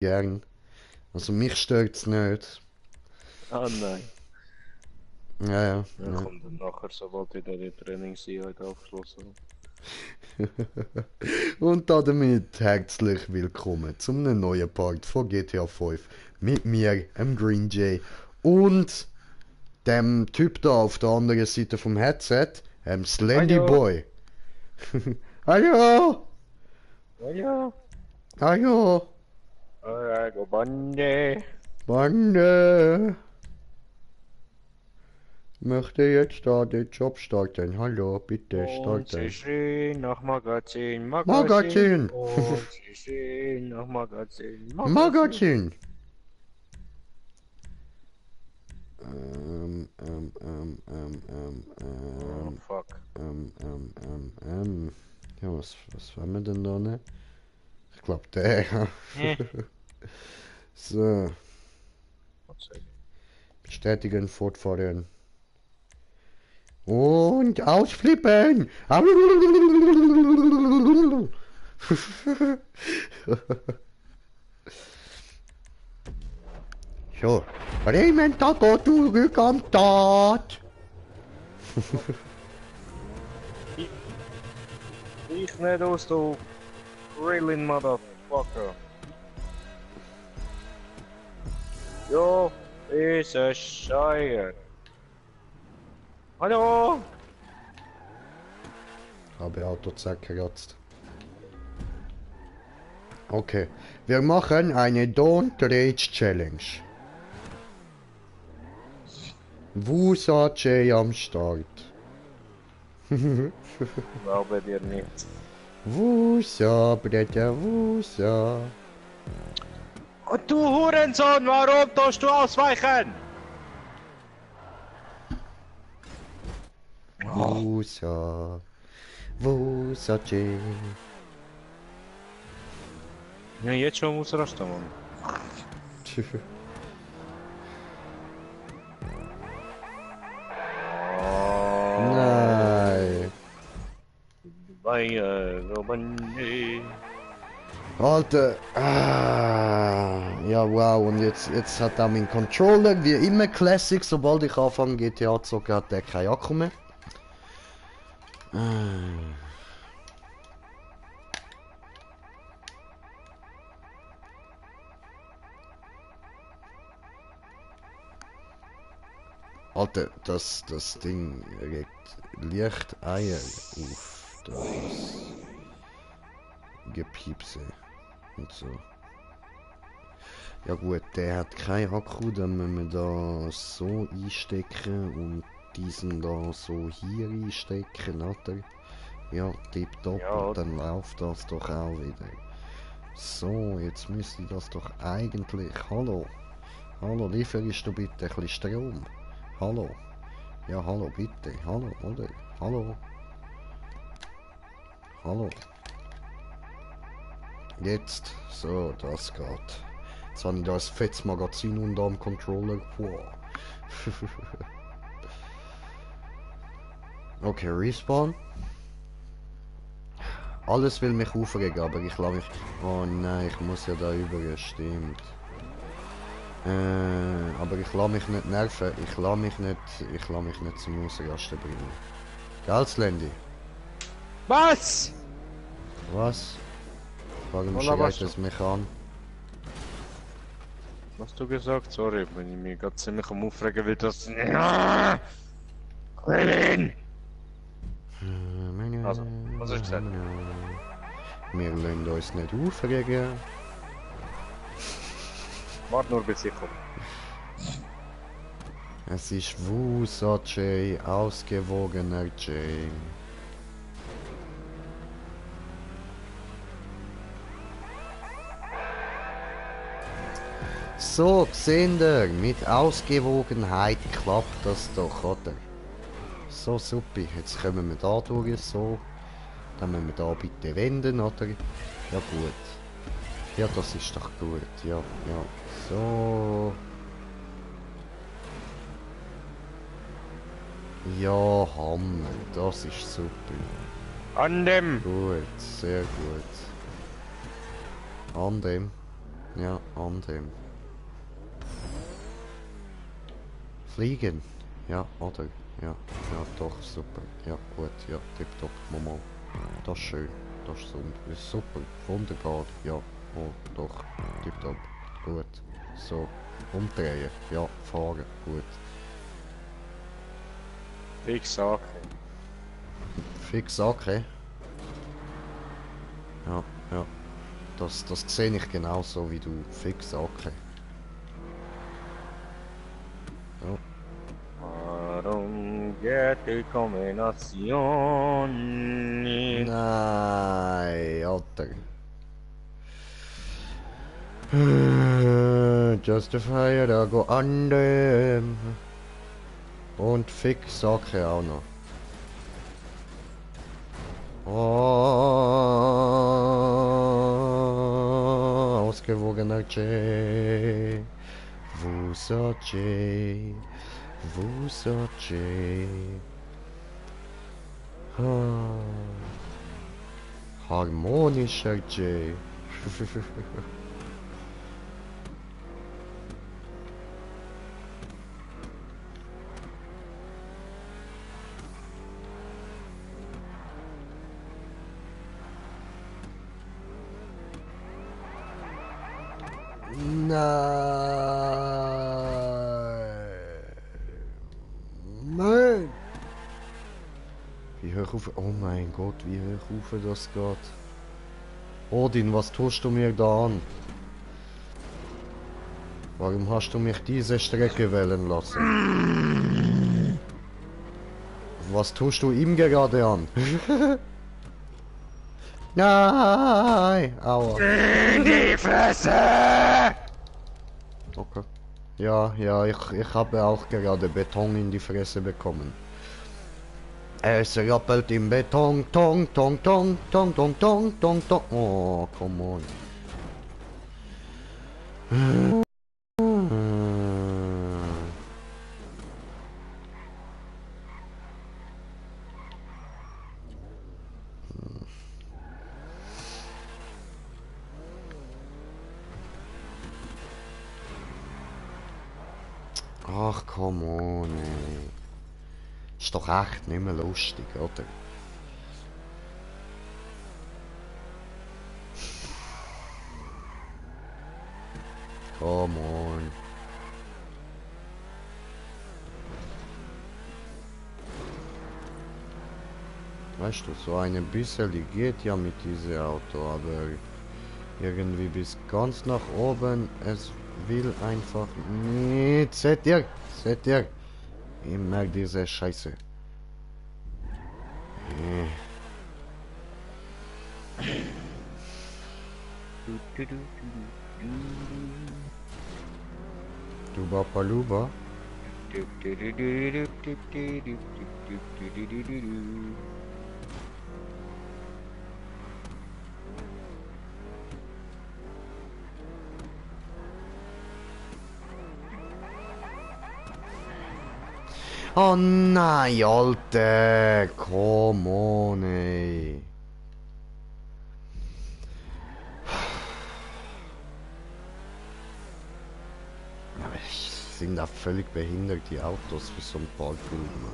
gern. Also mich stört's nicht. Ah nein. Ja, ja, Ja, ja. kommt dann nachher, sobald wieder die Trainingseinheit abgeschlossen Und damit herzlich willkommen zum neuen Part von GTA 5 mit mir, Green Jay und dem Typ da auf der anderen Seite vom Headset, Slendy Hallo! Boy. Hallo! Hallo! Hallo! Go Bande! Bande! Möchte jetzt da den Job starten. Hallo, bitte Und sie starten. schrien nach Magazin, Magazin. Magazin! Und sie schrien nach Magazin, Magazin. Magazin! Ähm, ähm, ähm, ähm, ähm, Oh ähm, fuck. Ja, was wollen wir denn da, ne? Ich glaube, der. Hä? So, Was soll ich? bestätigen, fortfahren. Und ausflippen! So, Raymond Taco zurück am Start! Ich nicht aus, du Grilling Motherfucker. Jo, ist ein Scheier. Hallo! Habe Auto zerkratzt. Okay, wir machen eine Don't Rage Challenge. Wusa J am Start. Glaube dir nicht. Wusa, Bretter, Wusa. Und du Hurensohn, warum tust du ausweichen? Oh. Wusa, Wusa J. Ja, jetzt schon ausrasten, Mann. Nein. Alter. Ja, wow. Und jetzt hat er mein Controller, wie immer Classic, sobald ich anfange GTA zu zocken, hat der keinen Akku mehr. Alter, das Ding regt Lichteier auf. Das Gepiepse und so. Ja gut, der hat keinen Akku, dann müssen wir da so einstecken und diesen da so hier einstecken, oder? Ja, tipptopp, Ja, und oder? dann läuft das doch auch wieder. So, jetzt müsste das doch eigentlich... Hallo? Hallo, lieferst du bitte ein bisschen Strom? Hallo? Ja, hallo, bitte. Hallo, oder? Hallo? Hallo? Jetzt. So, das geht. Jetzt habe ich da ein fettes Magazin unter am Controller. Wow. Okay, Respawn. Alles will mich aufregen, aber ich lasse mich... Oh nein, ich muss ja da über, stimmt. Aber ich lasse mich nicht nerven. Ich lasse mich nicht zum Ausrasten bringen. Gell, Slendy? Was? Was? Warum Hola, was schreit du? es mich an? Was hast du gesagt? Sorry, wenn ich mich gerade ziemlich am Aufregen will, das... Kevin! Also, was hast du gesagt? Wir lassen uns nicht aufregen. Warte nur, bis ich komme. Es ist Wusa J, ausgewogener J. So, seht ihr, mit Ausgewogenheit klappt das doch, oder? So, super, jetzt kommen wir da durch, so. Dann müssen wir da bitte wenden, oder? Ja, gut. Ja, das ist doch gut, ja, ja. So. Ja, Hammer, das ist super. An dem! Gut, sehr gut. An dem. Ja, an dem. Fliegen. Ja, oder? Ja, ja, doch, super. Ja, gut, ja, tipptopp, Momo. Das ist schön. Das ist super, wunderbar. Ja, oh, doch, tipptopp. Gut. So, umdrehen. Ja, fahren. Gut. Fix Sache. Fix, okay. Ja, ja. Das sehe ich genauso wie du. Fix, okay. Ja. Arungete combinazioni. Nein, Alter. Justify da go an dem. Und fix Sache auch noch. Oh, ausgewogener J. Wusa J. Wusa J. Ah, harmonischer J. Nein. Wie hoch auf... Oh mein Gott, wie hoch auf das geht. Odin, was tust du mir da an? Warum hast du mich diese Strecke wählen lassen? Was tust du ihm gerade an? Nein! Aua. In die Fresse! Okay. Ja, ja, ich habe auch gerade Beton in die Fresse bekommen. Es rappelt im Beton, tong, tong, tong, tong, tong, tong, tong, tong. Oh, come on. Ach, come on, ey. Ist doch echt nicht mehr lustig, oder? Come on. Weißt du, so ein bisschen geht ja mit diesem Auto, aber irgendwie bis ganz nach oben, es will einfach nicht. Seht ihr? Ich merke diese Scheiße. Duba Paluba. Oh nein, Alter, come on, ey. Sind da völlig behindert, die Autos für so ein Parkour, Mann.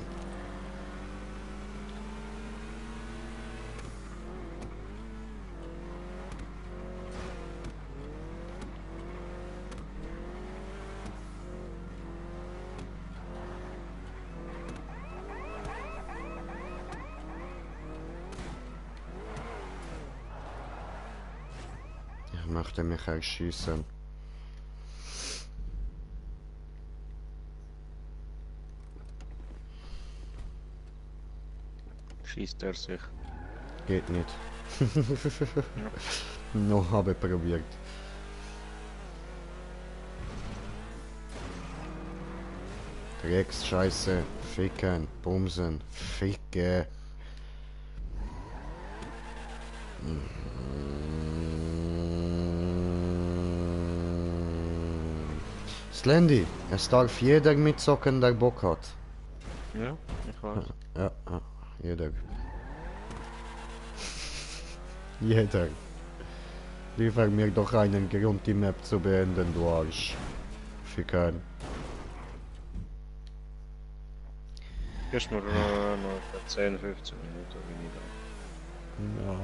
Ich möchte mich erschießen. Schießt er sich. Geht nicht. Noch habe probiert. Rex, Scheiße, Ficken, Bumsen, Ficke. Slendy, es darf jeder mitzocken, der Bock hat. Ja, ich weiß. Ja, ja, jeder. Jeder. Liefer mir doch einen Grund, die Map zu beenden, du Arsch. Fickern. Gibst mir noch 10, 15 Minuten weniger. Ja.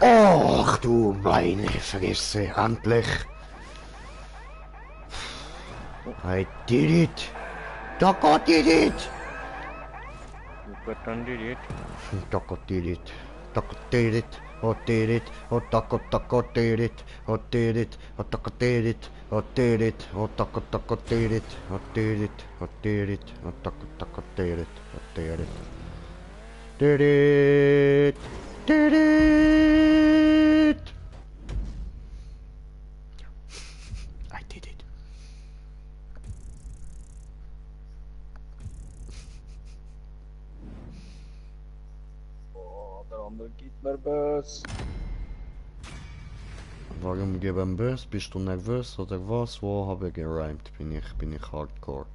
Och du meine Fresse, endlich! I did it! Taco did it! You got done did it. Taco did it! Taco did it! Oh did it! Oh taco did it! Oh did it! Oh taco did it! Oh did it! Oh taco did it! Oh did it! Oh did it! Oh taco did it! Oh did it! Did it! Did it! I did it. Oh, der andere gibt mir Bös. Warum geben Bös? Bist du nervös oder was? Wo habe ich gereimt? Bin ich hardcore.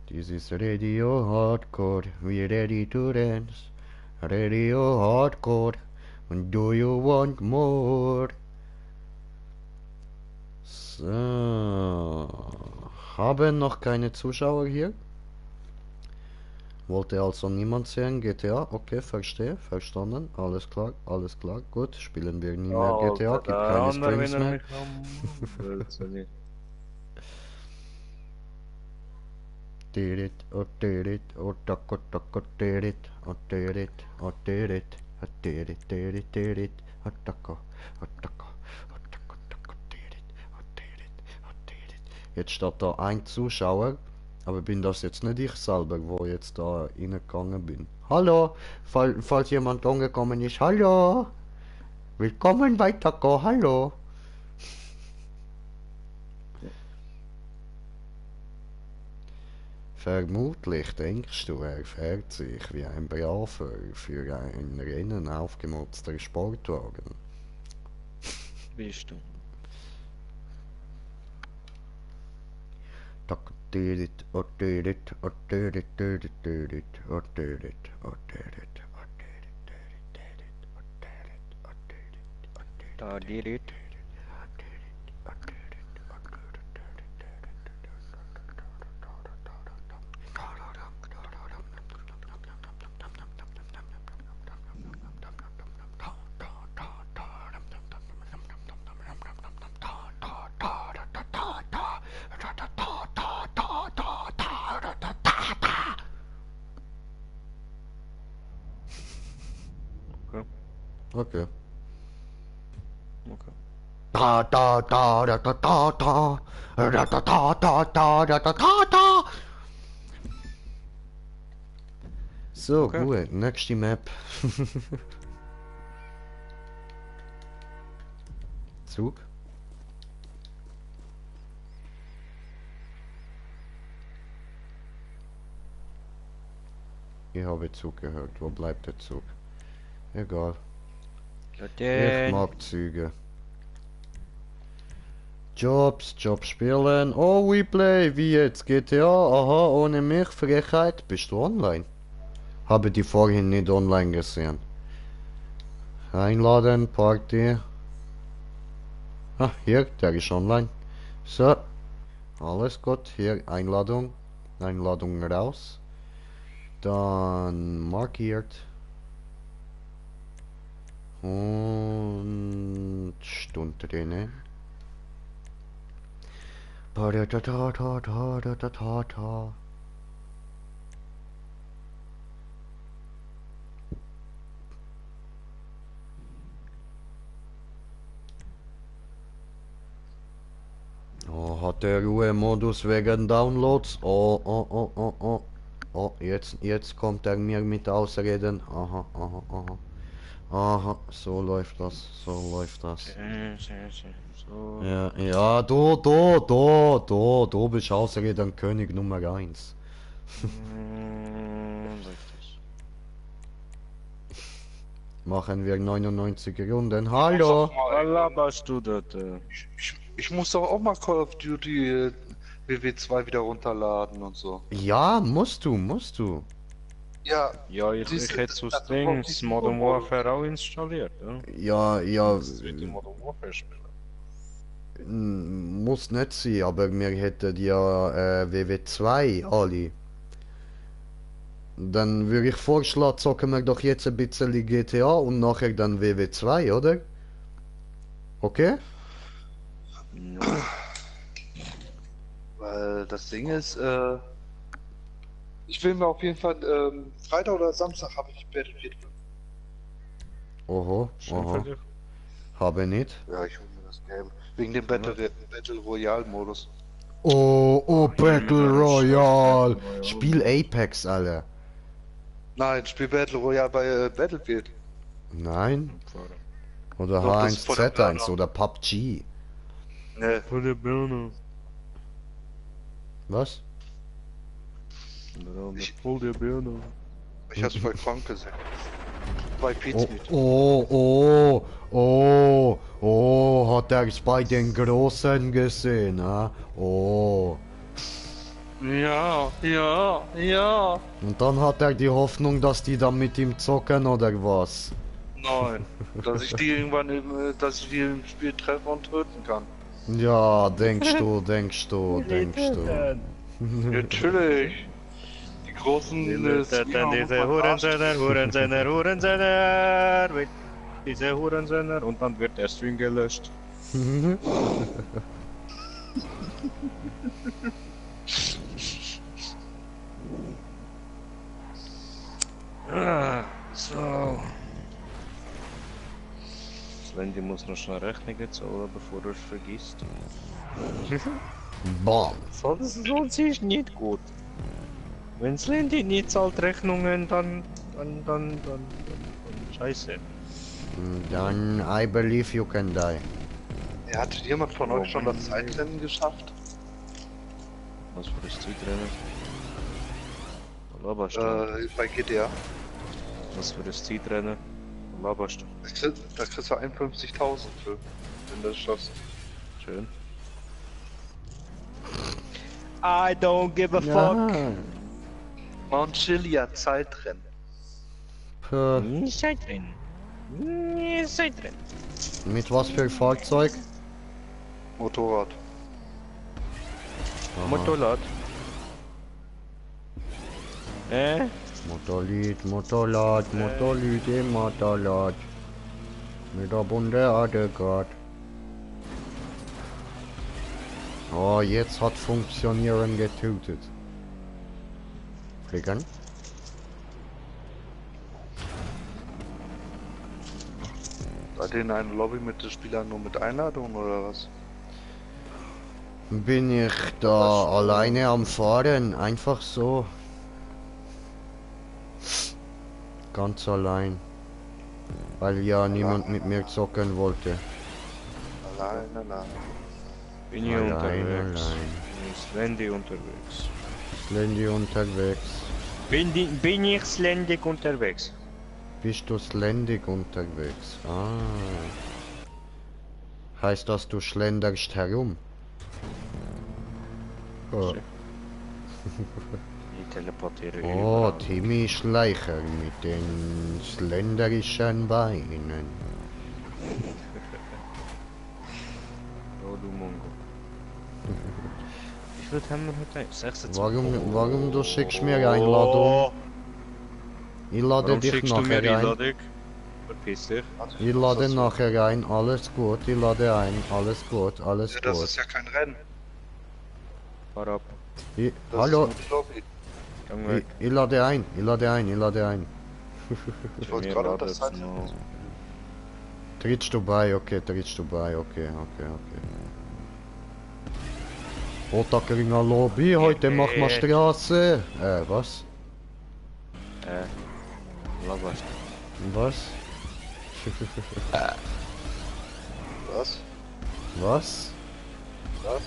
This is radio hardcore, we ready to dance. Radio hardcore, do you want more? So, haben noch keine Zuschauer hier? Wollte also niemand sehen, GTA, okay, verstehe, verstanden, alles klar, gut, spielen wir nie mehr GTA, gibt keine Streams mehr. Did it, oh did it, oh taco did it, oh did it, oh did it, oh did it, did it, oh taco did it, oh did it, oh did it. Jetzt steht da ein Zuschauer, aber bin das jetzt nicht ich selber, wo jetzt da reingegangen bin. Hallo, falls jemand angekommen ist, hallo, willkommen bei Taco, hallo. Vermutlich denkst du, er fährt sich wie ein braver, für ein Rennen aufgemotzter Sportwagen. Bist du? Did it, oh did it, oh did it, did it, did it, oh did it, oh did it, oh did it, did it, did it, oh did it, oh did it, Da did it. Okay. Okay. Da da da da da da da da da da da da da da da da. So, Okay. gut, nächste Map. Zug. Ich habe Zug gehört. Wo bleibt der Zug? Egal. Ich mag Züge. Jobs spielen. Oh, we play. Wie jetzt? GTA? Aha, ohne mich. Frechheit. Bist du online? Habe die vorhin nicht online gesehen. Einladen, Party. Ah, hier, der ist online. So. Alles gut. Hier, Einladung. Einladung raus. Dann markiert. Und Stunde drinnen. Oh, hat der Ruhemodus wegen Downloads? Oh, jetzt kommt er mir mit Ausreden. Aha. Aha, so läuft das, so läuft das. So. Ja, ja, du bist Ausrede an König Nummer 1. Richtig. Machen wir 99 Runden. Ich muss Hallo! auch mal, Was laberst du dort? ich muss doch auch mal Call of Duty WW2 wieder runterladen und so. Ja, musst du. Ja, Ja, ich siehst du, hätte so das Ding, braucht diesen Modern Modus. Warfare auch installiert, ja? Ja, Das wird die Modern Warfare spielen. muss nicht sein, aber wir hätten ja WW2 alle. Dann würde ich vorschlagen, zocken wir doch jetzt ein bisschen GTA und nachher dann WW2, oder? Okay? Weil das Ding ist, ich will mir auf jeden Fall, Freitag oder Samstag habe ich Battlefield 5. Oho, Schön oho. für dich. Habe nicht. Ja, ich hole mir das Game. Wegen dem Battle Royale Modus. Oh, Battle Royale. Royale. Spiel Apex, Alter. Nein, spiel Battle Royale bei Battlefield. Nein? Oder Doch, das ist voll der H1Z1 Burner. oder PUBG. Ne, Für die Birne. Was? Voll die Birne. ich hab's bei Frank gesehen. Bei Oh, Pizmeet. hat er's bei den Großen gesehen, ah? Oh. Ja. Und dann hat er die Hoffnung, dass die dann mit ihm zocken oder was? Nein. Dass ich die irgendwann dass ich die im Spiel treffe und töten kann. Ja, denkst du. Natürlich. Die großen Diese Hurensender. Diese Hurensender. Und dann wird der Stream gelöscht. So. Slendy muss noch schnell Rechnungen zahlen, bevor er es vergisst. Bam. Sonst ist nicht gut. Wenn Slendy nicht zahlt Rechnungen, dann scheiße. Dann I believe you can die. Hat jemand von euch schon das Zeitrennen geschafft? Was für das Zeitrennen? Laberst du? Bei GTA. Was für das Zeitrennen? Laberst du? Da kriegst du 51.000 für, wenn du das schaffst. Schön. I don't give a fuck. Mount Chiliad Zeitrennen. Zeitrennen. Zeitrennen. Mit was für Fahrzeug? Motorrad. Aha. Motorrad. Motorrad. Mit der bunte Adegat. Oh, jetzt hat Funktionieren getötet. Klicken. Seid ihr in einer Lobby mit den Spielern nur mit Einladung oder was? Bin ich da alleine am Fahren? Einfach so. Ganz allein. Weil ja niemand mit mir zocken wollte. Allein. Bin ich Allein, unterwegs. allein. Slendy unterwegs. Slendy unterwegs. Bin ich slendig unterwegs? Bist du slendig unterwegs? Ah. Heißt das, du schlenderst herum? Oh, Ich teleportiere oh überall. Timmy Schleicher mit den slenderischen Beinen. Oh du Mongo. Wie viel haben wir heute? 26. Warum du schickst mir Einladung? Ich lade Warum dich schickst du mir nachher ein. Einladung? Verpiss dich. Ich lade nachher ein, alles gut, ich lade ein, alles gut. Ja, das ist ja kein Rennen. Fahr ab. Hallo, Ist nur die Lobby. Gang weg. ich lade ein. Ich wollte Mir gerade ladet das Zeitrennen. noch. Trittst du bei, okay. Ottakringer Lobby, heute machen wir Straße. Was? Laberst. Was? Was? Was? Was?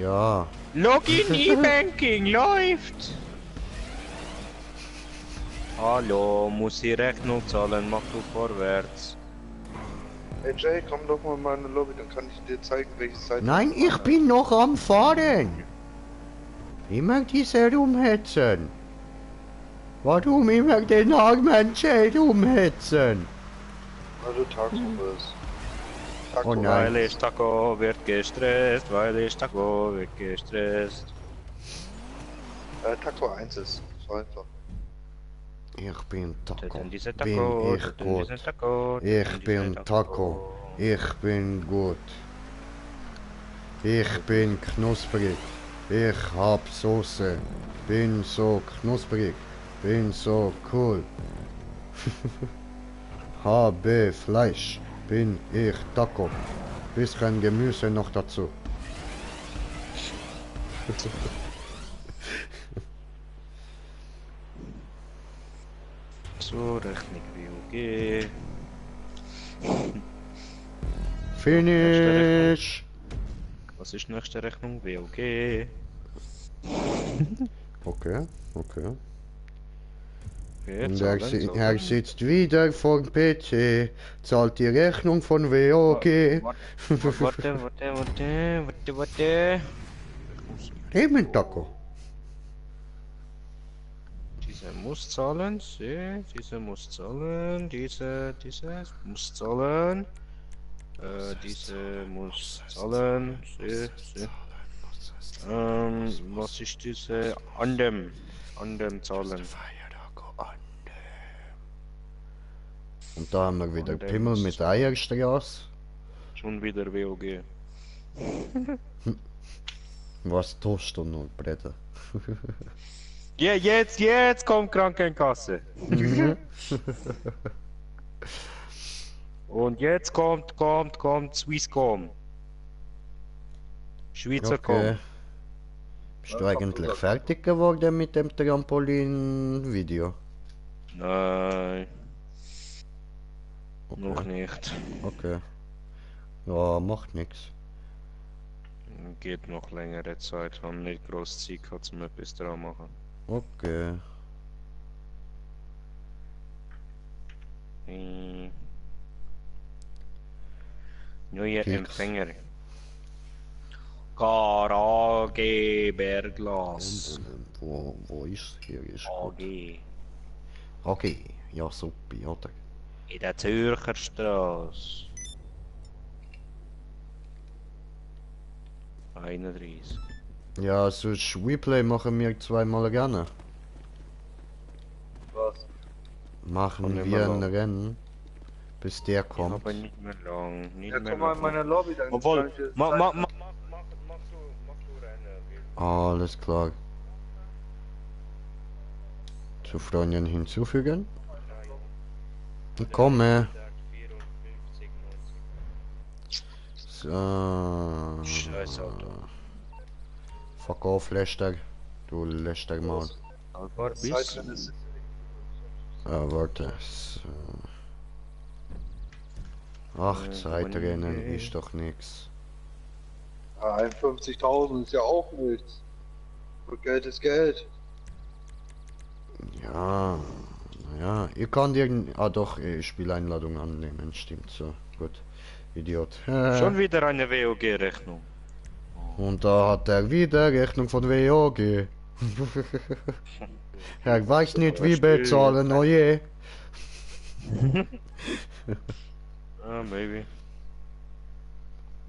Ja. Login E-Banking läuft! Hallo, muss die Rechnung zahlen, mach du vorwärts. Hey Jay, komm doch mal in meine Lobby, dann kann ich dir zeigen, welche Seite. Nein, ich bin noch am Fahren. Immer diese rumhetzen. Warum immer den armen Jay rumhetzen? Weil du tagsüber bist. Oh nein. Weil ich Taco wird gestresst, weil ich Taco wird gestresst. Taco 1 ist. So einfach. Ich bin Taco. Denn diese Bin Taco, ich denn gut. diese Taco, denn Ich diese bin Taco. Ich bin gut. Ich bin knusprig. Ich hab Soße. Bin so knusprig. Bin so cool. Habe Fleisch. Bin ich Taco. Bisschen Gemüse noch dazu. So, Rechnung WOG. Finish. Was ist nächste Rechnung? WOG. Okay, okay. Okay, Und zahlen, er zahlen. sitzt wieder vor dem PC, zahlt die Rechnung von WOG. Warte. Eben Taco. Diese muss zahlen, diese muss zahlen, diese muss zahlen. Diese muss zahlen, was ist diese? Andem zahlen. Und da haben wir wieder Pimmel mit Eierstraße. Schon wieder WOG. Was tust du nun, Bretter? Ja, jetzt kommt Krankenkasse. Und jetzt kommt Swisscom. Schweizercom. Okay. Bist du eigentlich fertig geworden mit dem Trampolin-Video? Nein, Okay. noch nicht. Okay. Ja, macht nichts. Geht noch längere Zeit. Haben nicht groß Zeit gehabt, zum etwas dran machen. Okay. Neue Keks. Empfänger. Garage Berglas. Wo ist hier? Ist gut. AG. Okay, ja super, oder? In der Zürcher Straße. 31. Ja, sonst Replay machen wir zweimal gerne. Was? Machen nicht wir mehr ein lang. Rennen, bis der kommt. Aber nicht mehr lang. Nicht Ja, mehr komm mal in lang. meine Lobby, dann kann Obwohl, ich dir mach zeigen. du Rennen. Alles klar. Zu Freundin hinzufügen. Komme. So. Scheiß Auto. Fuck off, Lester. Du Lester mal. Alvar bis. Zeitrennen ist. Warte. So. Ach, Zeitrennen okay. ist doch nix. 51.000 ist ja auch nichts. Und Geld ist Geld. Ja. Ja, ihr könnt ah doch, Spieleinladung annehmen, stimmt so. Gut. Idiot. Schon wieder eine WOG-Rechnung. Und da hat er wieder Rechnung von WOG. Er weiß nicht wie bezahlen, oh je. Ah, Baby.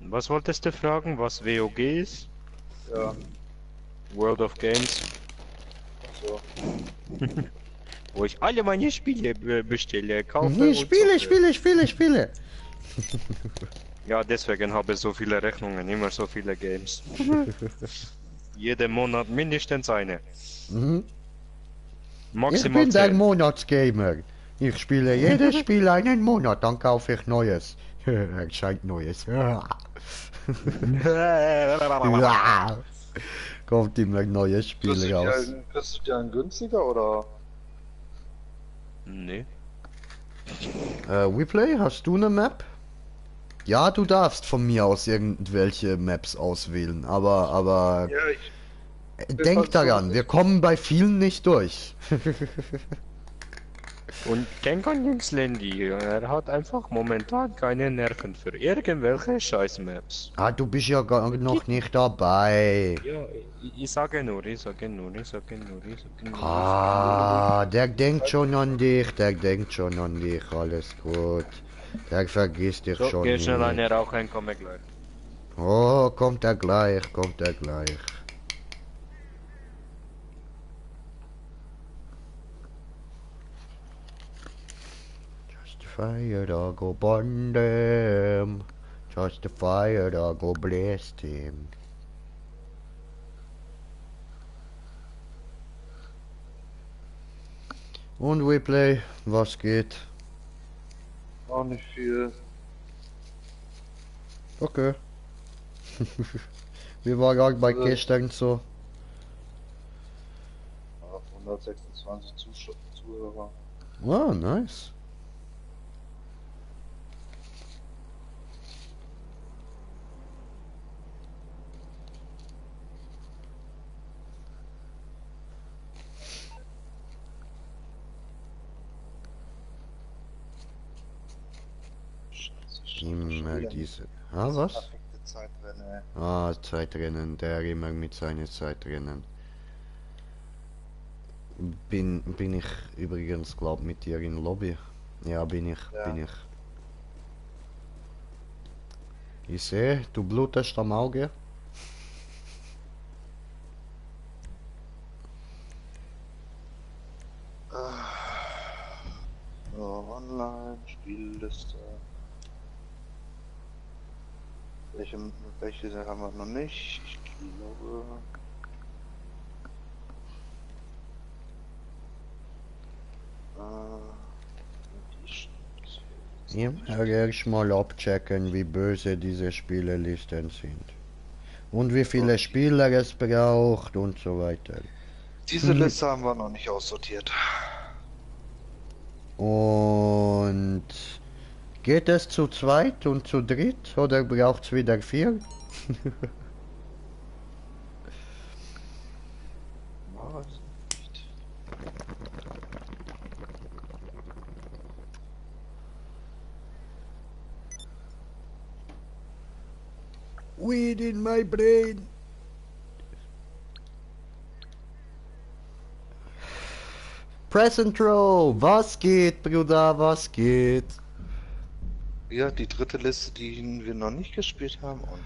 Was wolltest du fragen, was WOG ist? Ja, World of Games. so. Wo ich alle meine Spiele bestelle, kaufe Nee, und Spiele. Ja, deswegen habe ich so viele Rechnungen, immer so viele Games. Jeden Monat mindestens eine. Mhm. Ich Maximal bin der 10. Monatsgamer. Ich spiele jedes Spiel einen Monat, dann kaufe ich Neues. Erscheint Neues. Kommt immer ein neues Spiel raus. Kriegst du dir einen günstiger oder? Nee. WePlay, hast du eine Map? Ja, du darfst von mir aus irgendwelche Maps auswählen, aber Ja, ich bin denk fast so, daran, wir kommen bei vielen nicht durch. Und denk an Jens Landy, er hat einfach momentan keine Nerven für irgendwelche Scheiß-Maps. Ah, du bist ja gar noch nicht dabei. Ja, ich sage nur, ich sage nur, ich sage nur, ich sage nur, ich sage Ah, der denkt schon an dich, der denkt schon an dich, alles gut. Der vergisst dich so, schon geh schnell nicht. eine rauchen, komme gleich. Oh, kommt er gleich, kommt er gleich. Just a fire dog go burn them. Just a fire dog go blast him. Und WePlay, was geht? auch nicht viel. Okay. Wie war gerade bei gestern so? Ja, 126 Zuhörer. Ah, nice. Immer diese. Ah, was? Perfekte Zeit, wenn Ah, Zeitrennen, der immer mit seinen Zeitrennen. Bin ich übrigens, glaub mit dir in Lobby? Ja, bin ich, Ja. bin ich. Ich sehe, du blutest am Auge. So, online, Spielliste. Welche haben wir noch nicht? Ich glaube. Immer erst mal abchecken, wie böse diese Spielelisten sind. Und wie viele Spieler es braucht und so weiter. Diese Liste haben wir noch nicht aussortiert. Und geht es zu zweit und zu dritt oder braucht es wieder 4? Weiß nicht. Weed in my brain. Present Row, was geht, Bruder, was geht? Ja, die dritte Liste, die wir noch nicht gespielt haben und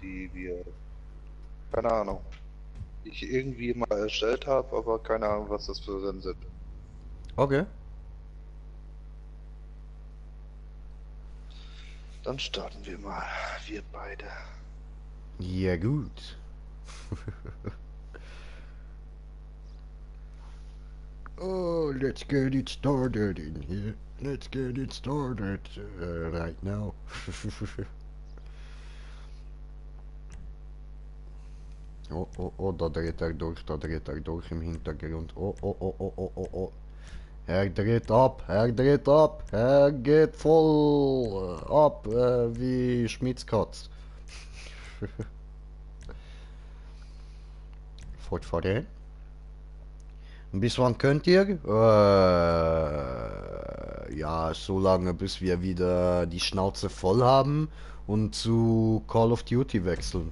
die wir, keine Ahnung, ich irgendwie mal erstellt habe, aber keine Ahnung, was das für Rennen sind. Okay. Dann starten wir mal, wir beide. Ja gut. Oh, let's get it started in here. Let's get it started right now. Oh, oh, oh, da dreht er durch im Hintergrund. Oh, oh, oh, oh, oh, oh, oh. Er dreht ab, er geht voll ab, wie Schmitzkatz. Fortfahren. Bis wann könnt ihr? Ja, so lange, bis wir wieder die Schnauze voll haben und zu Call of Duty wechseln.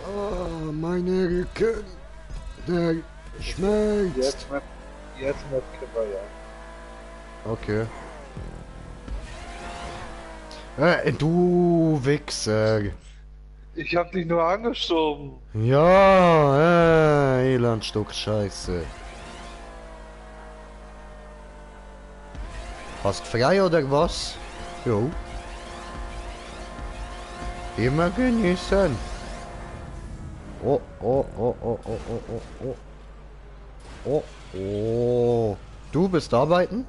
Oh, meine Rücken. Der schmerzt. Jetzt mit Kipper, ja. Okay. Du Wichser. Ich hab dich nur angeschoben. Ja, Elendstück Scheiße. Hast frei oder was? Jo. Immer genießen. Oh, oh, oh, oh, oh, oh, oh, oh. Oh, oh. Du bist arbeiten?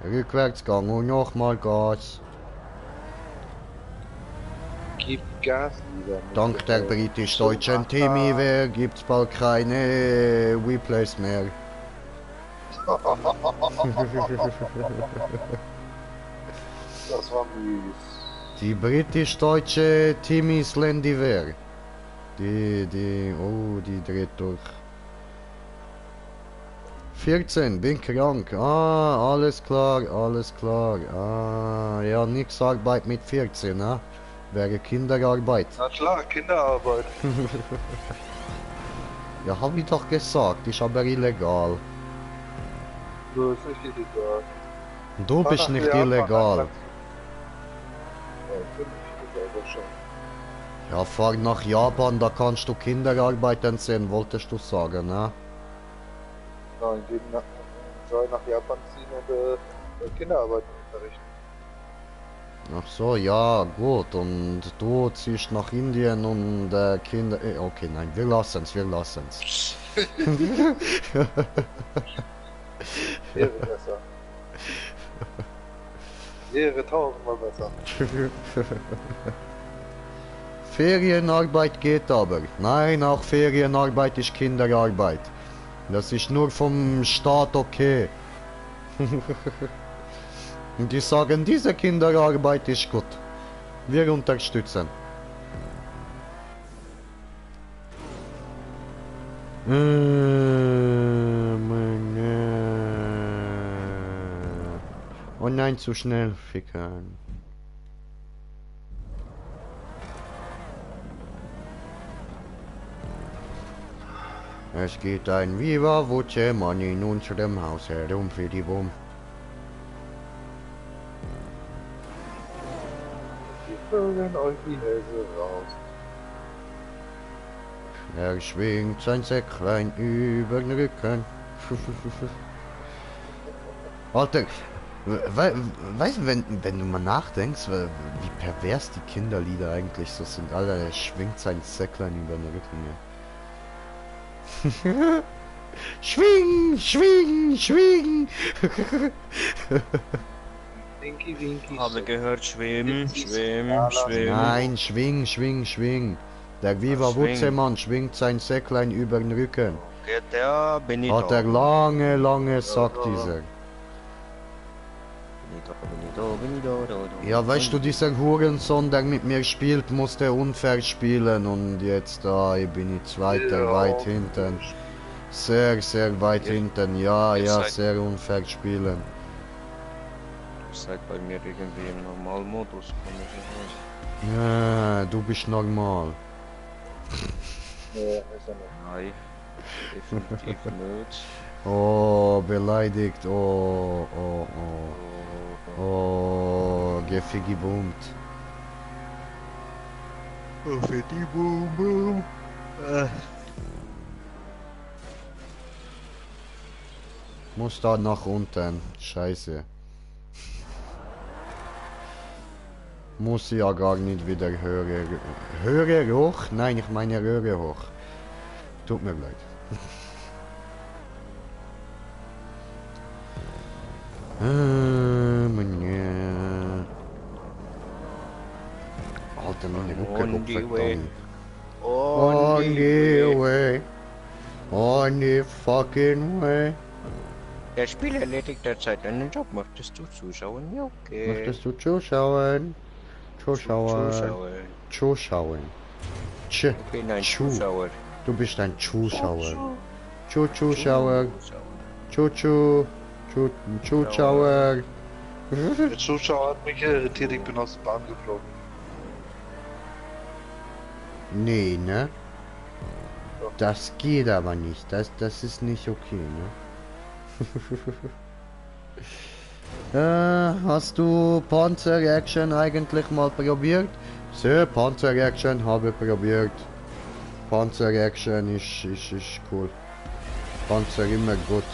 Rückwärtsgang und nochmal Gas. Gib Gas, lieber. Dank der britisch-deutschen Teamwehr gibt's bald keine Replays mehr. Das war mies. Die britisch-deutsche Timmys Landiwehr. Die dreht durch. 14, bin krank. Ah, alles klar, alles klar. Ah, ja, nix Arbeit mit 14, ne? Wäre Kinderarbeit. Na klar, Kinderarbeit. Ja, hab ich doch gesagt, ist aber illegal. So ist nicht illegal. Du bist nicht illegal. Ja, finde ich illegal, das schon. Ja, fahr nach Japan, da kannst du Kinderarbeiten sehen, wolltest du sagen, ne? Nein, soll nach Japan ziehen und Kinderarbeit unterrichten. Ach so, ja, gut. Und du ziehst nach Indien und Kinder... okay, nein, wir lassen's, wir lassen's. Wäre besser. Wäre tausendmal besser. Ferienarbeit geht aber. Nein, auch Ferienarbeit ist Kinderarbeit. Das ist nur vom Staat okay. Und die sagen, diese Kinderarbeit ist gut. Wir unterstützen. Oh nein, zu schnell ficken. Es geht ein Viva Voce Mann in unserem Haus herum für die Bum. Die vögeln euch die Hälse raus. Er schwingt sein Säcklein über den Rücken. Alter, weißt du, wenn du mal nachdenkst, wie pervers die Kinderlieder eigentlich so sind. Alter, er schwingt sein Säcklein über den Rücken. Ja. Schwing, schwing, schwing. Winky, winky. Habe gehört, schwimmen, schwimmen, Ja, schwimmen. Nein, schwing, schwing, schwing. Der Viva Schwing. Wutzemann schwingt sein Säcklein über den Rücken. Geht der, bin ich Hat da. er lange, lange Sack dieser. Bin ich da, bin ich da, bin ich da. Ja, weißt du, dieser Hurensohn, der mit mir spielt, musste unfair spielen und jetzt da bin ich Zweiter, Ja. weit hinten. Sehr, sehr weit Ihr- hinten, ja, ihr ja, seid- sehr unfair spielen. Ihr seid bei mir irgendwie im Normalmodus, komm ich nicht raus. Ja, du bist normal. Nee, ist er nicht. Nein, definitiv nicht. Oh, beleidigt, oh, oh, oh. Oh, Geffi geboomt. Oh, für die Boom, Boom. Muss da nach unten, scheiße. Muss ja gar nicht wieder höher. Höher hoch? Nein, ich meine Röhre hoch. Tut mir leid. Ja. Alter, meine Rucke On geht the verdammt. way. On the way. On the fucking way. Der Spiel erledigt derzeit einen Job. Möchtest du zuschauen? Ja, okay. Möchtest du zuschauen? Zuschauen. Zuschauer. Zuschauen. Tsch. Ich bin ein Tschu. Zuschauer. Du bist ein Zuschauer. Zuschauer. Zuschauer. Zuschauer. Der Zuschauer hat mich irritiert, ich bin aus der Bahn geflogen. Nee, ne? Das geht aber nicht. Das ist nicht okay, ne? Hast du Panzer Action eigentlich mal probiert? So, Panzer Action habe probiert. Panzer Action ist cool. Panzer immer gut.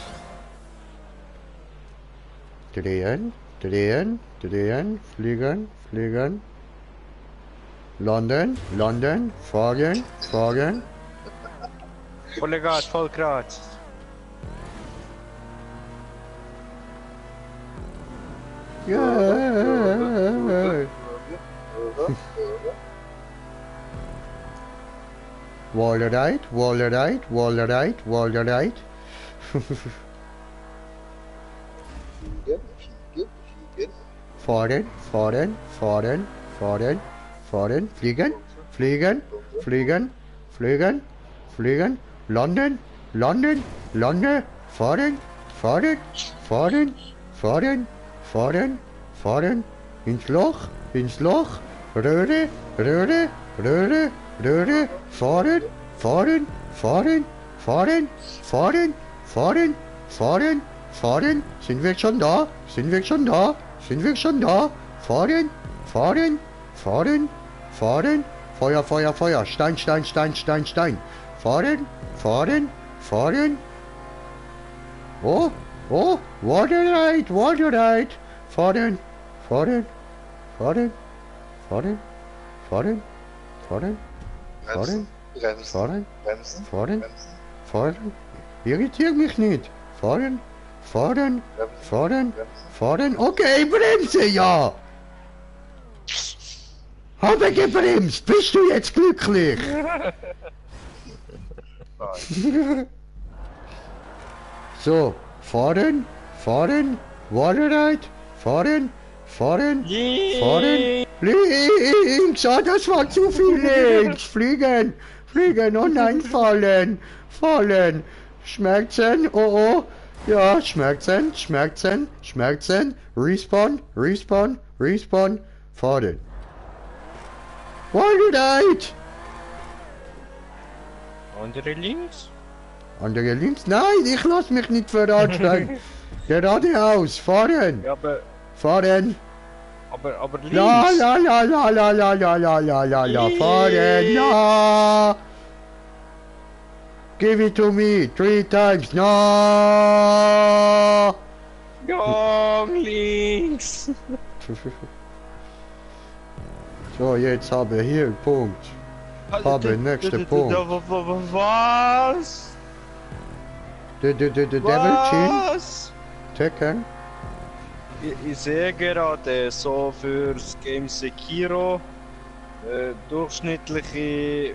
Drehen, drehen, drehen, fliegen, fliegen. Landen, landen, fahren, fahren. Volle Gas, voll Graz. Yeah. Wall right, wall right, wall right, wall right. Fahren, fahren, fahren, fahren, fahren, fliegen, fliegen, fliegen, fliegen, fliegen, landen, landen, lande, fahren, fahren, fahren, fahren, fahren, fahren, ins Loch, Röhre, Röhre, Röhre, Röhre, fahren, fahren, fahren, fahren, fahren, fahren, fahren, fahren, sind wir schon da, sind wir schon da, sind wir schon da, fahren, fahren, fahren, fahren, Feuer, Feuer, Feuer, Stein, Stein, Stein, Stein, Stein, fahren, fahren, fahren, oh, oh, water right, fahren, fahren, fahren, fahren, fahren, fahren, fahren, Bremsen. fahren, Bremsen. fahren, Bremsen. fahren, irritier mich nicht, fahren, fahren, fahren, fahren, okay, bremse, ja! Habe gebremst, bist du jetzt glücklich? So, fahren, fahren, Wallride, fahren, fahren, fahren, links, ah, das war zu viel links, fliegen, fliegen, oh nein, fallen, fallen, Schmerzen, oh oh, ja, Schmerzen, Schmerzen, Schmerzen, respawn, respawn, respawn, fahren. Wallride! Andere links? Andere links? Nein, ich lass mich nicht verarschen. Geradeaus, fahren, Ja, fahren. aber links. La la la la la la la la la la la, fahren, ja. Give it to me, 3 times, no. Gang links. So, jetzt habe hier, Punkt. Habe, nächster Punkt. Was? The Devil Chin, Was? Tekken. Ich sehe gerade so fürs Game Sekiro durchschnittliche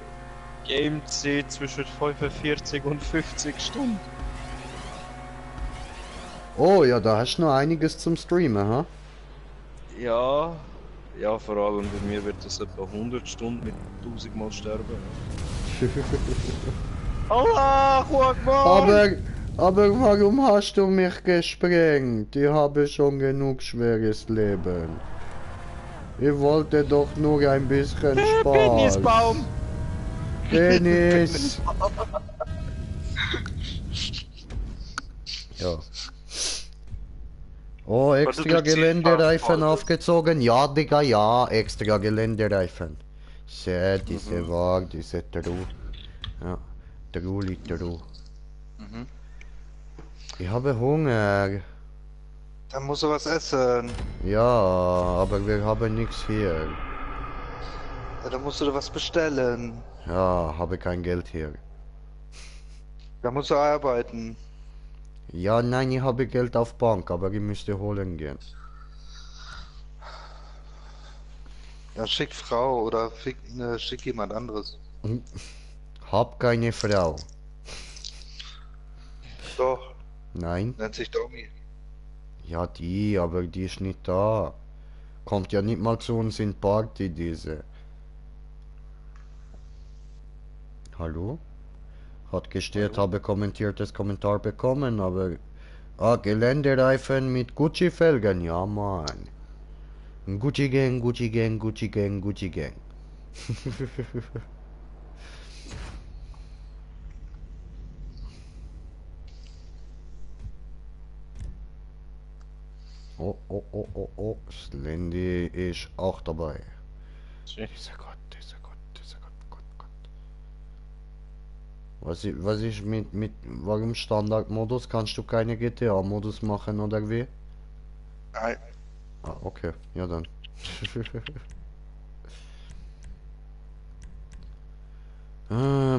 Gamezeit zwischen 45 und 50 Stunden. Oh ja, da hast du noch einiges zum Streamen, ha? Ja, ja, vor allem bei mir wird das etwa 100 Stunden mit 1000 Mal sterben. Allahu Akbar! Aber warum hast du mich gesprengt? Ich habe schon genug schweres Leben. Ich wollte doch nur ein bisschen Spaß. Penisbaum! Penis! Ja. Oh, extra Geländereifen aufgezogen? Ja, Digga, ja, extra Geländereifen. Sehr, diese Wagen, diese True. Ja, True. Ich habe Hunger. Dann musst du was essen. Ja, aber wir haben nichts hier. Ja, dann musst du was bestellen. Ja, habe kein Geld hier. Da musst du arbeiten. Ja, nein, ich habe Geld auf Bank, aber ich müsste holen gehen. Ja, schick Frau oder schick jemand anderes. Hab keine Frau. Doch, Nein? nennt sich Domi. Ja, die, aber die ist nicht da. Kommt ja nicht mal zu uns in Party, diese. Hallo? Hat gestört, habe kommentiertes Kommentar bekommen, aber... Ah, Geländereifen mit Gucci-Felgen, ja Mann. Gucci Gang, Gucci Gang, Gucci Gang, Gucci Gang. Oh, oh, oh, oh, oh, Slendy ist auch dabei. Dieser Gott, dieser Gott, dieser Gott, Gott. Was ist warum Standardmodus? Kannst du keine GTA-Modus machen oder wie? Nein. Ah, okay, ja dann.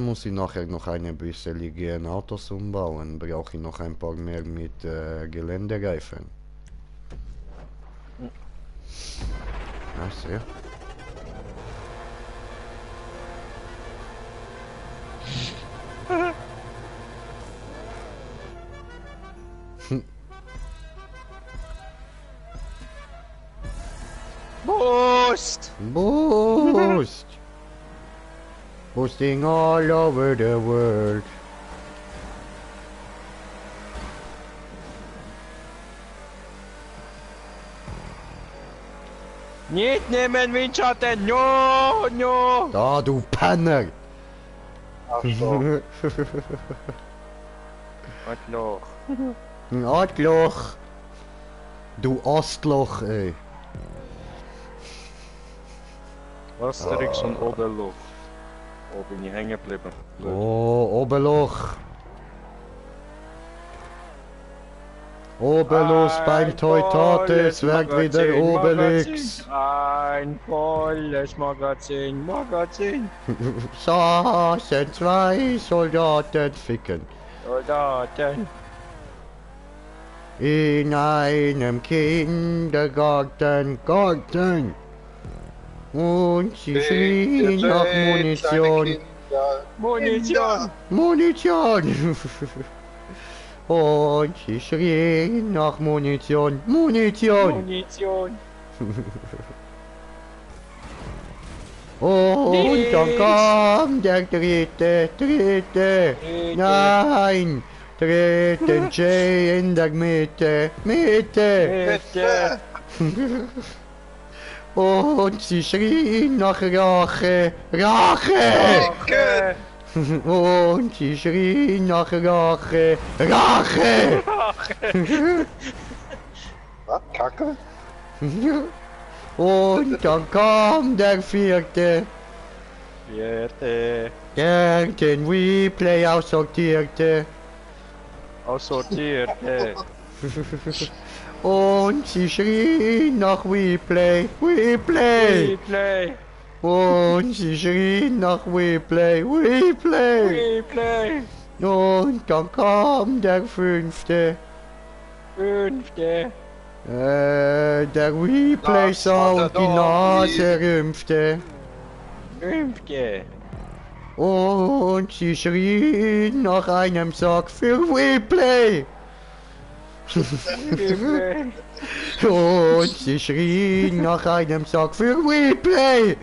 Muss ich nachher noch eine bisschen Autos umbauen, brauche ich noch ein paar mehr mit Geländereifen. Ach so. Boost! Boost! Boosting all over the world. Nicht nehmen, Windschatten! No, no! Da, du Penner! Ach so. Arschloch. Ein Arschloch! Du Astloch, ey! Asterix und Oberloch. Oh, bin ich hängen geblieben. Oh, Oberloch! Oberlos beim Teutates wird wieder Obelix! Ein volles Magazin. Saßen zwei Soldaten ficken Soldaten. in einem Kindergarten, und sie schrien nach Munition, Munition, und sie schrien nach Munition. Und dann kam der dritte, nein, dritten J in der Mitte. Und sie schrien nach Rache. Und sie schrien nach Rache. Was? Kacke? Und dann kam der vierte, der den Replay aussortierte. Aussortierte. Und sie schrien nach Replay. Replay. Und sie schrien nach Replay. Replay. Und dann kam der fünfte. Der Replay-Sound die Nase rümpfte. Und sie schrien nach einem Sack für Replay. Und sie schrien nach einem Sack für Replay.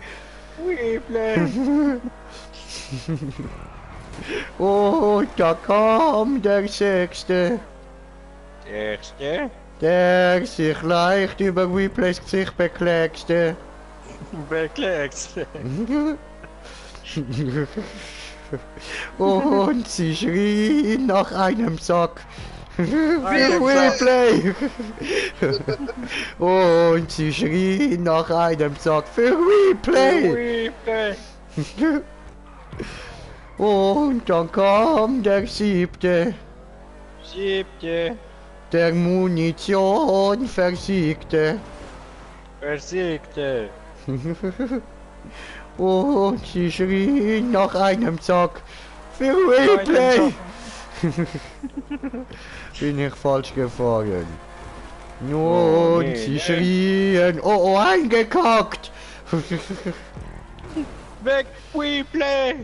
Und da kam der sechste. Der sich leicht über Replays Gesicht beklagste. Und sie schrien nach einem Sack für Replay. Und sie schrien nach einem Sack für Replay. Und dann kam der siebte. Der Munition versiegte. Und sie schrien nach einem Sack für Replay. Bin ich falsch gefahren. Und sie schrien, oh, eingekackt. Weg, Replay.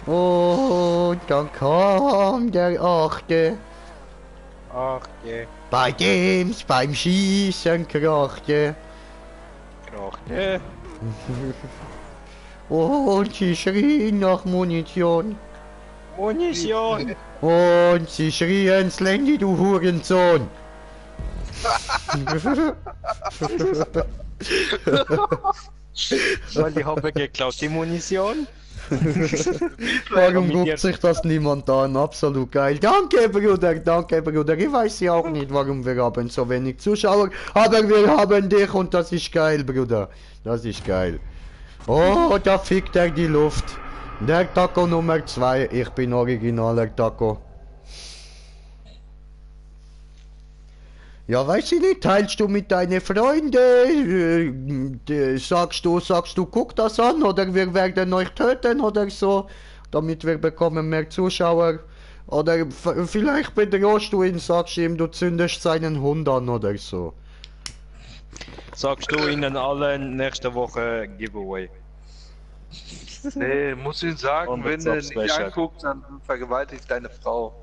Und dann kam der achte. Bei dem's beim Schießen krachte. Und sie schrien nach Munition. Und sie schrien, Slendy, du Hurensohn. Weil ich habe geklaut die Munition. Warum guckt sich das niemand an? Absolut geil. Danke, Bruder, danke, Bruder. Ich weiß ja auch nicht, warum wir haben so wenig Zuschauer, aber wir haben dich und das ist geil, Bruder. Das ist geil. Oh, da fickt er die Luft. Der Taco Nummer 2. Ich bin originaler Taco. Ja, weiß ich nicht, teilst du mit deinen Freunden, sagst du, guck das an, oder wir werden euch töten oder so, damit wir bekommen mehr Zuschauer, oder vielleicht bedrohst du ihn, sagst ihm, du zündest seinen Hund an oder so. Sagst du ihnen allen nächste Woche Giveaway? Nee, muss ich sagen, Und wenn das du nicht Special. anguckst, dann vergewaltigt deine Frau.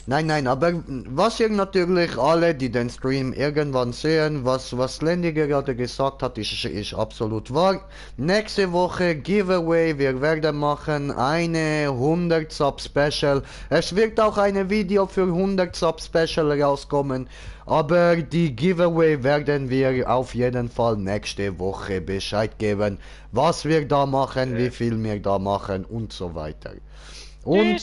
Nein, nein, aber was ihr natürlich alle, die den Stream irgendwann sehen, was Lenny gerade gesagt hat, ist absolut wahr. Nächste Woche Giveaway, wir werden machen eine 100 Sub Special. Es wird auch eine Video für 100 Sub Special rauskommen, aber die Giveaway werden wir auf jeden Fall nächste Woche Bescheid geben, was wir da machen, wie viel wir da machen und so weiter. Und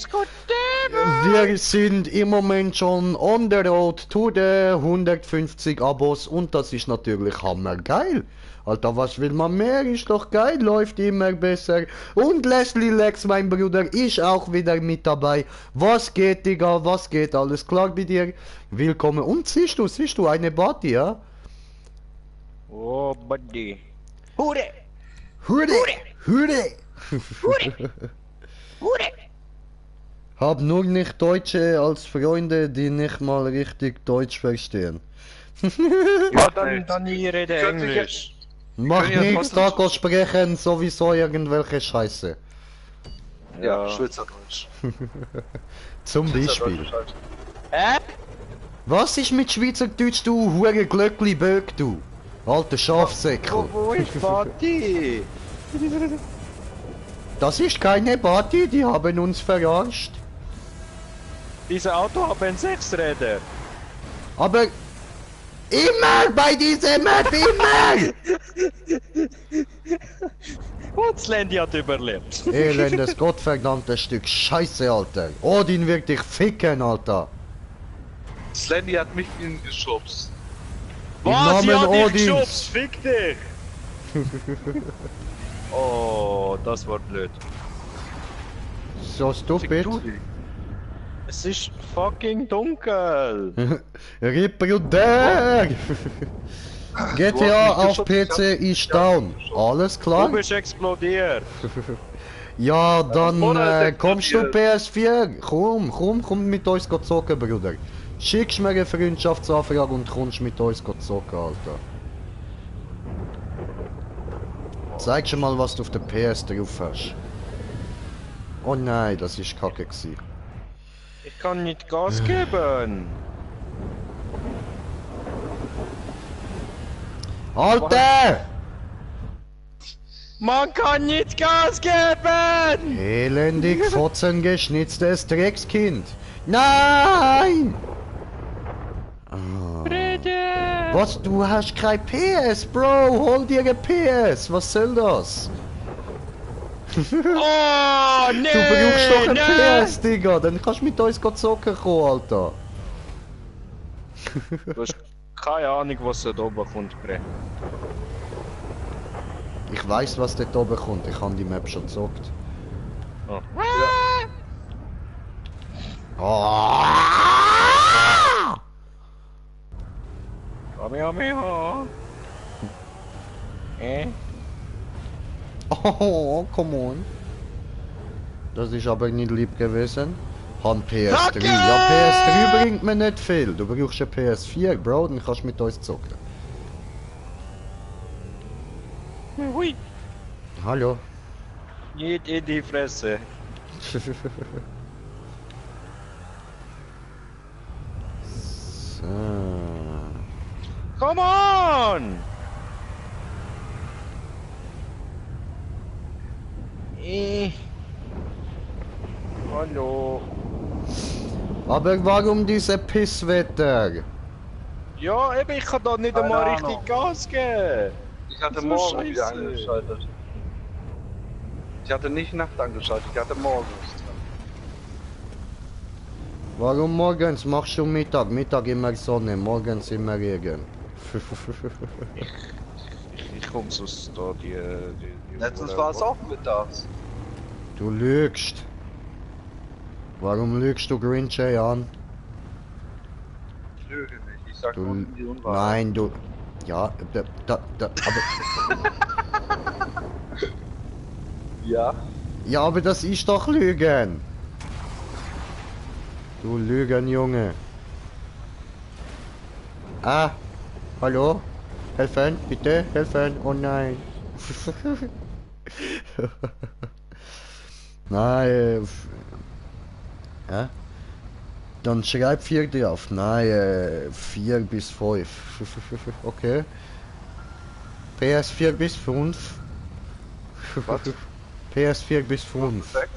wir sind im Moment schon on the road to the 150 Abos und das ist natürlich hammergeil. Alter, was will man mehr? Ist doch geil, läuft immer besser. Und Leslie Lex, mein Bruder, ist auch wieder mit dabei. Was geht, Digga? Was geht? Alles klar bei dir? Willkommen. Und siehst du eine Party, ja? Oh, Buddy. Hure! Hure! Hure! Hure! Hab nur nicht Deutsche als Freunde, die nicht mal richtig Deutsch verstehen. Ja, dann ich rede Englisch. Mach können ja nichts, trotzdem- Taco sprechen, sowieso irgendwelche Scheiße. Ja, Schweizerdeutsch. Zum Beispiel. halt. Was ist mit Schweizerdeutsch, du hure Glöckli Böck, du? Alter Schafsäckel. Wo ist Party? Das ist keine Party, die haben uns verarscht. Diese Auto haben 6 Räder. Aber immer bei diesem Map, immer! Und das Landy hat überlebt. Elendes gottverdammtes Stück Scheiße, Alter. Odin wird dich ficken, Alter. Slendy hat mich geschubst. Was? Namen Ja, dich Odins. geschubst, fick dich! Oh, das war blöd. So stupid. Es ist fucking dunkel. RIP Bruder! GTA Du hast auf mich PC ist down. Alles Du klar? bist explodiert. Ja, dann Vorher ist kommst du explodiert. PS4. Komm mit uns zocken, Bruder. Schickst mir eine Freundschaftsanfrage und kommst mit uns zocken, Alter. Zeig schon mal, was du auf der PS drauf hast. Oh nein, das ist kacke gewesen. Ich kann nicht Gas geben. Alter! Man kann nicht Gas geben! Elendig fotzengeschnitztes Dreckskind. Nein! Rede! Was? Du hast kein PS, Bro! Hol dir ein PS! Was soll das? Oh, nee! Du brauchst doch ein nein! PS, Digga! Dann kannst du mit uns zocken kommen, Alter! Du hast keine Ahnung, was da oben kommt, Bre. Ich weiß, was dort oben kommt. Ich habe die Map schon gezockt. Oh. Ah! Kamehameha! Oh, come on. Das ist aber nicht lieb gewesen. Han PS3. Kacke! Ja, PS3 bringt mir nicht viel. Du brauchst eine PS4, Bro, dann kannst du mit uns zocken. Hui! Hallo. Nicht in die Fresse. So. Come on! Hallo. Aber warum diese Pisswetter? Ja, eben, ich kann da nicht Keine einmal Ahnung. richtig Gas geben. Ich hatte So morgen wieder scheiße. angeschaltet. Ich hatte nicht Nacht angeschaltet, ich hatte morgens. Warum morgens machst du Mittag? Mittag immer Sonne, morgens immer Regen. Ich komm sonst da die Letztens war es auch mittags. Du lügst. Warum lügst du Green Jay an? Ich lüge nicht, ich sag Du, nur die Unwahrheit. nein, du. Ja, aber. Ja. Ja, aber das ist doch Lügen. Du Lügen, Junge. Ah, hallo? Helfen, bitte, helfen. Oh nein. Nein, ja? Dann schreib 4 drauf. Nein, 4 bis 5. Okay. PS4 bis 5. Was? PS4 bis 5 5. bis 6?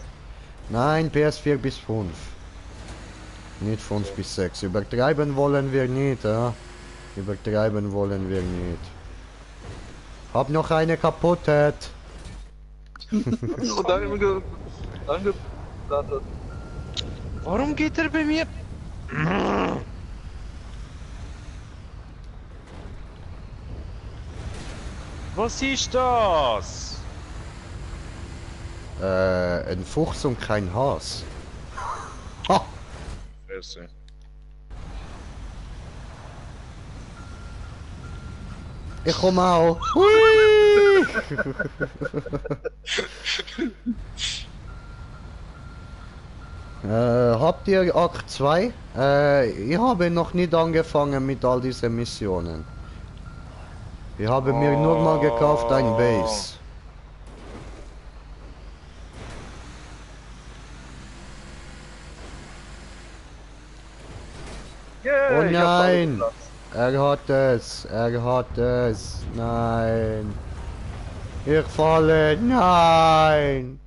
Nein, PS4 bis 5. Nicht 5 bis 6. Übertreiben wollen wir nicht, ja? Übertreiben wollen wir nicht. Hab noch eine kaputt. Oh, danke. Danke. Danke. Warum geht er bei mir? Was ist das? Ein Fuchs und kein Has. Ha! Fresse. Ich komme auch. Hui! Habt ihr Akt 2? Ich habe noch nicht angefangen mit all diesen Missionen. Ich habe mir nur mal gekauft ein Base. Yeah, Oh ich hab's nein! alles Er hat es, nein. Ich falle, nein.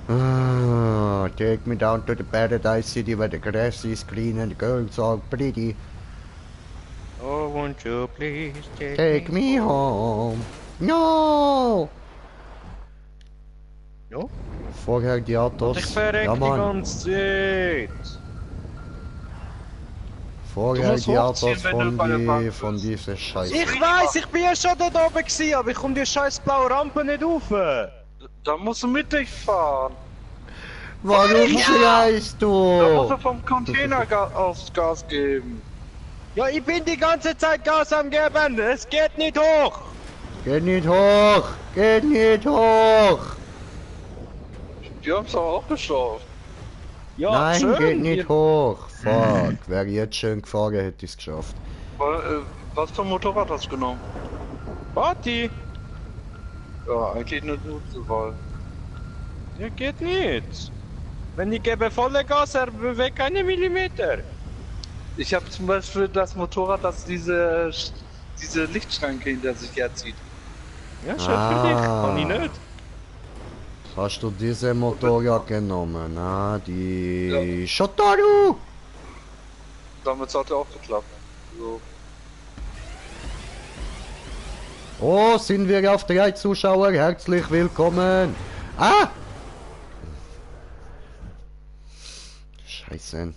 Ah, take me down to the paradise city where the grass is green and the girls are pretty. Oh, won't you please Take me home. No! Ja? Vorher die Autos. Ich verreck Ja, die Mann. ganze Zeit. Vorher musst die hochziehen, Autos wenn du bei der Bank bist. von dieser Scheiße. Ich weiß, ich bin ja schon dort oben gewesen, aber ich komme die scheiß blaue Rampe nicht rauf. Da musst du mit dich fahren. Warum schreist Da musst du du? vom Container aus Gas geben. Ja, ich bin die ganze Zeit Gas am geben. Es geht nicht hoch. Geht nicht hoch! Geht nicht hoch! Die haben's aber auch geschafft. Ja, Nein, schön. geht nicht hoch. Fuck, wäre jetzt schön gefahren, hätte ich es geschafft. Was für ein Motorrad hast du genommen? Party. Ja, eigentlich eine gute Wahl. Ja, geht nicht. Wenn ich gebe volle Gas, er bewegt keine Millimeter. Ich habe zum Beispiel das Motorrad, das diese Lichtschranke hinter sich herzieht. Ja, schön für dich. Kann ich nicht. Hast du diese Motorrad genommen? Na, die Shotaru! Damit hat er auch geklappt. So. Oh, sind wir auf 3 Zuschauer? Herzlich willkommen! Ah! Scheiße.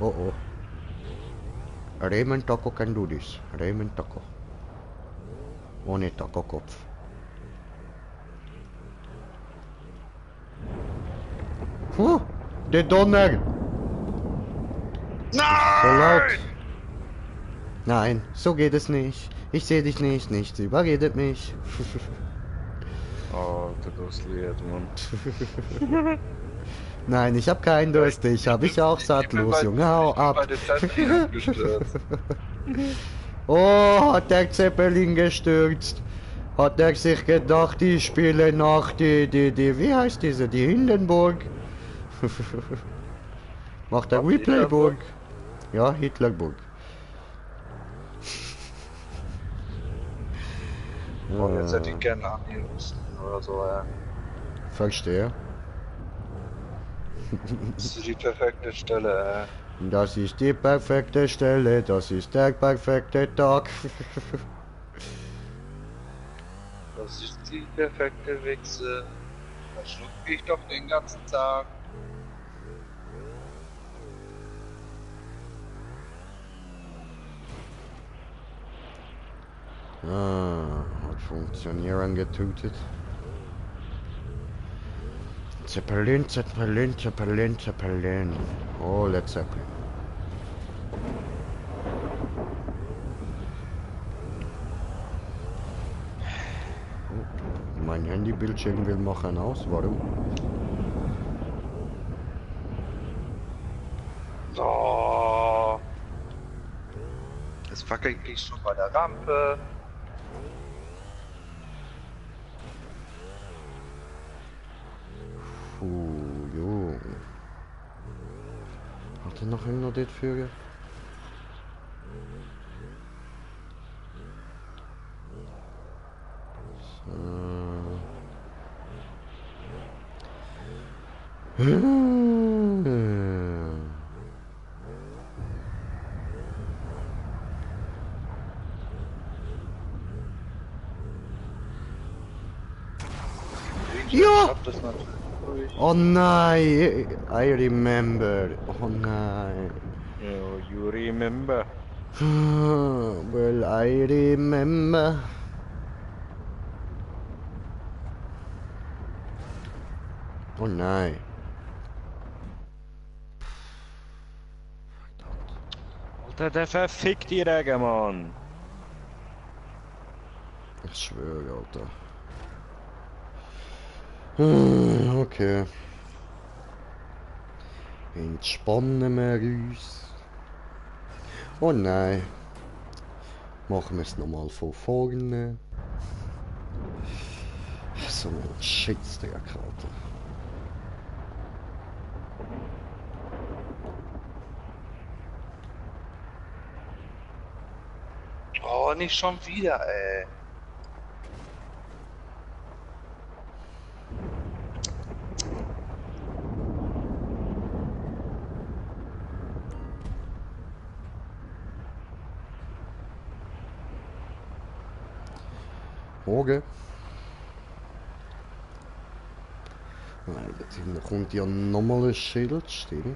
Oh oh. Raymond Taco can do this. Raymond Taco. Ohne Taco-Kopf. Der Donner! So laut. Nein, so geht es nicht. Ich sehe dich nicht, nichts überredet mich. Oh, das Lied, Mann. Nein, ich habe keinen Durst, ich habe ich auch sattlos, Junge, hau ab. Bei den Zeppelin gestürzt. Oh, hat der Zeppelin gestürzt. Hat er sich gedacht, ich spiele nach die, wie heißt diese, die Hindenburg? Macht der Replayburg? Ja, Hitlerburg. Oh, jetzt hätte ich gerne annehmen müssen oder so, ja. Verstehe. Das ist die perfekte Stelle, Das ist die perfekte Stelle, das ist der perfekte Tag. Das ist die perfekte Wichse. Da schluck ich doch den ganzen Tag. Hat funktionieren getutet. Zeppelin, Zeppelin, Zeppelin, Zeppelin. Oh, Led Zeppelin. Mein Handybildschirm will machen aus. Warum? So. Jetzt wackel ich schon bei der Rampe. Jo. Hat er noch irgendwo dort für? Ja! Das natürlich. Oh nein! I remember. Oh nein. Oh, you remember? Well, I remember. Oh nein. Alter, der verfickt die Regen, Mann. Ich schwöre, Alter. Okay. Entspannen wir uns. Oh nein. Machen wir es nochmal von vorne. So ein Shitstreck, Alter. Oh, nicht schon wieder, ey. Morgen. Nein, da kommt ja nochmal ein Schild, stimmt.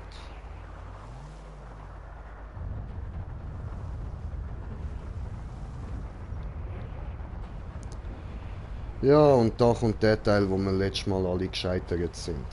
Ja, und da kommt der Teil, wo wir letztes Mal alle gescheitert sind.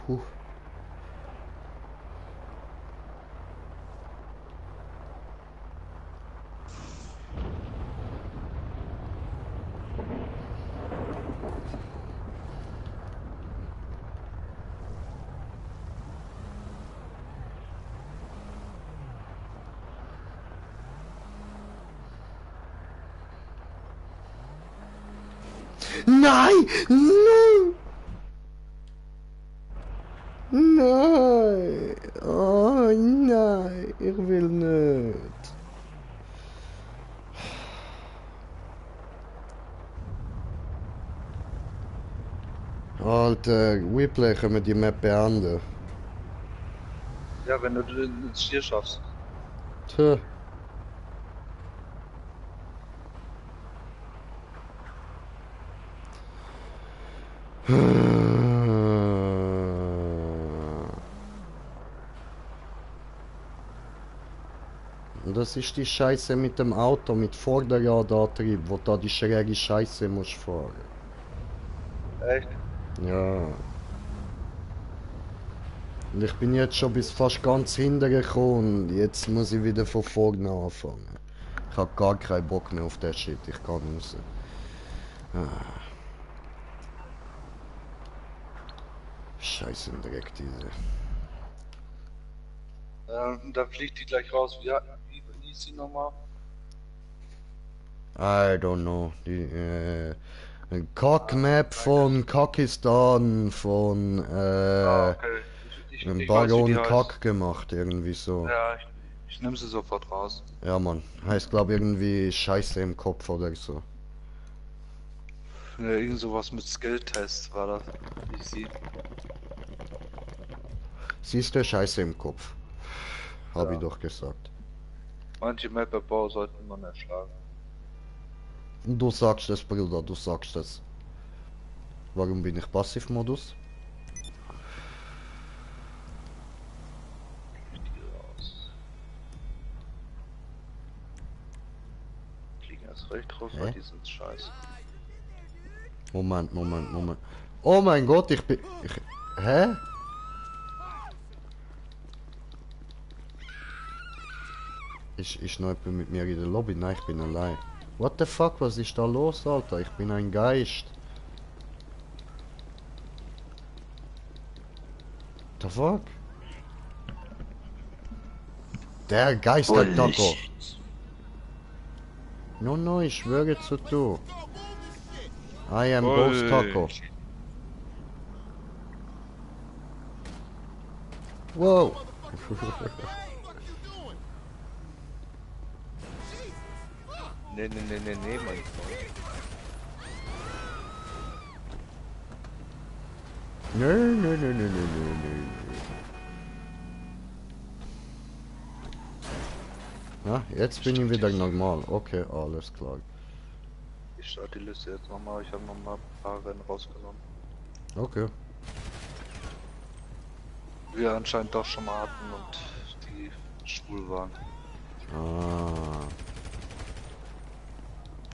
Huh. Nein! Nein! Nein! Oh nein! Ich will nicht! Alter, Whipley, können wir die Map beenden? Ja, wenn du ins Ziel schaffst. Tja. Und das ist die Scheiße mit dem Auto, mit Vorderradantrieb, wo da die schräge Scheiße musst fahren. Echt? Ja. Und ich bin jetzt schon bis fast ganz hinten gekommen und jetzt muss ich wieder von vorne anfangen. Ich hab gar keinen Bock mehr auf den Shit, ich kann raus. Scheiße im Dreck, diese. Da fliegt die gleich raus. Wie hieß sie nochmal? I don't know. Die, Cock-Map von Kakistan, von Okay. Ich weiß, wie Baron die heißt. Cock gemacht, irgendwie so. Ja, ich nehme sie sofort raus. Ja, Mann. Heißt, glaube irgendwie Scheiße im Kopf oder so. Ja, irgend sowas mit Skill-Test war das. Ich sehe. Siehst du, Scheiße im Kopf. Hab Ja. ich doch gesagt. Manche Map-Erbauer sollten man erschlagen. Du sagst es, Bruder, du sagst es. Warum bin ich Passivmodus? Fliegen erst recht drauf, Hä? weil die sind scheiße. Moment, Moment, Moment. Oh mein Gott, ich bin... Hä? Ist noch jemand mit mir in der Lobby? Nein, ich bin allein. What the fuck, was ist da los, Alter? Ich bin ein Geist. The fuck? Der Geister-Taco. No, no, ich schwöre zu du. I am Ghost Taco. Wow. Nee, mein Freund. Nö. Na, jetzt bin ich wieder normal. Okay, alles klar. Ich starte die Liste jetzt nochmal. Ich habe nochmal ein paar Rennen rausgenommen. Okay. Wir anscheinend doch schon mal hatten und die schwul waren. Ah.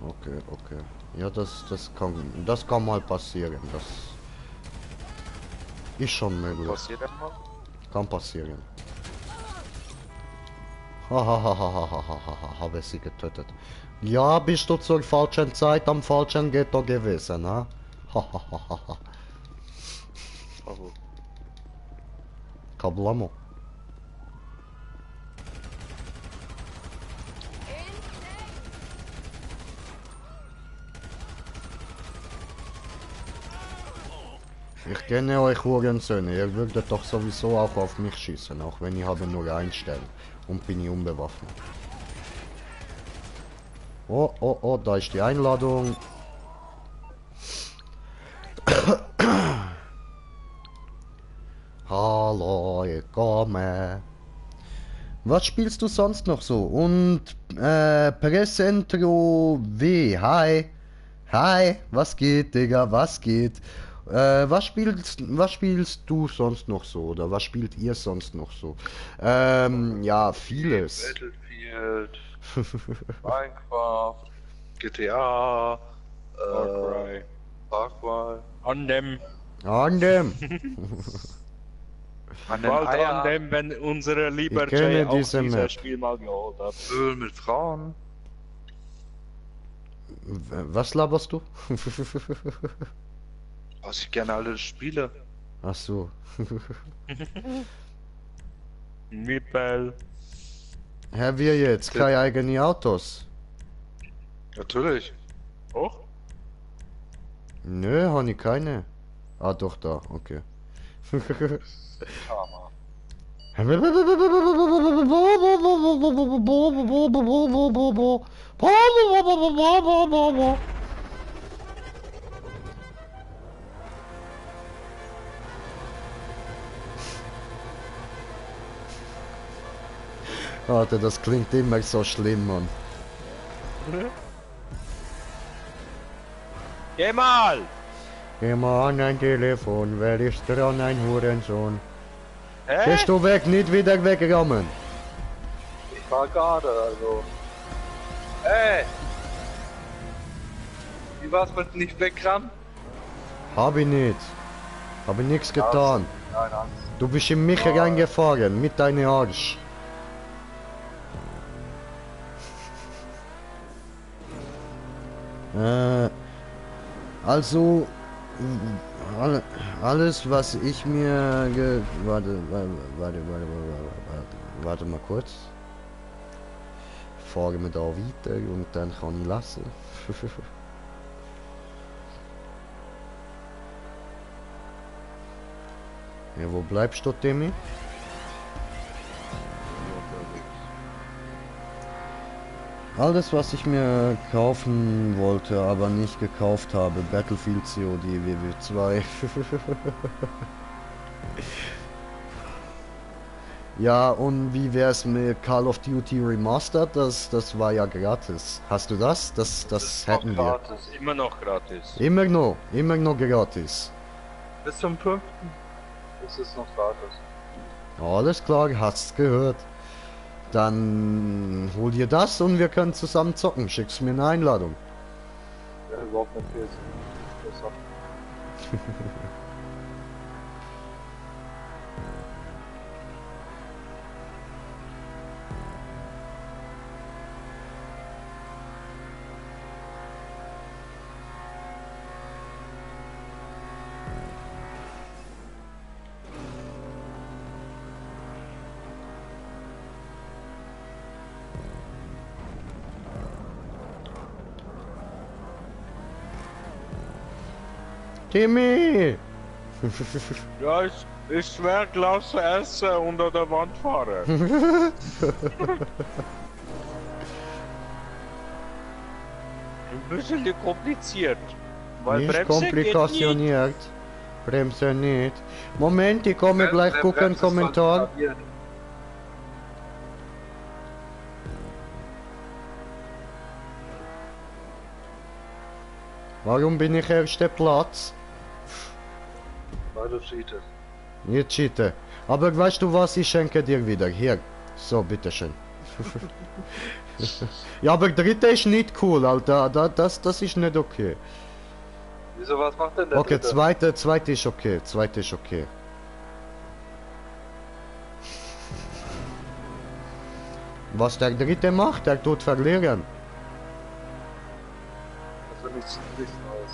Okay. Ja, das kann mal passieren. Das ist schon möglich. Passiert immer? Kann passieren. Hahaha, habe sie getötet. Ja, bist du zur falschen Zeit am falschen Ghetto gewesen, ha? Hahaha. Also, Kablamo. Ich kenne euch Hurensöhne, ihr würdet doch sowieso auch auf mich schießen, auch wenn ich habe nur einstellen und bin ich unbewaffnet. Oh, da ist die Einladung. Hallo, ich komme. Was spielst du sonst noch so? Und Presentro W, hi, was geht, Digga, was geht? Was spielst du sonst noch so? Oder was spielt ihr sonst noch so? Ja, vieles. Battlefield, Minecraft, GTA, Far Cry. Far Cry. An dem. An dem. An den Bald Eier, an dem, wenn unsere lieber Ich kenne Jay auch diese dieses Map. Spiel mal geholt hat. Öl mit Frauen. Was laberst du? Was ich gerne alle spiele. Ach so. Nippel. Haben wir jetzt keine eigenen Autos? Natürlich. Och? Nö, habe ich keine. Ah, doch, da, okay. Karma. Warte, das klingt immer so schlimm, Mann. Geh mal! Geh mal an dein Telefon, wer ist dran, ein Hurensohn? Hä? Gehst du weg, nicht wieder wegrammen. Ich war gerade, also. Ey! Wie war's mit nicht wegrammen? Hab ich nicht. Hab ich nichts getan. Nein. Du bist in mich reingefahren, mit deinem Arsch. Also, alles was ich mir warte mal kurz. Fahren wir da weiter und dann kann ich lassen. Ja, wo bleibst du, Timmy? Alles, was ich mir kaufen wollte, aber nicht gekauft habe. Battlefield COD WW2. Ja, und wie wär's mit Call of Duty Remastered? Das war ja gratis. Hast du das? Das noch hätten wir. gratis. Immer noch gratis. Immer noch gratis. Bis zum 5. ist es noch gratis. Alles klar, hast gehört. Dann hol dir das und wir können zusammen zocken. Schickst mir eine Einladung. Ja, überhaupt nicht viel. Das hat Timmy! Ja, ich werde Klasse essen unter der Wand fahren. Ein bisschen kompliziert. Weil Nicht Bremse geht nicht. komplikationiert. Bremse nicht. Moment, ich komme gleich gucken, Kommentar. Warum bin ich erster Platz? Weil du cheatest. Nicht cheaten. Aber weißt du was, ich schenke dir wieder. Hier. So, bitteschön. Ja, aber dritte ist nicht cool, Alter. Das ist nicht okay. Wieso, was macht denn der Okay, Dritte? zweite ist okay. Zweite ist okay. Was der dritte macht, der tut verlieren. Das ist nichts Neues.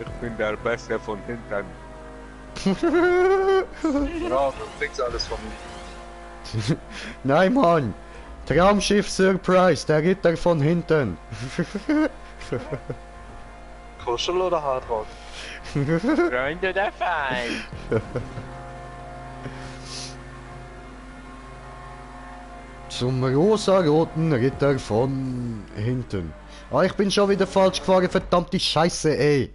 Ich bin der Beste von hinten. Ja, du kriegst alles von mir. Nein, Mann. Traumschiff Surprise, der Ritter von hinten. Kuschel oder Hardrock? Freunde der Feind. Zum rosa-roten Ritter von hinten. Ah, ich bin schon wieder falsch gefahren, verdammte Scheiße, ey.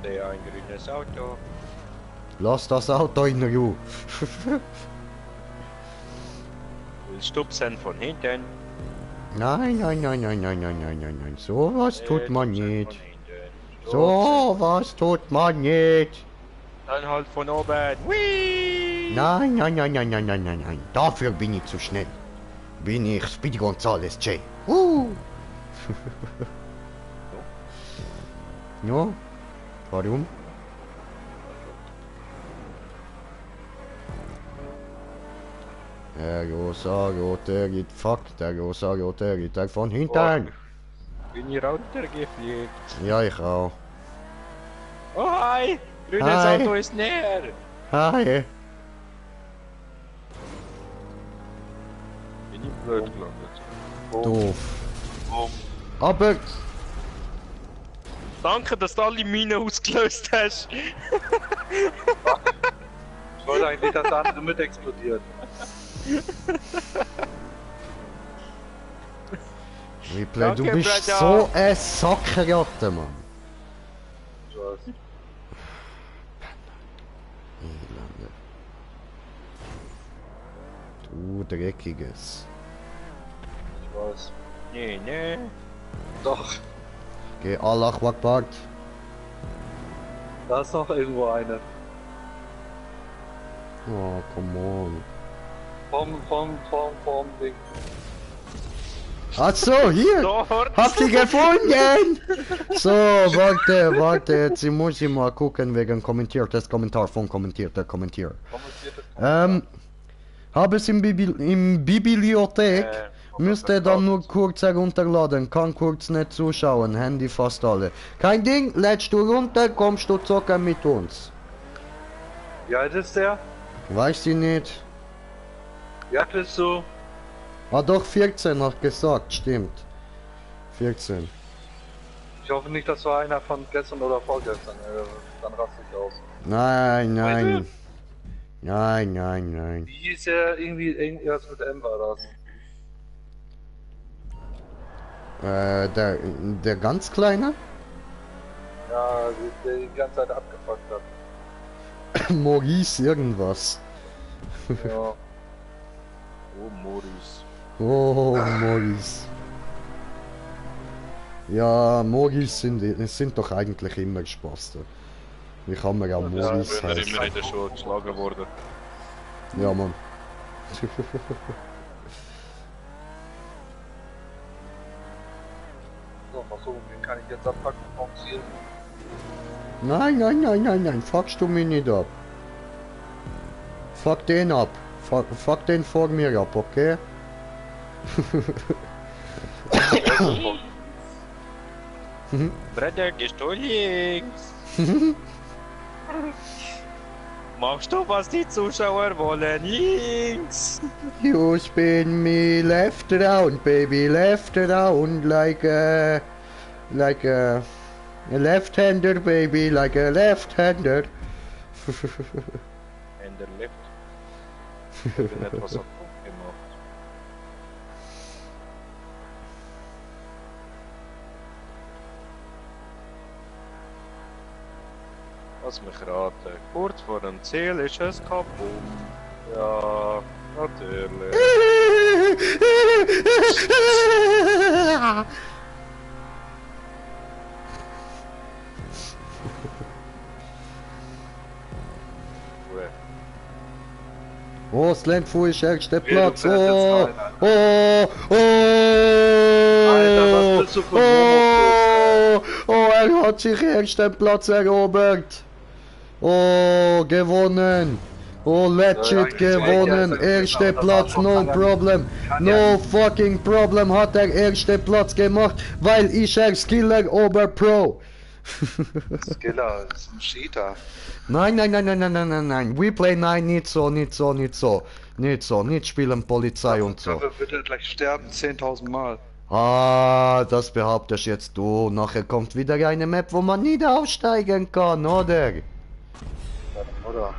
Der ein grünes Auto. Lass das Auto in Ruhe. Will stupsen von hinten. Nein, nein, nein, nein, nein, nein, nein, nein, nein. So was tut man Stupsen nicht. von hinten. So was tut man nicht. Dann halt von oben. Whee! Nein, nein, nein, nein, nein, nein, nein, nein. Dafür bin ich zu schnell. Bin ich Speedy Gonzales J. Ja, warum? Der rosa-rote Ritter, fuck, der rosa-rote Ritter von hinten. Bin ich runtergefliegt. Ja, ich auch. Oh hi! Grünes Hi. Auto ist näher. Hi. Bin ich blöd gelandet. Doof. Boom. Aber, Danke, dass du alle Minen ausgelöst hast. Ich wollte eigentlich, dass der andere mit explodiert. Replay, du Danke, bist Brother. so ein Sackratte, Mann. Ich weiß. Elende. Du Dreckiges. Ich weiß. Nee, nee. Doch, Geh Allah Akbar. da ist noch irgendwo eine. Oh, come on. Vom Ding. Ach so, hier. Dort. Habt ihr gefunden? So, warte, jetzt muss ich mal gucken wegen kommentiertes Kommentar von kommentierter Kommentier. Kommentiert Habe es im Bibliothek, müsste dann nur kurz herunterladen, kann kurz nicht zuschauen, Handy fast alle. Kein Ding, lädst du runter, kommst du zocken mit uns. Wie alt ist der? Weiß ich nicht. Wie alt bist du? Ah doch, 14 hat gesagt, stimmt. 14. Ich hoffe nicht, das war einer von gestern oder vorgestern. Dann raste ich aus. Nein, nein. Nein, nein, nein. Wie hieß der irgendwas mit M war das? Der ganz Kleine? Ja, der die ganze Zeit abgefuckt hat. Maurice irgendwas. Ja. Oh, Maurice. Oh, Maurice. Ja, Maurice sind doch eigentlich immer Spaß. Wie kann man auch Maurice Wenn er heißen? immer in der Schule geschlagen wurde. Ja, Mann. So, mal so, den kann ich jetzt abpacken vom Ziel. Nein, nein, nein, nein, nein, fuckst du mich nicht ab. Fuck den ab. Fuck den vor mir ab, okay? Bruder, gehst du links? Machst du, was die Zuschauer wollen? Links! You spin me left around, baby, left around like a left-hander, baby, like a left-hander. In der Lift. Ich bin etwas auf Punkt gemacht. Lass mich raten. Kurz vor dem Ziel ist es kaputt. Ja, natürlich. Oh, Slendfu ist erster Platz. du fährst Oh, jetzt rein, oh, oh, Alter, was bist du für ein oh, oh, er hat sich ersten Platz erobert. Oh, gewonnen. Oh, legit gewonnen. Erster Platz, no problem. No fucking problem hat er ersten Platz gemacht, weil ich Skiller Oberpro. Skiller, das ist ein Cheater. Nein, nein, nein, nein, nein, nein, nein, nein. We play nein, nicht so, nicht so, nicht so. Nicht so, nicht spielen Polizei und so. Dafür wird er gleich sterben 10.000 Mal. Ah, das behauptest jetzt du. Nachher kommt wieder eine Map, wo man nicht aussteigen kann, oder? Oder?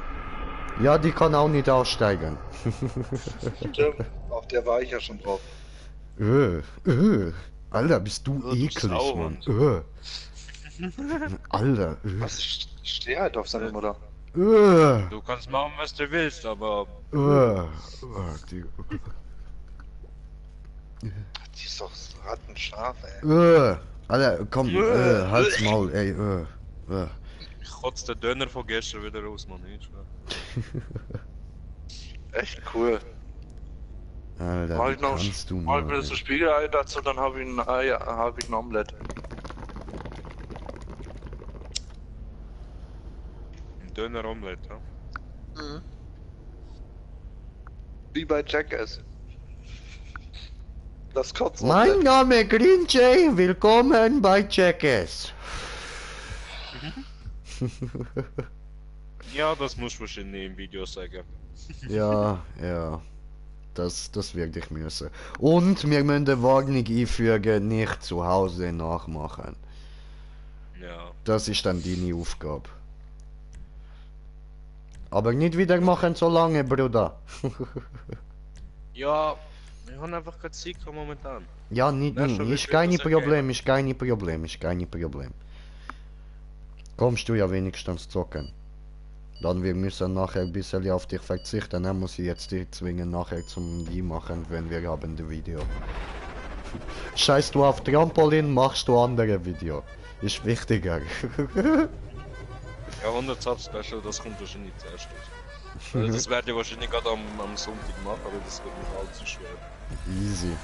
Ja, die kann auch nicht aussteigen. Stimmt, auf der war ich ja schon drauf. Alter, bist du Ja, du eklig, Sau Mann. und Alter. Was? Ich stehe halt auf seine Mutter. Du kannst machen, was du willst, aber Die, Die ist doch rattenscharf, ey. Alter, komm, halt's Maul, ey, ich kotze den Döner von gestern wieder raus, Mann. Nicht schwer. Echt cool. Alter, Mach wie ich noch kannst du mal nur, ein bisschen Spiegelei dazu, dann habe ich ein Omelett. Ein Döner Omelette, ja? Wie bei Jackass. Das Kotzen. Mein Name Green Jay, willkommen bei Jackass. Ja, das muss wahrscheinlich im Video sagen. Ja, ja. Das werde ich müssen. Und wir müssen eine Warnung einfügen, nicht zu Hause nachmachen. Ja. Das ist dann deine Aufgabe. Aber nicht wieder machen so lange, Bruder. Ja, wir haben einfach keine Zeit momentan. Ja, nicht, Ja, schon ist wieder kein das Problem, ist kein Problem, ist kein Problem. Kommst du ja wenigstens zocken. Dann wir müssen nachher ein bisschen auf dich verzichten, dann muss ich jetzt dich zwingen nachher zum die machen, wenn wir haben das Video. Scheiß du auf Trampolin, machst du andere Video. Ist wichtiger. Ja, 100 Sub-Special, das kommt wahrscheinlich zuerst. Also das werde ich wahrscheinlich gerade am Sonntag machen, aber das wird nicht allzu schwer. Easy.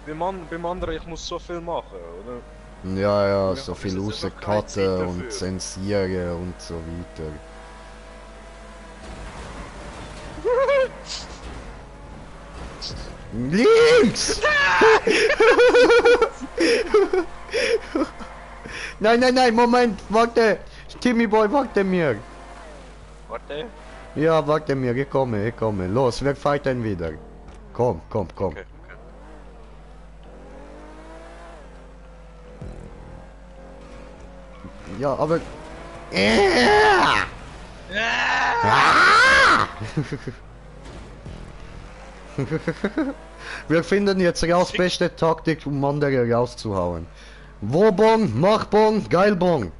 Beim anderen, ich muss so viel machen, oder? Ja, ja, Ja, so aber viel es ist einfach keine Zeit rauscutten dafür. und zensieren und so weiter. Links! Nein, nein, nein, Moment, warte! Timmy Boy, warte mir! Warte. Ja, warte mir, ich komme. Los, wir fighten wieder. Komm. Okay, okay. Ja, aber... Ah! Wir finden jetzt raus beste Taktik, um andere rauszuhauen. Wobong, Machbong, Geilbong.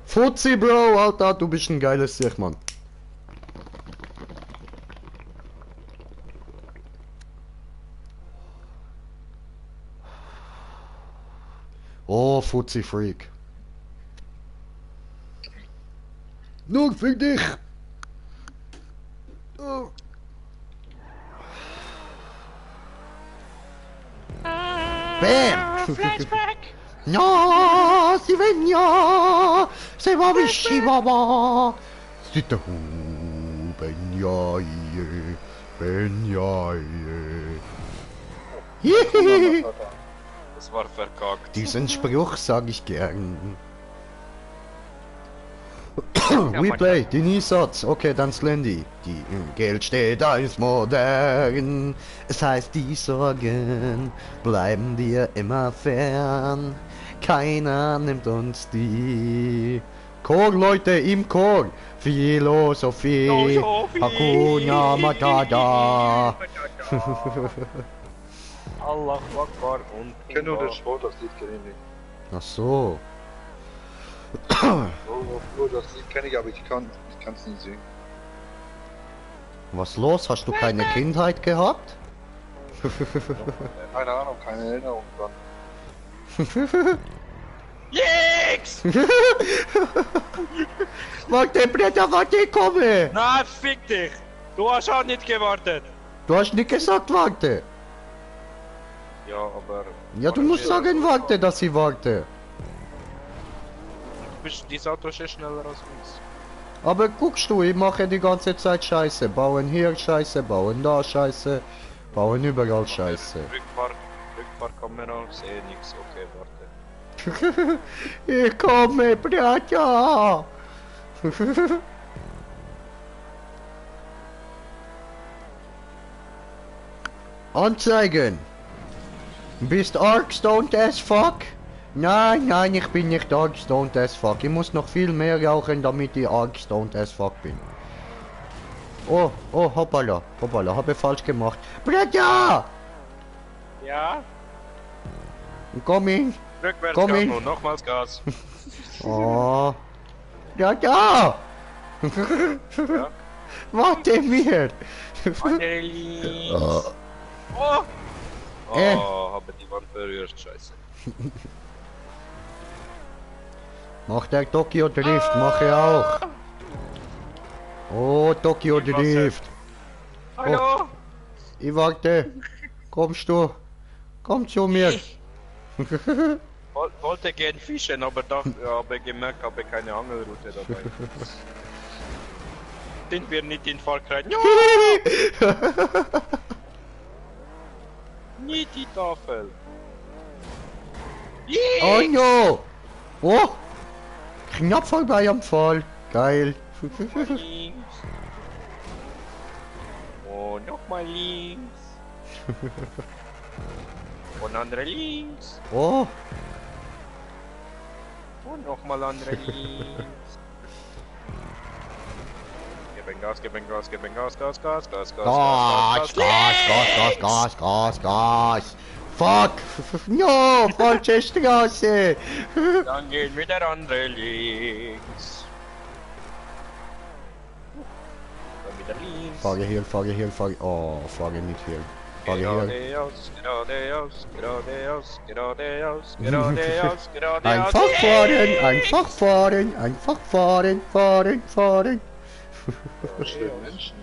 Fuzzi, Bro, Alter, du bist ein geiles Sicht, Mann. Oh, Fuzzi Freak. Nur für dich. Oh. Bam! Flashback! No, si vegna, se va baba. Sitte hu, benjaie, benjaie. Hihihi. Das war verkackt. Diesen Spruch sag ich gern. Replay, den E-Satz. Okay, dann Slendy. Die Geld steht als modern. Es heißt, die Sorgen bleiben dir immer fern. Keiner nimmt uns die. Chor, Leute, im Chor. Philosophie. Hakuna Matata. Allah Akbar und Ich kenne nur das Sport, das Lied kenne ich nicht. Ach so. Oh, das Lied kenne ich, aber ich kann es nicht singen. Was los? Hast du keine Kindheit gehabt? Keine Ahnung, keine Erinnerung dran. Jinx! Warte, Blätter, warte, ich komme! Na, fick dich! Du hast auch nicht gewartet! Du hast nicht gesagt, warte! Ja, aber... Ja, du musst sagen, warte, dass ich warte. Das Auto ist schneller als uns. Aber guckst du, ich mache die ganze Zeit Scheiße. Bauen hier Scheiße, bauen da Scheiße, bauen überall Scheiße. Rückfahrkamera, sehe nix, okay, warte. Ich komme, Blätter! Anzeigen! Bist arg stoned as fuck? Nein, nein, ich bin nicht arg stoned as fuck. Ich muss noch viel mehr rauchen, damit ich arg stoned as fuck bin. Oh, oh, hoppala, hoppala, habe falsch gemacht. Blätter! Ja? Komm in! Rückwärts Komm Gas in. und nochmals Gas. Oh! Blätter! Ja. Warte mir! Andere links. Oh. Oh! Äh. Oh, habe die Wand berührt, scheiße. Mach der Tokyo Drift, mach ich auch. Oh, Tokyo Wie war's Drift. Hallo? Ich warte. Kommst du? Komm zu mir. Wollte gern fischen, aber habe gemerkt, habe keine Angelrute dabei. Sind wir nicht in Falkreis? Ja! Nicht die Tafel. Oh no! Oh! Knapp vorbei am Fall. Geil. Links. Und nochmal links. Und andere links. Oh! Und nochmal andere links. Geben Gas, geben Gas, geben Gas, Gas, Gas, Gas, Gas, Gas, Gas, Gas, Gas, Gas. Fuck! No, falsche Straße! Dann gehen wieder andere links. Dann wieder links. Fahre hier, fahre hier, fahre... Oh, fahre nicht hier. Fahre hier. Geradeaus, geradeaus, geradeaus, geradeaus, geradeaus, geradeaus. Einfach fahren, einfach fahren, einfach fahren, fahren, fahren. Schlimm Menschen,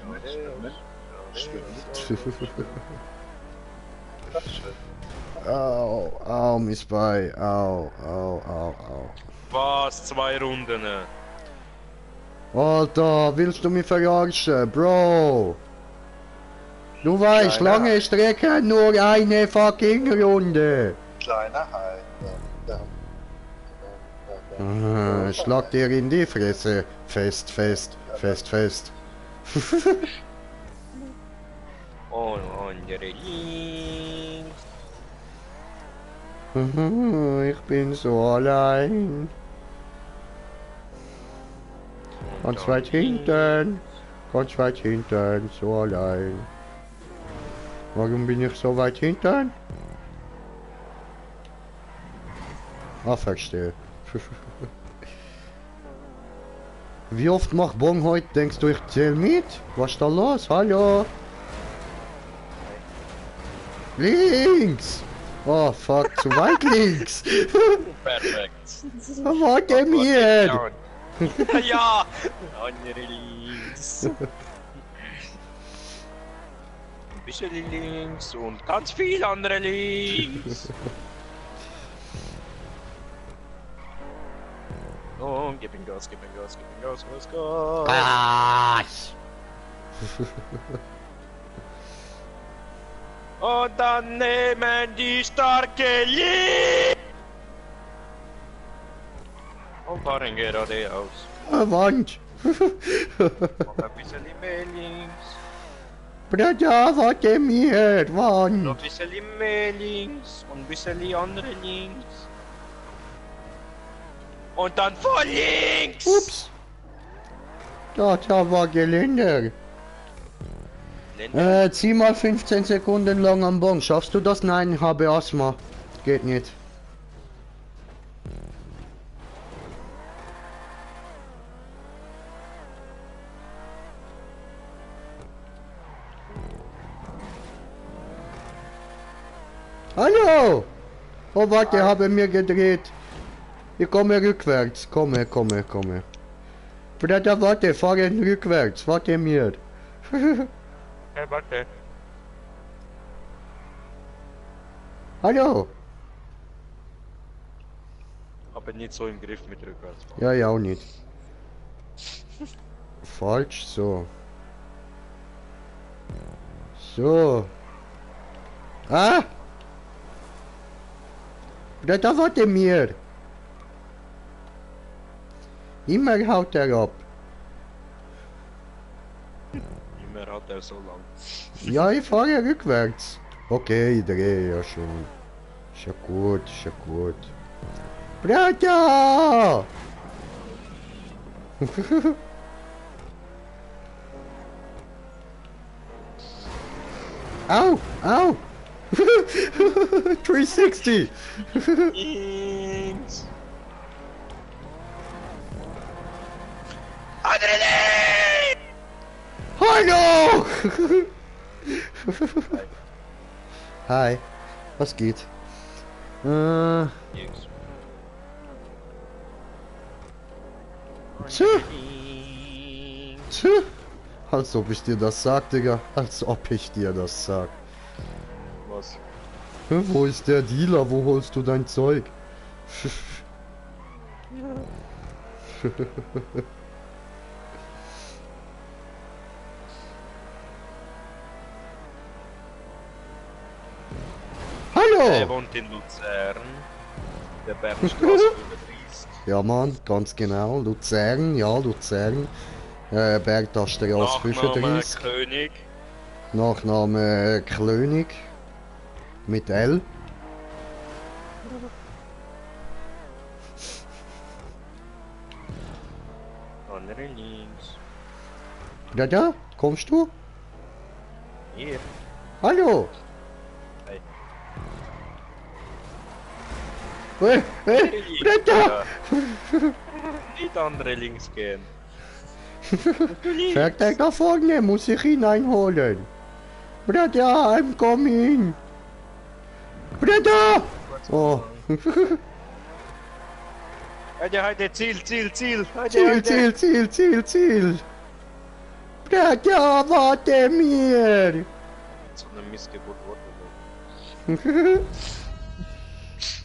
Au, au, Miss Bei, au, au, au, au. Was? 2 Runden? Alter, willst du mich verarschen, Bro? Du weißt, Kleiner. lange Strecke, nur eine fucking Runde. Kleiner Hai. Schlag dir in die Fresse. Fest, fest, fest, fest. Und andere links. Ich bin so allein. Ganz weit hinten. Ganz weit hinten. So allein. Warum bin ich so weit hinten? Ah, verstehe. Wie oft macht Bon heute? Denkst du, ich zähl mit? Was ist da los? Hallo? Links! Oh fuck, zu weit links! Perfekt. Warte mir! Ja! Andere links. Ein bisschen links und ganz viel andere links. Und gib ihm Gas, gib ihm Gas, gib ihm Gas, Gas, Gas. Gas! Und dann nehmen die starke Linie und fahren geradeaus. Wand! Und ein bisschen mehr links. Bruder, warte mir! Noch Wand! ein bisschen mehr links und ein bisschen andere links. Und dann voll links! Ups! Da war Geländer. Zieh mal 15 Sekunden lang am Bon. Schaffst du das? Nein, ich habe Asthma. Geht nicht. Hallo! Oh, warte, habe mir gedreht. Ich komme rückwärts. Komme. Bruder, warte, fahren rückwärts. Warte mir. Hey, warte. Hallo! Aber nicht so im Griff mit rückwärts. Ja, auch nicht. Falsch, so. So. Ah! Da warte mir! Immer haut er ab. Immer hat er so lang. Ja, ich fahre rückwärts. Okay, ich drehe ja schon. Ist ja gut, ist ja gut. Bruder! Au! Au! 360! Links! Adrenalin! Hallo! Hi. Was geht? Links. Tschö. Tschö. Als ob ich dir das sag, Digga. Als ob ich dir das sag. Was? Wo ist der Dealer? Wo holst du dein Zeug? Er Hallo! wohnt in Luzern. Der Bernstraße 35. Ja, Mann, ganz genau. Luzern, ja, Luzern. Bergtastraße Nachname 35. König. Nachname Klönig. Mit L. Andere links. Da, kommst du? Hier. Hallo! Hey. Da! Ja. Nicht andere links gehen. Du links. Fährt er da vorne, muss ich ihn einholen. Bruder, I'm coming. Bruder! Oh. Heute, Ziel. Heute. Ziel. Bruder, warte mir. So eine Missgeburt wurde.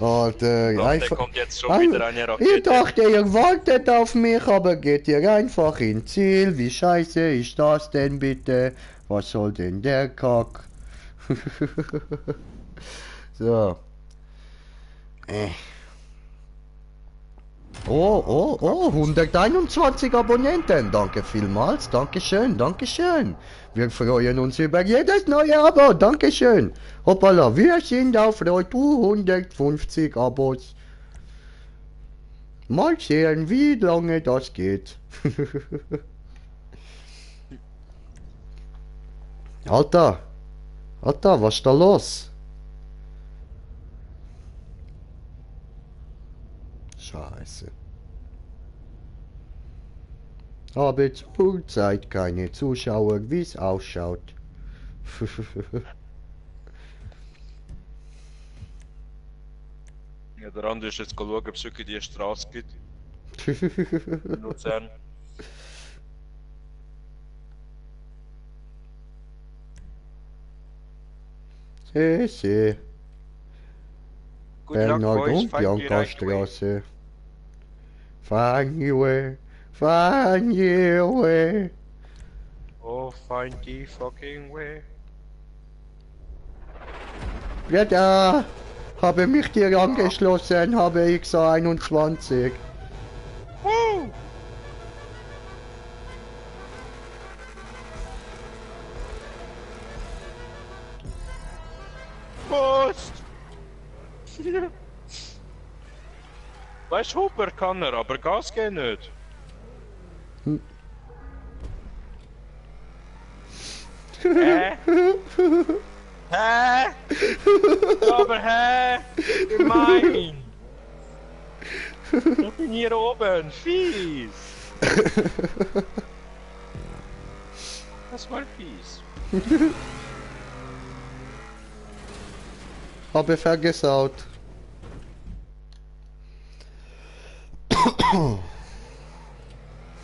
Alter, Doch, der einfach... kommt jetzt schon wieder eine Ich Rakete. dachte, ihr wartet auf mich, aber geht ihr einfach ins Ziel. Wie scheiße ist das denn bitte? Was soll denn der Kack? So. Oh, 121 Abonnenten. Danke vielmals. Dankeschön. Wir freuen uns über jedes neue Abo. Dankeschön. Hoppala, wir sind auf 150 Abos. Mal sehen, wie lange das geht. Alter! Alter, was ist da los? Scheiße. Habe zurzeit keine Zuschauer, wie es ausschaut. Ja, der andere ist jetzt schauen, ob es wirklich die Straße gibt. In Luzern. Sì. Good luck, Bernhard boys. und Find the right way. Bianca-Straße. Find your way, find your way. Oh, find the fucking way. Ja, habe mich dir angeschlossen, habe XA21. Woo! Post! Weißt du, Huber kann er, aber Gas geht nicht. Hä? Hä? Aber hä? Gemein! Ich bin hier oben, fies! Das war fies. Habe vergesaut.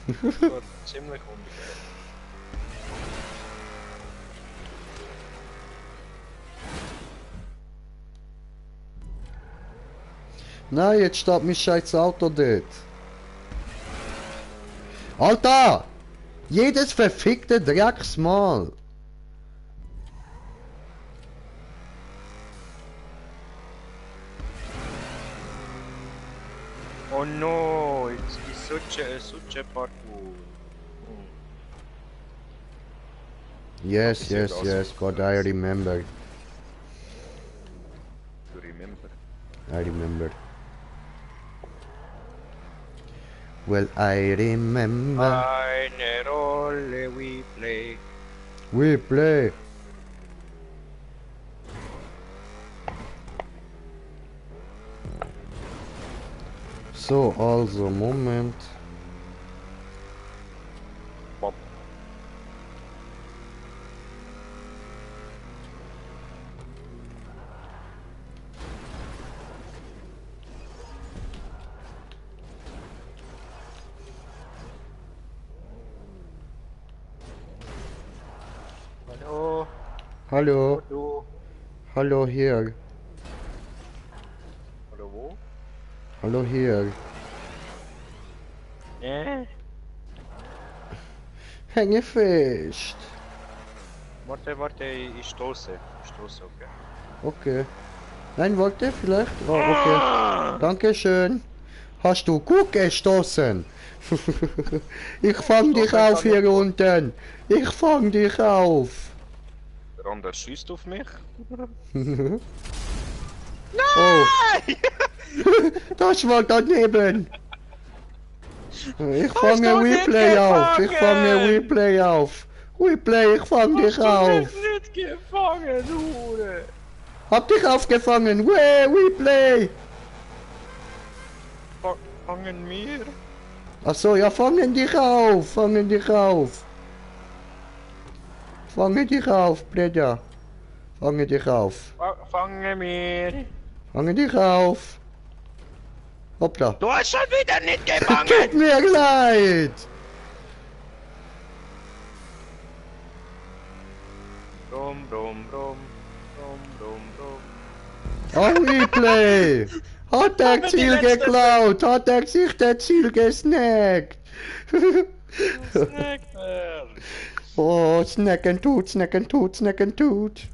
Das war ziemlich unbequem. Nein, jetzt steht mein scheiß Auto dort. Alter! Jedes verfickte Drecksmal! Oh no, it's such a parkour. Yes, yes, yes, but I remember. You remember? I remember. Well, I remember. Eine Rolle we play. We play. So, also, Moment. Bob. Hallo. Hallo, Hallo. hallo hier. Hallo wo? Hallo hier. Hänge fest. Warte, ich stoße. Ich stoße, okay. Okay. Nein, warte, vielleicht. Oh, okay. Dankeschön. Hast du gut gestoßen? Ich fang dich auf hier unten. Ich fang dich auf. Der andere schießt auf mich. Oh. Das war daneben. Ich fange du nicht Replay auf. Ich fange gefangen? Replay auf. Replay, ich fang dich auf. nicht gefangen, Hure! Hab dich aufgefangen. Replay. Fangen wir? Ach so, ja, fangen dich auf. Fangen dich auf. Fange dich auf, Breda. Fange dich auf. Fangen wir? Fange dich auf. Hoppla. Du hast schon wieder nicht Tut gefangen! mir leid. Brumm, brumm, brumm. Brumm, brumm, brumm. Oh, Replay. Hat er Aber die Ziel letzte- geklaut? Hat er sich der Ziel gesnackt? Snackbär! Oh, snacken tut, snacken tut, snacken tut.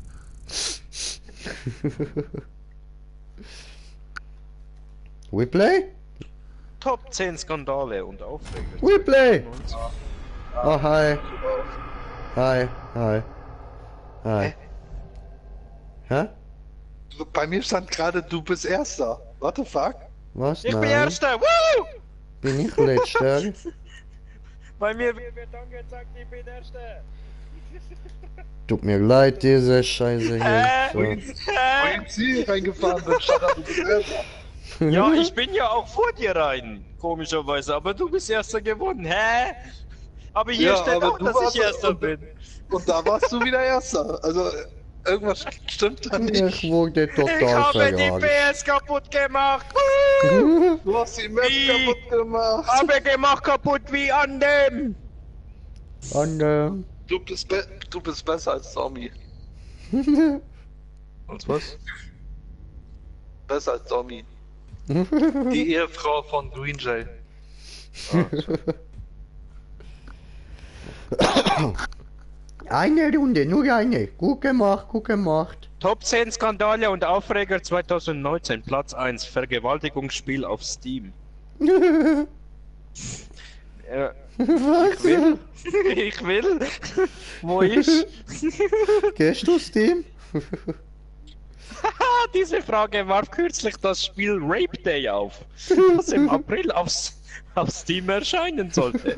Replay? Top 10 Skandale und Aufreger. Replay! Und Oh, hi. Hi, hi. Hi. Hä? Bei mir stand gerade, du bist Erster. What the fuck? Was? ich bin Nein. Erster! Woo! Bin ich letzter? Bei mir wird angezeigt, ich bin Erster. Tut mir leid, diese Scheiße hier. Hä? Wo ich ins Ziel reingefahren bin, stand da, du bist Erster. Ja, ich bin ja auch vor dir rein, komischerweise, aber du bist Erster geworden, hä? Aber hier Ja, steht aber auch, du dass warst ich Erster bin. Und da warst du wieder Erster. Also, irgendwas stimmt da nicht. Ich wurde Ich total habe die verraten. PS kaputt gemacht. Du hast die Map Wie? kaputt gemacht. Habe gemacht kaputt wie an dem. Und, Du bist besser als Zombie. Und was? Besser als Zombie. Die Ehefrau von Green Jay. Eine Runde, nur eine. Gut gemacht, gut gemacht. Top 10 Skandale und Aufreger 2019, Platz 1, Vergewaltigungsspiel auf Steam. Was? Ich will. Wo ist? Gehst du Steam? Diese Frage warf kürzlich das Spiel Rape Day auf, das im April auf Steam erscheinen sollte.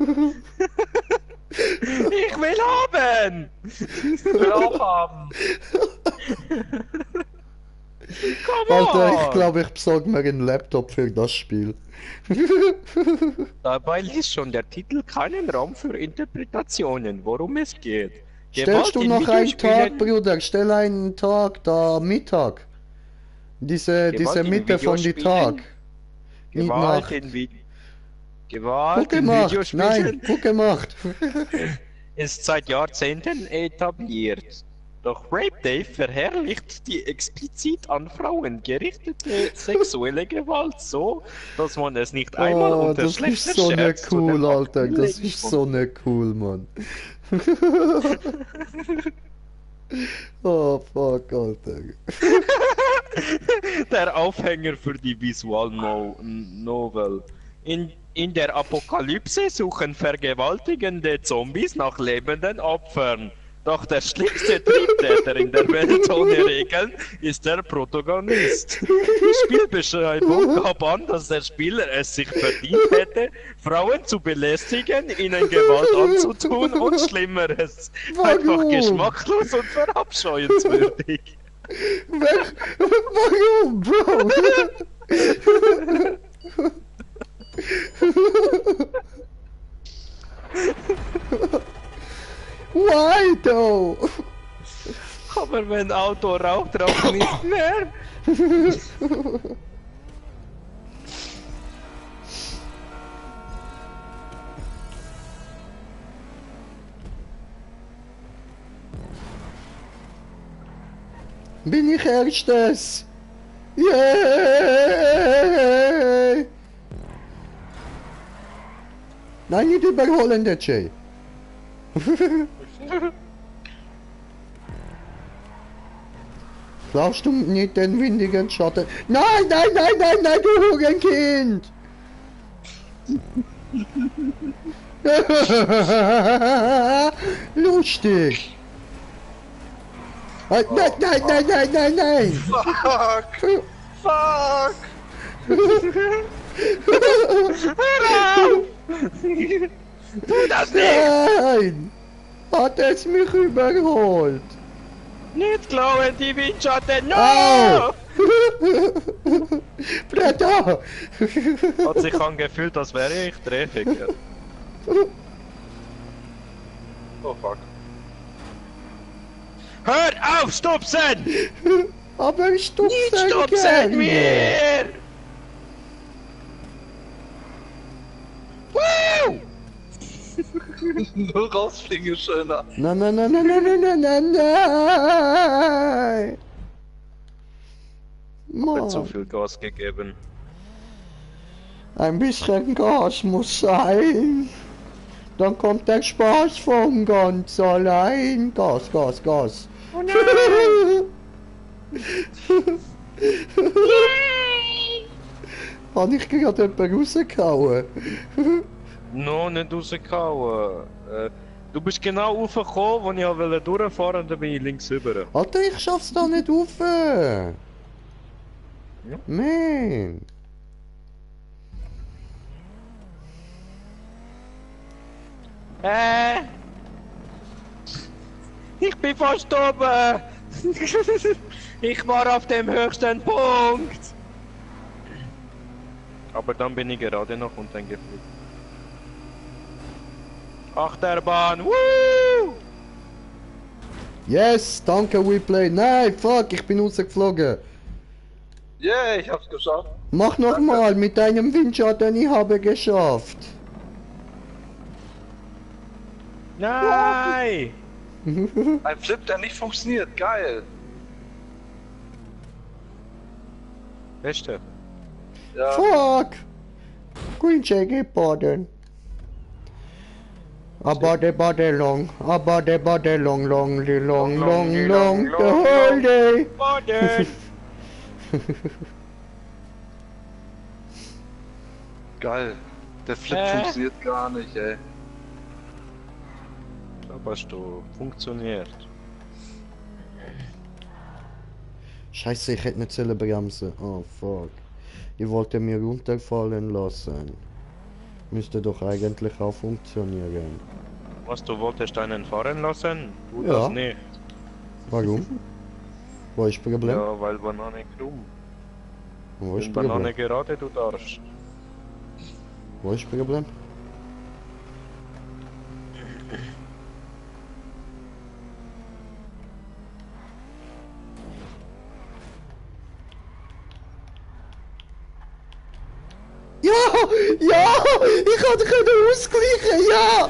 Ich will haben! Ich will auch haben! Come Alter, ich on! glaube, ich besorge mir einen Laptop für das Spiel. Dabei ließ schon der Titel keinen Raum für Interpretationen, worum es geht. Stellst du in noch einen Videospielen- Tag, Bruder? Stell einen Tag, da Mittag. Diese Gewalt in Mitte von die Videospielen? Tag. Nicht Gewalt Nacht. in, Vi Gut Gewalt in gemacht. Videospielen Nein, gut gemacht. ist seit Jahrzehnten etabliert. Doch Rape Day verherrlicht die explizit an Frauen gerichtete sexuelle Gewalt so, dass man es nicht einmal Oh, unter das schlechter ist so ne Scherz zu cool, den Alter. Akten Das legen ist so ne cool, Mann. Oh, fuck, Alter. Der Aufhänger für die Visual Novel. In der Apokalypse suchen vergewaltigende Zombies nach lebenden Opfern. Doch der schlimmste Triebtäter in der Welt ohne Regeln ist der Protagonist. Die Spielbeschreibung gab an, dass der Spieler es sich verdient hätte, Frauen zu belästigen, ihnen Gewalt anzutun und Schlimmeres. Einfach Warum? geschmacklos und verabscheuenswürdig. Warum, Bro? Why though? Aber wenn Auto raucht, raucht nicht mehr. Bin ich erstes? Yeah! Nein, nicht überholen, der Jay. Glaubst du nicht den windigen Schatten? Nein, nein, nein, nein, nein, du Hurenkind! Lustig! Nein, nein, nein, nein, nein, nein! Fuck! Fuck! Tu das nicht! Nein! Hat es mich überholt? Nicht klauen, die Windschatten! No! Au! Bleib da! Hat sich angefühlt, als wäre ich Drehficker. Oh fuck. Hör auf, stupsen! Aber ich stupse Nicht stupsen gerne. mir! Woo! Nur rausfliegen ist schöner. Nein, nein, nein, nein, nein, nein, nein, nein, nein! Hat zu Mann, viel Gas gegeben. ein bisschen Gas muss sein. Dann kommt der Spaß von ganz allein. Gas, Gas, Gas. Oh nein! Habe ich gerade jemanden rausgehauen? No, nicht rausgehauen. Du bist genau raufgekommen, als ich durchfahren wollte, dann bin ich links rüber. Alter, ich schaff's da nicht rauf. Ja. Man. Ich bin fast oben. Ich war auf dem höchsten Punkt. Aber dann bin ich gerade noch unten geflogen. Achterbahn, woo! Yes, danke WePlay. Nein, fuck, ich bin rausgeflogen. Yeah, ich hab's geschafft. Mach nochmal mit deinem Windschatten, ich habe geschafft. Nein! Ein Flip, der nicht funktioniert. Geil. Beste. Ja. Fuck! Green Shaggy Baden. Bade long, bade long, long, the whole day. Baden! Geil. Der Flip funktioniert gar nicht, ey. Aber du funktioniert. Scheiße, ich hätte nicht sollen bremsen. Oh fuck. Ich wollte mir runterfallen lassen. Müsste doch eigentlich auch funktionieren. Was, du wolltest einen fahren lassen? Du Ja. das nicht. Warum? Wo ist das Problem? Ja, weil Banane krumm. Wo ist Wenn das Banane Problem? gerade, du darfst. Wo ist das Problem? Ja! Ja! Ich hatte können ausgleichen! Ja!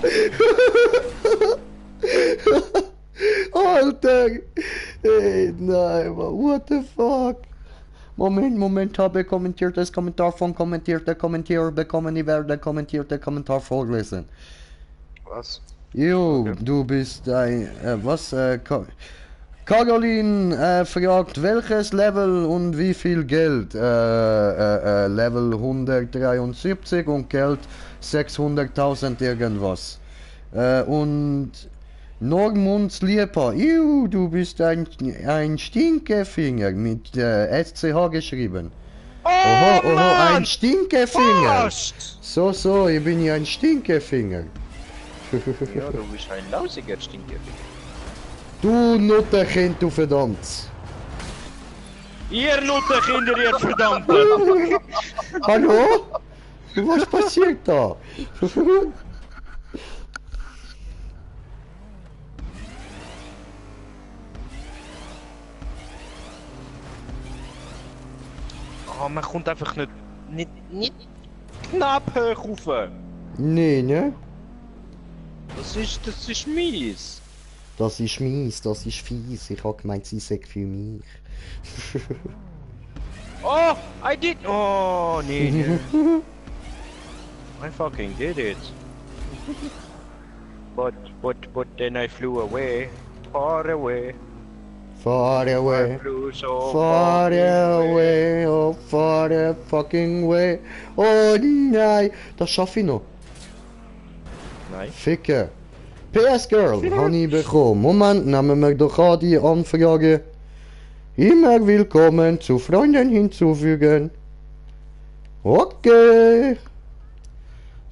Alter! Ey, nein, Mann. What the fuck? Moment, habe kommentiertes Kommentar von kommentierte Kommentierer bekommen. Ich werde kommentierte Kommentar vorlesen. Was? Jo, Okay. du bist ein, Caroline fragt, welches Level und wie viel Geld? Level 173 und Geld 600.000 irgendwas. Und Normund Lieper, du bist ein Stinkefinger mit SCH geschrieben. Oh, Oho, ein Stinkefinger. Fast! So, ich bin ja ein Stinkefinger. Ja, du bist ein lausiger Stinker. Du Nutterkind, du verdammt. Ihr Nutterkinder, ihr Verdammten! Hallo? Was passiert da? Oh, man kommt einfach nicht knapp hoch rauf. Nee, ne? Das ist mies. Das ist mies, das ist fies. Ich hab gemeint, sie sagt für mich. Oh, I did. Oh, nee. I fucking did it. But then I flew away. Far away. Far I away. flew so Far fucking away, oh far the fucking way. Oh nein, das schaffe ich noch. Nein. Ficken. PS Girl, habe ich bekommen. Moment, nehmen wir doch an die Anfrage. Immer willkommen zu Freunden hinzufügen. Okay.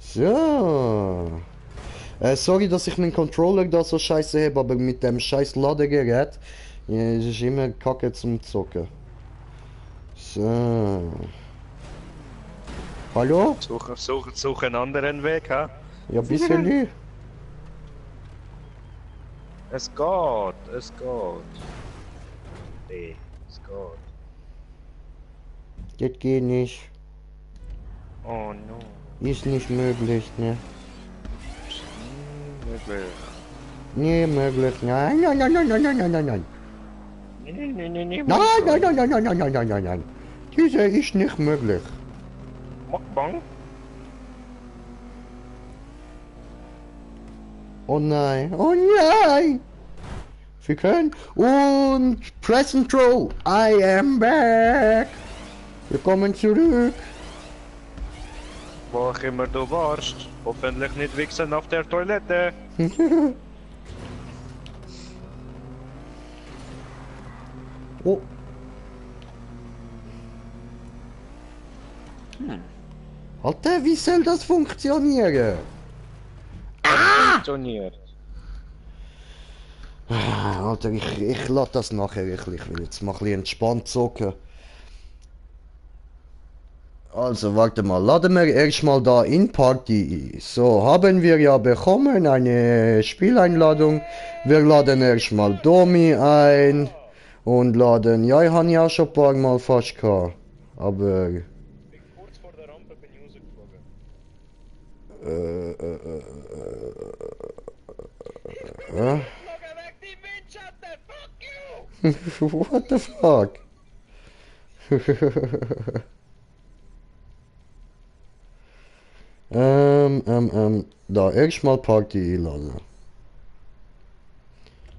So. Sorry, dass ich meinen Controller da so scheiße habe, aber mit dem scheiß Ladegerät es ist immer kacke zum Zocken. So. Hallo? Such einen anderen Weg, ha? Ja, bisschen. Es geht. Nee, es geht. Das geht nicht. Oh no. Ist nicht möglich, ne? Möglich. Nie möglich. Nein, nein, nein, nein, nein, nein, nein, nein, nein. Nee. Nein, nein, nein, nein, nein, nein, nein, nein, nein, nein. Diese ist nicht möglich. Mukbang? Oh nein, oh nein. Wir können und Press and Throw. I am back. Willkommen zurück. Wo auch immer du warst. Hoffentlich nicht wichsen auf der Toilette. Oh. Alter, wie soll das funktionieren? Ah! funktioniert. Alter, ich lasse das nachher. Ich will jetzt mal ein bisschen entspannt zocken. Also, warte mal, laden wir erstmal da in Party. So, haben wir ja bekommen eine Spieleinladung. Wir laden erstmal Domi ein. Und laden, ja, ich habe ja auch schon ein paar Mal fast gehabt. Aber, Kurz vor der Rampe bin ich rausgeflogen. Flog weg die Windschatten! Fuck you! what the fuck? Da erstmal Party einladen.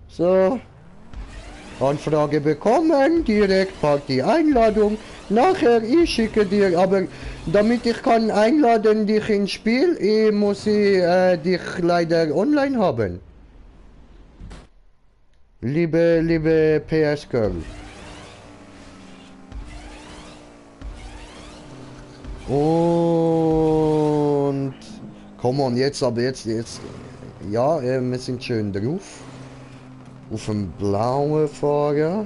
So. Anfrage bekommen, direkt Party-Einladung. Nachher, ich schicke dir, aber damit ich kann einladen dich ins Spiel, muss ich dich leider online haben. Liebe PS-Girl. Und... Komm on, jetzt. Ja, wir sind schön drauf. Auf dem blauen Fahrer.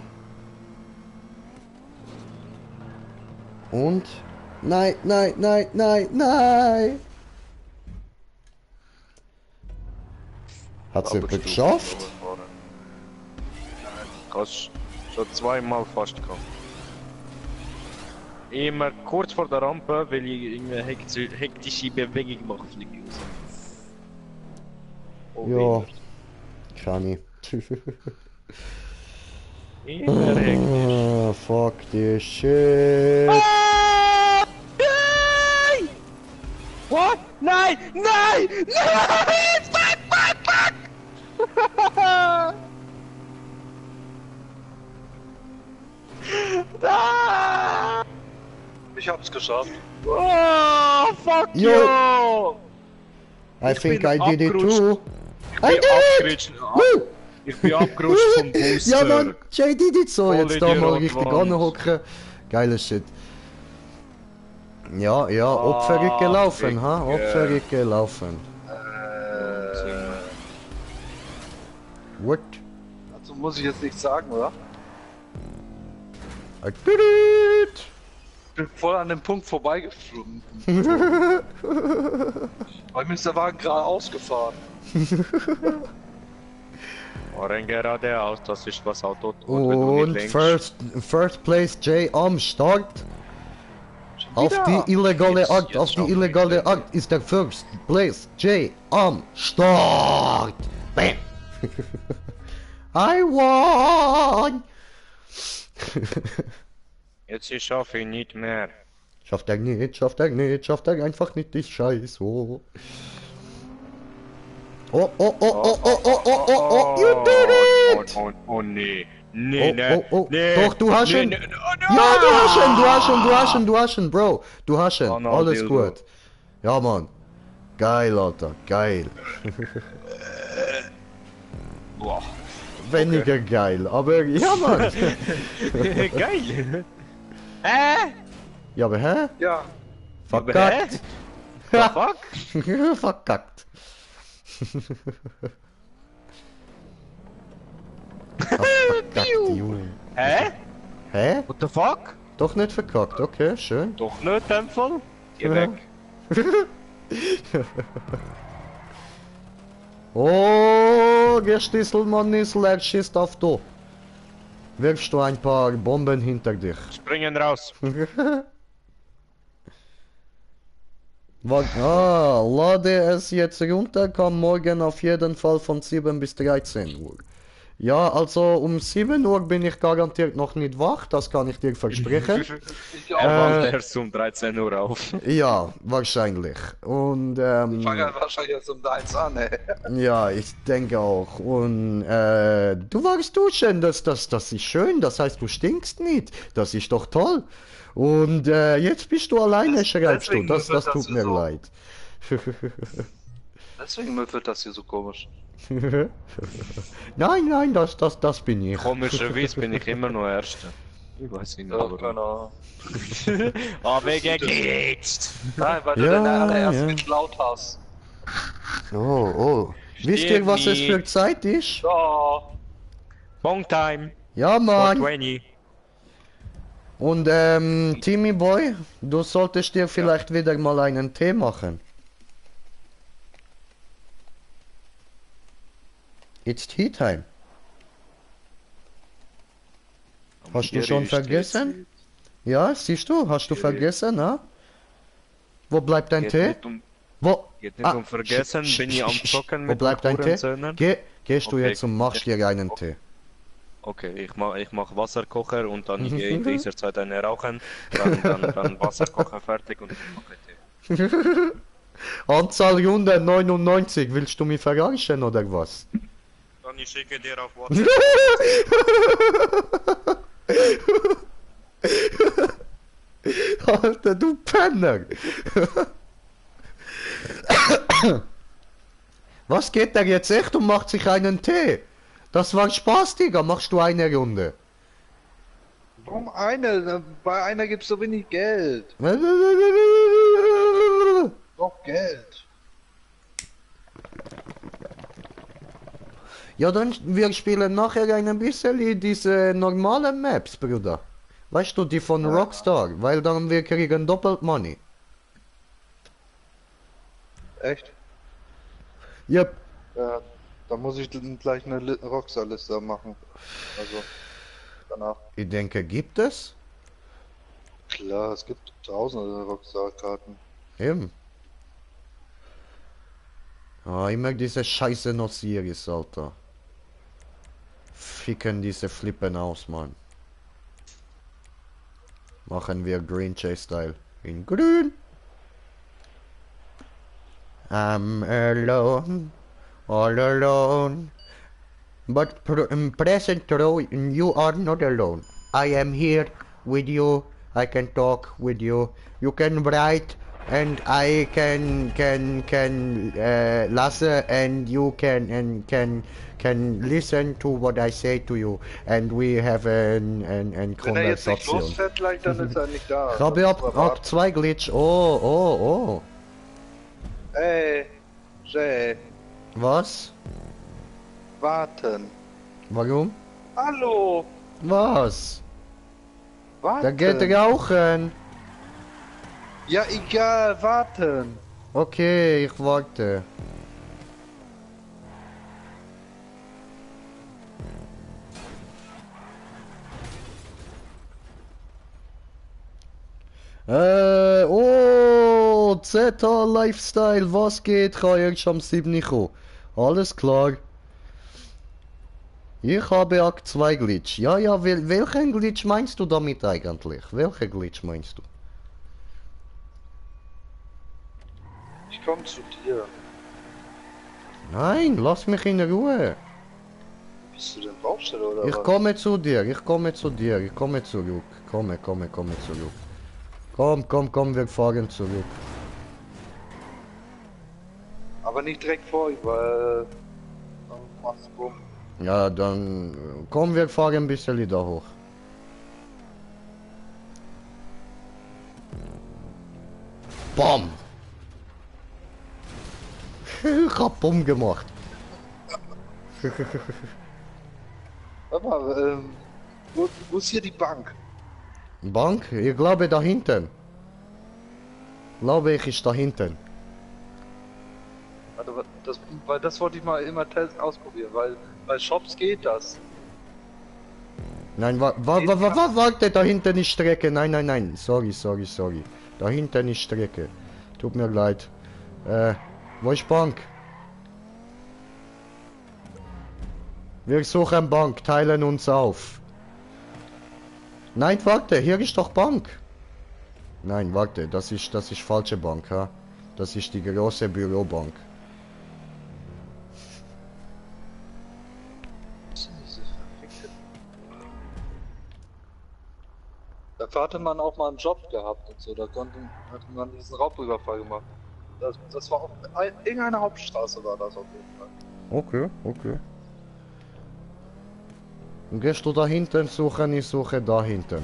Und... Nein! Hat's jemand geschafft? Hast schon zweimal fast gehabt. Immer kurz vor der Rampe, weil ich eine hektische Bewegung mache, fliege ich raus. Oh, Ja, kann ich. Immer hektisch. Ah, fuck this shit. Ah! Nein! What? Nein! Fuck! Ah! Ich hab's geschafft. Oh, fuck Yo. you! I Ich think bin I did it too. I Ich bin did it! abgerutscht. Woo! Ich bin abgerutscht vom Booster. Ja man, Jay did it so. Voll Jetzt da mal Idiot, richtig Mann. anhocken. Geiler Shit. Ja, opferig Ah, gelaufen, Digga. ha? Opferig gelaufen. What? Dazu muss ich jetzt nichts sagen, oder? I did it! Ich bin voll an dem Punkt vorbeigeflogen. Weil mir ist der Wagen gerade ausgefahren. Fahren geradeaus, das ist was Auto tut, wenn du Und nicht lenkst. first place Jay am Start. Auf wieder? die illegale Akt, Jetzt auf die schon. illegale Akt ist der First Place Jay am Start. Bam. I won. Jetzt ich schaffe ich nicht mehr. Schafft er einfach nicht, ich scheiß. Oh, you did it! Oh nee. Nee, nee, Oh, nee. doch, du hast ihn. Nee, nee, oh, no. Ja, du hast ihn, Bro. Du hast ihn, Oh, no, alles Dildo. gut. Ja, Mann. Geil, Alter, geil. Boah. Weniger geil, aber ja, Mann. Geil. Ja, aber hä? Ja. Verkackt. Fuck? Verkackt. Verkackt, Junge. Hä? Hä? What the fuck? Doch nicht verkackt, okay, schön. Doch nicht, in dem Fall? Geh weg. Oh, Gestisselmann ist leer, schießt auf du. Wirfst du ein paar Bomben hinter dich. Springen raus. Lade es jetzt runter, kann morgen auf jeden Fall von 7 bis 13 Uhr. Ja, also um 7 Uhr bin ich garantiert noch nicht wach, das kann ich dir versprechen. Ich Er auch. wacht erst um 13 Uhr auf. Ja, wahrscheinlich. Und Ich fange wahrscheinlich jetzt um 1 an, ey. ja, ich denke auch. Und du warst duschen, das ist schön, das heißt du stinkst nicht. Das ist doch toll. Und jetzt bist du alleine, schreibst du. deswegen Das wird das tut hier mir so. leid. Deswegen wird das hier so komisch. Nein, das bin ich. Komischerweise bin ich immer noch Erster. Ich weiß nicht, Ja, warum. genau. Ah, wegen geht's! Nein, weil du Ja, den allererst ja. geklaut hast. Oh, Wisst ihr, was es für Zeit ist? Da. Bong time. Ja, Mann. 420. Und Timmy Boy, du solltest dir vielleicht wieder mal einen Tee machen. It's tea time. Hast du schon vergessen? Ja, siehst du, hast du vergessen, ne? Wo bleibt dein Tee? Wo? Geht nicht um vergessen, bin ich am Zocken Wo mit bleibt dein Tee? Hurensöhnen. Gehst du Okay. jetzt und machst dir einen Tee. Okay, ich mach Wasserkocher und dann gehe in dieser Zeit eine rauchen, dann Wasserkocher fertig und ich mache Tee. Anzahl Runde 99, willst du mich verarschen oder was? Dann ich schicke dir auf WhatsApp. Alter, du Penner! Was geht der jetzt echt und macht sich einen Tee? Das war Spaß, Digga. Machst du eine Runde? Warum eine? Bei einer gibt's so wenig Geld. Doch Geld. Ja, dann wir spielen nachher ein bisschen diese normalen Maps, Bruder. Weißt du, die von Rockstar, weil dann wir kriegen doppelt Money. Echt? Yep. Ja, da muss ich gleich eine Rockstar-Liste machen. Also, danach. Ich denke, gibt es? Klar, es gibt tausende Rockstar-Karten. Eben. Ah, immer diese Scheiße noch Series, Alter. Ficken diese Flippen aus, Mann. Machen wir Green Chase Style. In grün. I'm alone. All alone. But present row, you are not alone. I am here with you. I can talk with you. You can write and I can listen and you can listen to what I say to you and we have an Wenn er jetzt nicht Konversation. losfährt, gleich, dann ist er nicht da. Ich habe ab 2 Glitch. Oh. Ey, Jay, Was? warten. Warum? Hallo, Was? warten. Da geht rauchen. Ja, egal, warten. Okay, ich warte. Oh, Zeta Lifestyle, was geht? Kann erst am 7. kommen. Alles klar. Ich habe Akt 2 Glitch. Ja, welchen Glitch meinst du damit eigentlich? Welchen Glitch meinst du? Ich komme zu dir. Nein, lass mich in Ruhe. Bist du denn Baustelle oder Ich was? komme zu dir, ich komme zurück. Komme zurück. Komm, wir fahren zurück. Aber nicht direkt vor ihm, weil dann machst du bumm. Ja, dann komm, wir fahren ein bisschen da hoch. Bam! Ich hab Bumm gemacht. Warte mal, wo ist hier die Bank? Bank? Ich glaube da hinten. Glaube ich ist da hinten. Warte, weil das wollte ich mal immer ausprobieren, weil bei Shops geht das. Nein, warte, da hinten ist Strecke. Nein. Sorry. Da hinten ist Strecke. Tut mir leid. Wo ist Bank? Wir suchen Bank, teilen uns auf. Nein, warte, hier ist doch Bank. Nein, warte, das ist falsche Bank, ha? Das ist die große Bürobank. Da hatte man auch mal einen Job gehabt und so, hatte man diesen Raubüberfall gemacht. Das war auf irgendeiner Hauptstraße war das auf jeden Fall. Okay. Und gehst du da hinten suchen, ich suche da hinten.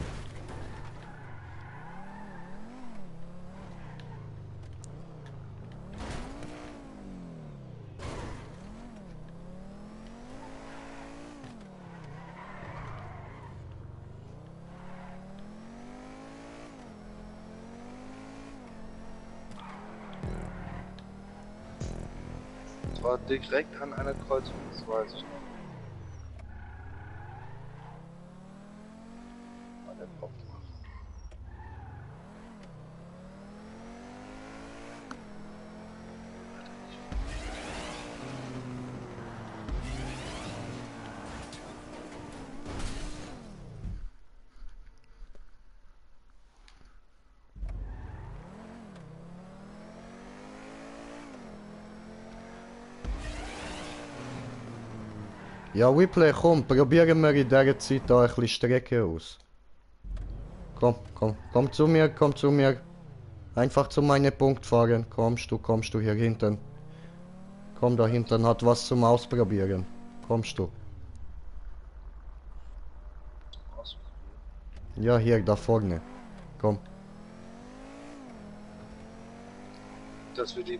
war direkt an einer Kreuzung, das weiß ich noch. War der Kopf machen. Ja, Whipley, komm, probieren wir in dieser Zeit da ein bisschen Strecke aus. Komm zu mir, komm zu mir. Einfach zu meinem Punkt fahren. Kommst du hier hinten. Komm, da hinten hat was zum Ausprobieren. Kommst du? Ja, hier, da vorne. Komm. Dass wir die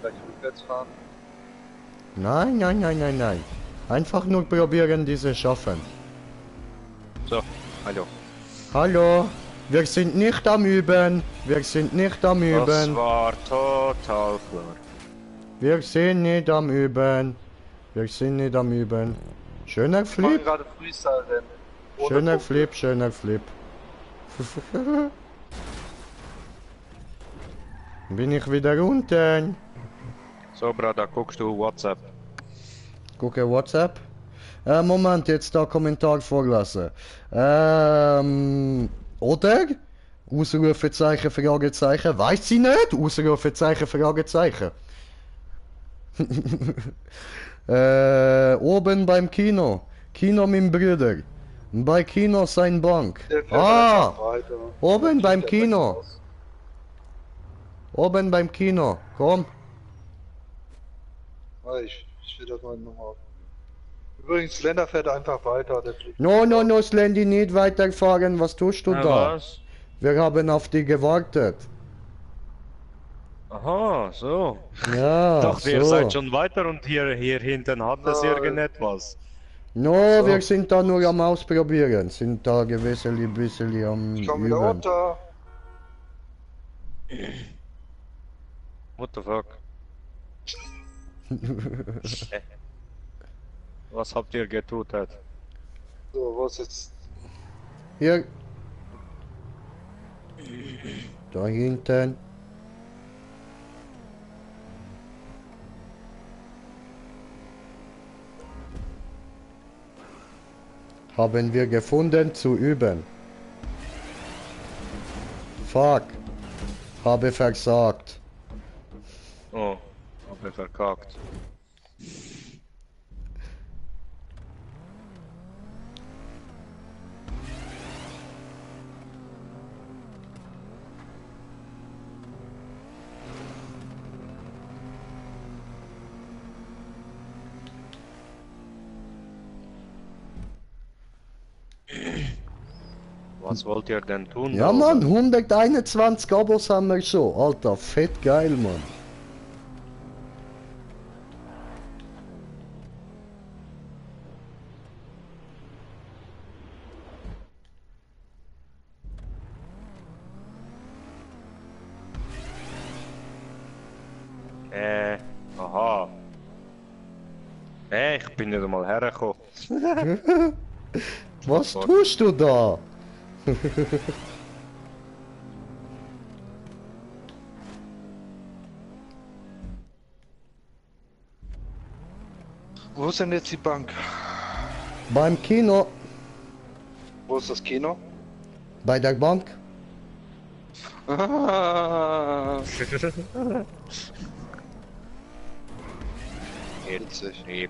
gleich rückwärts fahren. Nein. Einfach nur probieren, diese schaffen. So, hallo. Hallo, wir sind nicht am Üben. Wir sind nicht am Das Üben. war total klar. Wir sind nicht am Üben. Wir sind nicht am Üben. Schöner Wir machen Flip. gerade Freestyle-Rennen. Ohne Schöner Punkte. Flip, schöner Flip. Bin ich wieder unten? So, Bruder, guckst du WhatsApp? Gucke WhatsApp. Moment, jetzt da Kommentar vorlassen. Oder? Ausrufezeichen, Fragezeichen. Weiß sie nicht? Ausrufezeichen, Fragezeichen. Oben beim Kino. Kino mit dem Bruder. Bei Kino sein Bank. Der fährt einfach weiter. Oben beim Der Kino. fährt raus. Oben beim Kino. Komm. Ich will das mal nochmal. Übrigens, Slender fährt einfach weiter. Der fliegt. No, Slendy, nicht weiterfahren. Was tust du da? Was? Wir haben auf die gewartet. Aha, so. Ja, Dachte, ihr so. seid schon weiter und hier hinten hat es Nein. irgendetwas. No, So. wir sind da nur am Ausprobieren. Sind da gewesen bisschen am Ich komm wieder Üben. runter. What the fuck? Was habt ihr getutet? So, wo ist jetzt? Hier. Da hinten. Haben wir gefunden zu üben. Fuck. Habe versagt. Oh, hab ich verkackt. Was wollt ihr denn tun? Ja, da Mann, oben? 121 Abos haben wir schon. Alter, fett geil, Mann. Aha. Ich bin nicht einmal hergekommen. Was tust du da? Wo ist denn jetzt die Bank? Beim Kino. Wo ist das Kino? Bei der Bank. Ah, witzig. Nee.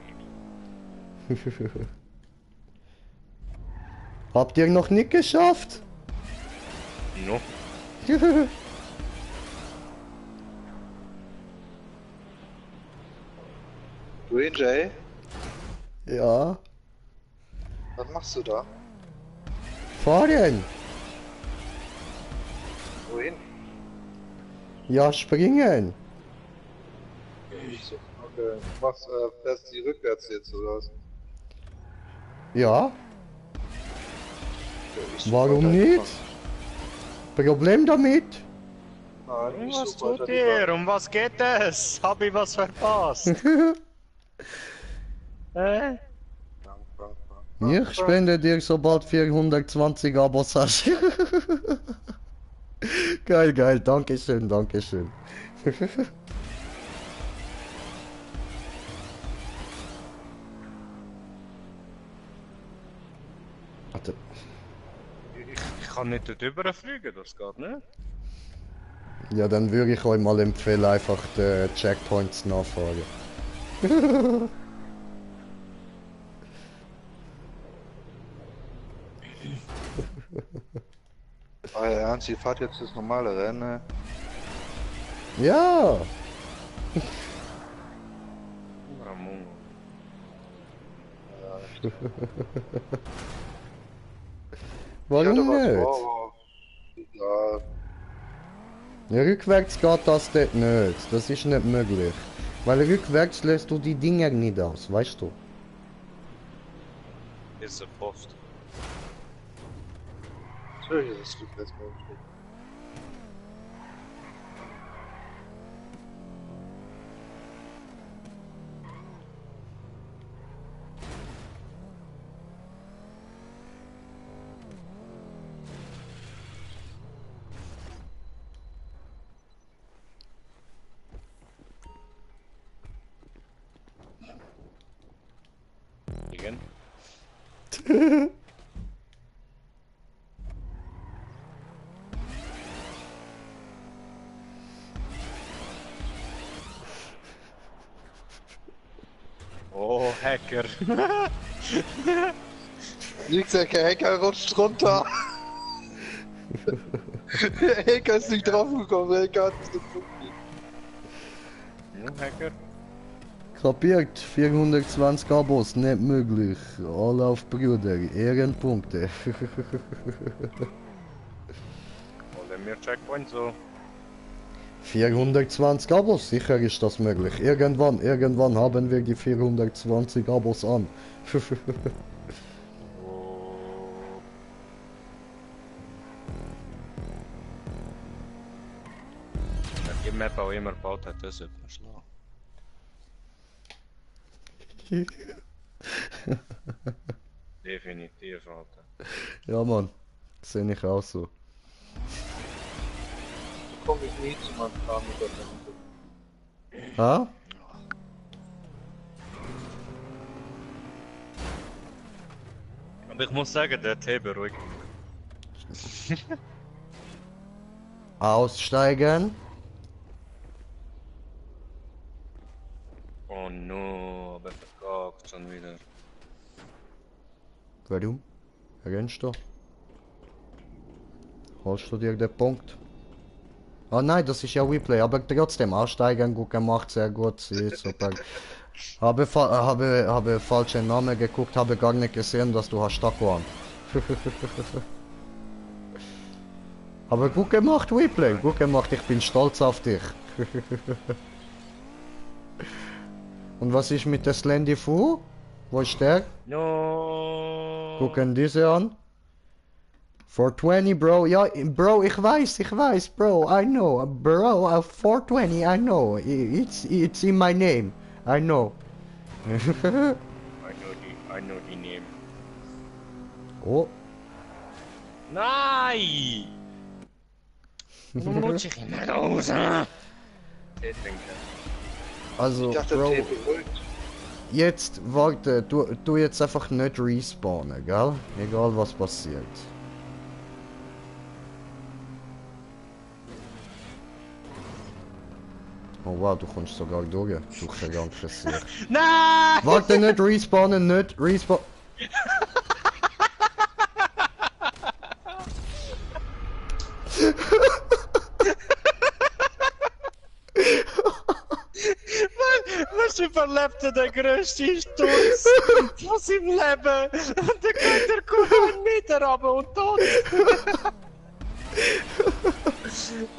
Habt ihr noch nicht geschafft? No. Du Jay, Ja. was machst du da? Fahren. Wohin? Ja, springen. Okay, fährst die rückwärts jetzt oder was? Ja. Ich Warum wollte nicht? einfach- Problem damit? Nein, ich Was suche tut weiter die ihr? Um was geht es? Hab ich was verpasst? Bank, Ich spende dir, sobald 420 Abos hast. Geil, geil, dankeschön, dankeschön. Warte. Ich kann nicht dort überfliegen, das geht nicht. Ja, dann würde ich euch mal empfehlen, einfach die Checkpoints nachfragen. Ah, ernst, ihr fahrt jetzt das normale Rennen. Ja, Ramon. warum da was nicht? vor, aber- Ja, Ja, rückwärts geht das dort nicht. Das ist nicht möglich. Weil rückwärts lässt du die Dinger nicht aus, weißt du? Ist ein Post. natürlich ist es rückwärts möglich. Igen. Oh, Hacker. Nix, der Hacker rutscht runter. Der Hacker ist nicht draufgekommen, der Hacker hat es gefunden. Hacker. Kapiert, 420 Abos, nicht möglich. Alle auf Brüder, Ehrenpunkte. Wollen wir Checkpoint so? 420 Abos, sicher ist das möglich. Irgendwann haben wir die 420 Abos an. Oh. Die Map auch immer gebaut hat, das wird man schlau. Definitiv, Alter. Ja, Mann, sehe ich auch so. Komme ich nie zu meinem Plan mit der Lampe. Ha? Aber ich muss sagen, der Tee beruhigt. Aussteigen. Oh no, aber verkackt schon wieder. Warum? Rennst du? Holst du dir den Punkt? Ah nein, das ist ja Replay, aber trotzdem aussteigen, gut gemacht, sehr gut, super. Habe falschen Namen geguckt, habe gar nicht gesehen, dass du hast Taco. Aber gut gemacht, Replay, gut gemacht, ich bin stolz auf dich. Und was ist mit der Slendy Fu? Wo ist der? No. Gucken diese an. 420, Bro. Ja, Bro, ich weiß, Bro. I know. Bro, 420, I know. It's in my name. I know. I know the name. Oh. Nein! Nun muss ich immer raus. Tee trinken. Also, Ich dachte, Bro, der Tee beruhigt. jetzt, warte, du jetzt einfach nicht respawnen, gell? Egal was passiert. Oh wow, du kommst sogar durch. Du krankes Sieg. Nein! Warte, nicht respawnen, nicht respawnen. Was überlebte der größte Sturz von seinem Leben? Und dann geht er gut 1 Meter runter und tot.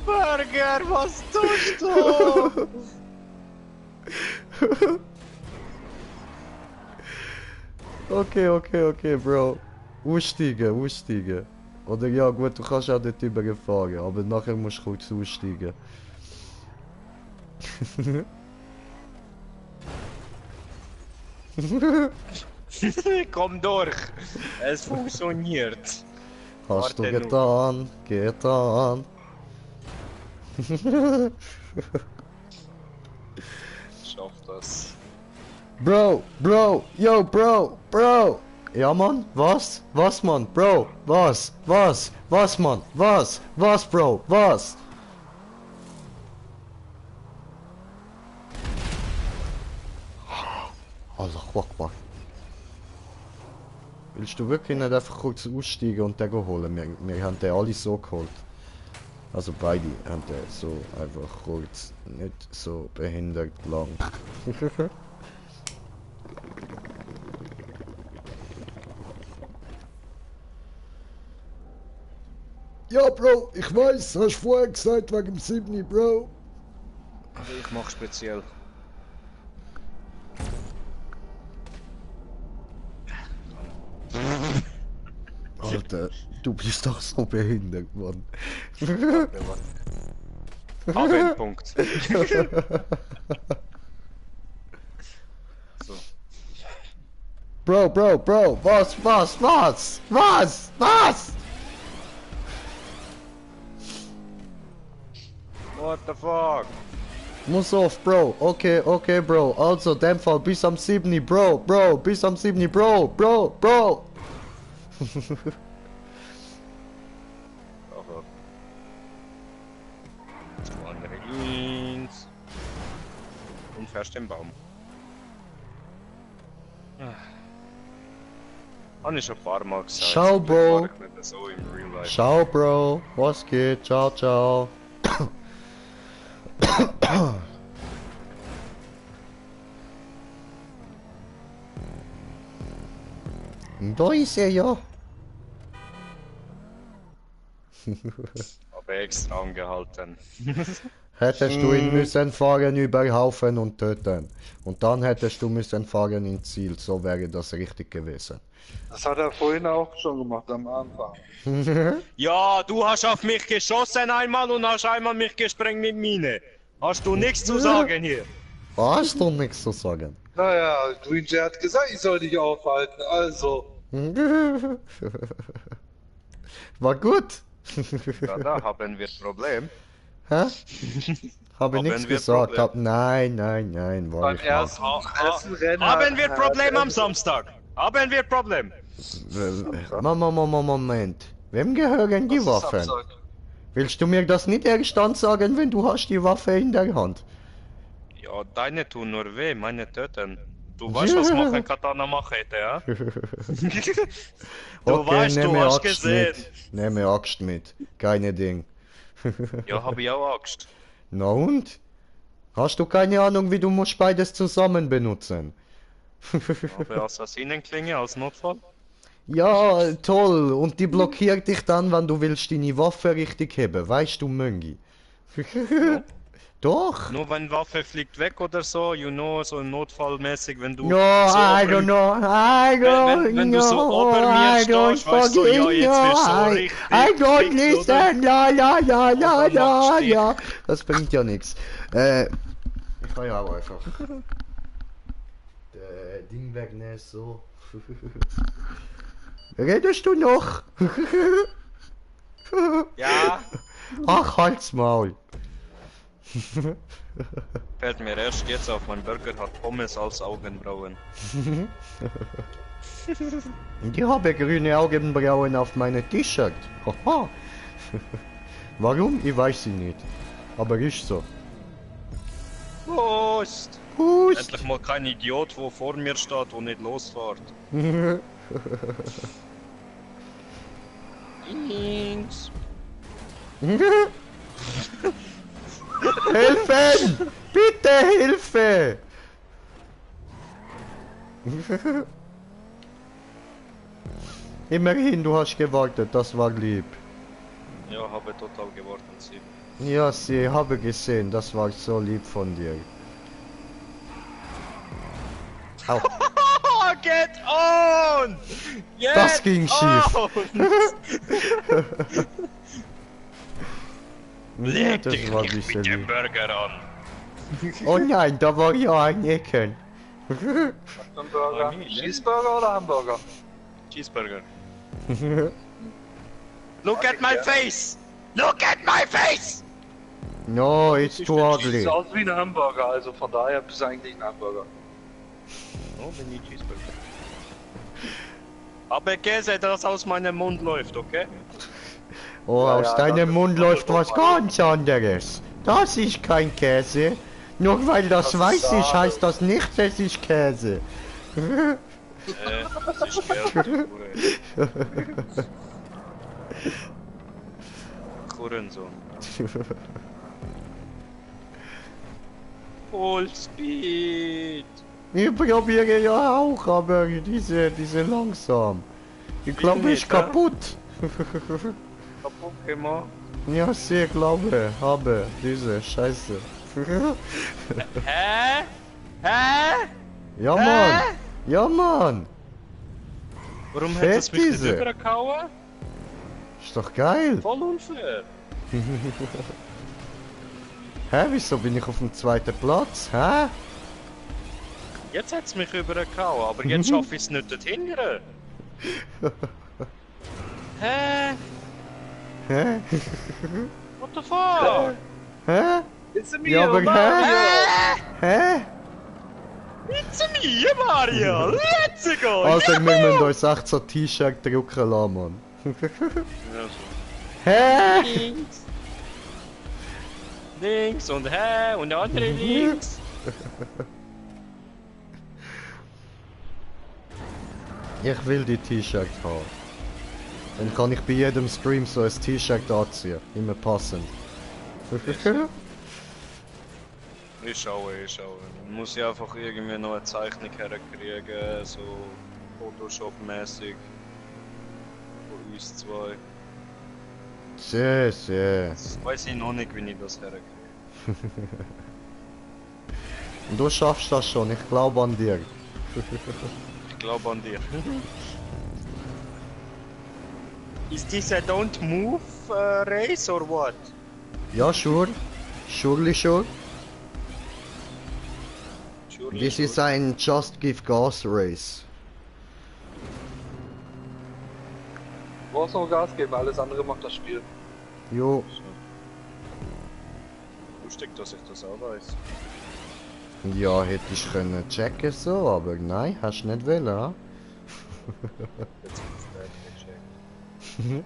Burger, was tust du? Okay, Bro. Aussteigen. Oder ja gut, du kannst auch dort überfahren, aber nachher musst du kurz aussteigen. Komm durch! Es funktioniert! Hast du Warte nur. getan, getan. Schaff das. Bro, Bro, yo, Bro, Bro. Ja, Mann, was? Was, Mann, Bro, was? Was? Was, Mann, was? Was, Bro, was? Allah Akbar. Willst du wirklich nicht einfach kurz aussteigen und den holen? Wir haben den alle so geholt. Also beide haben den so einfach kurz, nicht so behindert lang. Ja, Bro, ich weiß, hast vorher gesagt wegen dem 7, Bro. Ich mach speziell. Alter, du bist doch so behindert, Mann. Abendpunkt. So. Bro, Bro, Bro, was? What the fuck? Muss auf, Bro. Okay, okay, Bro. Also, dem Fall bis am 7, Bro, Bro, bis am 7, Bro, Bro, Bro. Aber. Zwei andere links. Und fährst den Baum. Habe ich schon ein paar Mal gesagt. Ciao, zum Glück Bro. fahr ich nicht so im Real Life. Ciao, Bro. Was geht? Ciao, ciao. Da ist er ja. Aber extra angehalten. Hättest du ihn müssen fahren über Haufen und töten. Und dann hättest du müssen fahren ins Ziel. So wäre das richtig gewesen. Das hat er vorhin auch schon gemacht am Anfang. Ja, du hast auf mich geschossen einmal und hast einmal mich gesprengt mit Mine. Hast du nichts zu sagen hier? Hast du nichts zu sagen? Naja, Green Jay hat gesagt, ich soll dich aufhalten, also. War gut. Ja, da haben wir Problem. Hä? Habe Haben nichts wir gesagt. Problem? Nein, nein, nein, war Beim ich ersten Rennen Haben wir hat Problem er- am Samstag? Haben wir Problem? nicht. Moment. Wem gehören die Was ist Waffen? Samstag? Willst du mir das nicht erst dann sagen, wenn du hast die Waffe in der Hand? Ja, deine tun nur weh, meine töten. Du weißt, was machen Katana Machete, ja? Du weißt, du nehme hast Axt gesehen. mit. Nehme Axt mit. Keine Ding. Ja, hab ich auch Angst. Na und? Hast du keine Ahnung, wie du musst beides zusammen benutzen? Aber Assassinenklinge als Notfall? Ja, toll. Und die blockiert dich dann, wenn du willst deine Waffe richtig heben. Weißt du, Möngi? Doch. Nur wenn Waffe fliegt weg oder so, you know, so notfallmäßig, wenn du No, so I ober- don't know. I don't wenn du so know. ober mir I don't stehst, weißt du, ja, fucking jetzt wirst du so know. richtig I don't fix, listen. Ja, ja, ja, ja, Und dann ja, machst du ja. Das bringt ja nichts. Ich kann ja auch einfach. Ding wegnehmen, so. Redest du noch? Ja, Ach, halt's Maul. fällt mir erst jetzt auf, mein Burger hat Pommes als Augenbrauen. Und ich habe grüne Augenbrauen auf meinem T-Shirt. Haha. Warum? Ich weiß sie nicht. Aber ist so. Prost! Hust. Endlich mal kein Idiot, wo vor mir steht und nicht losfährt. Links. Helfen! Bitte Hilfe! Immerhin, du hast gewartet, das war lieb. Ja, habe total gewartet, sie. Ja, sie habe gesehen, das war so lieb von dir. Au. get on! Get Das ging schief. on! Ja, Leg das dich war ein nicht bisschen mit dem lieb. Burger an. Oh nein, da war ja ein Ecken. Hamburger. ne? Cheeseburger oder Hamburger? Cheeseburger. Look at my face! Look at my face! No, it's too ugly. Sieht aus wie ein Hamburger, also von daher bist du eigentlich ein Hamburger. Oh, bin ich Cheeseburger. Aber Käse, das aus meinem Mund läuft, okay? Oh, Ja, aus ja, deinem das Mund ist läuft doch was mal- ganz anderes. Das ist kein Käse. Nur weil das Das weiß ist ist, Sahne. heißt das nicht, es ist Käse. Das ist Geld, du Hurensohn. Full Speed! Ich probiere ja auch, aber diese langsam. Ich glaube, ich nicht, ja? kaputt. Kaputt gemacht. Ja, sehr glaube, habe diese Scheiße. Hä? Hä? Ja, Mann. Ja, Mann. Warum Fett hat es mich nicht diese. übergehauen? Ist doch geil. Voll unfair. Hä, wieso bin ich auf dem zweiten Platz? Hä? Jetzt hat es mich übergehauen, aber jetzt schaffe ich es nicht dorthin. Hä? Hä? What the fuck? Hä? It's a me, Ja, aber Mario! Hä? It's me, Mario! Let's go! Also, wir müssen uns echt so ein T-Shirt drucken lassen, Mann. Ja, so. Hä? Links! Links und hä und andere links! Ich will die T-Shirt haben. Dann kann ich bei jedem Stream so ein T-Shirt anziehen. Immer passend. Ich schaue. Man muss ja einfach irgendwie noch eine Zeichnung herkriegen, so Photoshop-mäßig. Von uns zwei. Sehr, sehr. Das weiß ich noch nicht, wie ich das herkriege. Und du schaffst das schon, ich glaube an dir. Ich glaube an dir. Is this a don't move race or what? Ja, sure. Surely sure. Surely This is sure. ein Just Give Gas Race. Du brauchst noch Gas geben, alles andere macht das Spiel. Jo. Lustig, dass ich das auch weiß. Ja, hätte ich können checken so, aber nein, hast nicht wollen, ha? Jetzt muss ich checken.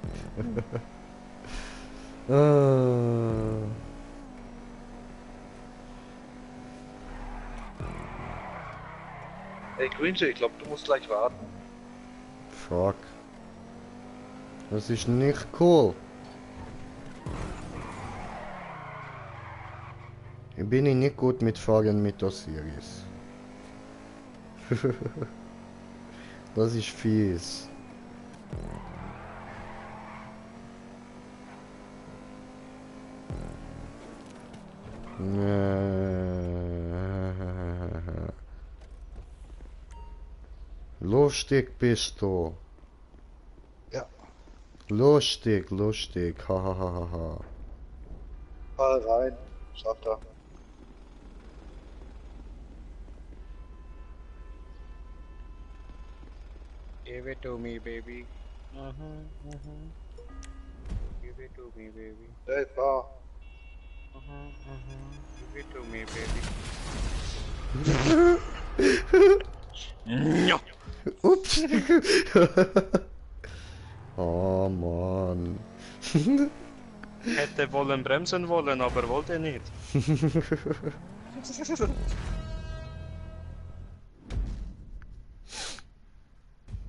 Ey, Greenjay, ich glaube, du musst gleich warten. Fuck. Das ist nicht cool. Ich bin nicht gut mit Fahren mit Osiris. Das ist fies. Lustig bist du. Ja. Lustig, ha ha ha ha ha. Fall rein. Schafft er. Give it to me, baby. Give it to me, baby. Hey, war. Give it to me, baby. Ja. Ups. Oh Mann. Hätte wollen bremsen wollen, aber wollte nicht.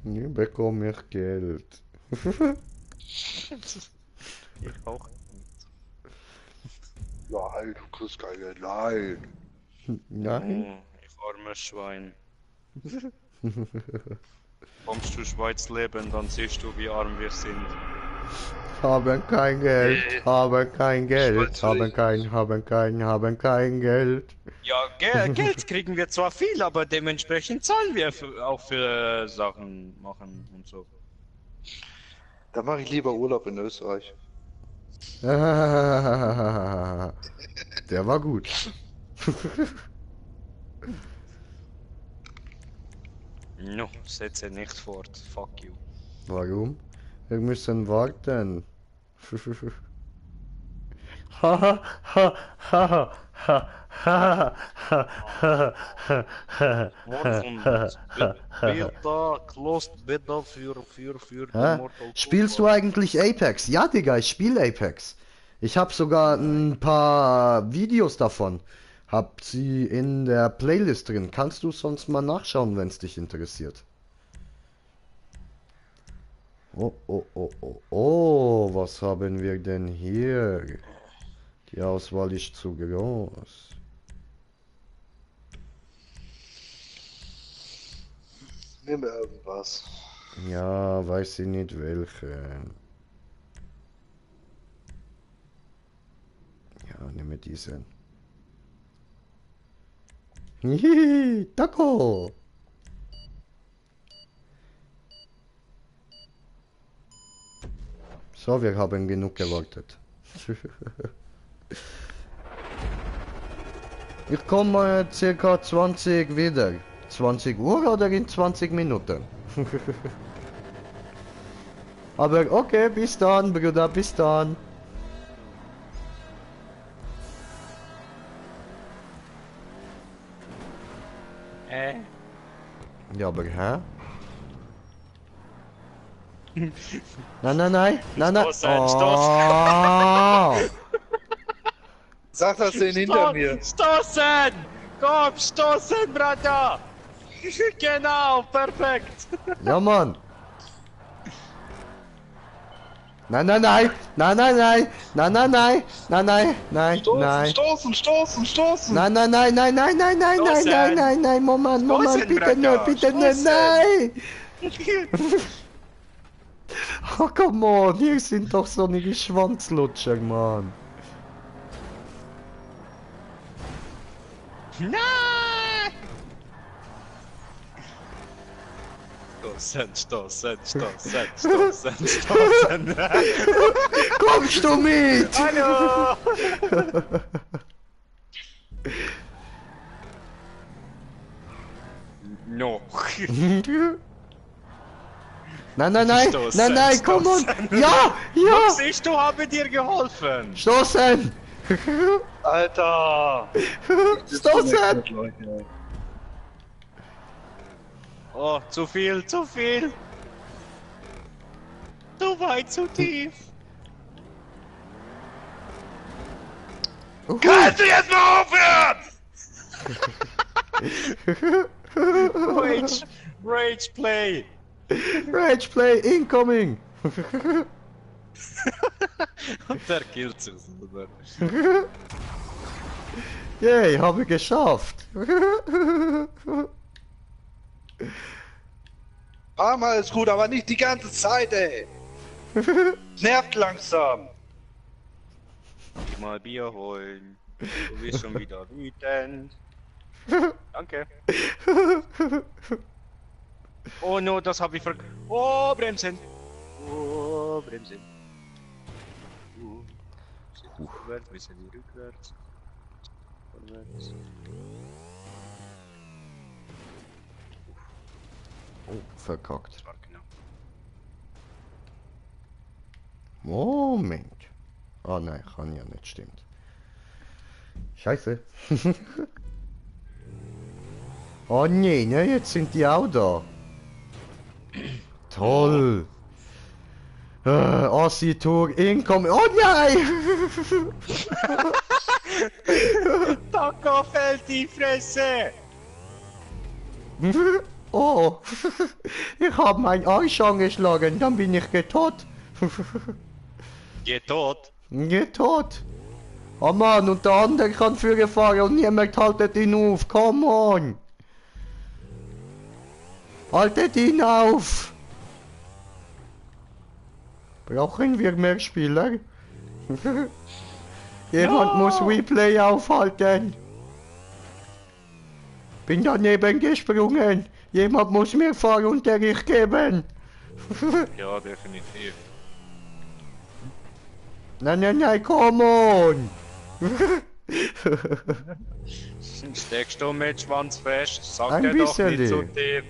Hier bekomme ich Geld. Ich auch nicht. Nein, du kriegst kein Geld. Nein. Nein. Oh, ich armes Schwein. Kommst du Schweiz leben, dann siehst du, wie arm wir sind. Haben kein Geld, haben kein Geld, haben kein Geld. Ja, Geld kriegen wir zwar viel, aber dementsprechend zahlen wir auch für Sachen machen und so. Da mache ich lieber Urlaub in Österreich. Der war gut. No, setze nicht fort. Fuck you. Warum? Wir müssen warten. Haha, ha, ha, ha, ha, ha, ha. Beta, closed Beta für Hä? den Mortal Spielst du eigentlich Apex? Ja, Digga, ich spiele Apex. Ich habe sogar ein paar Videos davon. Hab sie in der Playlist drin. Kannst du sonst mal nachschauen, wenn es dich interessiert. Oh, oh, oh, oh, oh, was haben wir denn hier? Die Auswahl ist zu groß. Nimm irgendwas. Ja, weiß ich nicht welche. Ja, nehme diesen. Hihi, Taco! So, wir haben genug gewartet. Ich komme circa 20 wieder. 20 Uhr oder in 20 Minuten? Aber okay, bis dann, Bruder, bis dann. Ja, aber hä? Nein, nein, nein, nein, nein. Stoß, Oh. Sag das den hinter mir. Stoßen! Komm, stoßen, Bruder! Genau, perfekt! Ja, Mann. Nein, nein, nein, nein, nein, nein, nein, nein, nein, nein, nein, nein, nein. Stoßen! Nein, nein, nein, nein, nein, nein, nein, nein, nein, nein, nein, Moment, Moment, bitte nicht, bitte nicht, nein! Oh, come on, hier sind doch so eine Schwanzlutscher, Mann. Nein! Stoßen. Kommst du mit? Hallo! No. Nein, nein, nein, Stoßen, nein, nein, komm on! stoßen. Ja, ja! Max, ich habe dir geholfen! Stoßen! Alter! Stoßen! Oh, zu viel! Zu weit, zu tief! Kannst du jetzt mal aufhören? Rage Play! Rage Play incoming! Und der killt sich selber. Yay, habe geschafft! Einmal ist gut, aber nicht die ganze Zeit, ey! Nervt langsam! Geh mal Bier holen. Du bist schon wieder wütend. Danke. Oh no, das habe ich Oh, bremsen! Oh, bremsen. Vorwärts, bisschen rückwärts. Vorwärts. Oh, verkackt. Das war genau. Moment. Ah nein, kann ja nicht, stimmt. Scheiße. Oh nee, ne, jetzt sind die auch da. Toll. Ossi-Tour incoming. Oh nein! Taco fällt die Fresse! Oh, ich habe meinen Arsch angeschlagen, dann bin ich getot. Geh tot! Getot. Oh Mann, und der andere kann Führer fahren und niemand haltet ihn auf. Come on. Haltet ihn auf. Brauchen wir mehr Spieler? Jemand muss Replay aufhalten. Bin daneben gesprungen. Jemand muss mir Fahrunterricht geben. Ja, definitiv. Nein, come on. Steckst du mit Schwanz fest? Sag Ein dir doch nicht bisschen. zu dir.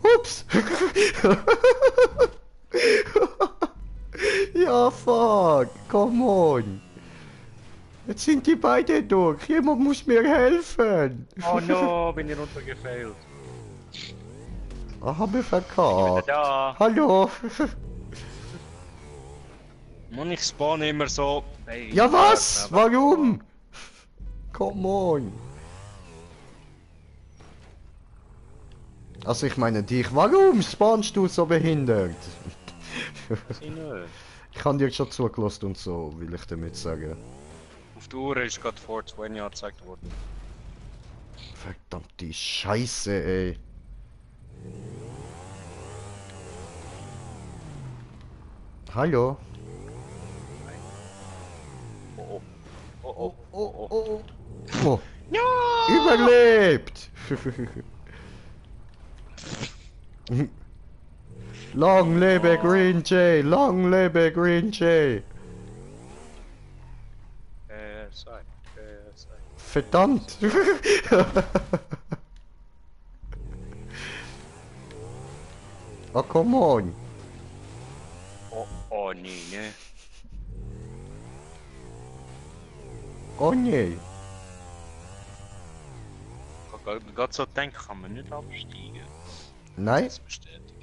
Ups. Ja, fuck. Come on. Jetzt sind die beide durch. Jemand muss mir helfen. Oh no, bin ich runtergefailt. Ah, haben wir Ich bin verkackt. da. Hallo. Und ich spawn immer so. Hey, Ja, was? Warum? Come on. Also ich meine dich, warum spawnst du so behindert? Ich habe dir schon zugelassen und so, will ich damit sagen. Auf der Uhr ist gerade 420 angezeigt worden. Verdammte Scheiße, ey. Hallo? Oh oh. Oh. Überlebt! Long lebe Green Jay! Long lebe Green Jay! Sei. Verdammt! Oh, come on! Oh nee, ne? Oh nee! Gott so denkt, kann man nicht absteigen. Nein? Das bestätigt.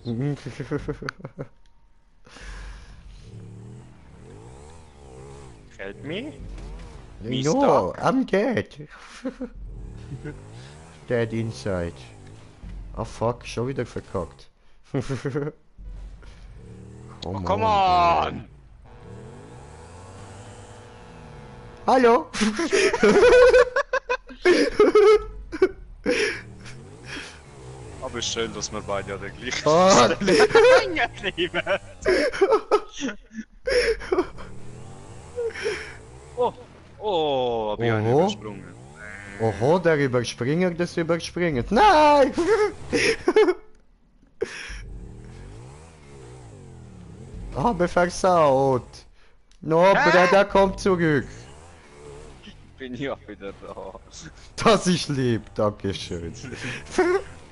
Help me? Me No, stuck? I'm dead. Dead inside. Oh fuck, schon wieder verkackt. Oh, come on! Hallo? Aber ist schön, dass wir beide ja der gleichen Ah. Stelle leben. Oh, hab ich einen Oho. übersprungen. Oho, der Überspringer des Überspringens. Nein! Habe versaut. No, Bruder, kommt zurück. Bin ja wieder da. Das ist lieb, dankeschön.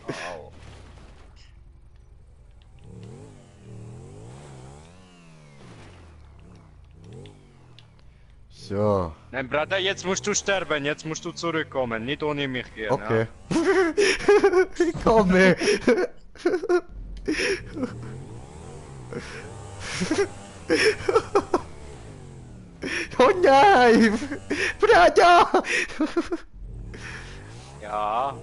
Au. So, Nein, Bruder, jetzt musst du sterben, jetzt musst du zurückkommen, nicht ohne mich gehen. okay. Ich komme. Oh nein! Bruder! Ja,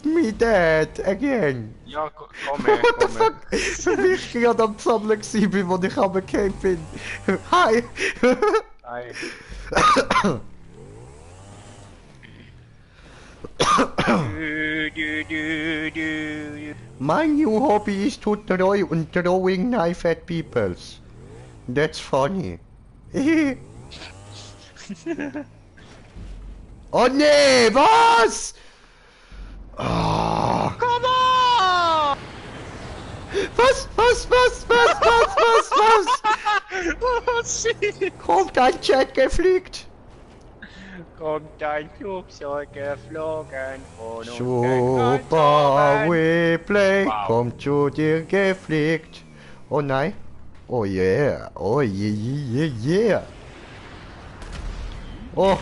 Me dead again! ja, komm her, What the komm her. fuck? Wie ich gerade am Sammeln war, wo ich runtergefallen bin. Hi! Hi. My new hobby is to draw and throwing knife at peoples. That's funny. Oh nee, was? Ah. Come on! Was? Oh shit! Kommt ein Jet gefliegt? Kommt ein Flugzeug geflogen von Super Replay, Wow. kommt zu dir gefliegt. Oh nein. Oh yeah. Oh yeah. Oh,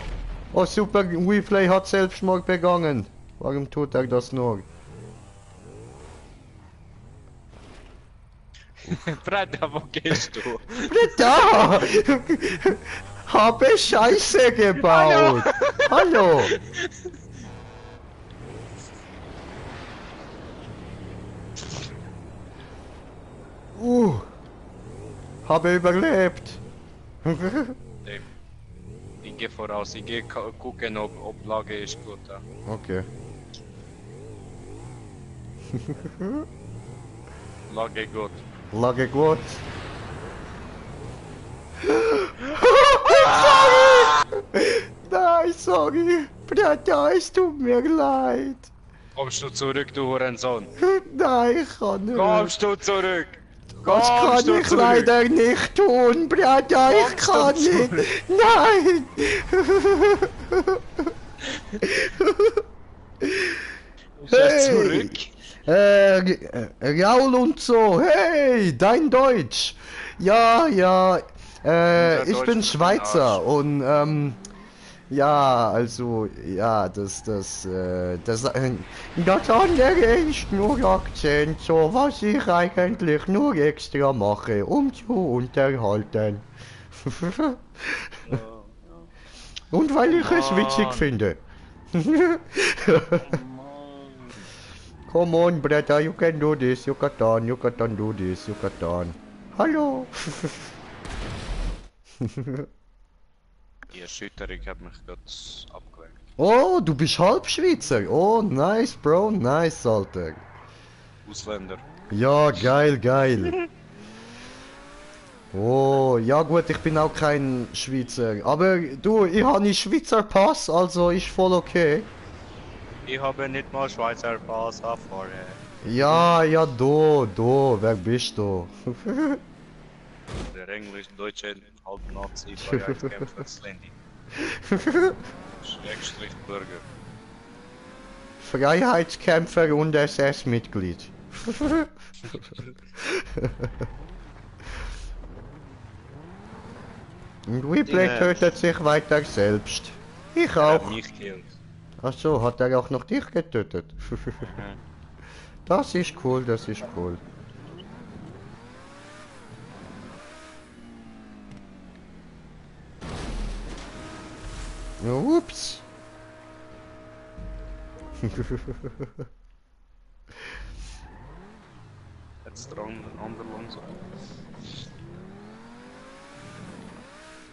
Super Replay hat Selbstmord begangen. Warum tut er das nur? Bruder, wo gehst du? Da! Habe Scheiße gebaut. Hallo. Habe überlebt. Die gehe voraus. Ich gehe gucken, ob Lage ist gut. Ja. Okay. Lage gut. Lage gut. Nein, sorry. Bruder, es tut mir leid. Kommst du zurück, du Hurensohn? Nein, ich kann nicht. Kommst du zurück? Das kann Kommst du ich zurück? leider nicht tun, Bruder, ich Kommst du kann nicht. zurück? Nein! Ist er zurück? Raul und so, hey, dein Deutsch. Ja, ja, Unser ich Deutsch bin ist ein Schweizer Arsch. und ja, also, ja, das andere ist nur Akzent, so was ich eigentlich nur extra mache, um zu unterhalten. Und weil ich es witzig Mann. finde. Come on, brother, you can do this, you can do this, you can. Hallo. Die Erschütterung hat mich gerade abgelenkt. Oh, du bist Halbschweizer. Oh, nice, Bro, nice, Alter. Ausländer. Ja, geil, geil. Oh, ja gut, ich bin auch kein Schweizer. Aber du, ich habe einen Schweizer Pass, also ist voll okay. Ich habe nicht mal Schweizer Pass erfahren. Ja, ja, du, wer bist du? Der englisch-deutsche Halbnazi Freiheitskämpfer Slendy. Schrägstrich Bürger. Freiheitskämpfer und SS-Mitglied. Und Weeblade Dinge. tötet sich weiter selbst. Ich Er hat auch. mich gekillt. Ach so, hat er auch noch dich getötet? Ja. Das ist cool, das ist cool. Ups. Jetzt dran, ander langsam.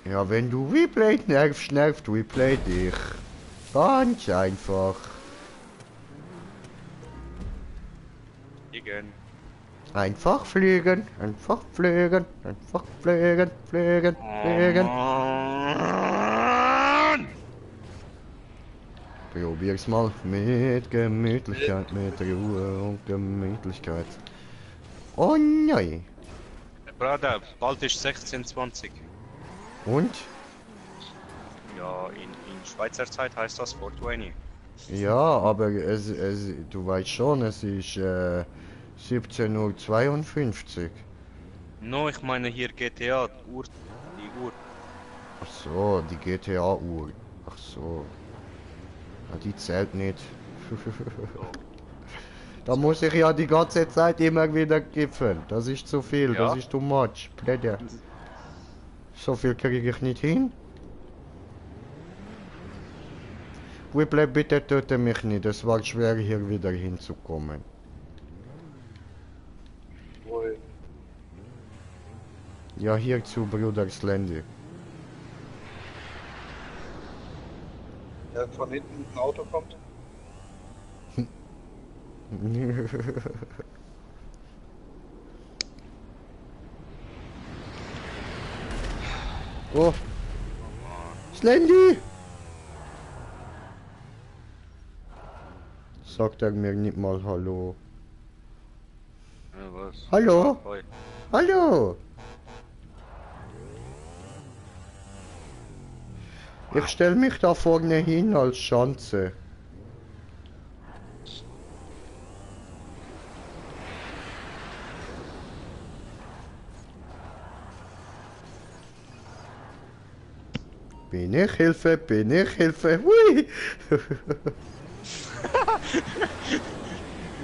Ja, wenn du Weeblade nervst, nervt Weeblade dich. Ganz einfach. Igen. Einfach fliegen, einfach fliegen, einfach fliegen, fliegen, fliegen. Mann! Probier's mal mit Gemütlichkeit, mit Ruhe und Gemütlichkeit. Oh nein. Bruder, bald ist 16:20. Und? Ja, in Schweizer Zeit heißt das 4:20. Ja, aber du weißt schon, es ist 17:52 Uhr. No, ich meine hier GTA, die Uhr. Ach so, die GTA-Uhr. Ach so. Ja, die zählt nicht. Da muss ich ja die ganze Zeit immer wieder gipfeln. Das ist zu viel, Ja. das ist too much. Bruder. So viel kriege ich nicht hin. Whipple, bitte töte mich nicht. Es war schwer hier wieder hinzukommen. Wohl. Ja, hier zu Bruder Slendy. Ja, von hinten ein Auto kommt. Oh. Slendy! Sagt er mir nicht mal Hallo. Ja, was? Hallo? Hoi. Hallo! Ich stell mich da vorne hin als Schanze. Bin ich Hilfe, hui!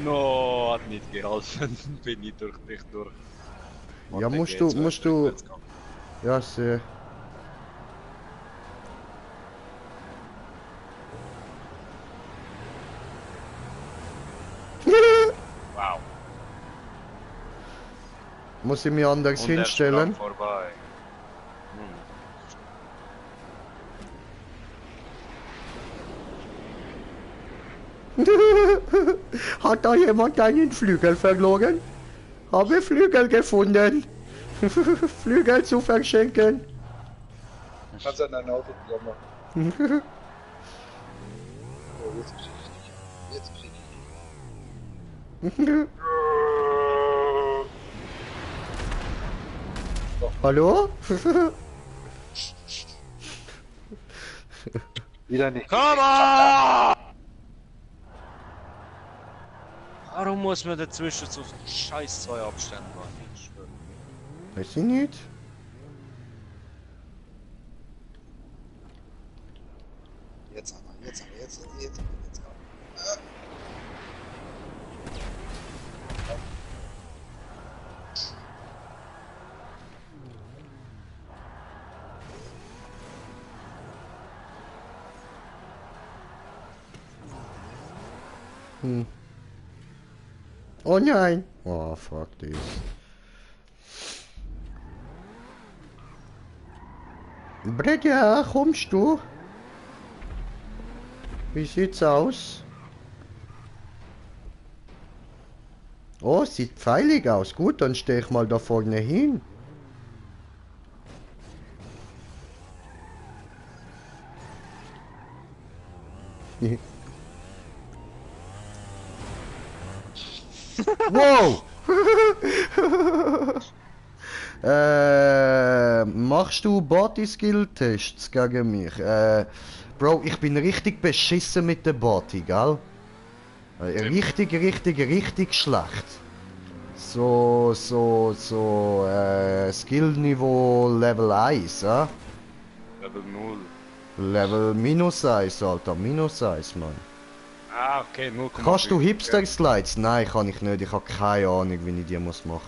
No, hat nicht geholfen. Bin ich durch dich durch. Ja, Warte, musst geh du, jetzt musst weiter, du, jetzt komm. ja, sehr. Wow. Muss ich mich anders Und er hinstellen? sprang vorbei. Hat da jemand einen Flügel verloren? Habe Flügel gefunden. Flügel zu verschenken. Kannst an dein Auto klammern. Oh, jetzt krieg ich dich. Jetzt krieg ich dich. Hallo? Wieder nicht. Come on! Warum muss man dazwischen so scheiß 2 Abstände machen? Ich schwöre. Weiß ich nicht. Jetzt aber, jetzt aber, jetzt aber. Oh nein. Oh, fuck this. Bredja, kommst du? Wie sieht's aus? Oh, sieht pfeilig aus. Gut, dann stehe ich mal da vorne hin. Wow! Machst du Body-Skill-Tests gegen mich? Bro, ich bin richtig beschissen mit der Body, gell? Richtig schlecht. Skill-Niveau Level 1, ja? Level 0. Level -1, Alter, -1, Mann. Ah, okay, 0,5. Kannst du Hipster-Slides? Nein, kann ich nicht. Ich habe keine Ahnung, wie ich die machen muss.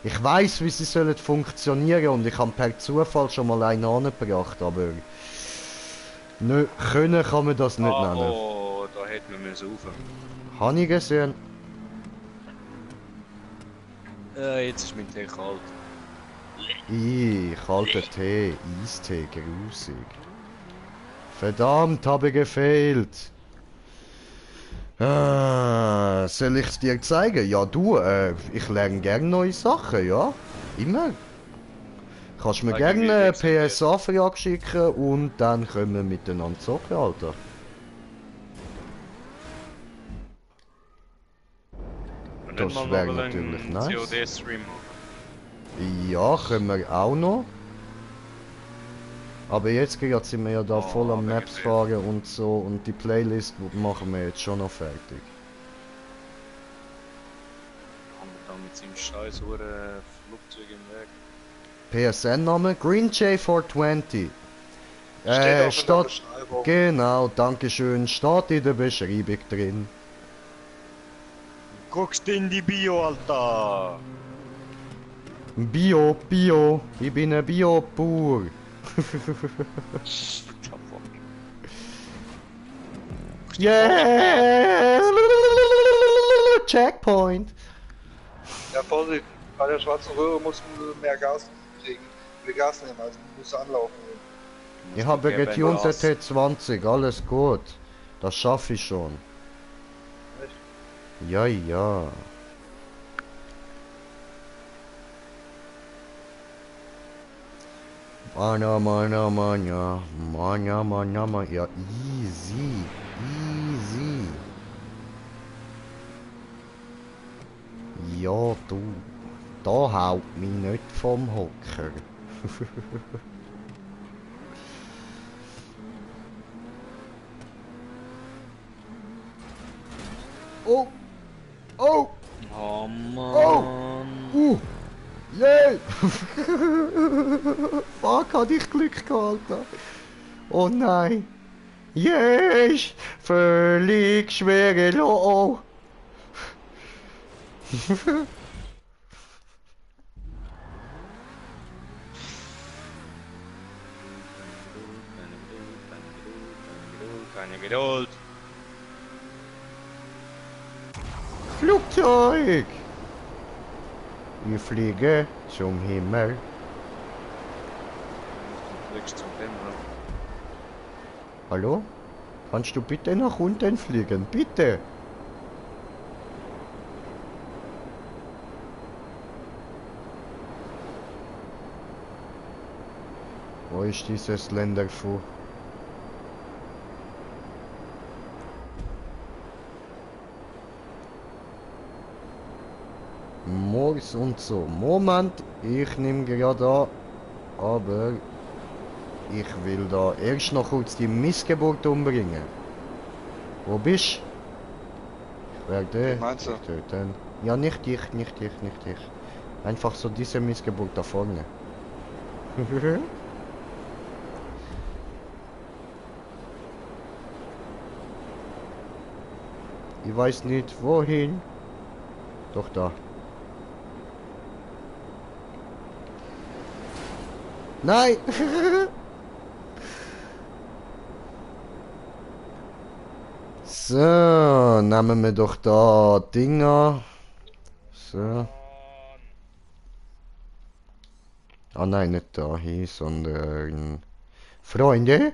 Ich weiß, wie sie sollen funktionieren und ich habe per Zufall schon mal einen angebracht, aber... Nö, können kann man das nicht nennen. Oh, da hätten wir müssen rauf. Habe ich gesehen. Jetzt ist mein Tee kalt. Kalter Tee, Eistee, grusig. Verdammt, habe gefehlt. Soll ich es dir zeigen? Ja, du, ich lerne gerne neue Sachen, ja? Immer. Kannst mir Zeig mir, gerne eine wie das PSA-Frage schicken und dann können wir miteinander zocken, Alter. Das wäre natürlich nice. COD-Stream. Ja, können wir auch noch. Aber jetzt gerade sind wir ja da voll am Maps fahren und so und die Playlist machen wir jetzt schon noch fertig. Haben wir da mit seinem scheiß Flugzeug im Weg. PSN-Name Green J420. Steht auch in der Steht, Beschreibung. genau, dankeschön, steht in der Beschreibung drin. Guckst in die Bio, Alter! Bio, ich bin ein Bio-Pur. Yeah! Checkpoint! Ja, Vorsicht, bei der schwarzen Röhre musst du mehr Gas kriegen. Wir Gas nehmen, also musst du anlaufen. Ich habe getunte T20, alles gut. Das schaffe ich schon. Echt? Ja, ja. Mana, ja, easy. Ja, du, da haut mich nicht vom Hocker. Oh! Oh Mann! Yeah! Fuck, hatte ich Glück gehabt. Oh nein! Yes! Völlig schwerelos! Keine Geduld! Flugzeug! Ich fliege zum Himmel. Du fliegst zum Himmel. Hallo? Kannst du bitte nach unten fliegen? Bitte! Wo ist dieses Länderfu? Morgs und so. Moment, ich nehme gerade an, aber ich will da erst noch kurz die Missgeburt umbringen. Wo bist du? Ich werde Wie meinst du? dich töten. Ja, nicht dich, nicht dich, nicht dich. Einfach so diese Missgeburt da vorne. Ich weiß nicht wohin. Doch da. Nein! So, nehmen wir doch da Dinger. So. Ah nein, nicht da hier, sondern Freunde.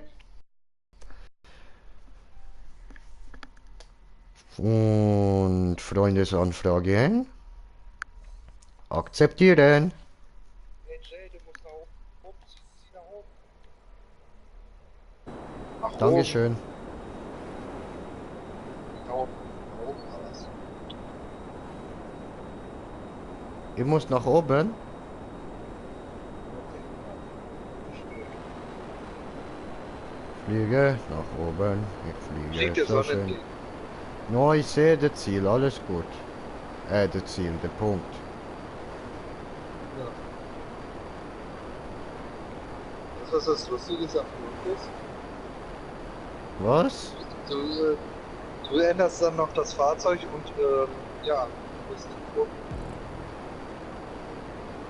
Und Freundesanfragen. Akzeptieren. Hey Jay, du musst nach oben. Ups, zieh nach oben. Nach oben. Dankeschön. Nach oben. Nach oben alles. Ich muss nach oben. Fliege nach oben. Ich Fliegt fliege. der So Sonne schön. entgegen. No, ich sehe das Ziel, alles gut. Das Ziel, der Punkt. Ja. Das, was das Lustige ist am Flug ist, Was? du änderst dann noch das Fahrzeug und ja, du bist im Flug.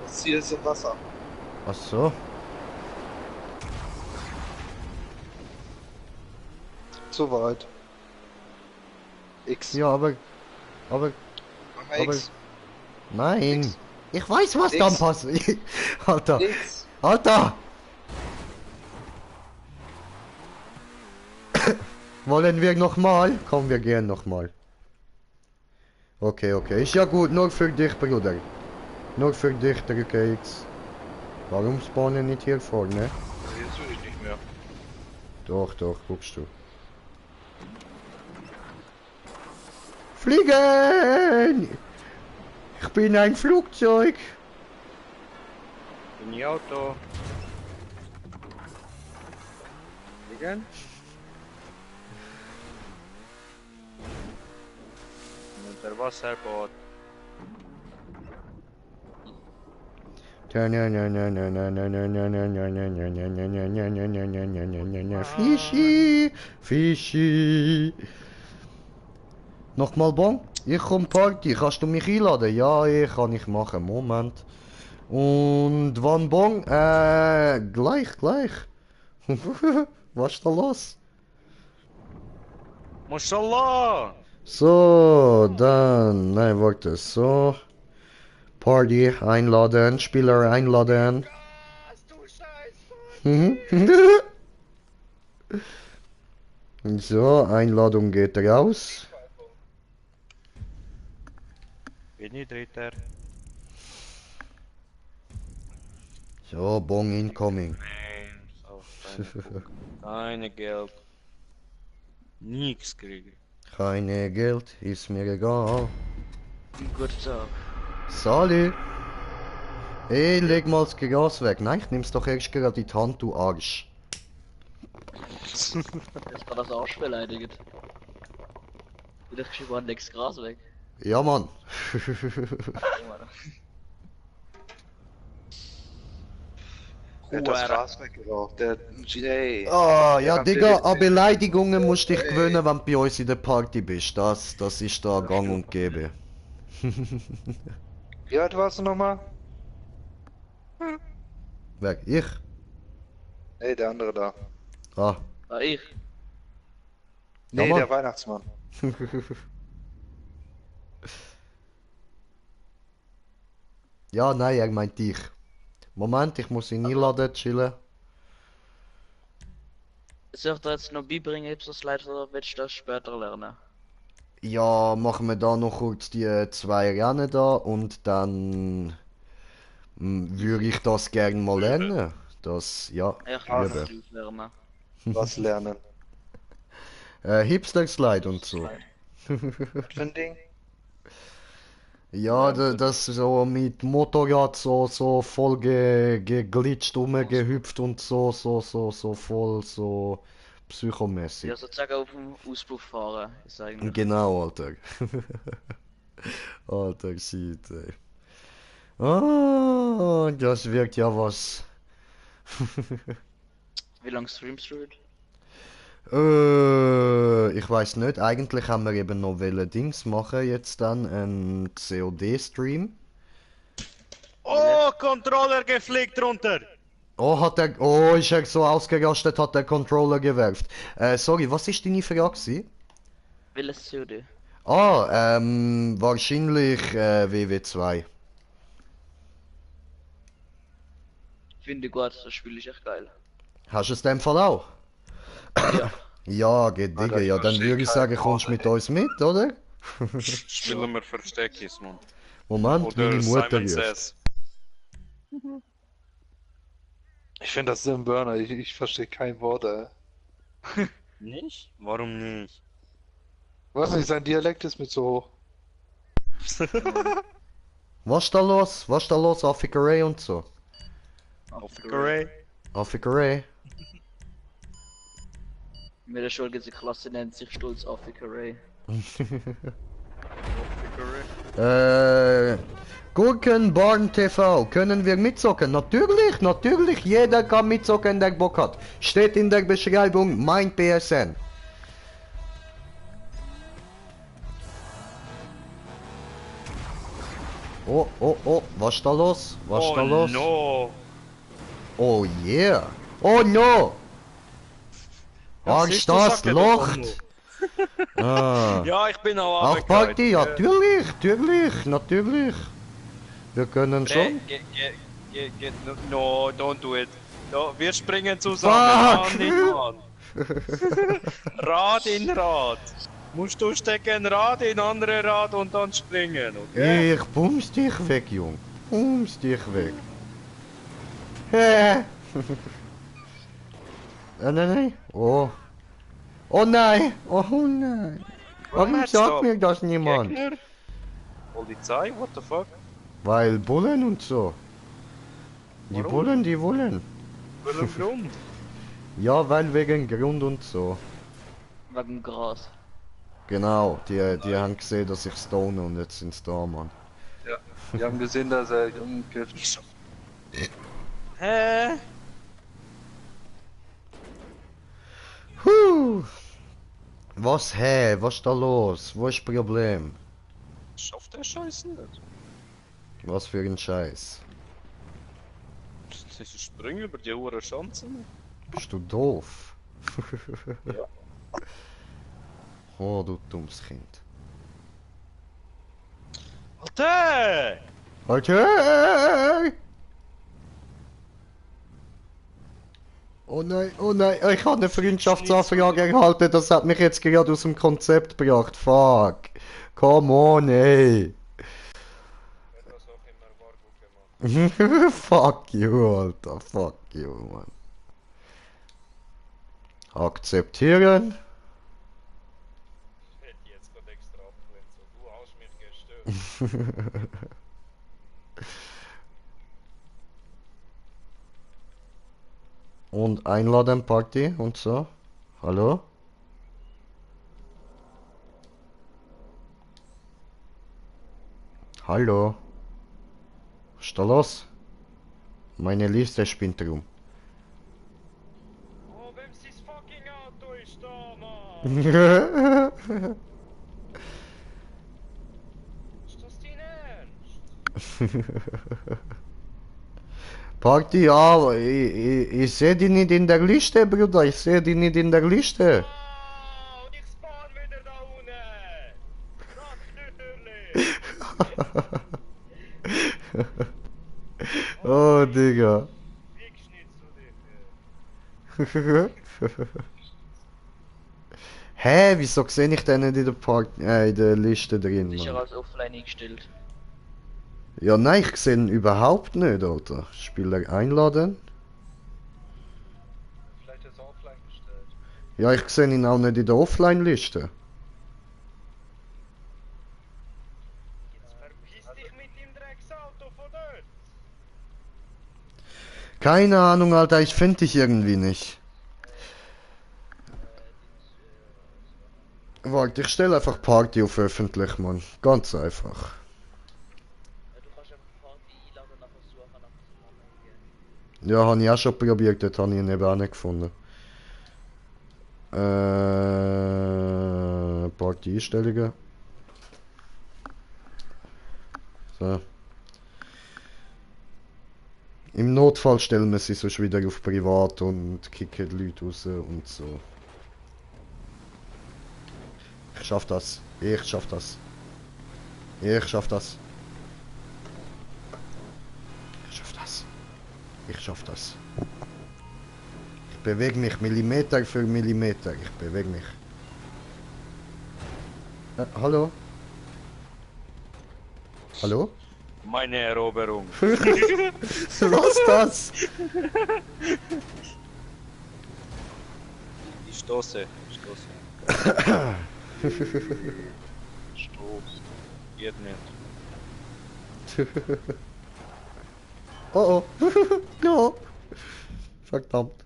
Das Ziel ist im Wasser. Ach so. Zu weit. X. Ja, aber. Mach mal aber- X. Nein. X. Ich weiß, was X. dann passiert. Alter. X. Alter! Wollen wir nochmal? Komm, wir gehen nochmal. Okay, okay. Ist ja gut, nur für dich, Bruder. Nur für dich, drücke X. Warum spawnen nicht hier vorne? Jetzt will ich nicht mehr. Doch, doch, guckst du. Fliegen! Ich bin ein Flugzeug. In die Auto. Fliegen. Unter Wasserboot. Fischi, Fischi. Nochmal Bon? Ich komm Party, kannst du mich einladen? Ja, kann ich machen. Moment. Und wann Bon? Gleich, gleich. Was ist da los? Mashallah! So, dann, nein, warte, so. Party einladen, Spieler einladen. Mhm. So, Einladung geht raus. Bin ich Dritter? So, Bon incoming. Nein, so, keine Geld. Nix kriege ich. Keine Geld, ist mir egal. Guten Tag. Salut. Ey, leg mal das Gras weg. Nein, ich nimm's doch erst gerade in die Hand, du Arsch. Jetzt war das Arsch beleidigt. Du dachtest über ein lecks Gras weg. Ja, Mann. Der hat das Gras weggeraucht. Der GA. Ah, ja, Ja, Digga, der- an Beleidigungen musst du dich gewöhnen, wenn du bei uns in der Party bist. Das ist da gang und gäbe. Wie alt warst du nochmal? Wer? Ich? Nee, der andere da. Ah. War ich. Nee, Mann. der Weihnachtsmann. Ja, nein, er meint dich. Moment, ich muss ihn einladen, chillen. Soll ich dir jetzt noch beibringen, Hipster-Slide, oder willst du das später lernen? Ja, machen wir da noch kurz die zwei Rennen da und dann würde ich das gerne mal lernen. Das, ja, Ja, ich kann Was? das üben. aufwärmen. Was lernen? Hipster-Slide und so. Slide. Was für ein Ding? Ja, das so mit Motorrad so voll geglitscht, rumgehüpft und so voll so psychomäßig. Ja, sozusagen auf dem Auspuff fahren, ist eigentlich. Genau, Alter. Alter, shit, ey. Ah, das wirkt ja was. Wie lange streamst du heute? Ich weiß nicht. Eigentlich haben wir eben noch welche Dings machen jetzt dann einen COD-Stream. Oh, Controller geflickt runter! Oh, ist er so ausgerastet, hat der Controller gewerft. Sorry, was ist deine Frage gewesen? Welches COD? Wahrscheinlich WW2. Finde ich gut, das Spiel ist echt geil. Hast du es in dem Fall auch? Ja. Ja, geht Digga, Alter, ich ja, dann versteh würde ich kein sagen, kommst du Wort, mit uns mit, oder? Spielen wir Versteckis, Mann. Moment, Oder meine Mutter Simon ruft. Says. Ich finde das so ein Burner, ich verstehe kein Wort, ey. Nicht? Warum nicht? Was nicht, sein Dialekt ist mit so hoch. Was ist da los? Was ist da los? Affikerei und so. Hooray. Affikerei? In der Schule gibt es eine Klasse, nennt sich Stolz Africa Ray. Gurkenbarn TV, können wir mitzocken? Natürlich, natürlich, jeder kann mitzocken, der Bock hat. Steht in der Beschreibung, mein PSN. Oh, oh, oh, was ist da los? Was ist da los? no! Oh yeah. Oh no! siehst Angst, du, das sag ja doch lacht! Ah. Ja, ich bin auch Ach, Party, ja, natürlich, natürlich. Wir können schon. No, don't do it. No, wir springen zusammen. Fuck! Hand in Hand. Rad in Rad. Musst du stecken, Rad in andere Rad und dann springen, okay? Ich bums dich weg, Jung. Bums dich weg. Hä? Nein, nein. Oh. Oh nein. Oh nein. Warum hat's sagt da mir das niemand? Gegner? Polizei, what the fuck? Weil Bullen und so. Die Warum? Bullen, die wollen. Welchen Grund? Ja, weil wegen Grund und so. Wegen Gras. Genau, die haben gesehen, dass ich stone und jetzt sind's da, Mann. Ja, die haben gesehen, dass er umkippt. Hä? Huh. Was, hä? Was ist da los? Wo ist das Problem? Schafft der Scheiß nicht? Was für ein Scheiß. Sie springen über die hohen Schanzen. Bist du doof? Ja. Oh, du dummes Kind. Alter! Okay! Oh nein, ich habe eine Freundschaftsanfrage erhalten, das hat mich jetzt gerade aus dem Konzept gebracht. Fuck. Come on, ey. Fuck you, Alter. Fuck you, Mann. Akzeptieren. Ich hätte jetzt gerade extra abgelehnt, so du hast mich gestört. Und einladen Party und so. Hallo? Hallo? Was ist da los? Meine Liste spinnt rum. Oh, wem sein fucking Auto ist da, Mann? Ist das dein Ernst? Party, ja, ich sehe die nicht in der Liste, Bruder. Ich sehe die nicht in der Liste. Ah, und ich spawn wieder da unten! Natürlich! Oh, Digga. Wie schnitzt du dich? Hä, wieso sehe ich den nicht in der, in der Liste drin, Sicher Mann? als offline eingestellt. Ja, nein, ich sehe ihn überhaupt nicht, Alter. Spieler einladen? Vielleicht ist er offline gestellt. Ja, ich sehe ihn auch nicht in der Offline-Liste. Jetzt verpiss dich mit dem Drecksauto von dort! Keine Ahnung, Alter, ich finde dich irgendwie nicht. Warte, ich stelle einfach Party auf öffentlich, Mann. Ganz einfach. Ja, du kannst einfach Party einladen und nachher suchen nach diesem Namen eingeben. Ja, habe ich auch schon probiert, dort habe ich ihn eben auch nicht gefunden. Party-Einstellungen. So. Im Notfall stellen wir sie sonst wieder auf privat und kicken die Leute raus und so. Ich schaff das. Ich schaff das. Ich schaff das. Ich schaff das. Ich schaff das. Ich bewege mich Millimeter für Millimeter. Ich bewege mich. Hallo? Hallo? Meine Eroberung. Was das? Ich stoße. Stoß. Geht nicht. Oh oh. No. Verdammt.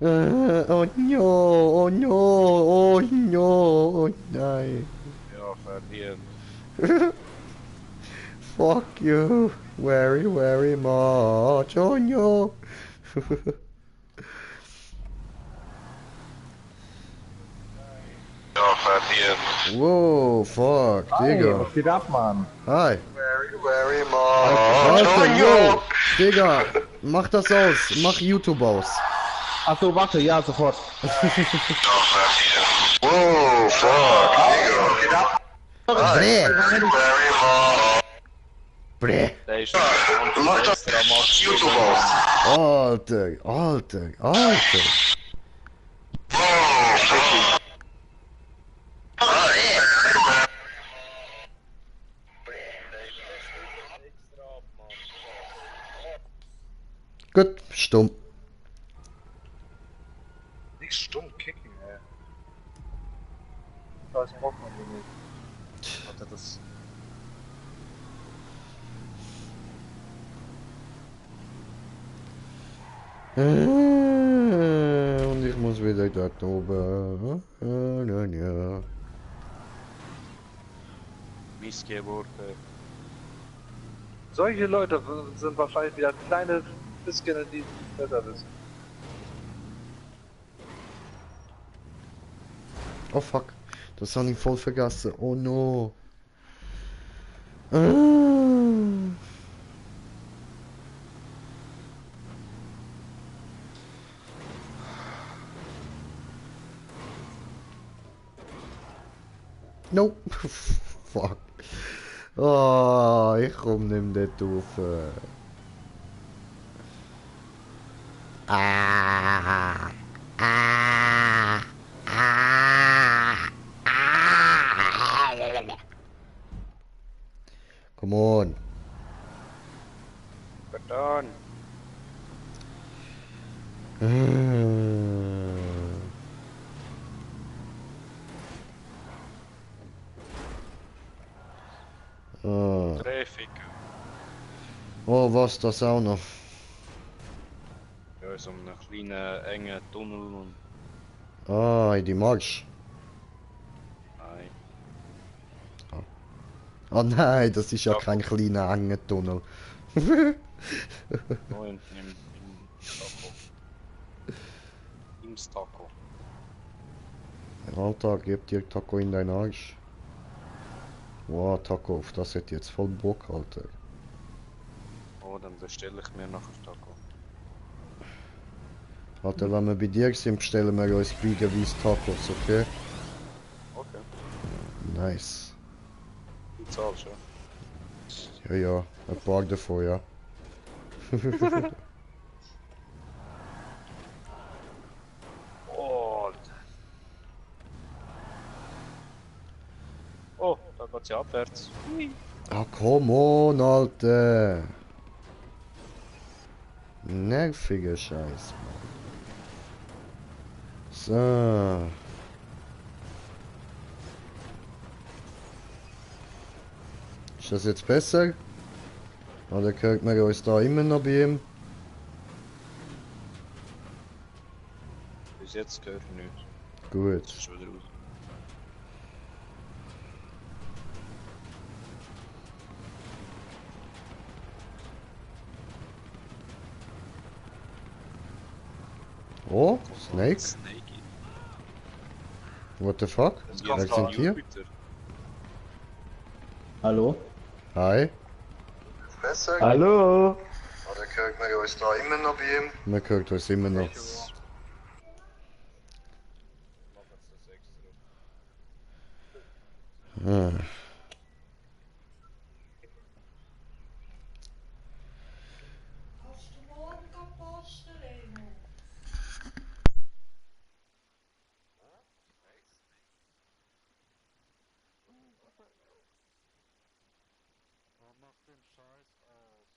Oh no, oh no, oh no, oh nein. Ja, verdient. Fuck you. Very, very much. Oh no. Ja, verdient. Whoa, fuck, Digga. Was geht ab, Mann? Hi. Very much. Alter, yo. Digga, mach das aus. Mach YouTube aus. Achso, warte, ja, sofort. Wow, fuck, Digga. Brä. Very much. Brä. Der ist Mach das YouTube aus. Alter, Alter, Alter. Extra ab, Mann. Gut, stumm. Nicht stumm kicken, ey. Das braucht man hier nicht. Warte, das... Und ich muss wieder dort oben. Ja. Missgeburt. Solche Leute sind wahrscheinlich wieder kleine bisschen, die besser wissen. Oh fuck, das habe ich voll vergessen. Oh no. Nope. Fuck. Oh, ich komm nicht mehr dort rauf. Ah. Ah. Ah. Ah. Come on. Verdammt. Ah. Traffic. Oh, was das auch noch? Ja, so einen kleinen, engen Tunnel und... Ah, in die Marsch. Nein. Oh nein, das ist ja Ja. kein kleiner enger Tunnel. Nur im Taco. Im Taco. Alter, gib dir Taco in deinen Arsch. Wow, Taco, auf das hätte ich jetzt voll Bock, Alter. Oh, dann bestelle ich mir nachher Taco. Alter, wenn wir bei dir sind, bestellen wir uns biegenweise Tacos, okay? Okay. Nice. Du zahlst, ja? Ja, ein paar davon, ja. Oh, Alter. Oh, da geht's ja abwärts. Hui. Ah, come on, Alter. Nerviger Scheiß, Mann. So. Ist das jetzt besser? Oder hört man uns da immer noch bei ihm? Bis jetzt gehört er nicht. Gut. Jetzt ist er wieder raus. Oh, Snake? Snake. What the fuck? Das Wer kommt sind hier? Jupiter. Hallo? Hi. Besser? Hallo? Oder hört man uns da immer noch bei ihm? Man hört uns immer noch. Jetzt. Machen sie das extra. Ah. Hast du morgen Post, Remo? Mach den Scheiß aus.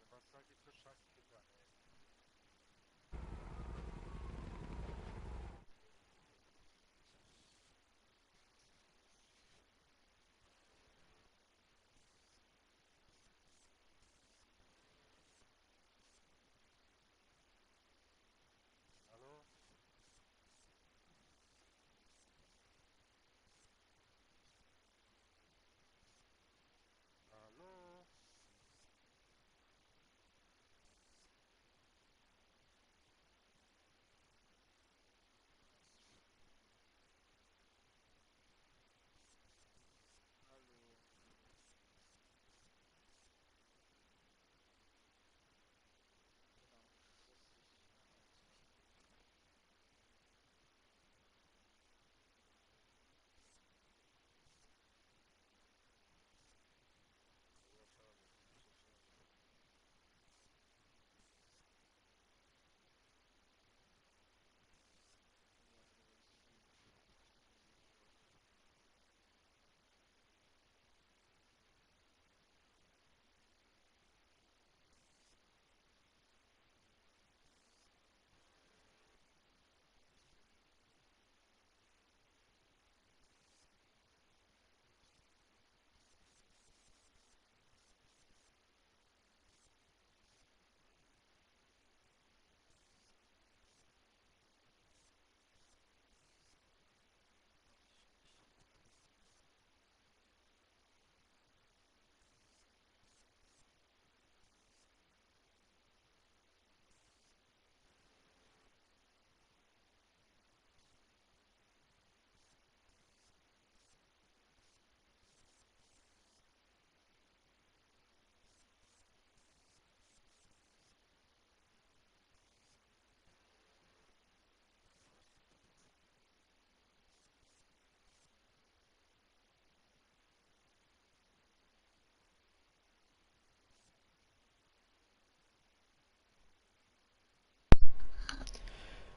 Was seid ihr für Scheißkinder, ey? Hallo? Hallo? Hallo?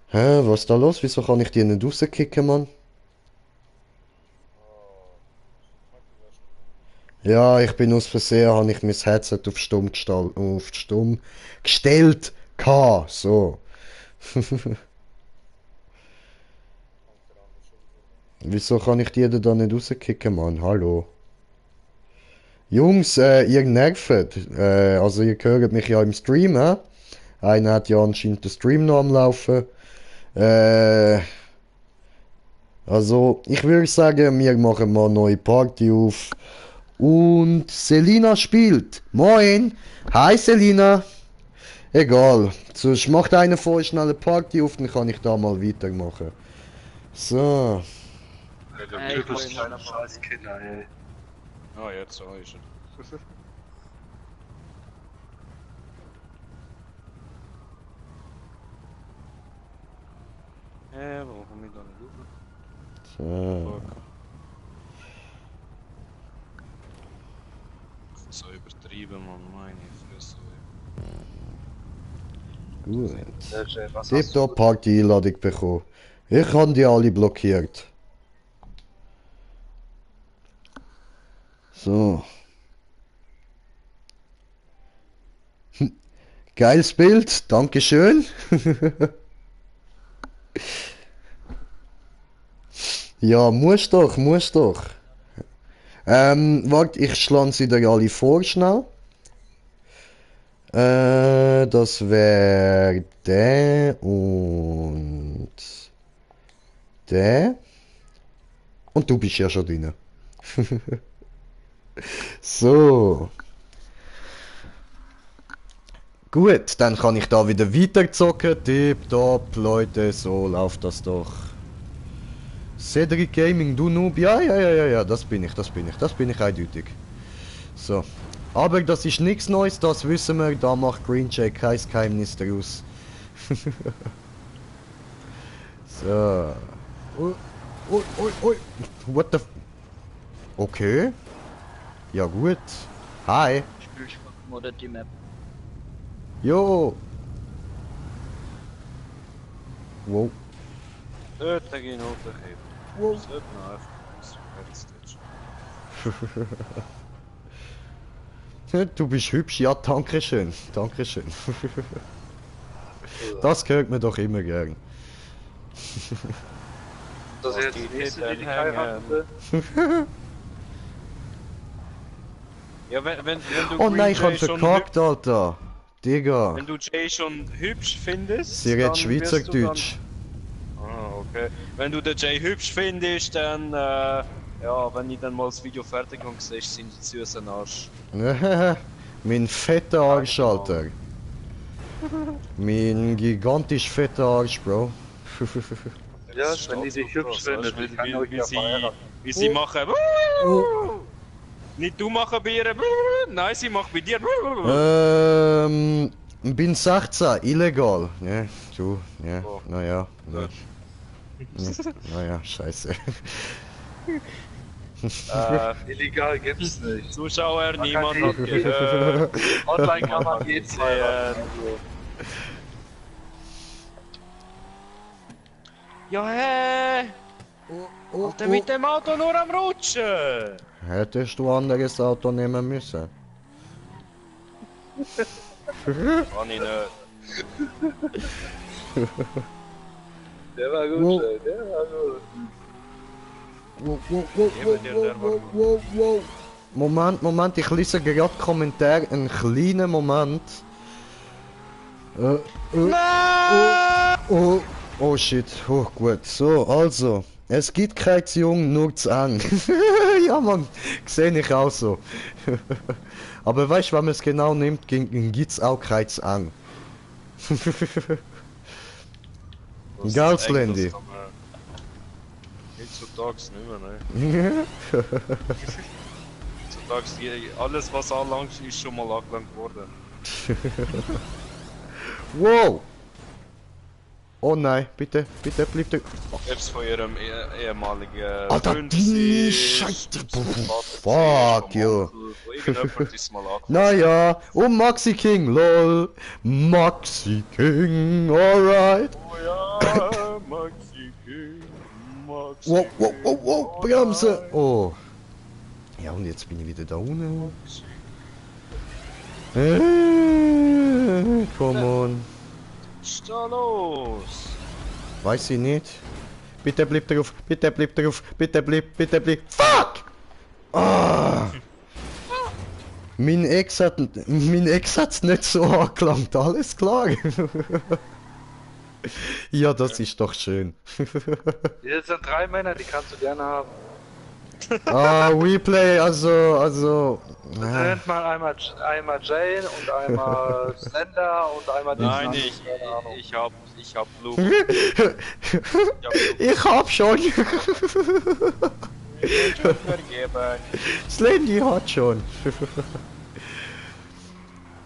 Hä, was ist da los? Wieso kann ich die nicht rauskicken, Mann? Ja, ich bin aus Versehen, habe ich mein Headset auf stumm gestellt. So. Wieso kann ich die denn da nicht rauskicken, Mann? Hallo. Jungs, ihr nervt. Also ihr hört mich ja im Stream, hä? Einer hat ja anscheinend den Stream noch am Laufen. Also, ich würde sagen, wir machen mal eine neue Party auf. Und Selina spielt. Moin! Hi Selina! Egal. Sonst macht einer von euch schnell eine Party auf, dann kann ich da mal weitermachen. So. Ich muss in meiner Scheißkinder, ey. Ah, jetzt so ist er. Wo komme ich da nicht rauf? So. Fuck. So übertrieben, man, meine Fresse. Gut. Was hast Tiptop Party-Einladung bekommen. Ich habe die alle blockiert. So. Geiles Bild, Dankeschön. Ja, muss doch, muss doch. Warte, ich schlage sie dir alle vor, schnell. Das wäre der und der. Und du bist ja schon drin. So. Gut, dann kann ich da wieder weiterzocken. Tipptopp, Leute, so läuft das doch. Cedric Gaming, du Noob? Ja, das bin ich eindeutig. So. Aber das ist nichts Neues, das wissen wir, da macht Greenjack kein Geheimnis daraus. So. Ui. What the f... Okay. Ja gut. Hi. Spielst du modded die Map? Jo. Wow. Dort gehen unter Wow. Das wird noch einfach Du bist hübsch, ja, danke schön. Dankeschön. Das gehört mir doch immer gern. das jetzt die nächste, die ich heiraten will? Ja, wenn du Oh nein, ich hab Green Jay schon verkackt, Alter. Digga. Wenn du Jay schon hübsch findest, Sie redet dann Schweizerdeutsch. Okay. Wenn du den Jay hübsch findest, dann ja, wenn ich dann mal das Video fertig habe, siehst sind die süßen Arsch. Mein fetter Arsch, Alter. Mein gigantisch fetter Arsch, Bro. Ja, wenn die dich hübsch findet, ich kann euch ja verheiraten. Wie sie machen. Nicht du machen bei ihr. Nein, sie macht bei dir. Bin 16, illegal. Ja, du, ja, Oh. naja. Ja. Naja, scheiße. Illegal gibt's nicht. Zuschauer, Man niemand kann hat gehört. Online kann man jeden heiraten. Ja, hä? Alter, mit dem Auto nur am Rutschen. Hättest du anderes Auto nehmen müssen? Kann ich nicht. Der war gut, Wow. der war gut. Eben dir, der war gut. Moment, ich lese gerade Kommentar, einen kleinen Moment. Oh shit, oh gut. So, also, es gibt kein zu jung, nur zu eng. Ja man, sehe ich auch so. Aber weißt du, wenn man es genau nimmt, gibt's auch kein zu eng. Gausslandy. Heutzutage nicht mehr, ne? Heutzutage, alles was anlangt, ist schon mal angelangt worden. Wow! Oh nein, bitte, bleib da. Ob es von ihrem ehemaligen Alter, Freund die ist, Scheiße. vom Vater, Fuck vom you. Onkel, von irgendjemand ist mal angelangt. Naja, und Maxi King, lol. Maxi King, alright. Oh ja, Maxi King, Maxi Wow, Bremse. Oh. Ja, und jetzt bin ich wieder da unten. Come on. Was ist da los? Weiß ich nicht. Bitte bleib drauf, bitte bleib. Fuck! Ah! Mein Ex hat's nicht so angelangt, alles klar. Ja, das ist doch schön. Hier sind 3 Männer, die kannst du gerne haben. Ah, Replay, also. Nennt mal einmal Jane und einmal Slender und einmal den Nein, anderen, ich keine Ahnung. hab Luft. Ich hab schon. Ich bin schon vergeben. Slendy hat schon.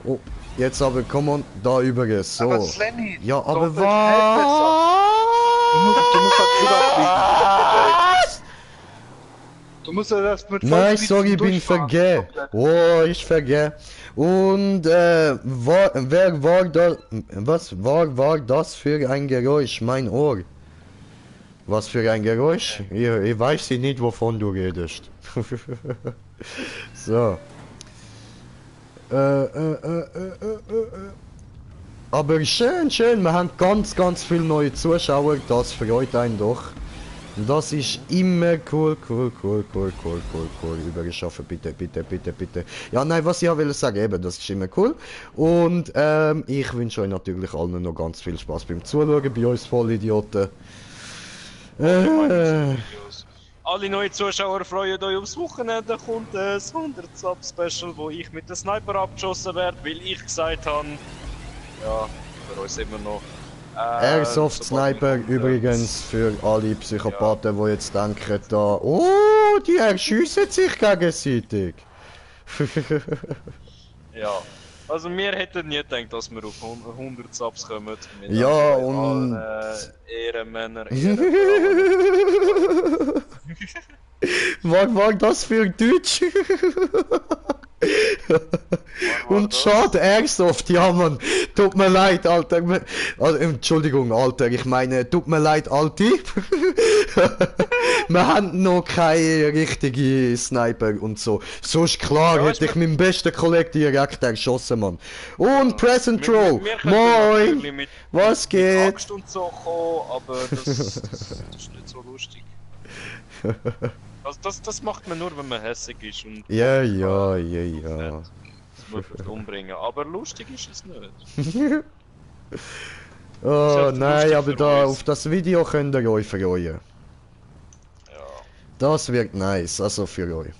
Oh, jetzt aber, komm on, da übrigens, so. Aber Slendy, Ja, aber doppelt hält besser. was? Du musst da drüber fliegen. Du musst ja das mit Nein, Vollspeed sorry, bin durchfahren. vergeh. Oh, ich vergeh. Und wer war da? Was war das für ein Geräusch? Mein Ohr. Was für ein Geräusch? Ich weiß nicht, wovon du redest. So. Aber schön, schön, wir haben ganz viele neue Zuschauer, das freut einen doch. Das ist immer cool. Überschaffen, bitte. Ja, nein, was ich auch will sagen, eben, das ist immer cool. Und ich wünsche euch natürlich allen noch ganz viel Spaß beim Zuschauen, bei uns Vollidioten. Alle neuen Zuschauer freuen euch aufs Wochenende, kommt ein 100-Sub-Special, wo ich mit dem Sniper abgeschossen werde, weil ich gesagt habe, ja, für uns immer noch. Airsoft Sniper übrigens für alle Psychopathen, die jetzt denken, da, oh, die erschiessen sich gegenseitig. Ja, also wir hätten nie gedacht, dass wir auf 100 Subs kommen. Wir Ja, sind und- alle Ehrenmänner, Ehrenfrauen. Was war das für Deutsch? Und schade, Airsoft, ja Mann, tut mir leid, Alter. Also, Entschuldigung, Alter, ich meine, tut mir leid, Alti. Wir haben noch keine richtige Sniper und so. So ist klar, Ja, hätte ist ich meinen besten Kollegen direkt erschossen, Mann. Und Present Troll, Wir können natürlich moin, mit was geht? Axt und so kommen, aber das ist nicht so lustig. Also das macht man nur, wenn man hässig ist und Ja. das möchte umbringen. Aber lustig ist es nicht. Oh ja nein, lustig aber für da uns. auf das Video könnt ihr euch freuen. Ja. Das wird nice, also für euch.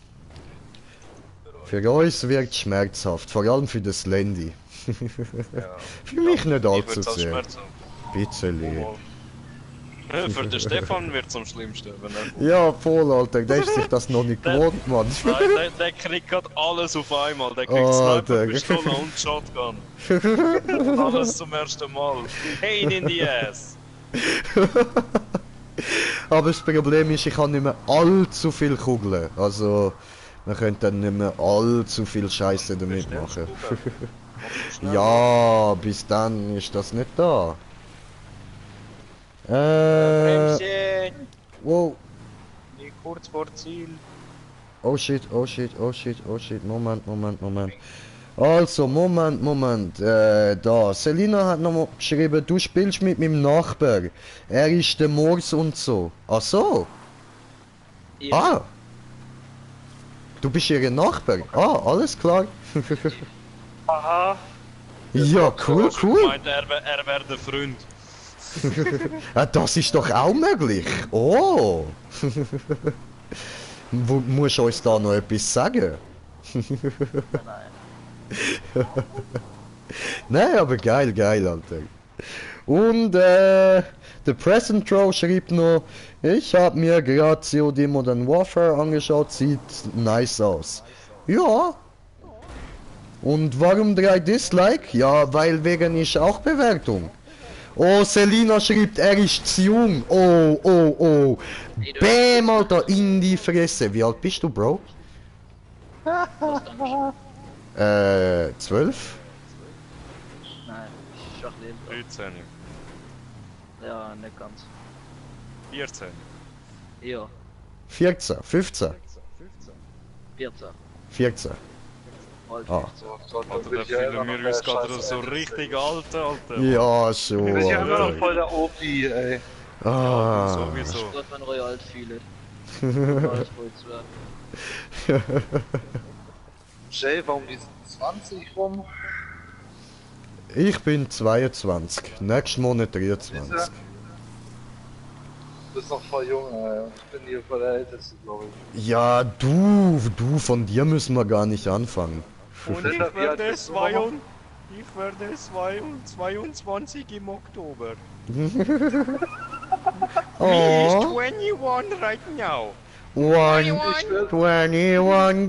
Für uns wird schmerzhaft, vor allem für das Landy. Ja. Für mich nicht Ich allzu würde es sehr. schmerzen. Bisschen. Für den Stefan wird es am schlimmsten, wenn er Ja, voll, Alter, der ist sich das noch nicht gewohnt, Mann. Nein, der kriegt gerade alles auf einmal. Der kriegt Oh, Sniper, der- Pistole und Shotgun. Alles zum ersten Mal. Pain in the ass. Aber das Problem ist, ich habe nicht mehr allzu viel Kugeln. Also, man könnte dann nicht mehr allzu viel Scheiße damit machen. Ja, bis dann ist das nicht da. Bremschen. Wow. Bin kurz vor Ziel. Oh shit, Moment. Also, Moment. Da, Selina hat noch mal geschrieben, du spielst mit meinem Nachbar. Er ist der Mors und so. Ach so. Ja. Ah. Du bist ihr Nachbar. Ah, alles klar. Aha. Ja, cool. Ich meinte, er wäre der Freund. Ja, das ist doch auch möglich. Oh. Musst du uns da noch etwas sagen? Nein, aber geil, Alter. Und der Present Troll schreibt noch, ich habe mir gerade COD Modern Warfare angeschaut, sieht nice aus. Ja. Und warum 3 Dislike? Ja, weil wegen ist auch Bewertung. Oh, Selina schreibt, er ist zu jung. Oh. Bäm, Alter, in die Fresse. Wie alt bist du, Bro? Was dann? 12? Nein, Schachleben. 13. Ja, nicht ganz. 14. Ja, 14, 15, 14. 14. Alt Ah. 14. Alter, da fühlen wir uns gerade so richtig alt, Alter. Ja, schon. Wir sind ja immer noch Alter. voll der OP, ey. Ah. Sowieso. Gott, wenn ihr euch alt fühlt. Alles voll zu. Jay, warum die 20 rum? Ich bin 22, nächsten Monat 23. Du bist noch voll jung, ey. Und ich bin hier voll der Älteste, glaube ich. Ja, du, von dir müssen wir gar nicht anfangen. Und ich Wie alt werde bist du nochmal? 22 im Oktober. Oh, 21 right now. 21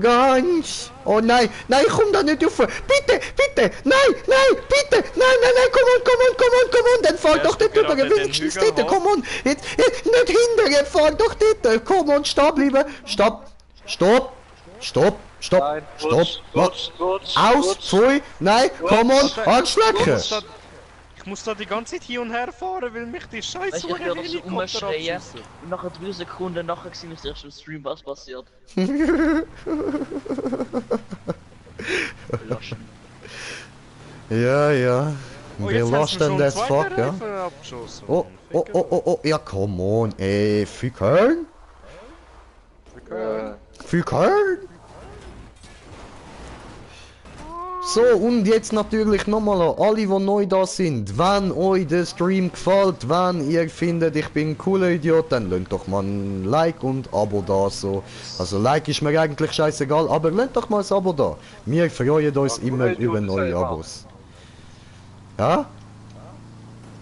guns. Oh nein, komm da nicht rauf. Bitte, nein, bitte, nein, komm on, dann fahr Ja, doch dort guck drüber, gerade den wenigstens Hügel dort, hoch. komm on. Jetzt, nicht hindern, fahr doch dort, komm on, stopp, lieber, stopp. stopp, stopp, stopp, Nein, stopp, rutsch, aus, pfui, nein, come on, Angstschlecken! Ich muss da die ganze Zeit hin und her fahren, weil mich die scheiß Weißt du, ich werde so Helikopter rumschreien abschießen. und nach 3 Sekunden nachher gesehen, ist erst im Stream was passiert. Löschen. Ja, ja. Oh, Wir jetzt hast du lassen schon das einen fuck, zweiten ja. Reifen abgeschossen. Oh, oh, oh, oh, oh, ja, come on, ey, für Köln? Für Köln? So, und jetzt natürlich nochmal an alle, die neu da sind. Wenn euch der Stream gefällt, wenn ihr findet, ich bin ein cooler Idiot, dann lasst doch mal ein Like und Abo da. So. Also Like ist mir eigentlich scheißegal, aber lasst doch mal ein Abo da. Wir freuen uns immer über neue Abos. Ja?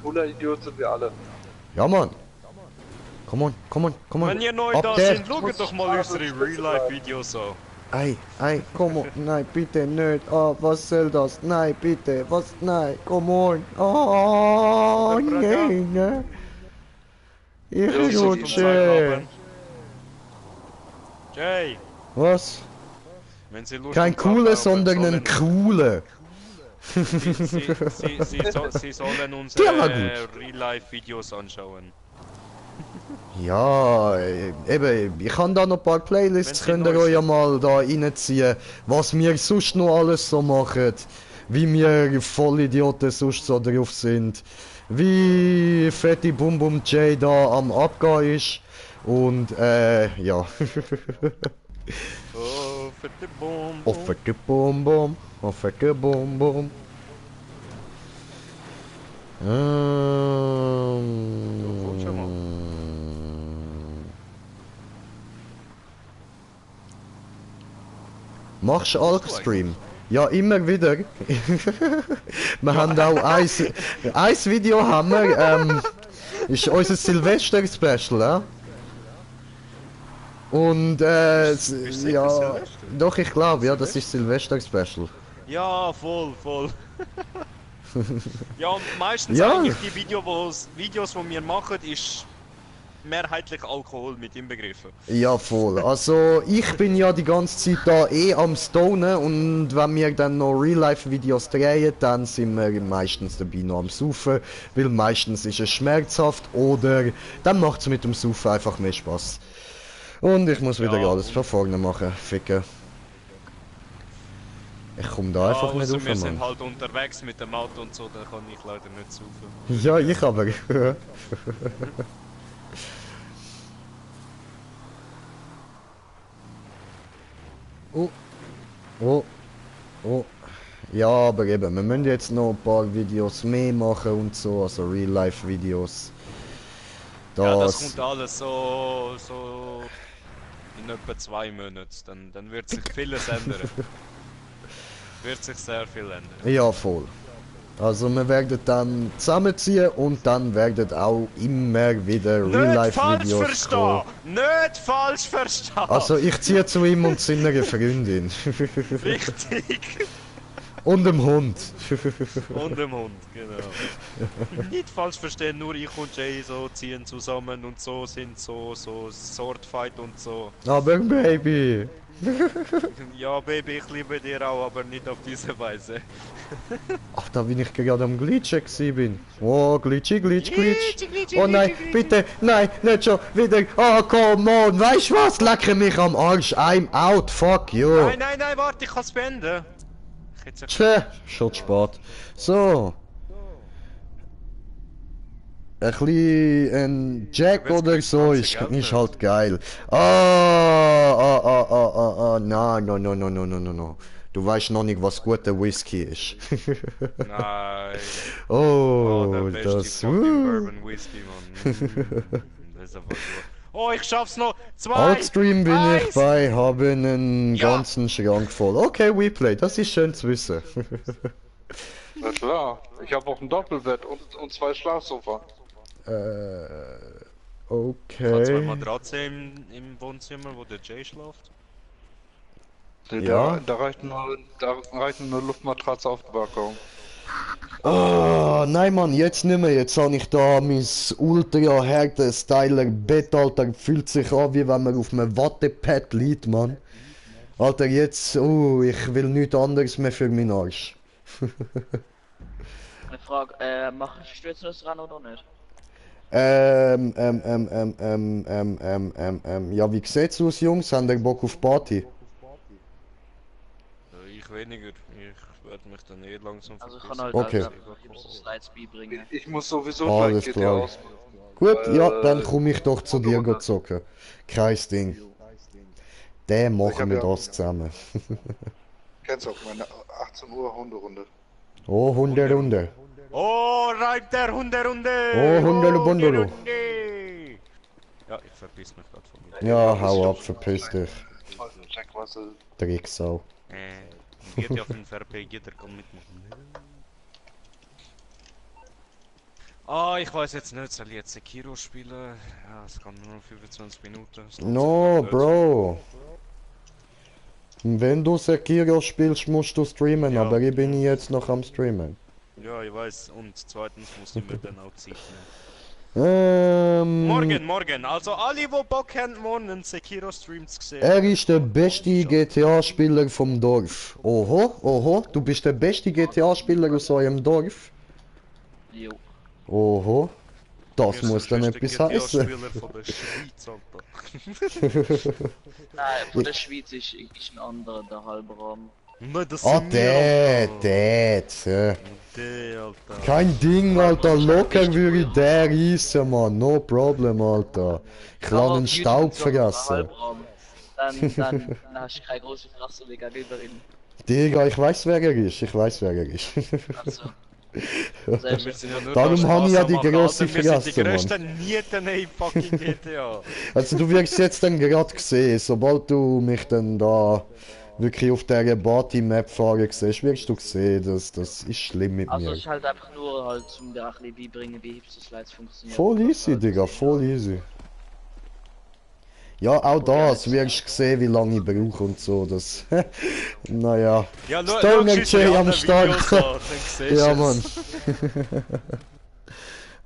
Cooler Idiot sind wir alle. Ja, Mann. Come on, come on, come on. Wenn ihr neu Ab da der- sind, schaut doch mal unsere Real-Life-Videos an. Ei, komm on, nein, bitte nicht. Ah, was soll das? Nein, bitte, was? Nein, come on. Oh, Der Braga. nein, Ich Jay, rutsche. Jay, Was? wenn Sie Lust Kein und Laune cooler, haben, sondern ein sollen- cooler. Sie sollen Der war unsere gut. Real-Life-Videos anschauen. Ja, eben, ich habe da noch ein paar Playlists, Wenn sie könnt ihr neu euch ja sind. mal da reinziehen, was wir sonst noch alles so machen, wie wir Vollidioten sonst so drauf sind, wie Fette Bum Bum J da am Abgehen ist und ja. Oh, fette Bombe. Oh, fette Bum Bum, oh, fette Bum Bum. schon mal. Machst du Alk-Stream? Ja, immer wieder. Wir haben auch ein Video haben wir, ist unser Silvester-Special, ja? Und Ist sicher ja, Silvester? doch, ich glaube, ja, das ist Silvester-Special. Ja, voll. Ja, und meistens Ja. eigentlich die Videos, die wir machen, ist mehrheitlich Alkohol mit inbegriffen. Ja, voll. Also, ich bin ja die ganze Zeit da am Stonen und wenn wir dann noch Real-Life-Videos drehen, dann sind wir meistens dabei noch am Saufen, weil meistens ist es schmerzhaft oder dann macht es mit dem Saufen einfach mehr Spaß. Und ich muss wieder Ja. alles von vorne machen, ficken. Ich komme da einfach nicht außer rauf, wir sind Mann. halt unterwegs mit dem Auto und so, dann kann ich leider nicht saufen. Ja, ich aber. Oh. Ja, aber eben, wir müssen jetzt noch ein paar Videos mehr machen und so, also Real-Life-Videos. Ja, das kommt alles so in etwa 2 Monaten. Dann wird sich vieles ändern. Wird sich sehr viel ändern. Ja, voll. Also wir werden dann zusammenziehen und dann werden auch immer wieder Nicht falsch Real-Life-Videos verstehen! kommen. Nicht falsch verstehen! Also ich ziehe zu ihm und seiner Freundin. Richtig! Und dem Hund. Und dem Hund, genau. Nicht falsch verstehen, nur ich und Jay so ziehen zusammen und so sind so Swordfight und so. Aber Baby. Ja, Baby, ich liebe dir auch, aber nicht auf diese Weise. Ach, da bin ich gerade am Glitchen gewesen bin. Oh, glitchy. Oh nein, bitte, nein, nicht schon wieder. Oh, come on, weißt du was? Lecke mich am Arsch. I'm out, fuck you. Nein, warte, ich kann es beenden. Ich hätte es Tja, schon zu spät. So. Ein bisschen ein Jack Du willst oder kein so 20 ist Geld halt geil. No. Du weißt noch nicht, was guter Whisky ist. Nein. Oh, Der beste das. fucking Bourbon Whisky, Mann. Das ist einfach so. Oh, ich schaff's noch! 2! Outstream bin ich 1. bei, habe einen Ja. ganzen Schrank voll. Okay, WePlay, das ist schön zu wissen. Na klar, ich habe auch ein Doppelbett und 2 Schlafsofa. Ich habe 2 Okay. Matratzen im Wohnzimmer, wo der Jay schläft. Ja. Da reicht nur eine Luftmatratze auf dem Balkon. Ah, nein Mann, jetzt nicht mehr. Jetzt habe ich da mein ultra harte Styler Bett, Alter. Fühlt sich an, wie wenn man auf einem Wattepad liegt, Mann. Alter, jetzt, ich will nichts anderes mehr für meinen Arsch. Eine Frage, machst du jetzt noch das Rennen oder nicht? Ja, wie sieht's aus, Jungs? Habt ihr Bock auf Party? Ich weniger. Ich werde mich dann eh langsam Also ich verpissen. kann halt Okay. so Slides beibringen. Ich muss sowieso Alles gleich GTA klar. ausmachen. Gut, ja, Weil, dann komme ich doch zu dir Hunderunde. zocken. Kein Ding. Dann Ich machen hab wir ja- das zusammen. Kennst du auch meine 18 Uhr Hunderunde? Oh, Hunderunde. Oh, reibt der Hunderunde! Oh, Hunderunde. Hunderunde! Ja, ich verpiss mich grad von mir. Ja, hau ab, verpiss dich. Jackwasser. Drecksau. Wird ja auf den VRP, jeder kann mitmachen. Ah, ich weiß jetzt nicht, soll ich jetzt Sekiro spielen? Ja, es kann nur noch 25 Minuten. Es lohnt No, sich nicht. Bro. Wenn du Sekiro spielst, musst du streamen, Ja. aber ich bin jetzt noch am Streamen. Ja, ich weiß. Und zweitens muss ich mir dann auch Zeit nehmen. Morgen. Also alle, die Bock haben, morgen einen Sekiro-Stream zu sehen. Er ist der beste GTA-Spieler vom Dorf. Oho, du bist der beste GTA-Spieler aus eurem Dorf. Jo. Oho, das Wir muss sind dann der etwas größte heißen. GTA-Spieler von der Schweiz, Alter. Nein, von der Schweiz ist ein anderer, der halbe Raum. Nein, das Ah, sind wir, Alter. ja. Der, Alter. Kein Ding, Alter, locker würde ich der reissen, Mann. No problem, Alter. Ich lasse einen Staub vergessen. Dann hast du keine große Fresse mehr gegenüber ihm. Digga, ich weiß wer er ist, Also. Selbst Wir sind ja nur Darum da habe ich ja Spaß die am machen, grosse Alter. Wir sind die Fresse, Mann. grössten Nieten in fucking GTA. Also du wirst jetzt dann gerade sehen, sobald du mich dann da wirklich auf der Party-Map fahren siehst, wirst du sehen, dass das ist schlimm mit Also mir. es ist halt einfach nur halt zum dir ein bisschen beibringen, wie Hipster-Slides funktionieren. Voll easy, Digga, voll easy. Ja, auch das wirst du sehen, wie lange ich brauche und so, das... naja. Ja, Stoner J am Start. Start. Ja, Mann.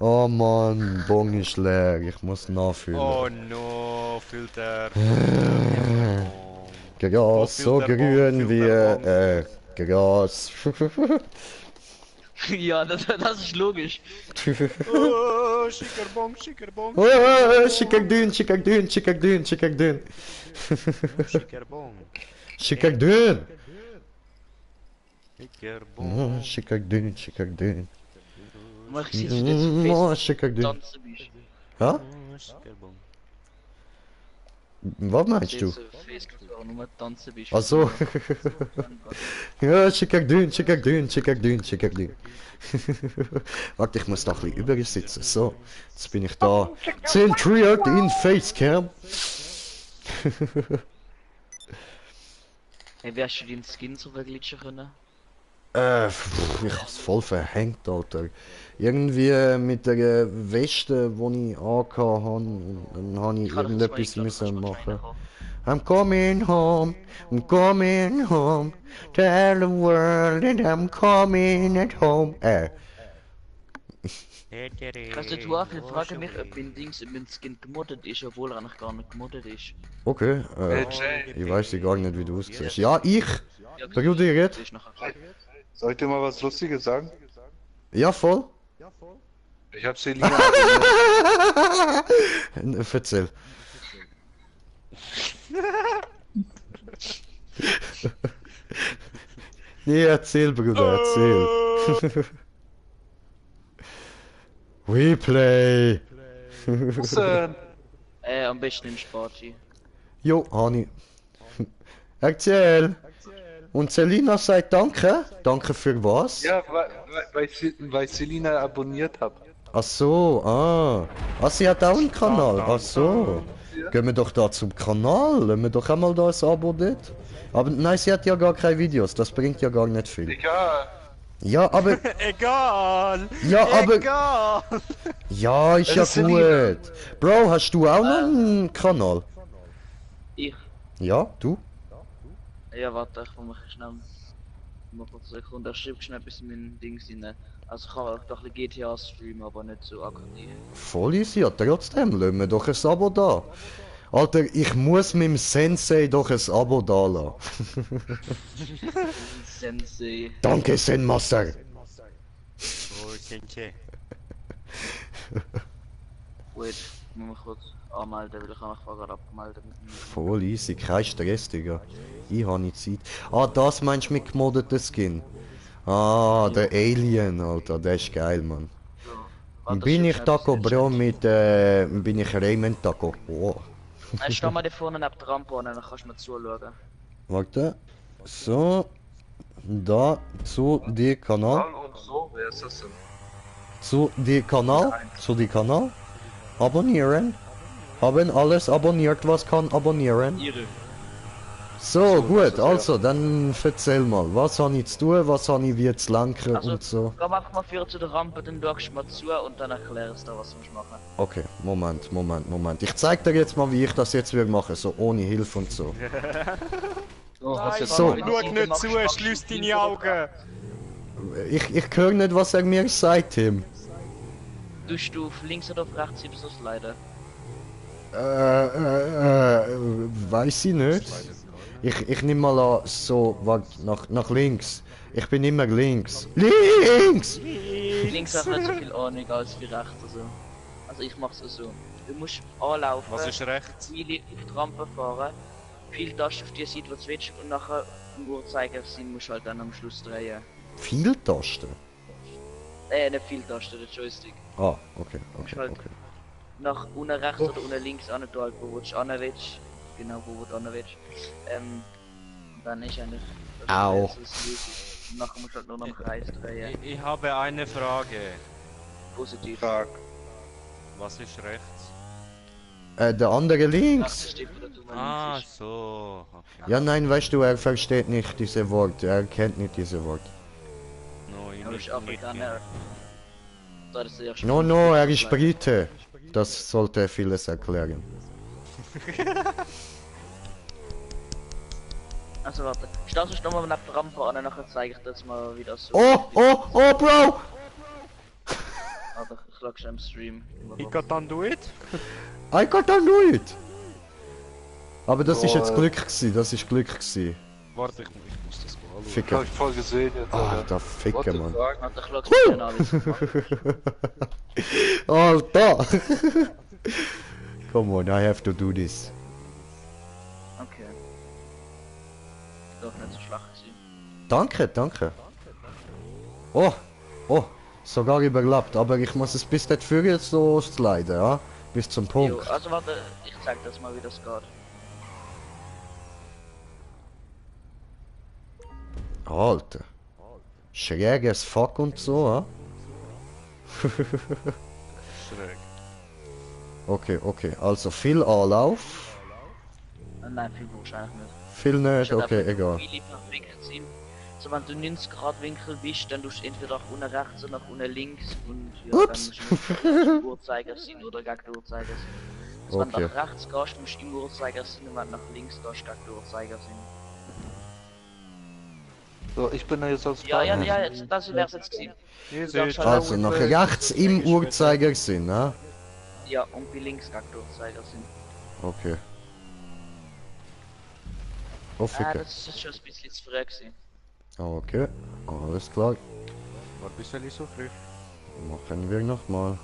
Oh Mann, Bong ist leer, ich muss nachfüllen. Oh no, Filter. Gras, so Filter Bong, grün wie, Filter Gras. Ja, das ist logisch. Oh, Schickerbong, Schickerbong. Oh, Schickerdün. Schickerbong. Schickerdün. Schickerbong. Schickerdün. Maar ich sehe jetzt auf Oh, Facebook Schickerdün. tanzen bist. Ja? Schickerbong. Was meinst Ich du? sehe jetzt auf Facebook auch nur tanzen bist. Ach so. Ja, Schickerdün. Warte, ich muss da ein bisschen übersitzen. So, jetzt bin ich da. Zentriert in Facecam. Hey, wie hast du den Skin so verglitschen können? Ich hab's voll verhängt, Alter. Irgendwie mit der Weste, die ich angehabt habe, dann habe ich irgendetwas müssen machen. I'm coming home, tell the world that I'm coming at home. Also du hast frage mich, ob mein Dings, ob mein Skin gemoddet ist, obwohl er eigentlich gar nicht gemoddet ist. Okay, ich weiß gar nicht, wie du aussiehst. Ja, ich! Ja, Bruder, jetzt? das ist nachher. Soll ich dir mal was Lustiges sagen? Ja, voll. Ich hab Selina abonniert. Erzähl. Nee, erzähl, Bruder, erzähl. Replay! Was denn? Am besten in Sparti. Jo, Hani. Erzähl! Und Selina sagt danke? Danke für was? Ja, weil ich Selina abonniert hab. Ach so, ah. Ah, sie hat auch einen Kanal. Ach so. Gehen wir doch da zum Kanal. Lassen wir doch einmal da ein Abo dort. Aber nein, sie hat ja gar keine Videos. Das bringt ja gar nicht viel. Egal. Ja, aber... Egal! Ja, aber... Egal! Ja, ist ja Das ist Selina. gut. Bro, hast du auch noch einen Kanal? Ich? Ja, du? Ja, warte, ich muss mich schnell... Mal kurz eine Sekunde, da schreibst du schnell ein bisschen mein Dings rein. Also ich kann auch doch ein bisschen GTA streamen, aber nicht so aktiv. Voll easy, ja trotzdem, lassen wir doch ein Abo da. Alter, ich muss meinem Sensei doch ein Abo da lassen. Sensei. Danke, Zen-Master. Oh, Senche. Wait, muss mich kurz anmelden, weil ich habe mich gerade abgemeldet mit dem. Voll easy, kein Stress, Digga. Ich habe nicht Zeit. Ah, das meinst du mit gemoddeten Skin? Ah, der Alien, Alter, der ist geil, Mann. Warte, Bin ich schnell, Taco bis Bro jetzt. bin ich Raymond Taco. Oh. Nein, steh mal da vorne neben der Rampe an, dann kannst du mir zuschauen. Warte. So. Da, zu dir Kanal. Und so, wer ist das denn? Zu dir Kanal. Zu dir Kanal. Abonnieren. Haben alles abonniert, was kann abonnieren. Ihre. So, das gut, ist ja- also, dann erzähl mal. Was habe ich zu tun, was habe ich wie zu lenken Also, und so. komm einfach mal für zu der Rampe, dann schaust du mal zu und dann erklärst du, was du musst machen. Okay, Moment. Ich zeig dir jetzt mal, wie ich das jetzt will machen, so ohne Hilfe und so. Oh, hast du jetzt So. mal- Schau nicht zu, schließ deine Augen! Ich höre nicht, was er mir sagt, Tim. Tust du auf links oder auf rechts so sliden? Weiß ich nicht. Ich nehme mal an, so, warte, nach links. Ich bin immer links. Links! Links hat nicht so viel Ahnung als wie rechts. Also ich mach's so. Du musst anlaufen, Was ist rechts? Pfeile auf die Rampe fahren, viel Tasten auf die Seite, wo du willst, und nachher im Uhrzeigersinn musst du halt dann am Schluss drehen. Viel Tasten? Nicht viel Tasten, der Joystick. Ah, okay. Halt. Nach unten rechts oder unten links an, du halt wo du hin willst. Genau wo du hin willst. Dann ist eigentlich... Au. Das ist easy. Und nachher musst du halt nur noch im Kreis drehen. Ich habe eine Frage. Positiv. Frag. Was ist rechts? Der andere Rechts links. ist die, wo du Ah, links ist. so. Okay. Ja, nein, weißt du, er versteht nicht diese Worte. Er kennt nicht diese Worte. No, ich Aber nicht, ist Afrikaner. Da ist der erste No, Punkt. no, er ist Brite. Das sollte vieles erklären. Also warte, startest du nochmal neben der Rampe an, nachher zeige ich dir jetzt mal wie das so Oh, Bro! Warte, ich lag schon im Stream. Ich kann dann do it? I got to do it! Aber das ist jetzt Oh, Glück gewesen, das ist Glück gewesen. Warte, ich muss das mal anschauen. Hab Ficker. ich voll gesehen jetzt, Ah, Alter. der What Ficker, the Mann. fuck? Warte, ich lag's mir an, wie Alter! Come on, I have to do this. Okay. Ist doch nicht so schlecht gewesen. Danke. Oh, sogar überlebt, aber ich muss es bis dorthin jetzt so sliden, ja? Bis zum Jo, Punkt. also warte, ich zeig das mal wie das geht. Alter. Schräges Fuck und so, ja? Schräg. Okay, also viel Anlauf. Nein, viel wahrscheinlich nicht. Viel nicht, Statt okay, einfach egal. Viele verwinkelt sind. So wenn du 90 Grad Winkel bist, dann tust du entweder nach unten rechts oder nach unten links und ja, Ups. dann musst du im Uhrzeigersinn oder gegen den Uhrzeigersinn. Also wenn du Okay. nach rechts gehst, musst du im Uhrzeigersinn und wenn du nach links gehst, gegen den Uhrzeigersinn. So, ich bin da jetzt als Ja, Partner. jetzt, das wär's jetzt gewesen. Ihr Du darfst seht, halt Also auch- nach rechts im Uhrzeigersinn, ne? Ja, und bei links gegen den Uhrzeigersinn. Okay. Oh, Ficker. Das ist schon ein bisschen zu früh gewesen. Okay, alles klar. war ein bisschen so früh. Machen wir nochmal.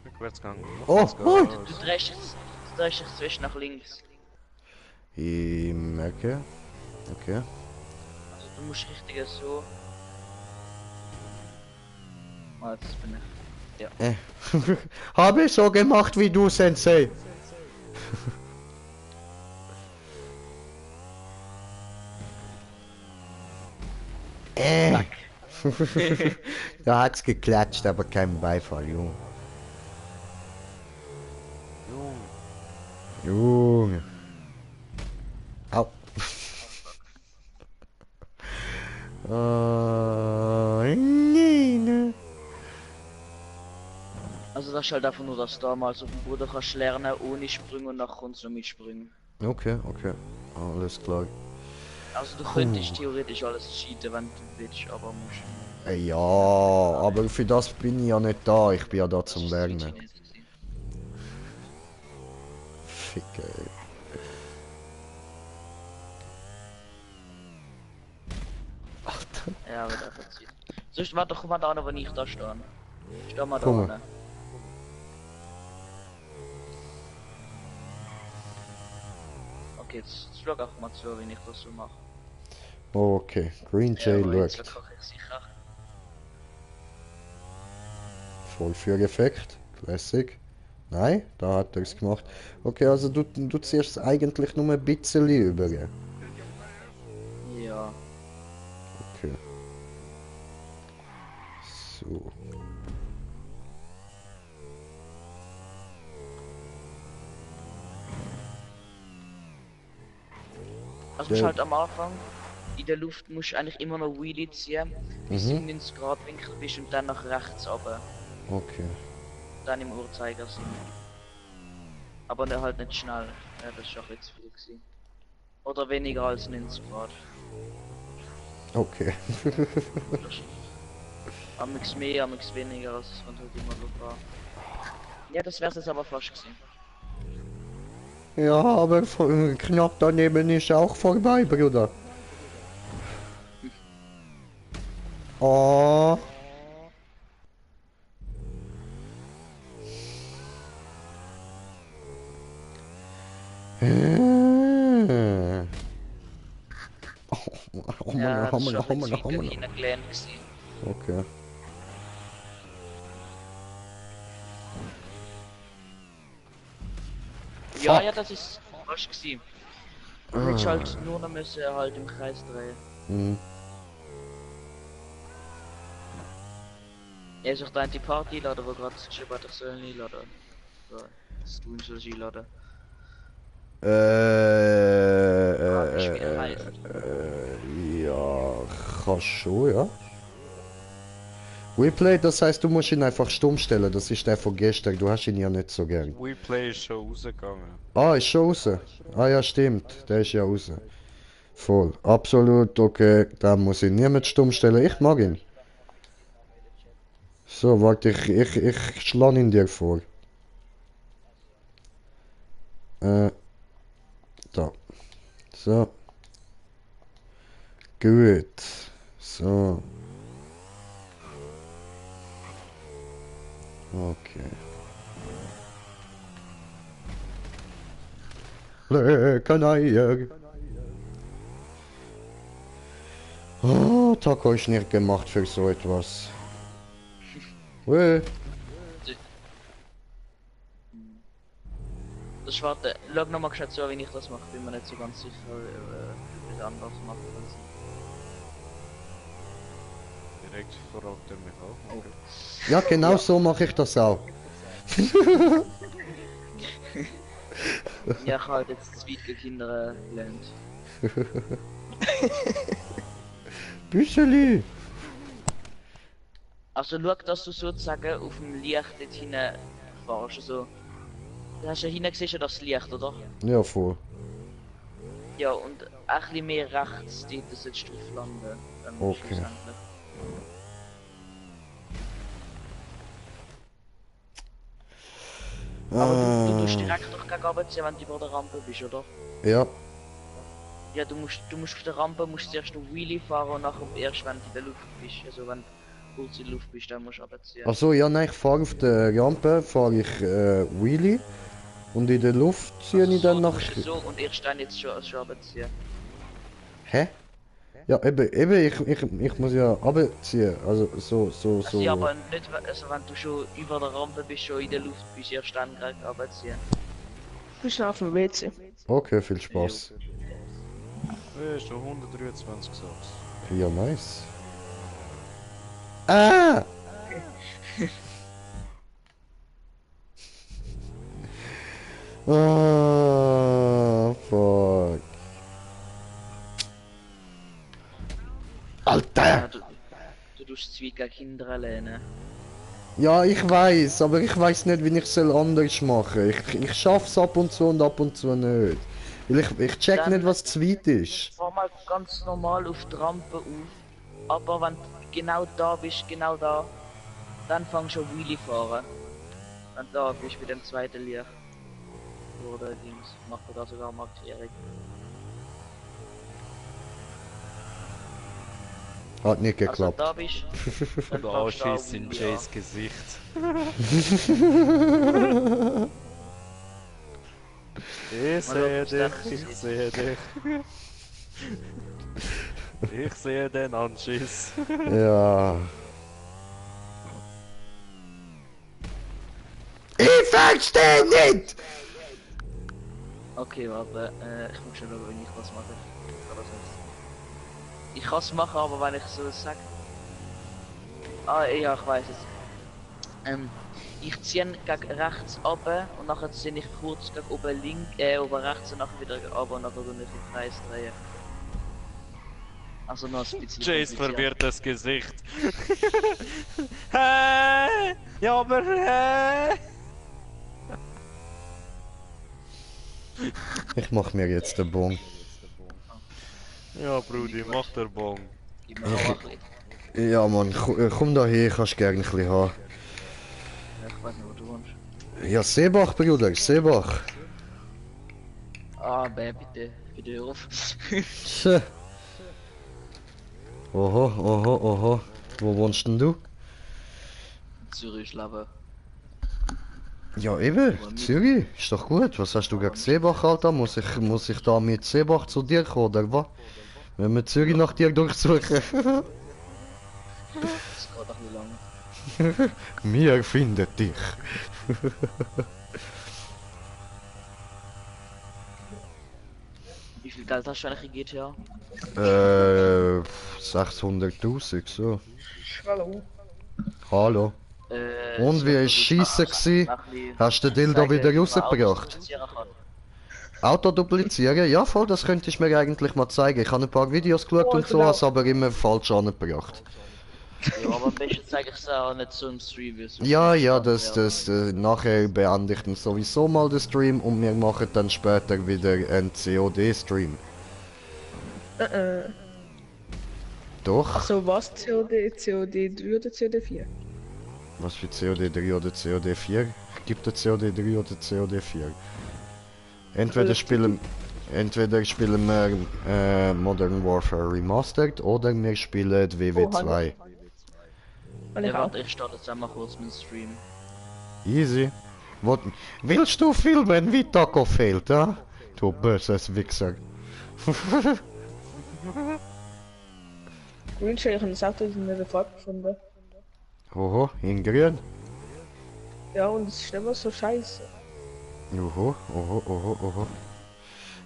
Rückwärtsgang. Oh, oh! Du drehst dich zwischen nach links. Ich merke. Okay. Also du musst richtig so... Ah, jetzt bin ich... Habe so gemacht wie du, Sensei. Da hat's geklatscht, aber kein Beifall, Junge. Junge. Au. Nee, ne. Also das ist halt einfach nur, dass du damals auf dem Boden kannst lernen ohne Sprünge und nachher kommst du mit Sprüngen. Okay, alles klar. Also du könntest theoretisch alles cheaten, wenn du willst, aber musst Ja, aber für das bin ich ja nicht da. Ich bin ja da das zum ist Lernen. Chinesisch gewesen. Ficke, ey. Ja, aber da passiert. Sonst warte doch mal da an, wenn ich da stehe. Steh mal da Komm. an. Okay, jetzt schau auch mal zu, wie ich das so mache. Okay, Green Jay aber jetzt schaut. koche ich sicher. Vollführeffekt. Classic. Nein, da hat er es gemacht. Okay, also du ziehst es eigentlich nur ein bisschen über. Ja. Okay. So. Also musst halt am Anfang in der Luft musst du eigentlich immer noch Wheelie ziehen, bis du im 90 Grad Winkel bist und dann nach rechts runter. Okay. Dann im Uhrzeigersinn. Aber ne, halt nicht schnell. Ja, das ist auch jetzt viel gewesen. Oder weniger als 90 Grad. Okay. Amix mehr, amix weniger, als es halt immer so war. Ja, das wär's jetzt aber fast gewesen. Ja, aber knapp daneben ist auch vorbei, Bruder. Oh. Ja, das ist auch Hammer, jetzt Hammer. wieder hineingelernt gewesen. Okay. Ja, Fuck. ja, das ist fast gewesen. Du hättest halt nur noch müssen halt im Kreis drehen. Hm. Ja, ist auch da die Party laden, wo gerade geschrieben hat, ich soll einladen. So, das tun soll ich einladen. Ja, kannst schon, ja. Replay, das heißt, du musst ihn einfach stumm stellen. Das ist der von gestern. Du hast ihn ja nicht so gern. WePlay ist schon rausgegangen. Ah, ist schon raus. Ah ja, stimmt. Der ist ja raus. Voll. Absolut okay. Dann muss ich niemand stumm stellen. Ich mag ihn. So, warte, ich schlage ihn dir vor. Da. So. Gut. So. Okay. Lecker. Oh, Taco ist nicht gemacht für so etwas. Das warte, schau nochmal gescheit so, wie ich das mache, bin mir nicht so ganz sicher, wie es anders machen kann. Direkt fragt er mich auch. Okay. Ja, genau so mache ich das auch. Ja, ich habe halt jetzt zwei Kinder gelernt. Büscheli. Also schau, dass du sozusagen auf dem Licht dort hinten fährst, also... Du hast ja hinten gesehen, das Licht, oder? Ja, voll. Ja, und ein bisschen mehr rechts, dort sollst du drauf landen. Okay. schlussendlich. Aber du tust direkt doch gegen runter ziehen, wenn du über der Rampe bist, oder? Ja. Ja, du musst auf der Rampe musst zuerst noch Wheelie fahren und nachher erst wenn du in der Luft bist. Also wenn du kurz in der Luft bist, dann musst du runterziehen. Achso, ja, nein, ich fahre auf der Rampe, fahre ich Wheelie. Und in der Luft ziehe ich dann so, nach... du musst so und erst dann jetzt schon runterziehen. Hä? Ja, eben, ich muss ja runterziehen. Also, so. Also, ja, aber nicht, also wenn du schon über der Rampe bist, schon in der Luft bist, erst dann gleich runterziehen. Du bist auf dem WC. Okay, viel Spaß. Ja, ist schon 123 gesagt. Ja, nice. Ah! Ah, fuck. Alter! Ja, du tust zwei gegen Kinder lernen. Ja, ich weiß, aber ich weiß nicht, wie ich es anders machen soll. Ich schaff's ab und zu nicht. Weil ich check Dann- nicht, was zu weit ist. Fahr mal ganz normal auf die Rampe auf. Aber wenn du genau da bist, genau da, dann fangst du an Wheelie fahren. Wenn du da bist mit dem zweiten Licht. Oder Dings, macht er da sogar Markierung. Hat nicht Also geklappt. da bist dann Der fangst du an Anschiss in Wheelie an. Jays Gesicht. Ich sehe ob es dann dich, ich sieht. sehe dich. Ich sehe den Anschiss. Ja. Ich verstehe nicht! Okay, warte, ich muss schon schauen, wenn ich was mache. Ich kann es machen, aber wenn ich so sage. Ah, ja, ich weiß es. Ich ziehe gegen rechts runter und nachher ziehe ich kurz gegen oben links, oben rechts und nachher wieder runter und nachher tue ich im Kreis drehen. Also noch ein bisschen. Jays kompliziert. verwirrtes Gesicht. Hä? Ja, aber hä? Ich mach mir jetzt den Bon. Ja, Brudi, mach der Bon. Gib mir auch ein bisschen. Ja, Mann, komm da her, kannst gerne ein bisschen haben. Ich weiß nicht, was du wohnst. Ja, Seebach, Bruder, Seebach. Ah, bitte, bitte hör auf. Tja. Oho, oho, oho. Wo wohnst denn du? Zürich leben. Ja, eben, Zürich. Ist doch gut. Was hast du gegen Seebach, Alter? Muss ich da mit Seebach zu dir kommen, oder was? Wenn wir Zürich nach dir durchsuchen. Das geht doch nicht lange. Wir finden dich. Wie viel Geld hast du eigentlich in GTA? 600.000, so. Hallo. Hallo. Und wie ist Schiessen gsi? Hast du den Dildo wieder rausgebracht? Auto duplizieren? Ja, voll, das könntest du mir eigentlich mal zeigen. Ich habe ein paar Videos geschaut Oh, und so, genau. has aber immer falsch angebracht. Ja, aber am besten zeige ich es auch nicht so im Stream. wie es Ja, sonst ja, macht. nachher beende ich dann sowieso mal den Stream und wir machen dann später wieder einen COD-Stream. Doch? So was? COD 3 oder COD 4? Was für COD 3 oder COD 4? Gibt es COD 3 oder COD 4? Entweder spielen wir Modern Warfare Remastered oder wir spielen WW2. Und ich Ja, auch. warte, ich starte jetzt einmal kurz mit dem Stream. Easy. Willst du filmen, wie Taco fehlt, ja? Du böses Wichser. Greenshell, ich habe das Auto in der Farbe gefunden. Oho, in grün. Ja, und es ist immer so scheiße. Oho, oho, oho, oho.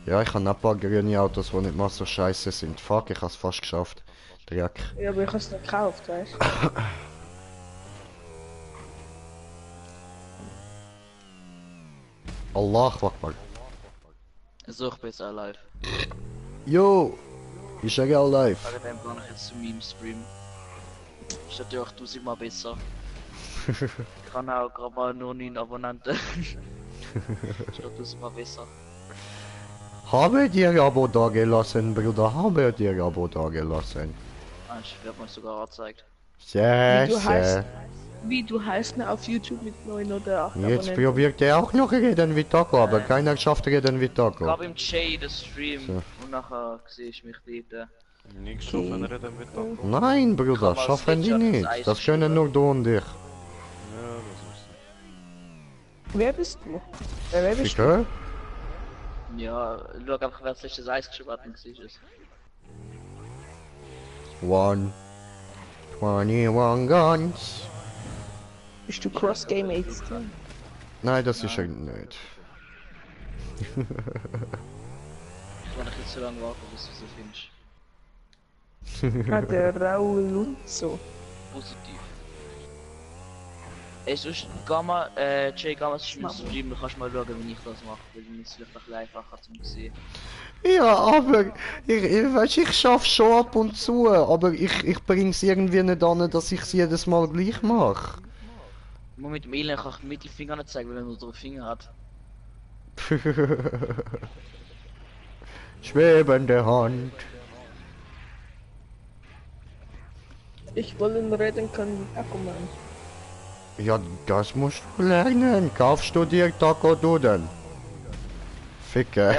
Ja, ich habe ein paar grüne Autos, die nicht mal so scheiße sind. Fuck, ich hab's fast geschafft. Dreck. Ja, aber ich habe es nicht gekauft, weißt du? Allah Akbar. So, ich bin jetzt auch live. Yo! Ist er real live? Wegen dem kann ich jetzt zu meinem Stream. Ist natürlich 1000-mal besser. Ich kann auch gerade mal nur 9 Abonnenten. Ist doch 1000-mal besser. Habe dir Abo da gelassen, Bruder, habe dir Abo da gelassen. Mensch, wird mir sogar angezeigt. Sehr, Wie du heißt. sehr. Wie du heißt ne auf YouTube mit 9 oder 8 Jetzt probiert er auch noch reden wie Taco, aber keiner schafft reden wie Ich Taco. gab im Jay den Stream So. und nachher sehe ich mich dort. Nicht geschaffen, reden mit Taco. Nein, Bruder, Kann man schaffen die Screenshot nicht. ins Eis Das können nur du und ich. Ja, das ist Wer bist du? Wer bist du? Bitte? Ja, schau einfach, wer das letzte Eis geschrieben hat und gesehen ist. 21 Guns. Bist du Cross Game 18? Nein, das ist er nicht. Ich kann nicht so lange warten, bis du so findest. Ah, der Raul Lunzo. Positiv. Ey, sonst Gamma, Jay Gamma ist mein Stream, du kannst mal schauen, wie ich das mache, weil dann ist es vielleicht ein bisschen einfacher zum sehen. Ja, aber ich schaff schon ab und zu, aber ich bring's irgendwie nicht an, dass ich's jedes Mal gleich mache. Nur mit dem Elend kann ich den Mittelfinger nicht zeigen, weil er nur 3 Finger hat. Schwebende Hand. Ich wollen reden können wie Akkumann. Ja, das musst du lernen. Kaufst du dir Taco Duden? Ficke.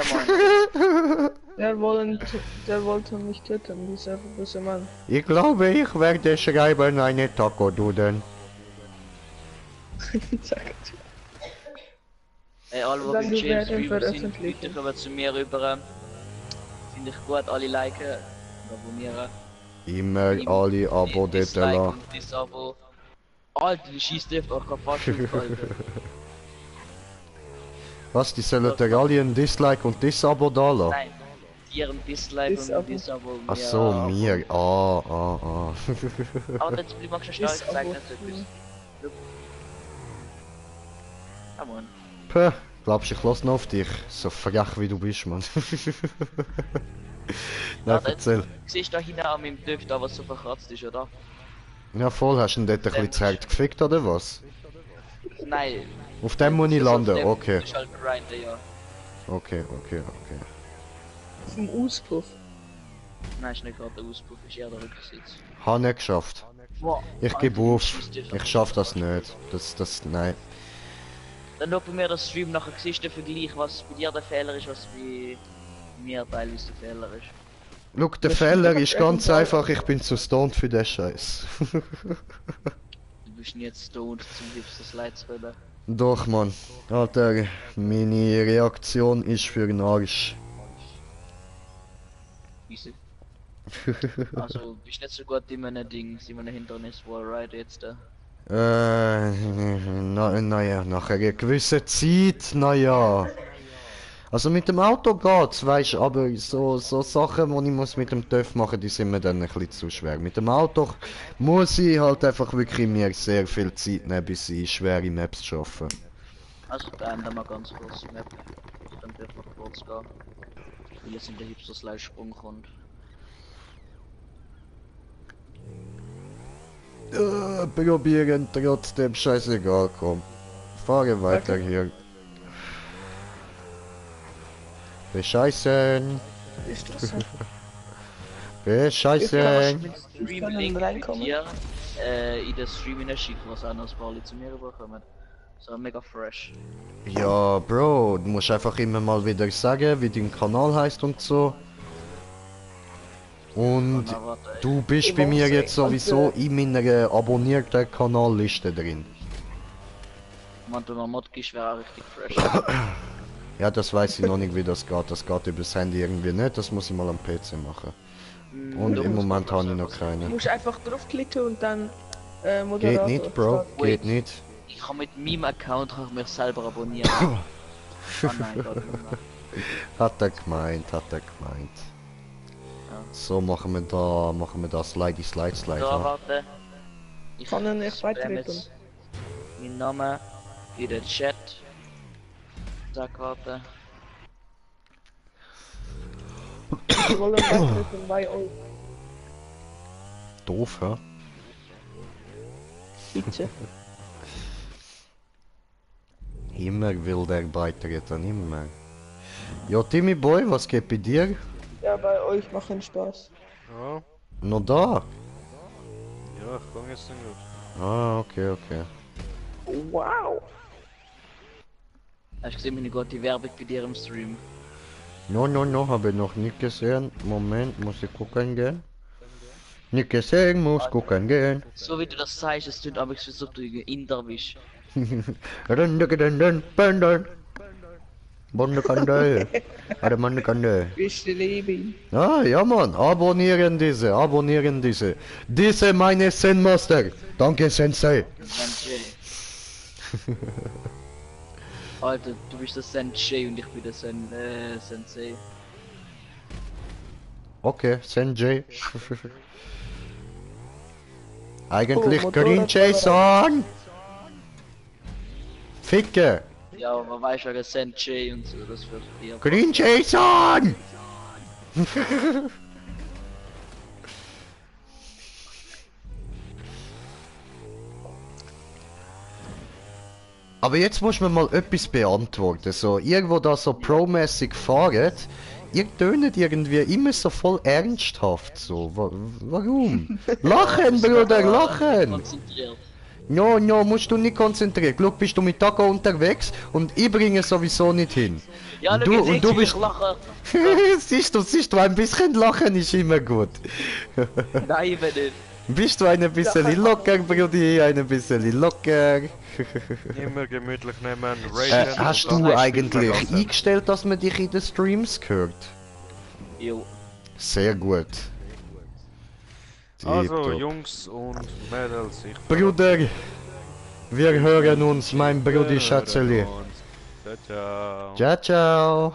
Ja, Mann. Der wollte mich töten, dieser böse Mann. Ich glaube, ich werde schreiben eine Taco Duden. Ey, alle, die Dann beim wir James werden Streamer sind, veröffentlichen. bitte kommen zu mir rüber. Finde ich gut, alle liken und abonnieren. Immer alle Abo Dislike dort und Disabo. Alter, die schießt dürft auch fast aufhalten. Was, die sollen dir alle ein Dislike und Disabo da lassen? Nein, dir ein Dislike und ein Disabo. Ach so, mir. Aber jetzt blieb man schon stark Disabo. gesagt, dass du etwas. Ja, Mann. Puh, glaubst du, ich lass noch auf dich? So frech wie du bist, Mann. Nein, erzähl. Siehst du da hinten an meinem Töpf, da was so verkratzt ist, oder? Ja voll, hast du ihn dort ein bisschen zu hart gefickt oder was? Nein. Auf dem muss ich Das ist landen, auf dem- okay. Das ist halt grinden, ja. Okay. Vom Auspuff. Nein, ist nicht gerade der Auspuff, ist eher der Rücksitz. Habe nicht geschafft. Wow. Ich gebe auf. Ich schaff das nicht. Nein. Dann schau bei mir das Stream nachher, siehst du den Vergleich, was bei dir der Fehler ist, was bei mir teilweise der Fehler ist. Look, der Das Fehler stimmt ist aber ganz einfach, ich bin zu stoned für den Scheiß. Du bist nicht stoned zum liebsten Slide zu reden. Doch, Mann. Alter, meine Reaktion ist für den Arsch. Wieso? Also, bist nicht so gut in einem Ding, in einem Hindernis, wo er ride jetzt da. Naja, nach einer gewissen Zeit, naja. Also mit dem Auto geht's, weißt du, aber so Sachen, die ich muss mit dem TÜV machen, die sind mir dann ein bisschen zu schwer. Mit dem Auto muss ich halt einfach wirklich mir sehr viel Zeit nehmen, bis ich schwere Maps schaffe. Also, beenden wir ganz kurz die Map. Dann wird noch kurz gehen. Weil jetzt in der Hipster-Slide-Sprung kommt. Probieren trotzdem, scheißegal, komm. Fahre weiter hier. Bescheißen! Ist das so? Bescheißen! Mit können Stream-Link reinkommen. hier in den Stream hineinschicken, was auch noch ein paar Leute zu mir rüberkommen. So mega fresh. Ja, Bro, du musst einfach immer mal wieder sagen, wie dein Kanal heißt und so. Und Na, warte, du bist bei mir jetzt sowieso in meiner abonnierten Kanalliste drin. wenn du noch Mod gibst, wäre auch richtig fresh. Ja, das weiß ich noch nicht, wie das geht. Das geht über das Handy irgendwie nicht, das muss ich mal am PC machen. Und im Moment habe ich noch Du keine. musst einfach draufklicken und dann Geht Moderator. nicht, Bro, geht nicht. Ich kann mit meinem Account kann ich mich selber abonnieren. Ah nein, geht nicht mehr. Hat er gemeint. So machen wir da Slidey Slide. Da, warte. Ich Kann er nicht spam beitreten? jetzt meinen Namen in den Chat. Sag, warte. Wir wollen beitreten bei euch. Doof, hä? Bitte. Immer will der beitreten, immer. Ja, Timmy Boy, was geht bei dir? Ja, bei euch machen Spaß. Ja, Noch da? ja, ich kann jetzt nicht gut. Ah, okay. Wow. Hast du gesehen, meine gute Werbung bei dir im Stream? No, habe ich noch nicht gesehen. Moment, muss ich gucken gehen. Nicht gesehen, muss gucken gehen. So wie du das sagst, es tut aber so, als ob du ein Inder bist. Bondekande. Bist du Leben? Ah, ja Mann, abonnieren diese. Diese meine Zen Master. Danke Sensei. Sensei. Alter, du bist der Sensei und ich bin der Sensei. Okay, Sensei. Eigentlich Oh, Green Motorrad- Jason. Ficke. Ja, aber man weiß ja der Sensei und so, das wird dir. Green Jason. Aber jetzt muss man mal etwas beantworten. So, irgendwo da so pro-mäßig fahren, ihr tönet irgendwie immer so voll ernsthaft so. Warum? Lachen, Bruder, lachen! Konzentriert. No, musst du nicht konzentrieren. Schau, bist du mit Taco unterwegs und ich bringe sowieso nicht hin. Ja, Und du bist... lachen. siehst du, ein bisschen lachen ist immer gut. Nein, wenn nicht. Bist du ein bisschen locker, Brudi, ein bisschen locker. Immer gemütlich nehmen, raiden. Hast und du dann eigentlich spielen lassen. eingestellt, dass man dich in den Streams hört? Jo. Sehr gut. Also, Tipptopp. Jungs und Mädels, ich Bruder, wir hören uns, mein Brudi Schatzeli. Ciao, ciao. Ciao, ciao.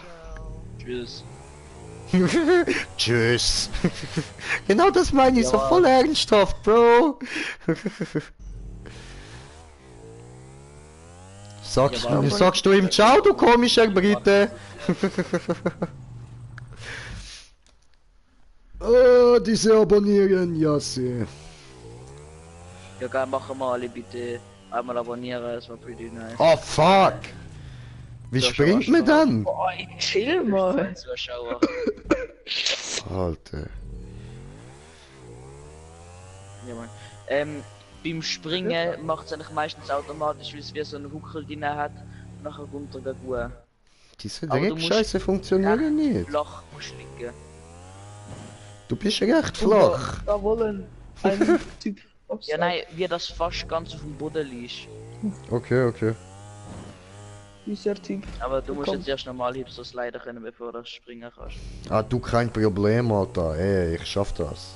Tschüss. Tschüss. Genau das meine ich, so Ja. voll ernsthaft, Bro. Ja, Sagst du ihm Ciao, du komischer Brite? Oh, diese abonnieren, ja, sie. Ja, geil, machen wir alle bitte einmal abonnieren, das war pretty nice. Oh, fuck. Wie Ja, springt schau, man schau. dann? Boah, chill mal. Zuschauer. Alter. Ja, Mann. Beim Springen macht es eigentlich meistens automatisch, weil es wie so einen Huckel drin hat. Und nachher kommt er gleich gut. Diese Aber du musst Dreckscheiße funktionieren nicht. Flach musst liegen. Du bist recht flach. Da wollen ein Typ. Ja, nein, wie das fast ganz auf dem Boden liegt. Okay. Dieser Typ. Aber du musst Komm. jetzt erst normal so sliden können, bevor du springen kannst. Ah, du kein Problem, Alter. Ey, ich schaff das.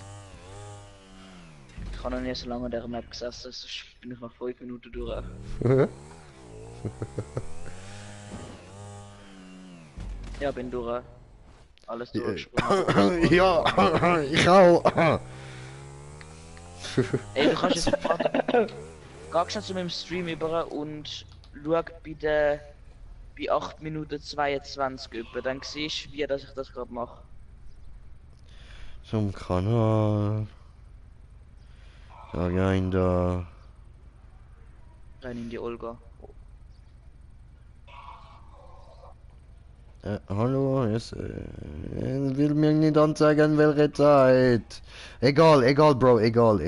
Ich habe noch nie so lange an dieser Map gesessen, sonst bin ich nach 5 Minuten durch. Ja, bin durch. Alles durchgesprungen. Ja, ich auch. Ey, du kannst jetzt warte. Geh schnell zu meinem Stream über und schau bei 8 Minuten 22 über. Dann siehst du, wie dass ich das gerade mache. Zum Kanal. Da rein da. Rein in die Olga. Hallo, es will mir nicht anzeigen, welche Zeit. Egal, Bro, egal.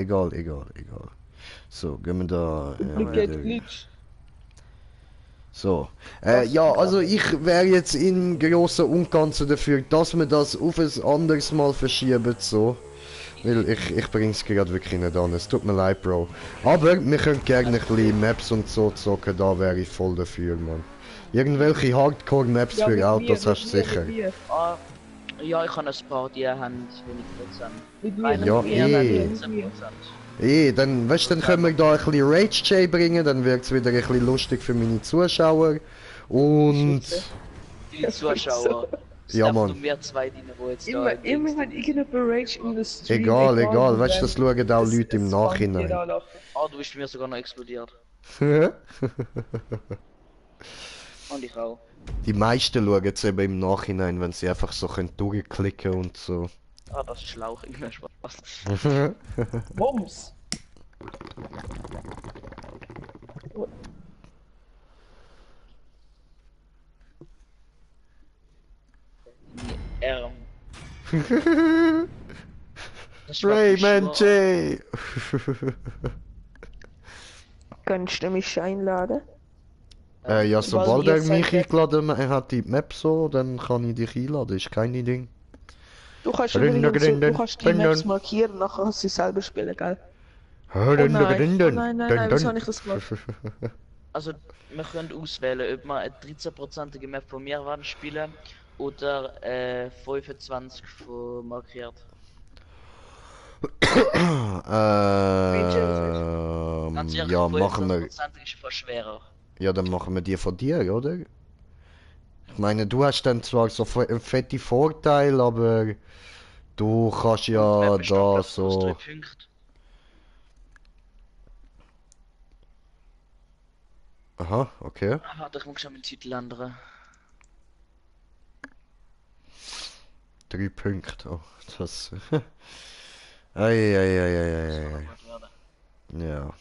So, gehen wir da. Geht glitch. So. Ja, also ich wäre jetzt im Großen und Ganzen dafür, dass wir das auf ein anderes Mal verschieben, so. Weil ich bring's gerade wirklich nicht an, es tut mir leid, Bro. Aber wir können gerne ein bisschen Maps und so zocken, da wäre ich voll dafür, Mann. Irgendwelche Hardcore-Maps für Autos hast du sicher. Ah, ja, ich habe ein paar, die haben 20%. Mit Einer mir. Ja, von mir eh. hat 10%. Dann, weißt du, dann können wir da ein bisschen Rage-J bringen, dann wird's wieder ein bisschen lustig für meine Zuschauer. Und... Die Zuschauer. Es Ja, sind einfach Mann. nur wir zwei, die wo jetzt da Immer hat irgendeine Rage in der Stream. Egal, weißt du, das schauen auch Leute im Nachhinein. Ah, du bist bei mir sogar noch explodiert. Und ich auch. Die meisten schauen es eben im Nachhinein, wenn sie einfach so können durchklicken und so. Ah, das ist schlau, ich mir Spaß. Bombs. Ähm. Das war Rayman schwach. J! Kannst du mich einladen? Ja, sobald ihr er mich seid- eingeladen hat, die Map so, dann kann ich dich einladen, ist kein Ding. Du kannst Rinder, übrigens so, rinder, du kannst die rinder. Maps markieren, nachher kannst du sie selber spielen, gell? Oh nein. Oh nein, wieso habe ich das gemacht? Also, wir können auswählen, ob wir eine 13%ige Map von mir werden spielen oder 25 von markiert. Ganz ehrlich, Ja, machen wir. 25% ist fast schwerer. Ja, dann machen wir die von dir, oder? Ich meine, du hast dann zwar so fette Vorteile, aber du kannst ja Wer besteht da das aus 3 so. Punkten? Aha, okay. Ah, warte, ich muss schon meinen Titel ändern. 3 Punkte. Oh, das. Ei. Ja.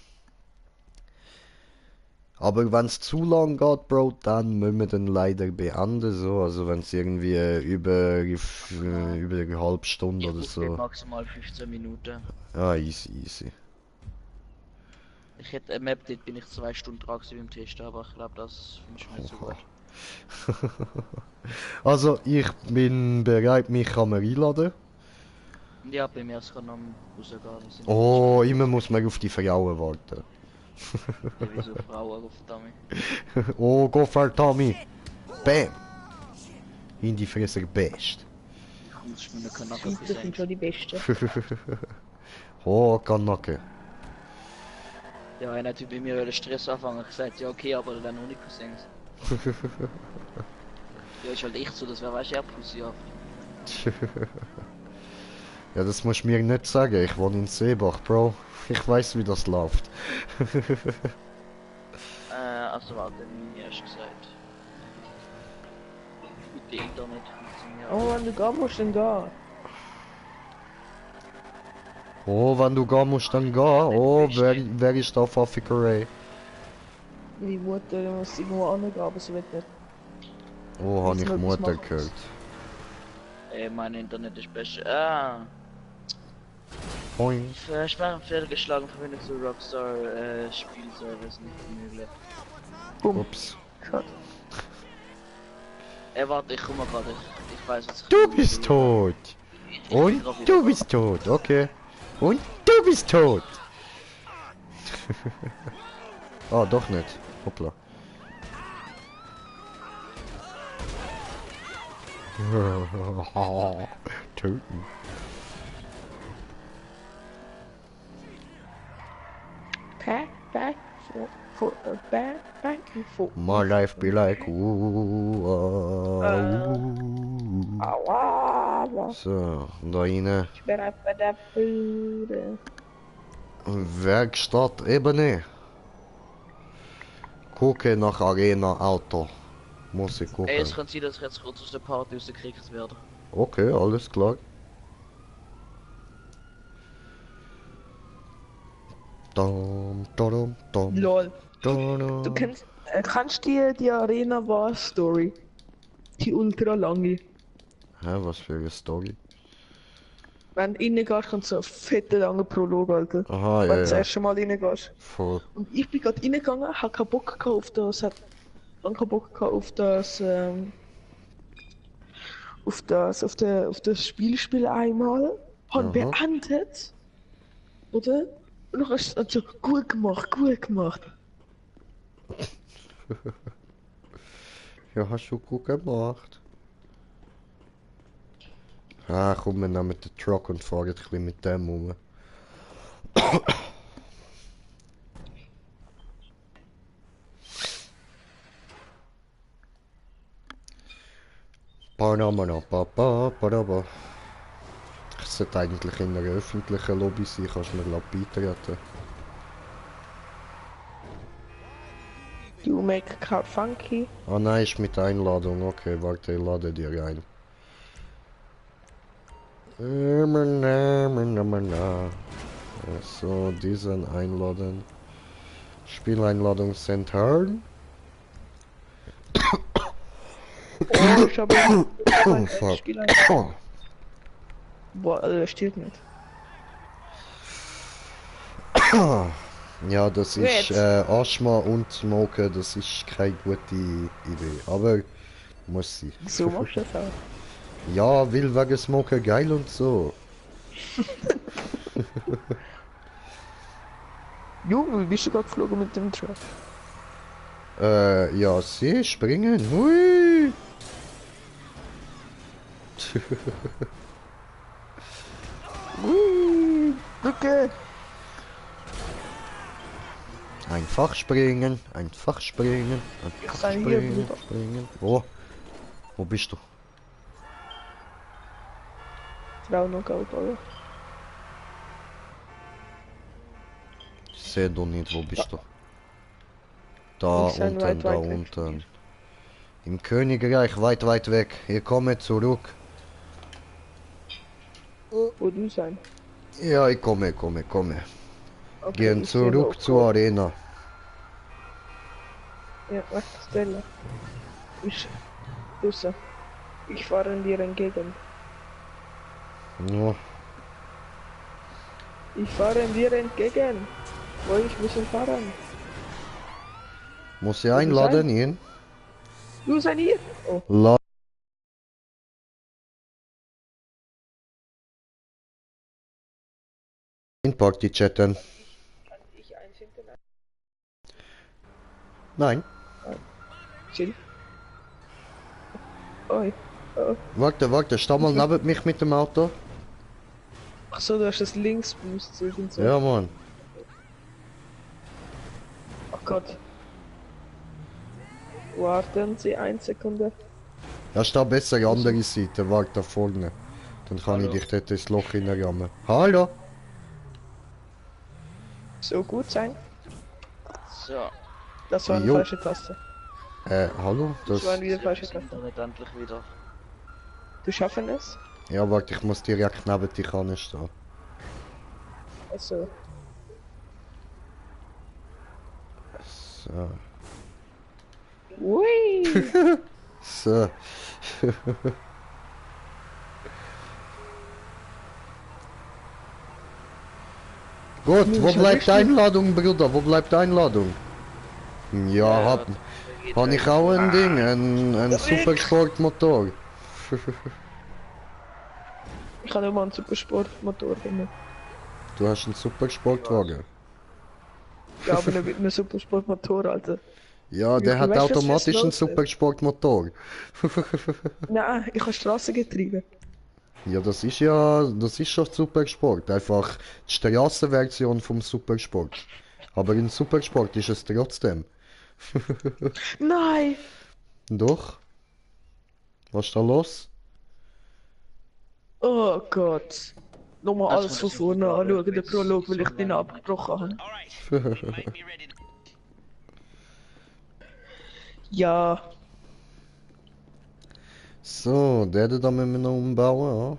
Aber wenn es zu lang geht, Bro, dann müssen wir dann leider beenden, so. Also wenn es irgendwie über eine halbe Stunde Ich oder brauche so. maximal 15 Minuten. Ja, easy, easy. Ich hätte eine Map, dort bin ich 2 Stunden dran gewesen beim Testen, aber ich glaube, das finde ich nicht so gut. Also, ich bin bereit, mich kann man einladen. Ja, bei mir ist es gerade noch rausgehen. Wir sind Oh, immer muss man auf die Frauen warten. Ja, wieso Frauen auf Dummy? Oh, go for Tommy. Bam. In die Fresse best. Ich muss mir eine Kanacke Schweizer sind schon die Besten. Oh, Kanacke. Ja, einer Typ bei mir will Stress anfangen. Ich gesagt, ja okay, aber dann noch nicht Cousins. Ja, ist halt echt so, das wäre weißt du eher Pussyhaft. Ja, das musst du mir nicht sagen. Ich wohne in Seebach, Bro. Ich weiß, wie das läuft. Also warte, wie hast du gesagt? Mit dem Internet funktioniert. Oh, wenn du gehen musst, dann geh. Oh, wenn du gehen musst, dann geh. Oh, wer ist da auf Fickeray? Die Mutter muss irgendwo angehen, aber sie will nicht. Oh, habe ich Müssen wir etwas Mutter machen? gehört. Mein Internet ist besser. Boing. Versperren fehlgeschlagen, Verbindung zu Rockstar Spielservice nicht möglich. Ups. Schade. Warte, ich komme gerade. Ich weiß jetzt. Du bist tot. Und du bist tot, okay. Und du bist tot. Ah, doch nicht. Hoppla. Töten. Back, back and forth. My life be like ooh, Aua. So, da rein. Ich bin einfach der Bude. Werkstatt Ebene. Gucke nach Arena Auto. Muss ich gucken. Es kann sein, dass ich jetzt kurz aus der Party rausgekriegt werde. Okay, alles klar. Dum, dum, dum, Lol. dum. Du kannst die Arena War Story. Die ultra lange. Hä, was für eine Story? Wenn du reingehst, kommt so ein fetter langer Prolog, Alter. Aha, Wenn ja, du das ja. erste Mal reingehst. Voll. Und ich bin gerade reingegangen, hab keinen Bock gehabt auf das, dann keinen Bock gehabt auf das Spiel einmal, hab Aha. beendet, oder? Und dann hast du so, gut gemacht. Ja, hast du gut gemacht. Ah, komm, wir nehmen den Truck und fahren ein bisschen mit dem um. Ich sollte eigentlich in einer öffentlichen Lobby sein, kannst du mir glaub beitreten. You make a car funky. Ah nein, ist mit Einladung, okay, warte, ich lade dir ein. So, diesen einladen. Spieleinladung senden. Oh, ich habe Oh, fuck. Boah, das steht nicht. Ja, das ist Jetzt. Asthma und Smoken, das ist keine gute Idee, aber muss sein. So machst du das auch. Ja, will wegen Smoken geil und so. Junge, wie bist du gerade geflogen mit dem Truck? Ja, sie springen. Hui. Okay. Einfach springen, einfach springen, einfach sei hier, springen, Bruder. springen. Oh, wo bist du? Frau noch Gold, oder? Ich sehe du nicht, wo bist du? Da Ich bin unten, weit, da weit weg von unten. Im Königreich, weit, weit weg. Ihr kommt zurück. Wo du sein? Ja, ich komme. Okay, Gehen ich seh zurück noch zur Arena. Ja, warte, Stella. Ich. Dusse. Ich fahre dir entgegen. Ja. Ich fahre dir entgegen. Wo ich muss fahren. Muss ich Wo du einladen, sein? ihn? Du sei hier. Oh. La in Party chatten. Kann ich eins hinterlassen? Nein. Chill. Oi. Oh. Warte, steh mal neben mich mit dem Auto. Ach so, du hast das Linksboost und so. Ja, Mann. Ach Gott. Warten Sie 1 Sekunde. Ja, steh besser an die andere Seite, warte da vorne. Dann kann ich dich dort ins Loch hineinrammen. Hallo? So gut sein. So, Das war eine Jo. falsche Taste. Hallo? Das war wieder jetzt falsche das Taste. Internet endlich wieder. Du schaffen es? Ja, warte, ich muss direkt neben dich anstehen. Also. So. Ui! So. Gut, Muss wo ich bleibt die erwischen? Einladung, Bruder? Wo bleibt die Einladung? Ja, hab ich auch ein Ding, ein Supersportmotor. Ich habe immer einen Supersportmotor drin. Du hast einen Supersportwagen. Ja, aber nicht mit einem Supersportmotor, Alter. Ja, der hat Weißt du, was automatisch jetzt einen los ist? Supersportmotor. Nein, ich habe Straßengetriebe. Ja, das ist schon Supersport. Einfach die Straßenversion vom Supersport. Aber in Supersport ist es trotzdem. Nein! Doch. Was ist da los? Oh Gott. Nochmal Das alles von muss ich vorne nicht anschauen, den jetzt Prolog, weil so ich den lange abgebrochen habe. Ja, So, der da müssen wir noch umbauen. Ja.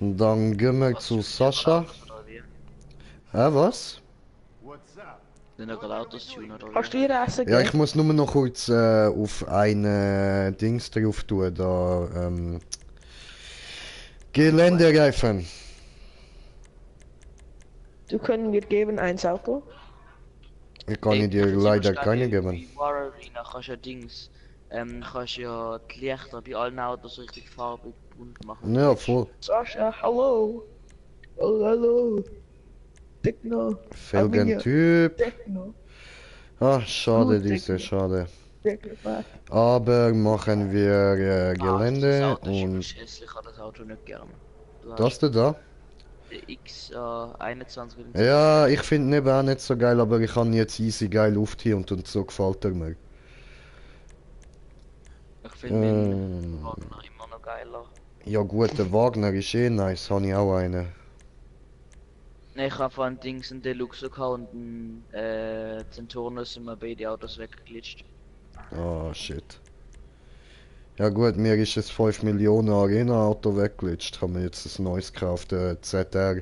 Und dann gehen wir zu Sascha. Was? Sind da gerade Autos tun oder kannst wie? du ihr essen Ja, geben? ich muss nur noch kurz auf eine Dings drauf tun, da Geländereifen. Du können mir geben eins Auto. Ich kann dir leider keine geben. Wie War Arena kannst du ja Dings, kannst ja die Lichter bei allen Autos richtig farbig bunt machen. Ja, voll. Sascha, hallo. Oh, hallo. Techno. Felgentyp. Techno. Ah, schade, Gut, diese, Techno. schade. Techno. Aber machen wir Das Gelände Auto ist und hässlich, ich habe das Auto nicht gern. Du das hast da? den X21 mit dem Ja, ich finde ihn eben auch nicht so geil, aber ich kann jetzt easy geil aufziehen und so gefällt er mir. Ich finde den Wagner immer noch geiler. Ja gut, der Wagner ist eh nice, habe ich auch einen. Ne, ich habe von Dings einen Deluxe gehabt und einen Centurnus sind mir beide Autos weggeglitscht. Oh shit. Ja gut, mir ist das 5 Millionen Arena Auto weggelutscht. Haben wir jetzt ein neues gekauft, ZR.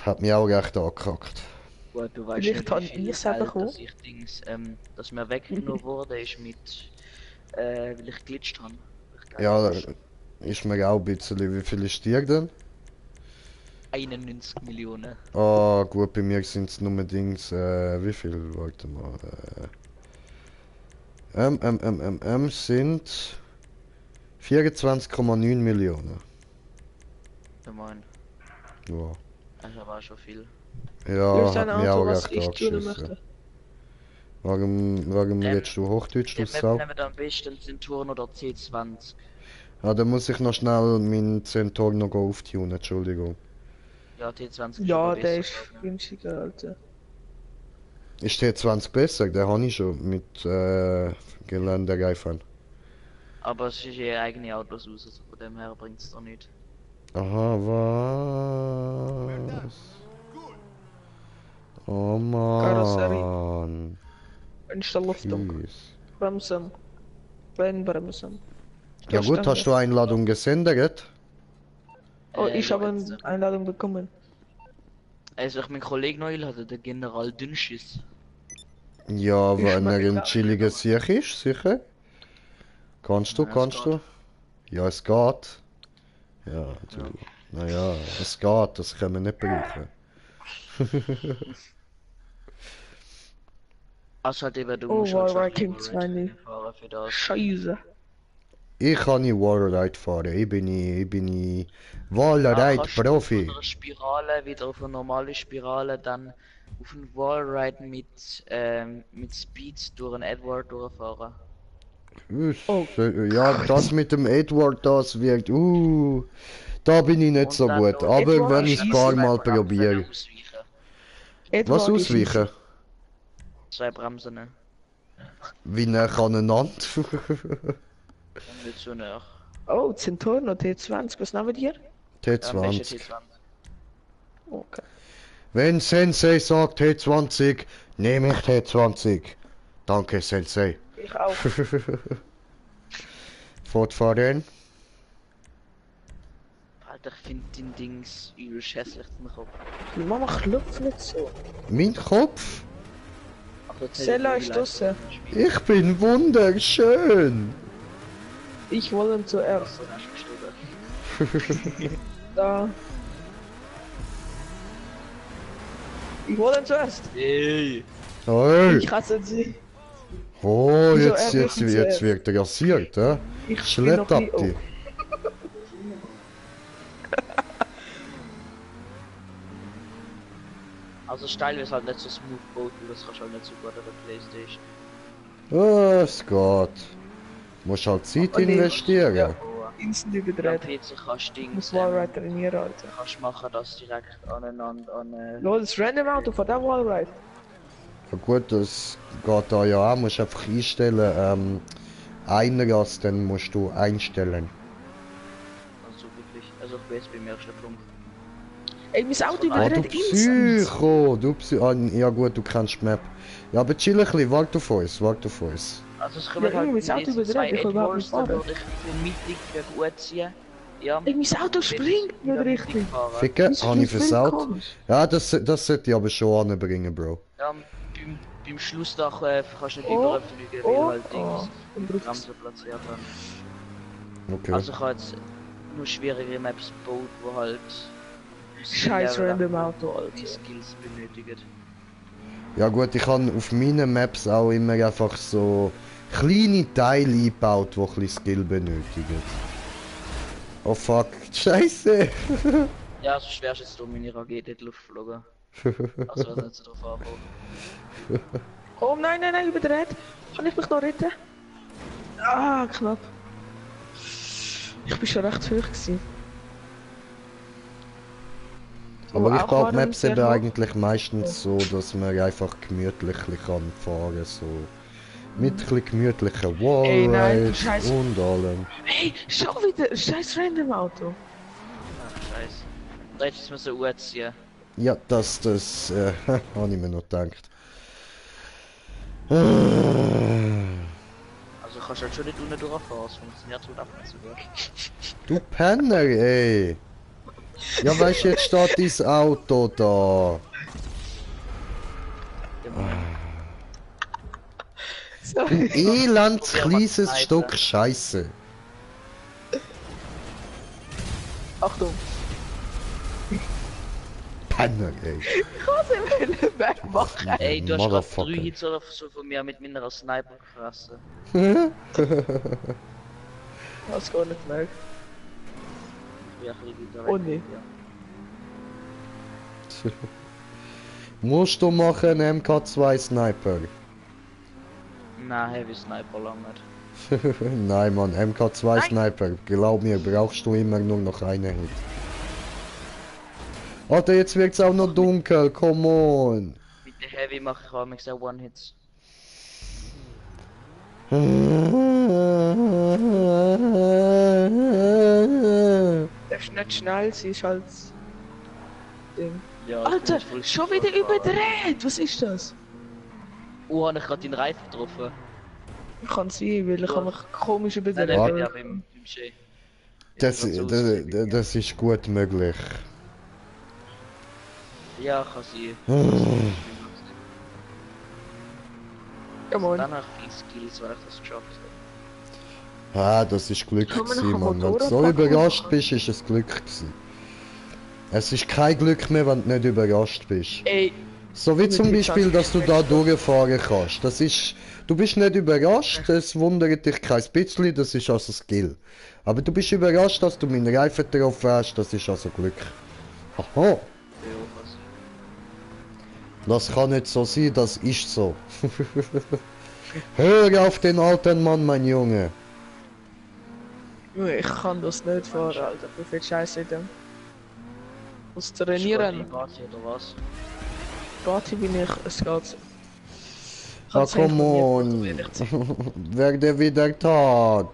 Hat mich auch recht angekackt. Gut, du weißt Vielleicht nicht, habe wie viel ich es eben Geld, bekommen. dass ich Dings, dass mir weggenommen wurde, ist mit, weil ich glitscht habe. Ja, ist mir auch ein bisschen. Wie viel ist dir denn? 91 Millionen. Ah gut, bei mir sind es nur Dings, wie viel? Warte mal. Sind 24,9 Millionen. Ich meine, Ja. das war schon viel. Ja, Löst hat ein mich Auto, auch was recht ich tun angeschissen. möchte. Warum redest du Hochdeutsch, du Wir Sau? nehmen am besten Centurion oder C20. Ah, dann muss ich noch schnell meinen Centaur noch auftunen, Entschuldigung. Ja, T20 ist Ja, aber der besser. ist günstiger, Alter. Ist der 20 besser? Den habe ich schon mit Geländereifen. Aber es ist ihr eigene Autos aus, also von dem her bringt es doch nicht. Aha, was? Oh Karosserie. Mann. Installuftung. Jeez. Bremsen. Bremsen. Ja gut, hast du Einladung gesendet? Oh, ich ja, habe jetzt, eine Einladung bekommen. Also ich mein Kollege Neul hatte, der General Dünnschiss. Ja, Ich wenn er schmecke ein auch. chilliger Sieg ist, sicher. Kannst du, Ja, es kannst du? Ja, es geht. Ja, du. Naja, es geht, das können wir nicht brauchen. Also halt eben, du Oh, musst halt schon Wallride ein King bisschen 2 Wallride nicht. fahren für das. Scheiße. Ich kann nicht Wallride fahren, ich bin Ah, kannst du Wallride-Profi. von einer Spirale wieder auf eine normale Spirale, dann auf einen Wallride mit Speed durch einen Edward durchfahren. Oh. Ja, das mit dem Edward, das wirkt. Da bin ich nicht Und so dann gut. noch Aber Edward wenn ich es ein paar schießen. Mal zwei Bremsen probiere. ausweichen. Was Edward ist ausweichen? Zwei Bremsen. Wie nah aneinander? Nicht so nah. Oh, Centurno T20, was nehmen wir dir? T20. T20. Okay. Wenn Sensei sagt T20, nehme ich T20. Danke, Sensei. Ich auch. Fortfahren. Alter, ich finde den Dings übelst hässlich den Kopf. Die Mama klopft nicht so. Mein Kopf? Also, jetzt Sella hätte ich ist die draussen. Leistung vom Spiel. Ich bin wunderschön. Ich wollte zuerst. So, dann ist gestorben. Da. Ich wollte zuerst. Hey! Hey. Ich hasse sie. Oh, Wieso jetzt erwischen wird er rasiert, hä? Ich bin Schlepp noch ab nie... die. Also steil ist halt nicht so smooth Boat, das kannst du halt nicht so gut auf der Playstation. Es geht. Musst halt Zeit Aber nee, investieren. ja. Instant Am überdreht. PC kannst du Ich Dings, muss Wallride trainieren, Alter. kannst machen, dass direkt aneinander an Lol, das Random Auto von dem Wallride. Ja gut, das geht da ja auch. Musst einfach einstellen, Einlass, dann musst du einstellen. also wirklich, also ich bin jetzt beim ersten Punkt. Ey, mein Auto Ah, du überdreht instant. Psycho! Ja gut, du kennst die Map. Ja, aber chill ein bisschen, warte auf uns, warte auf uns. Also es Ja, kommen irgendwie halt das Auto diese überdreht, zwei ich will überhaupt Edwards, nicht dann fahren. würde ich für mittig für gut ziehen. Ja, Ey, mein Auto springt nicht richtig. Ficken, Wieso habe ich fliegt versaut. komisch? Ja, das sollte ich aber schon anbringen, Bro. Ja, beim Schlussdach kannst du nicht Oh, überfliegen, oh, weil halt oh. Dings Und die braucht's. Bremse platziert haben. Okay. Also ich habe jetzt nur schwierige Maps gebaut, wo halt Scheiß Random Auto, die Alter. Skills benötigen. Ja gut, ich habe auf meinen Maps auch immer einfach so kleine Teile eingebaut, die ein bisschen Skill benötigen. Oh fuck, scheiße! Ja, so schwer ist jetzt um meine Rakete in die Luft geflogen. Also was nicht so drauf ankommen. Oh nein, nein, nein, überdreht. Kann ich mich noch retten? Ah, knapp. Ich bin schon recht hoch gewesen. Aber Oh, ich auch baue waren Maps sehr eben hoch. eigentlich meistens so, dass man einfach gemütlich kann fahren so. Mit ein bisschen gemütlichen Ey, nein, Wallrides Scheiß. und allem. Hey, schau wieder, scheiß Random Auto. Ach, scheiße. Da hätte ich es mir so ziehen. Ja, das habe ich mir noch gedacht. Also kannst du halt schon nicht unten durchfahren, es funktioniert halt auch nicht so gut. Du Penner, ey! Ja, weißt du, jetzt steht dein Auto da. Sorry. Elends Probier mal kleines zu Stück Scheiße. Achtung. Penner, ey. Ich kann sie wieder wegmachen. Ey, du hast gerade 3 Motherfucker. Hits oder so von mir mit meiner Sniper gefressen. Das gar nicht mehr. Ich bin ein bisschen weiter Oh weg. nee. Ja. Musst du machen, MK2 Sniper? Nein, Heavy Sniper lang nicht. Nein, Mann, MK2 Sniper. Glaub mir, brauchst du immer nur noch einen Hit. Alter, jetzt wird's auch noch dunkel, come on. Mit der Heavy mache ich auch manchmal One-Hits. Darfst nicht schnell, sie ist halt... Ding. Ja, ich bin Alter, jetzt voll schon wieder gefahren. überdreht! Was ist das? Oh, habe ich gerade den Reifen getroffen. Kann sein, weil ich habe mich komisch Nein, überdreht. nein, ja, beim Schee. Das ist gut möglich. Ja, kann sein. Ja, moin. Dann habe ich Skills, weil ich das geschafft habe. Ah, das ist Glück Kann man gewesen, noch Mann. Wenn du so Motorradparcours überrascht machen? bist, ist es Glück gewesen. Es ist kein Glück mehr, wenn du nicht überrascht bist. Ey, So wie mit zum dir Beispiel, kannst dass du du da nicht durchfahren kannst. Das ist, du bist nicht überrascht, es wundert dich kein bisschen, das ist also Skill. Aber du bist überrascht, dass du meinen Reifen getroffen hast, das ist also Glück. Aha, Ja, was? das kann nicht so sein, das ist so. Hör auf den alten Mann, mein Junge. Junge, ich kann das nicht fahren, Alter. Wie viel Scheiße in dem. Muss Ist trainieren. Party oder was? Party bin ich, es geht. Ah, Kann's eigentlich come noch nie on. probiert, ehrlich Werde wieder Tag.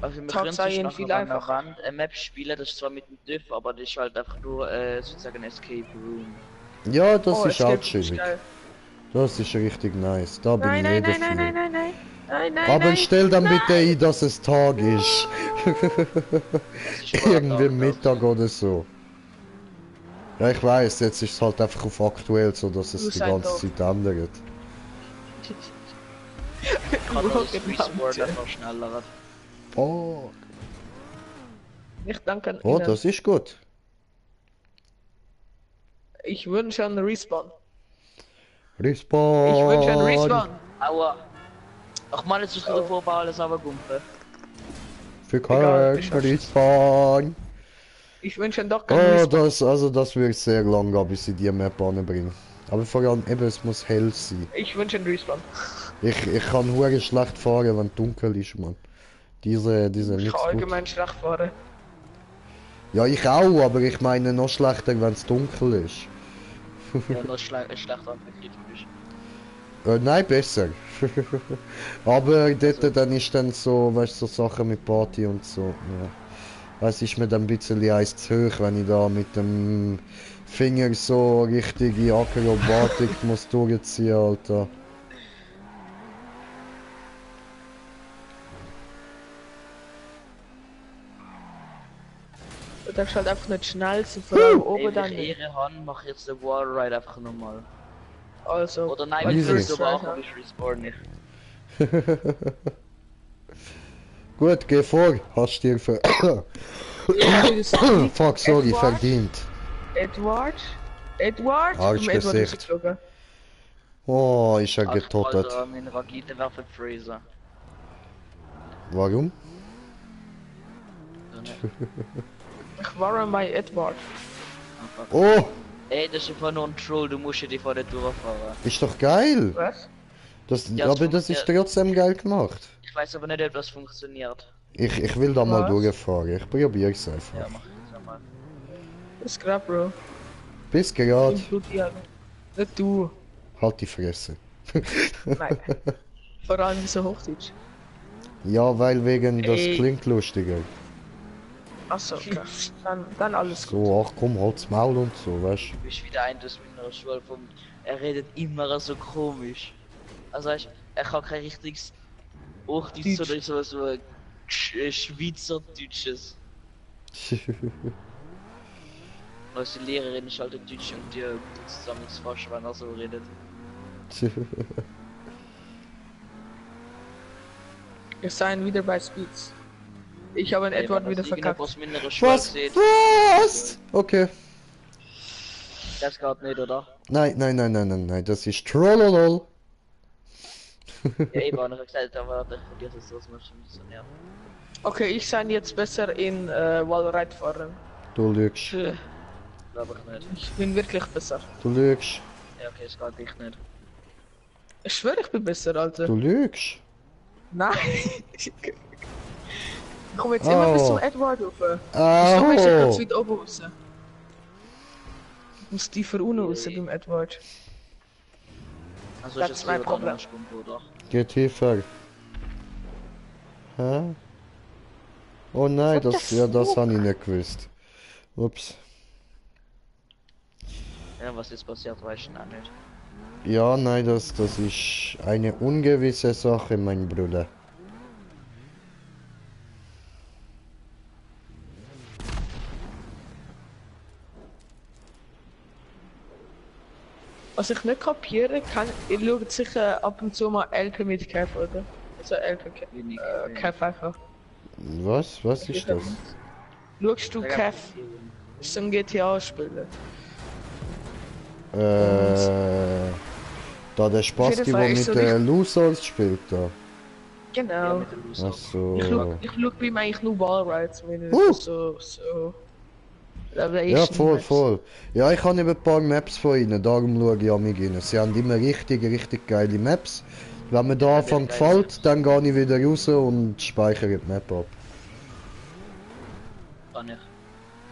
Also wir Tag können sei sich ihnen nachher viel an der einfacher. Wand eine Map spielen, das ist zwar mit dem TÜV, aber das ist halt einfach nur sozusagen ein Escape Room. Ja, das Oh, ist Escape auch Room ist chillig. geil. Das ist richtig nice. Da bin Nein, ich nein, jeder nein, nein, für. nein, nein, nein. Nein, nein, Aber nein. stell dann bitte ein, dass es Tag ist. Das ist aber Irgendwie da, Mittag oder so. Ja, ich weiß, jetzt ist es halt einfach auf aktuell, so dass es Du die sei ganze doof. Zeit ändert. kann das Rocket Respawn Launcher. einfach schneller. Oh, Ich danke an oh Ihnen. das ist gut. Ich wünsche einen Respawn. Respawn. Ich wünsche einen Respawn. Aua. Ach man, jetzt ist wieder vorbei, alles aber Gumpe. Für Egal, kein ich schaff's. Respawn. Ich wünsche doch keinen Oh, Respawn. das wird sehr lang gehen, bis ich die Map anbringe. Aber vor allem eben, es muss hell sein. Ich wünsche einen Respawn. Ich kann hure schlecht fahren, wenn dunkel ist, man. Diese Ich nicht kann so gut. allgemein schlecht fahren. Ja, ich auch, aber ich meine noch schlechter, wenn es dunkel ist. Ja, noch schlechter am Begriff ist. Nein, besser. Aber dort dann ist dann so, weißt du, so Sachen mit Party und so. Ja. Es ist mir dann ein bisschen eins zu hoch, wenn ich da mit dem Finger so richtige Akrobatik muss durchziehen, Alter. Du darfst halt einfach nicht schnell sein, vor allem Ey, oben wenn dann ich nicht. Ehre habe, mach ich jetzt den Wallride einfach nochmal. Also, Oder nein, weil wenn Easy. ich First so Try mache, hab. ich respawn nicht. Gut, geh vor, hast dir für... Fuck, sorry, Edward? verdient. Edward? Edward? Arsch Edward Gesicht. ist geflogen. Oh, ist er Ach, getotet. Alter, meine Raketenwerfer Fraser. Warum? Ja, ne. Ich war bei Edward. Einfach. Oh, Ey, das ist einfach nur ein Troll, du musst die vor der Tür fahren. ist doch geil. Was? Das, Ja, aber das ist trotzdem geil gemacht. Ich weiß aber nicht, ob das funktioniert. Ich will da mal Was? durchfahren. Ich probiere es einfach. Ja, mach ich jetzt einmal. Das ist grad, Bro. Bis gerade. Ich tu die alle. Nicht du. Halt die Fresse. Nein. Vor allem so Hochdeutsch. Ja, weil wegen das Ey. klingt lustiger. Achso, okay. Dann alles gut. So, ach komm, halt's Maul und so, weißt Du bist wieder ein aus meiner Schule vom... Er redet immer so komisch. Also weißt, er kann kein richtiges Hochdeutsch Deutsch. oder so ein Schweizerdeutsches. du. Unsere Lehrerin ist halt ein Deutsch und die zusammen fast, wenn er so redet. Wir seien wieder bei Speeds. Ich habe einen Ey, Edward wenn wieder das irgendjemand verkackt. aus meiner Schule Was? sieht, Was? Okay. das geht nicht, oder? Nein, nein, nein, nein, nein, nein, das ist Trollolol. Ja, eben, habe ich gesagt, aber ich vergesse es, das muss funktionieren. Okay, ich sein jetzt besser in Wallride fahren. Du lügst. Tschö, Glaube ich nicht. Ich bin wirklich besser. Du lügst. Ja, okay, es geht echt nicht. Ich schwöre, ich bin besser, Alter. Du lügst. Nein. Ich komme jetzt immer bis Oh. zum Edward rauf. Ich komme jetzt ganz Oh. weit oben raus. Ich muss tiefer unten raus beim Edward. Also Das ist ist jetzt mein lieber Problem. dann Stunde, oder? Geh tiefer. Hä? Oh nein, das habe ich nicht gewusst. Ups. Ja, was jetzt passiert, weiß ich noch nicht. Ja, nein, das ist eine ungewisse Sache, mein Bruder. Was ich nicht kapiere, ihr schaut sicher ab und zu mal LP mit Kev, oder? Also LP Kev einfach. Was? Was ist das? Schaust du Kev? Ist so ein GTA-Spieler. Da der Spasti, jeden der Fall mit ist so den Losers spielt da. Genau. Ach so. Ich schau bei ihm eigentlich nur Wallrides, wenn er so. Ja, voll. Ja, ich habe eben ein paar Maps von ihnen, darum schaue ich an mich rein. Sie haben immer richtig geile Maps. Wenn mir da Anfang gefällt, dann gehe ich wieder raus und speichere die Map ab. Kann ich.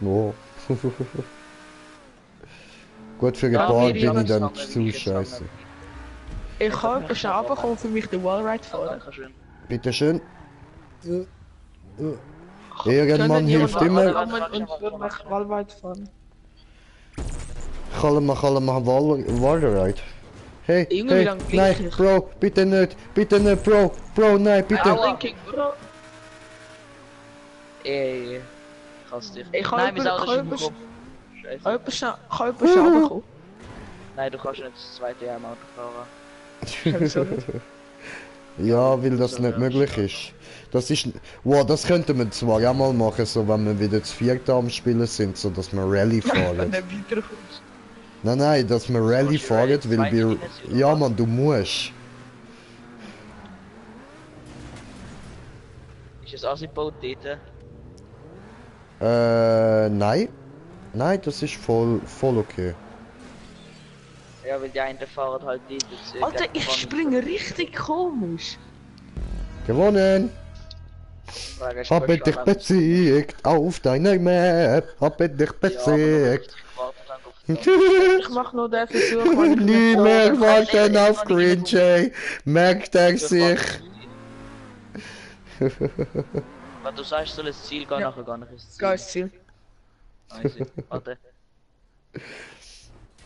No. Gut, für ein Ja, paar wir bin ich haben dann zusammen, zu wir scheiße. zusammen. Ich kann etwas runterkommen für mich den Wallride fahren. Dankeschön. Bitteschön. Irgendwann hilft immer. Und würde mich Wallride fahren. Kann man Wallride. Hey, Junge, wie hey, lang bin nein, ich? Bro, bitte nicht, Bro, nein, bitte. Blinking, Bro. Ey. Krass dich. Ich kann Nein, mein Auto ist im etwas Kopf. Scheiße. kann etwas runterkommen. Nein, du kannst nicht das zweite Jahr im Auto fahren. Wieso nicht? Ja, weil das nicht möglich ist. Das ist, wow, das könnte man zwar auch mal machen, so wenn wir wieder zu viert am Spielen sind, so dass wir Rallye Wenn fahren. du weiterkommst. Nein, dass wir Rallye Machst du Rallye fahren, weil wir, zwei Minuten, ja oder? man, du musst. Ist das ausgebaut dort? Nein. Nein, das ist voll okay. Ja, weil die einen fahren halt dort. Alter, ich springe richtig komisch. Gewonnen! Habe dich besiegt auf deiner Map. Habe dich besiegt. Ich mach nur den Versuch, wenn ich Nie nicht mehr so- warten auf Green Jay. Merkt er sich. Wenn du sagst, soll das Ziel gehen, Ja. nachher gar nicht ins Ziel. Geiles Ziel. Easy. Warte.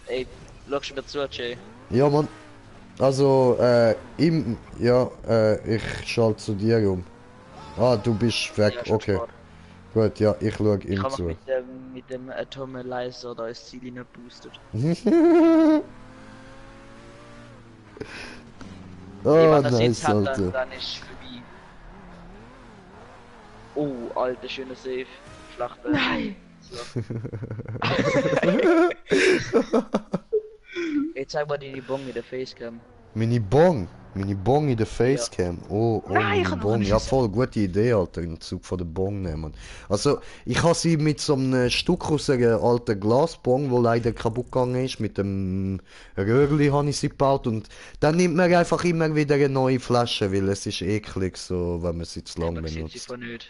Ey, schaust du mir zu, Jay? Ja, Mann. Also, ich schalte zu dir um. Ah, du bist weg, Ja, schon okay. Sport. Gut, ja, ich schaue Ich ihm habe zu. mich mit dem Atomizer da ins Ziel geboostet. Oh, Wenn das nice, jetzt hat, Alter. dann ist es vorbei. Oh, alter, schöner Safe. Schlachter. Nein! Jetzt zeig mal die Bong in der Facecam. Mini Bong in der Facecam. Oh, Nein, Mini ich hab noch Bong. nicht Ja, gesehen. voll gute Idee, Alter, im Zug von der Bong nehmen. Also, ich habe sie mit so einem Stück aus einer alten Glasbong, wo leider kaputt gegangen ist, mit dem Röhrli habe ich sie gebaut und dann nimmt man einfach immer wieder eine neue Flasche, weil es ist eklig so, wenn man sie zu lange Man sieht sie benutzt. von nicht.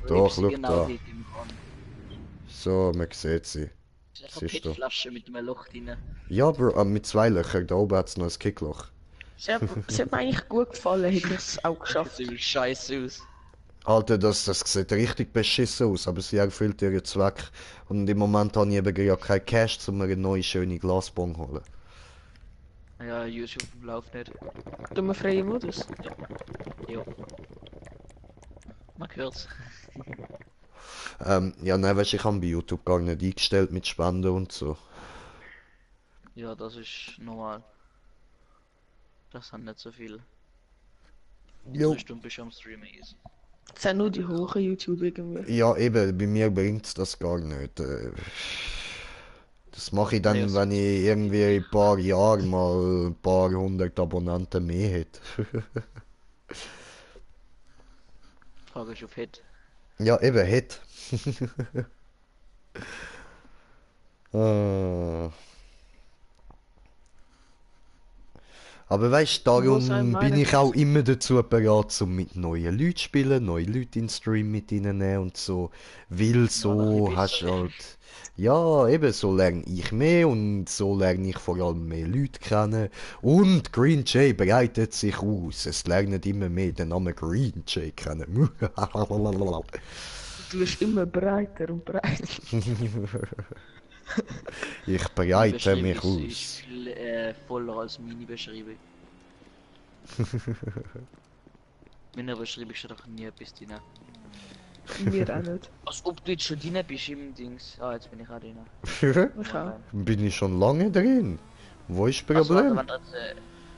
Doch, Sie schau genau da. dort im Brand. So, man sieht sie. Das ist eine Siehst du. PET-Flasche mit einem Loch drin. Ja, Bro, mit 2 Löchern, da oben hat es noch ein Kickloch. Es hat mir eigentlich gut gefallen, hätte ich es auch Das geschafft. sieht scheiße aus. Alter, das sieht richtig beschissen aus, aber sie erfüllt ihren Zweck. Und im Moment habe ich eben gerade kein Cash, um mir eine neue schöne Glasbong zu holen. Ja, YouTube läuft nicht. Du mir freie Modus. Jo. Man hört's. Ja, nein, weißt du, ich habe bei YouTube gar nicht eingestellt mit Spenden und so. Ja, das ist normal. Das hat nicht so viel. Jo. 2 Stunden bist du am Streamen ist. Es sind nur die hohen YouTube irgendwie. Ja, eben, bei mir bringt's das gar nicht. Das mache ich dann, Ja, so- wenn ich irgendwie in ein paar Jahren mal ein paar hundert Abonnenten mehr hätte. Frage ist auf Hit. Ja, eben, hätte. Ah. Aber weißt du, Muss darum einem bin meinen, ich auch immer dazu bereit, um mit neuen Leuten zu spielen, neue Leute in den Stream mit reinnehmen und so. Weil so dann hast du besser. halt. Ja, eben, so lerne ich mehr und so lerne ich vor allem mehr Leute kennen. Und Green Jay breitet sich aus. Es lernen immer mehr den Namen Green Jay kennen. Du wirst immer breiter und breiter. Ich breite Die mich Beschreibung aus. ist viel voller als meine Beschreibung. Meine Beschreibung steht doch nie etwas drin. Mir auch nicht. Als ob du jetzt schon drin bist im Dings. Ah, jetzt bin ich auch drin. Ich auch. Bin ich schon lange drin? Wo ist das Also, Problem? wenn wir jetzt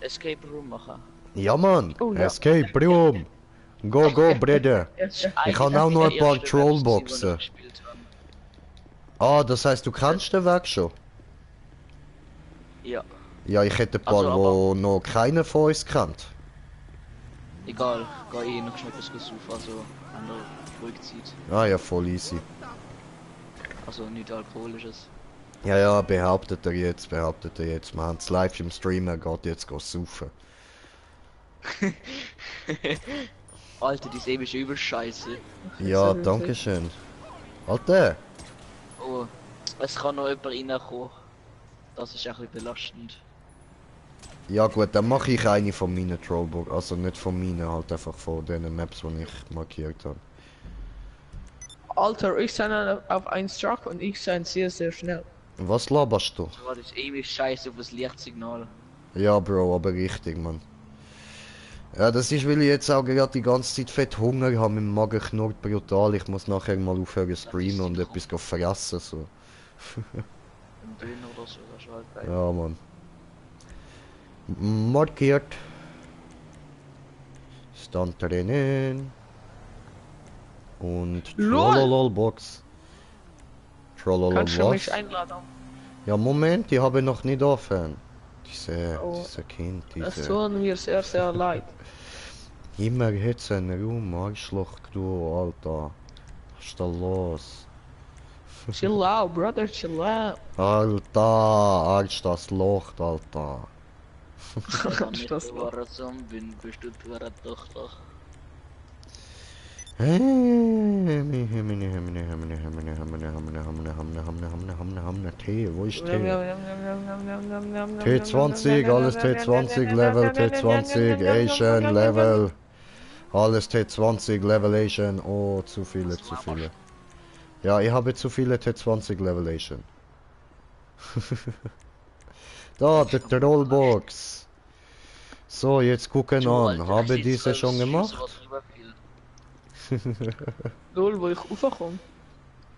Escape Room machen. Ja, Mann. Oh, ja. Escape Room. Go, go, Brüder. Ich habe auch noch ein paar Trollboxen. Trollboxen. Ah, das heißt, du kannst den Weg schon? Ja, Ja, ich hätte ein paar, Also, wo noch keiner von uns kennt. egal. Geh eh noch schnell etwas suchen, also an der Rückzieht. Ah ja, voll easy. Also nicht alkoholisches. Ja, ja, behauptet er jetzt. Wir haben es live im Stream, er geht jetzt saufen. Alter, die Säbe ist übel scheiße. Ja, danke schön. Alter! Oh, es kann noch jemand reinkommen. Das ist ein bisschen belastend. Ja gut, dann mache ich eine von meinen Trollbox. Also nicht von meinen, halt einfach von den Maps, die ich markiert habe. Alter, ich sei auf 1 Truck und ich sei sehr, sehr schnell. Was laberst du? So war das ewig scheiße auf das Lichtsignal. Ja, Bro, aber richtig, Mann. Ja, das ist, weil ich jetzt auch gerade die ganze Zeit fett Hunger habe. Mein Magen knurrt brutal. Ich muss nachher mal aufhören streamen und etwas fressen, so. Ein Döner oder so, das ist halt geil. Ja, Mann. Markiert. Stand drinnen. Und LOL. Trollolol-Box. Trollolol Kannst du was? mich einladen? Ja, Moment, ich habe noch nicht offen. Diese Oh. Kind, Es diese... tut mir sehr, sehr leid. Immer jetzt ein Raum, Arschloch, du, Alter. Was ist da los? Chill out, brother, chill out. Alter, Arsch, das Loch, Alter. Wenn ich Das wahrer Sohn bin, bist du die wahre Tochter. Tee, wo ist Tee? T20, alles T20 Level, T20 Asian Level. Alles T20 Level Asian. Oh, zu viele, zu viele. Ja, ich habe zu viele T20 Level Asian. Da, die Trollbox. So, jetzt gucken an. Habe diese schon gemacht? Lol, wo ich raufkomme.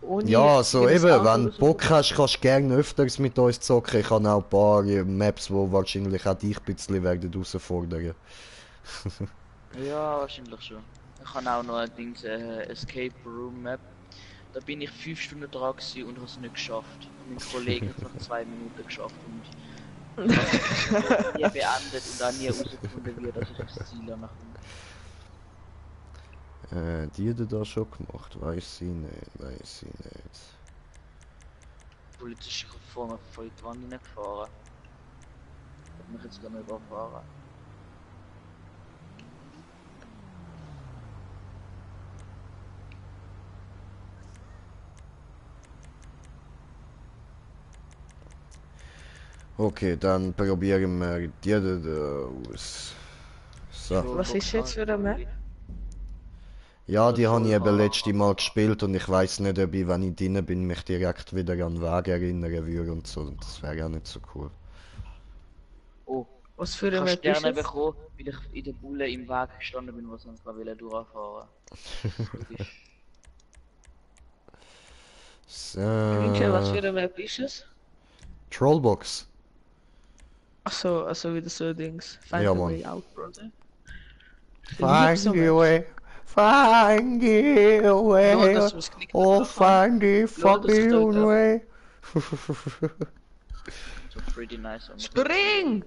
Ohne Ja, so jedes eben, Auto wenn oder du so. Bock hast, kannst du gerne öfters mit uns zocken. Ich habe auch ein paar Maps, die wahrscheinlich auch dich ein bisschen werden herausfordern. Ja, wahrscheinlich schon. Ich habe auch noch ein Ding, Escape Room Map. Da bin ich 5 Stunden dran gewesen und habe es nicht geschafft. Mein Kollege hat es nach 2 Minuten geschafft und nie beendet und auch nie herausgefunden, wie das ist das Ziel danach. Die hat er da schon gemacht, weiß ich nicht, weiß ich nicht. Die Polizei ist vor mir voll in die Wand hineingefahren. Hat mich jetzt gerne überfahren. Okay, dann probieren wir die da aus. So. Was ist jetzt für eine Map? Ja, die habe ich eben letzte Mal gespielt und ich weiß nicht, ob ich, wenn ich drin bin, mich direkt wieder an den Weg erinnern würde und so. Das wäre auch nicht so cool. Oh, Was für ich eine habe Map ist Sterne jetzt? bekommen, weil ich in der Bulle im Weg gestanden bin, was sonst mal durchfahren. Winkel, was für So. eine Map ist es? Trollbox. Achso, also wieder so Dings. Find Ja, the Mann. way out, brother. Find so your way, find your Lol, way, dass du das Knick oh nicht machen. find the das ist fucking tot, way. So pretty nice. Spring!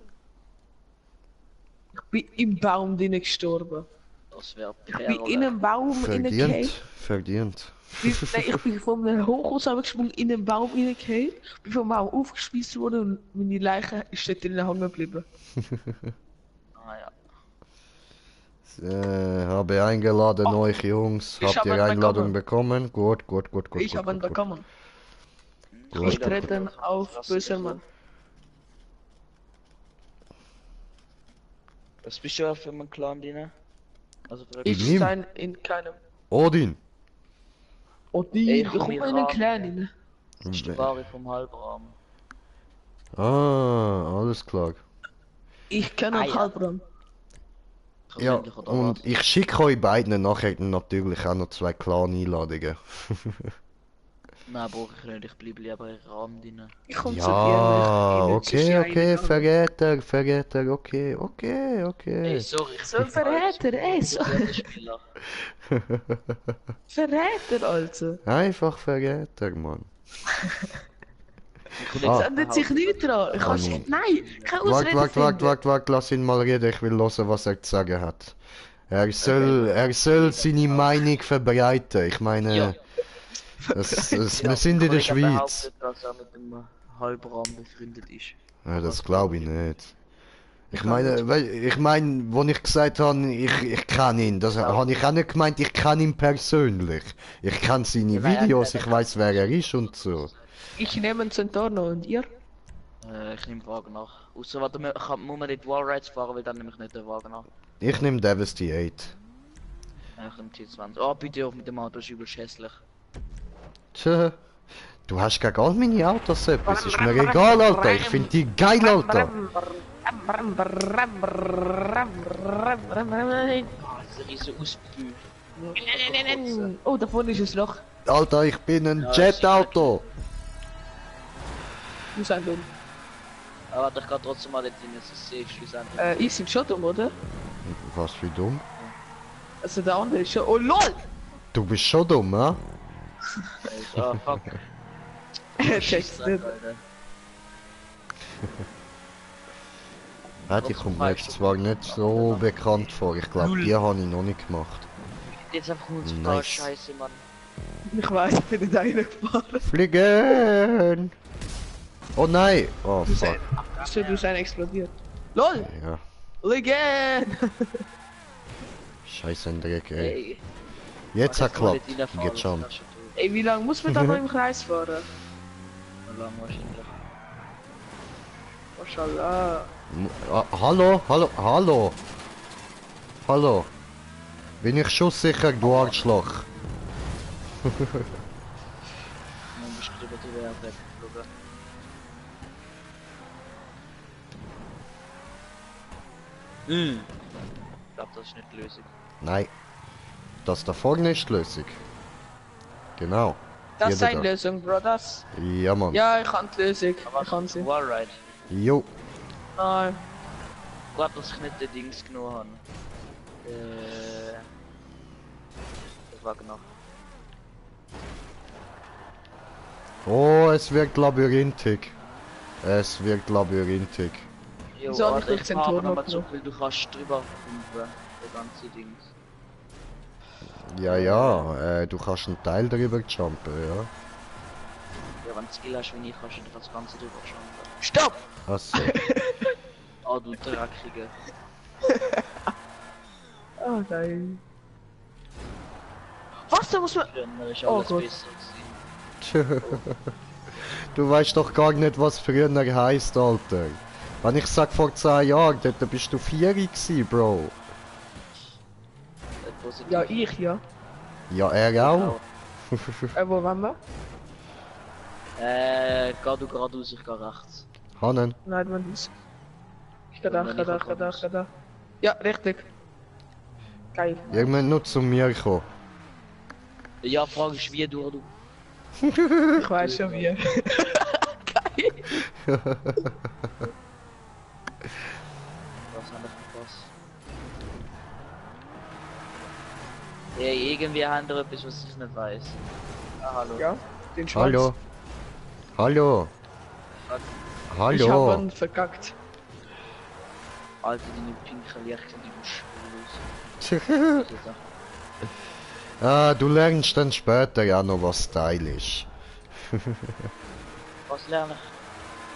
Ich bin im Baum drinnen gestorben. Das wäre Ich bin in einem Baum Verdient, reingefallen. verdient. Ich bin von einem Hochhaus gesprungen, in einen Baum reingefallen. Bin vom Baum aufgespießt worden und meine Leiche ist dort drinnen hängen geblieben. Ah ja. Habe eingeladen euch Jungs. ich Habt habe ihr einen Einladung bekommen? Gut, gut, gut, gut. Ich gut, habe ihn gut, gut. bekommen. Gut. Ich trete auf Bösermann. Was bist du für einen Clan, Dina? Also für Ich Nimm. stein in keinem. Odin. Oh, die, Ey, ich komm komme hier in einen ran. Clan rein. Das ist der Bari vom Halbraum. Ah, alles klar. Ich kenne Ah, einen ja. Halbraum. Ja, Persönlich oder und was? ich schicke euch beiden nachher natürlich auch noch 2 Clan-Einladungen. Nein, brauche ich nicht, ich bleibe lieber im Rahmen drin. Ich komme zu Ja, dir. okay, Verräter, okay. Ey, sorry, ich So ein Verräter, ey, so. Spieler. Verräter, also. Einfach Verräter, Mann. Es ändert sich nichts dran. Ich kann Nein. nein, keine Ausrede finden. Wart, lass ihn mal reden, ich will hören, was er zu sagen hat. Er soll seine Meinung verbreiten, ich meine, Ja. wir sind in der Schweiz. Behauptet, dass er mit dem Halbrahmen befreundet ist. Ja, das glaube ich nicht. Ich meine, wo ich gesagt habe, ich kann ihn, das habe ich auch nicht gemeint, ich kann ihn persönlich. Ich kann seine Videos, ich weiß, wer er ist und so. Ich nehme einen Centorno und ihr? Ich nehme Wagen nach. Außer warte, muss man nicht Wallrides fahren, weil dann nehme ich nicht den Wagen nach. Ich nehme Devastate. Ich nehme T20. Oh, bitte auf mit dem Auto, ist übelst hässlich. Tja, du hast gegen all meine Autos etwas, ist mir egal, Alter. Ich finde die geil, Alter. Ah, diese riesen Ausbühl. Oh, da vorne ist ein Loch. Alter, ich bin ein Ja, Jet-Auto. Du sagst dumm. Aber warte, ich kann trotzdem mal dort rein, das ist safe schlussendlich. Ich bin schon dumm, oder? Was für dumm? Also der andere ist schon. Oh LOL! Du bist schon dumm, hä? Ah, fuck. Check's nicht. Ja, die kommt mir jetzt zwar nicht so bekannt vor, ich glaube, die habe ich noch nicht gemacht. Jetzt einfach nur total Nice. scheiße, Mann. Ich weiß, ich bin nicht reingefahren. Fliegen! Oh nein! Oh fuck. Du bist explodiert. LOL! Ja, Again! scheiße, ein Dreck, ey. Ey, Jetzt hat mal geklappt, nicht reinfahren, gejumpt. das ist schon tot. Ey, wie lange muss man da noch im Kreis fahren? Noch lang wahrscheinlich. Maschallah. Hallo. Bin ich schon sicher, du Arschloch. Dann bist du drüber weggeflogen. Ich glaube, das ist nicht die Lösung. Nein. Das da vorne ist die Lösung. Genau. Das Jeder ist eine da. Lösung, Brothers. Ja, Mann. Ja, ich kann die Lösung. Aber Ich kann sie. Wallride. Jo. Nein. Gut, dass ich nicht den Dings genommen habe. Das war genau. Oh, es wird labyrinthisch. Jo, Wieso hab ich warte, nicht den fahr Turm nochmal noch zurück, weil du kannst drüber pumpen. Der ganze Dings. Ja, du kannst einen Teil drüber jumpen, ja. Ja, wenn du Skill hast wie ich, kannst du das ganze drüber jumpen. Stopp! Achso. Ah, du Dreckige. Oh nein. Was, da muss man... Früher ist Oh alles Gott. besser gewesen. Du weißt doch gar nicht, was früher heisst, Alter. Wenn ich sag vor 10 Jahren, dort bist du 4 gewesen, Bro. Positiv. Ja, ich, ja. Ja, er auch. Wo waren wir? Geh du geradeaus, ich geh rechts. Hannen. Nein, man ist. Ich geh da. Ja, richtig. Geil. Ihr müsst nur zu mir kommen. Ja, Frage ist wie du. Ich weiß schon wie. Geil. Was habe ich verpasst? Ey, irgendwie haben wir etwas, was ich nicht weiß. Ah, hallo. Ja, den Schwanz. Hallo. Ich hab ihn verkackt. Alter, deine pinken Lichter, die du schwullos. Ah, du lernst dann später ja noch, was Style ist. Was lerne ich?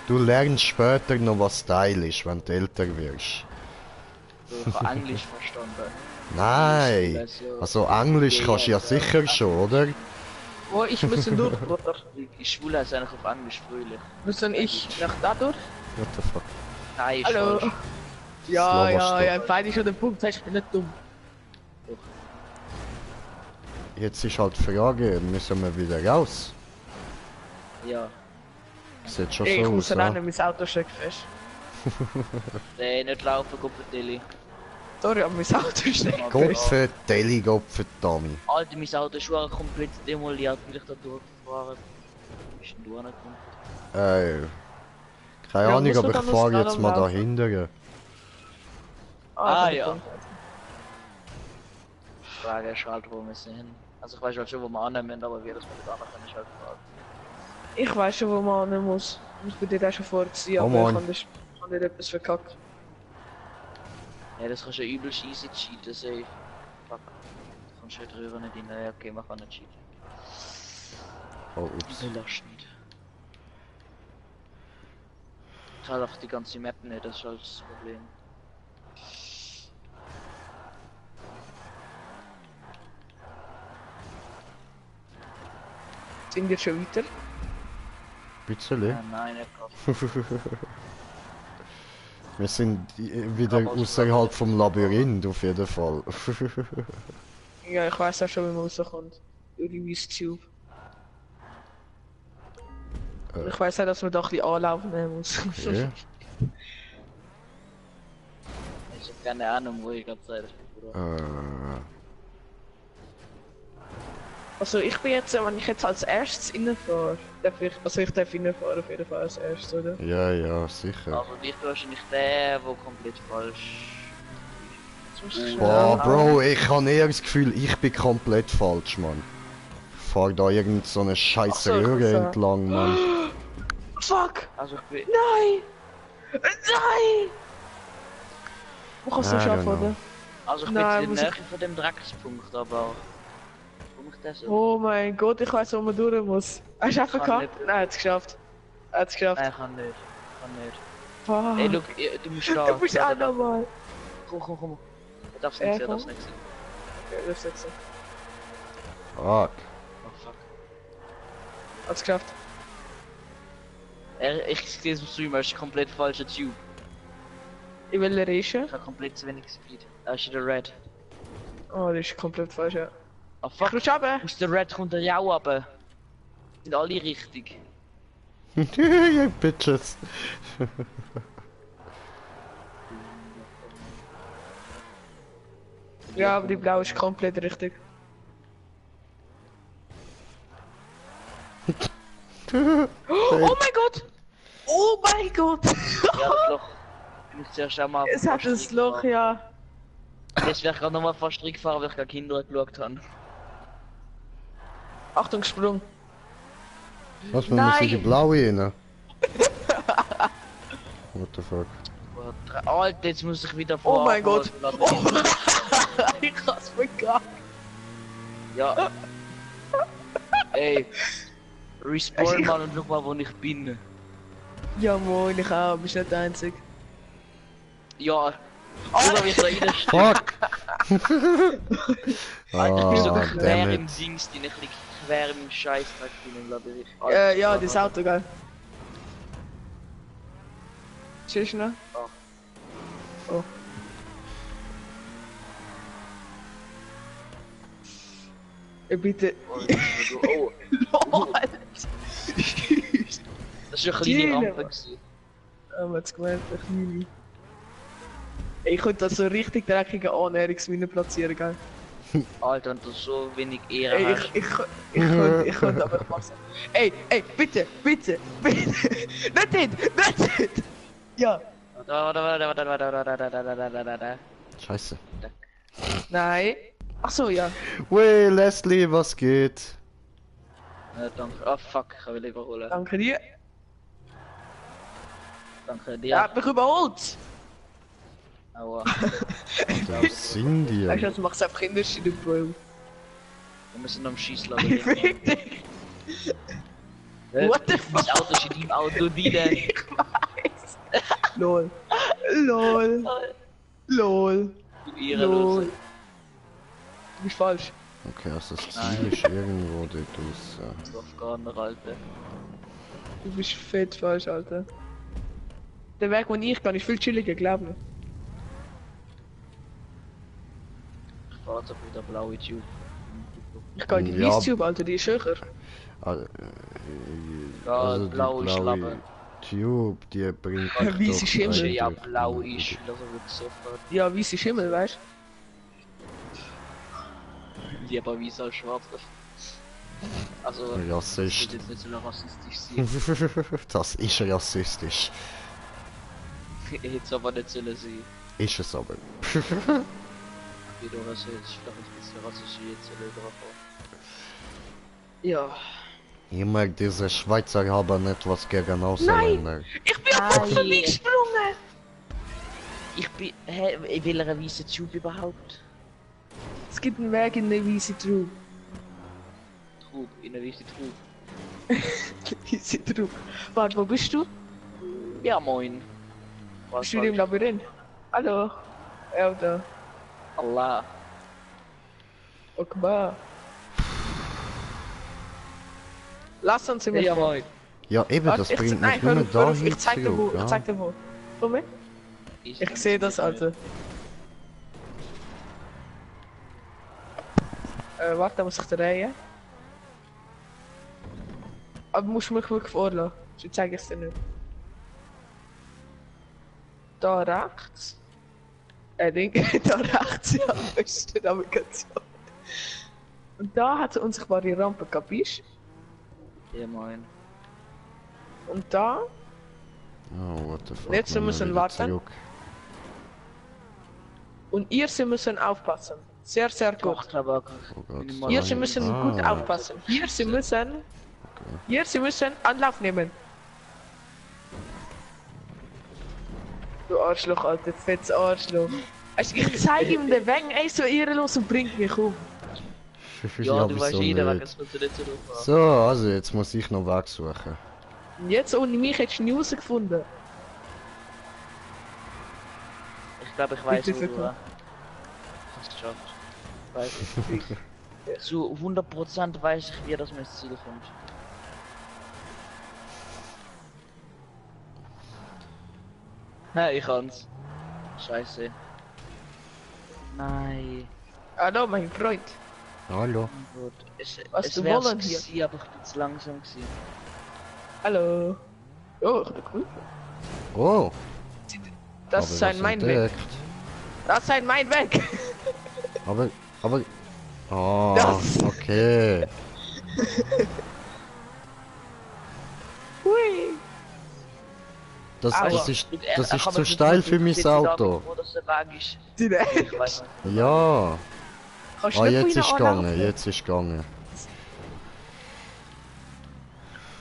Du lernst später noch, was Style ist, wenn du älter wirst. Ich habe Englisch verstanden. Nein! Also Englisch kannst du ja sicher schon, oder? Oh, ich muss durch, Bruder. Die Schwule ist eigentlich auf Englisch fröhlich. Muss dann ich nach da durch? What the fuck? Nein, ist Hallo. falsch. Ja, beide schon den Punkt, ich bin nicht dumm. Jetzt ist halt die Frage, müssen wir wieder raus? Ja. Sieht schon Ich so muss aus, dann ja? mein Auto steckt fest. Nee, nicht laufen, Goppetelli. Sorry, aber mein Auto steckt fest. Gopfe, Deli, Gopfe, Tommy. Alter, mein Auto ist schon komplett demoliert, weil ich da durchgefahren bin. Bist denn du angekommen? Keine Ja, Ahnung, muss aber man ich dann fahre aus jetzt mal Slalom dahinter. Ah, komm, ja. komm. Die Frage ist halt, wo wir sind. Also ich weiß halt schon, wo wir annehmen, aber wie das mit den anderen kann ich halt fragen. Ich weiß schon, wo man hin muss. Ich bin dort auch schon vorher gewesen, Oh aber Mann. ich habe nicht etwas verkackt. Ja, das kannst du ja übelst easy cheaten, safe. Fuck. Du kannst nicht rühren, nicht rein. Ja, okay, man kann nicht cheaten. Oh, ups. Belastend. Ich habe auch die ganze Map nicht, das ist halt das Problem. Sind wir schon weiter? Bisschen. Nein, nicht gerade. Wir sind wieder außerhalb vom Labyrinth auf jeden Fall. Ja, ich weiß auch schon, wie man rauskommt. Durch die Weiss Tube. Ich weiß auch, dass man da ein bisschen Anlauf nehmen muss. Okay. Ich hab keine Ahnung, wo ich gerade seid. Also ich bin jetzt, wenn ich jetzt als erstes reinfahre, darf ich, also ich darf reinfahren auf jeden Fall als erstes, oder? Ja, ja, sicher. Also ich bin wahrscheinlich der, wo komplett falsch. Jetzt muss ich Boah, schnell- Bro, ich habe eher das Gefühl, ich bin komplett falsch, Mann. Ich fahr da irgend so eine scheiß Ach so, ich Röhre muss sagen. entlang, Mann. Fuck! Also ich bin. Nein! Nein! Wo kannst du I don't schaffen, know. oder? Also ich Nein, bin muss in ich- der Nähe von dem Dreckspunkt, aber. Komm ich das so? Oh mein Gott, ich weiß, wo man durch muss. Hast du einfach Kann gehabt? nicht. Nein, er hat's geschafft. Er hat's geschafft. Nein, kann nicht. Kann nicht. Fuck. Ey, look, du musst da. Du musst da, auch da, da. nochmal. Komm. Du darfst Ja, nicht sehen, komm. das nicht sehen. Ja, das jetzt so. Fuck. Oh fuck. Hat's geschafft. Ich sehe es im Stream, er ist komplett falscher Tube. In welcher Reihe? Ich habe komplett zu wenig Speed. Da ist der Red. Oh, das ist komplett falsch, ja. Oh Ich fuck. rutsch runter. Aus der Red kommt der Jau runter. Sind alle richtig. Yeah, bitches. Ja, aber die blaue ist komplett richtig. Oh mein Gott! Oh mein Gott! Ja, das Loch. Bin ich zuerst einmal. Es hat ein Loch, ja. Jetzt wäre ich gerade nochmal fast gefahren, weil ich gerade Kinder geschaut habe. Achtung, Sprung. Was, wir müssen die Nein. blaue rein? What the fuck? Alter, jetzt muss ich wieder Oh mein Gott. laden. Oh. Ich hab's verkackt. Ja. Ey. Respawn Ich- mal und schau mal, wo ich bin. Ja moin, ich auch, bist nicht der Einzige. Ja. Oder wie ich da reinstehe. Fuck! Alter, ich bin so Ah, quer damn im it. Dings, ich lieg quer im Scheißdreck im Labyrinth. Ja, das Auto, geil. Tschüss, ne? Oh. Bitte. Oh, Oh, das ist eine kleine Chillen, Rampe Mann. gewesen. Oh, jetzt gemeint, ich Mini. Ich könnte da so richtig dreckige Annäherungsminen platzieren, gell? Alter, wenn du so wenig Ehre Ey, hast. ich könnte aber passen. Ey, bitte! Nicht hin! Ja! Da. Scheiße. Nein. Ach so, ja. Wey, Leslie, was geht? Danke. Oh fuck, ich will überholen. Danke dir. Danke Er dir. hat mich überholt. Aua. Wo sind die? Weißt du, das macht einfach in der Schiene, Bro. Wir müssen am Ich Schießlabyrinth. fick dich. What the fuck? Das Auto steht im Auto wieder. Ich weiß. Lol. Lol. Du Ehrenlose. Du bist falsch. Okay, also das Ziel ist irgendwo dort aus. Afghaner, Alter. Du bist fett falsch, Alter. Der Weg, wo ich gehe, ist viel chilliger, glaub mir. Ich fahr jetzt auf wieder blaue Tube. Ich gehe in die Ja. Weisstube, Alter, die ist höher. Also die blau ist blaue Schlappe. Tube, die bringt Ja, wie doch sie schimmelt. eigentlich Ja, blau nicht. ist, weil er so wird gesoffen. Ja, weiße Schimmel, weißt Lieber weiß als schwarz. Also, ich Rassist. will jetzt nicht so rassistisch sein. Das ist rassistisch. Ich hätte es aber nicht sollen sein. Ist es aber. Wieder was jetzt, vielleicht ein bisschen rassistisch jetzt sollen drauf. Ja. Immer diese Schweizer haben etwas gegen Ausländer. Ich bin auf den Nein. gesprungen! Ich bin. Hä? In welcher Weise Tube überhaupt? Es gibt einen Weg in der Weise True. Trub, in der Weise Trub. Weise True. Warte, wo bist du? Ja, moin. Was Bist du im Labyrinth? Hallo? Ja, da. Allah. Okay. Lass uns im Ja, moin. Ja, eben, das bringt mich hör nur auf, hör auf, dahin ich zeig dir wo, zurück. ich zeig dir wo. Komm mit. Ich sehe das also. Warte, da muss ich drehen. Aber du musst mich wirklich vorlassen. Sonst zeige ich es dir nicht. Da rechts. Ding, da rechts, ja, das ist die Navigation. Und da hat eine unsichtbare Rampe, kapisch? Ja, moin. Und da, Oh, what the fuck. Jetzt wir müssen wir wieder warten. zurück. und ihr sie müssen aufpassen. Sehr, sehr gut. Doch, aber. Oh Gott. Hier, sie müssen gut Ah. aufpassen. Hier, sie müssen Anlauf nehmen. Du Arschloch, Alter, fettes Arschloch. Also, ich zeige ihm den Weg, ey, so ehrenlos und bringt mich um. Ja, du weißt wieso jeder, nicht? was wird nicht so drauf. So, also jetzt muss ich noch Weg suchen. Und jetzt ohne mich hättest du nie rausgefunden. Ich glaube, ich weiß, Bitte, wo du bitte. hast es geschafft. Weiß ich. Zu 100% weiß ich, wie das mir ins Ziel kommt. Hä, ich kann's. Scheiße. Nein. Hallo, mein Freund. Hallo. Gut. Was es du wär's wollen hier? gewesen, aber ich bin zu langsam gewesen. Hallo. Oh, ich bin cool. Oh, Das aber ist ein was mein Weg. entdeckt. Das ist ein mein Weg. Aber... Oh, Das- okay. Hui. Das Aber- ist Er kann zu mir steil nicht für mein sagen, Auto. Wo das der Weg ist. Die Ich weiß nicht. Ja. Kannst du Ah, nicht jetzt von ist ihnen gegangen, anlaufen? jetzt ist gegangen.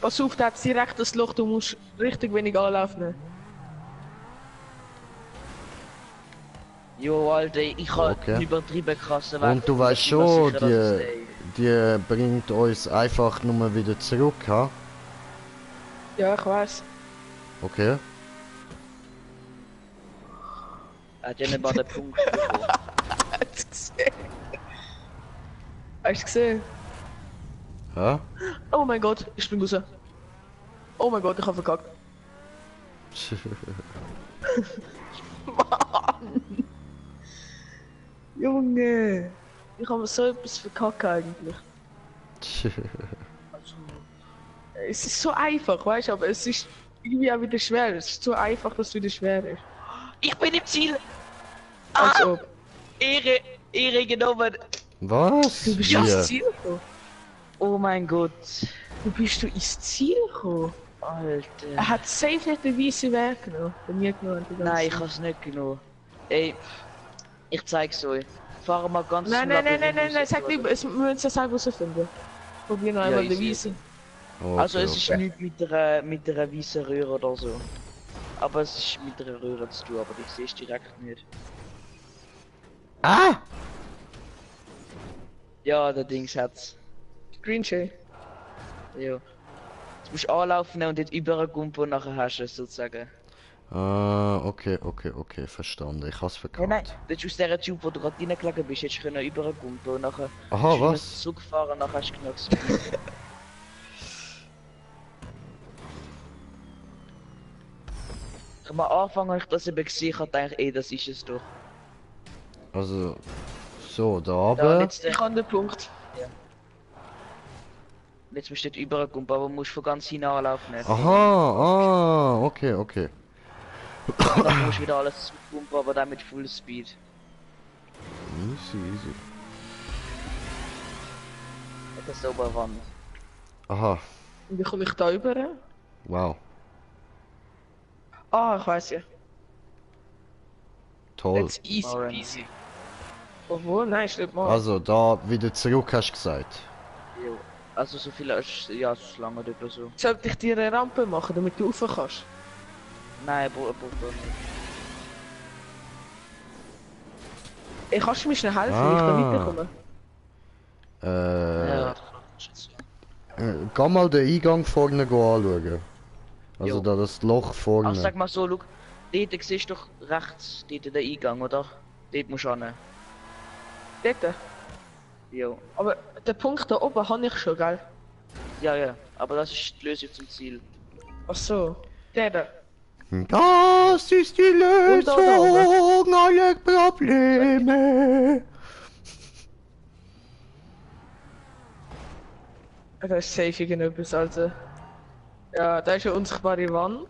Pass auf, da hat direkt das Loch, du musst richtig wenig anlaufen. Jo, Alter, ich hab Okay. übertrieben krasse Und du weißt Ich bin mir schon, sicher, dass es, die bringt uns einfach nur wieder zurück, ha? Ja, ich weiß. Okay. Er hat ja nicht mal den Punkt bekommen. Hast du gesehen? Hast du gesehen? Ja? Oh mein Gott, ich bin raus. Oh mein Gott, ich hab verkackt. Mann! Junge! Ich habe so etwas verkackt eigentlich. Es ist so einfach, weißt du, aber es ist irgendwie auch wieder schwer. Es ist so einfach, dass es wieder schwer ist. Ich bin im Ziel! Als ob. Ehre genommen! Was? Du bist Wie? ins Ziel gekommen. Oh mein Gott! Du bist ins Ziel gekommen. Alter! Er hat safe nicht den weißen Weg genommen. Bei mir genommen. Nein, ich hab's nicht genommen. Ey, ich zeig's euch. Fahren mal ganz Nein, labyrinth sag lieber, es müssen es selber rausfinden. Probier noch Ja, einmal ich den seh. weißen. Okay, Also es ist okay. nichts mit einer weißen Röhre oder so. Aber es ist mit einer Röhre zu tun, aber ich sehe es direkt nicht. Ah! Ja, der Dings hat's. Green Shay. Ja. Jetzt musst du anlaufen und dort übergumpen und nachher hast du es sozusagen. Ah, okay, verstanden. Ich hab's verkackt. Nein, das ist aus der Tube, wo du gerade reingelegen bist, jetzt können übergumpen und nachher Aha, bist du was? zurückgefahren und nachher hast du genug Speed. Am Anfang habe ich das eben gesehen, ich dachte eigentlich, das ist es doch. Also, so, da Ja, und oben. Ich habe den Punkt. Jetzt musst du dort übergumpen, aber du musst von ganz hinten anlaufen. Aha, okay. Und dann musst du wieder alles zurückgumpen, aber dann mit Full Speed. Easy. Das ist oben Wand. Aha, Und wie komme ich da rüber? wow, Ah, ich weiß ja. toll. That's easy Orange. peasy. Obwohl, nein, stimmt mal. Also da wieder zurück hast du gesagt. Jo. Also so viel als ja, so lange oder so. Sollte ich dir eine Rampe machen, damit du rauf kannst? Nein, nicht. Ey, kannst du mir schnell helfen, wie ich da Ah. weiterkomme? Ja. Geh mal den Eingang vorne anschauen. Also Jo. da das Loch vorne. Ach, sag mal so, Luke. Dort siehst du doch rechts, dort der Eingang, oder? Dort musst du hin. Dort? Jo. Aber den Punkt da oben habe ich schon, gell? Ja, ja. Aber das ist die Lösung zum Ziel. Ach so. Der da. Das ist die Und da Lösung aller Probleme. Da ist safe irgendetwas, also. Ja, da ist eine unsichtbare Wand.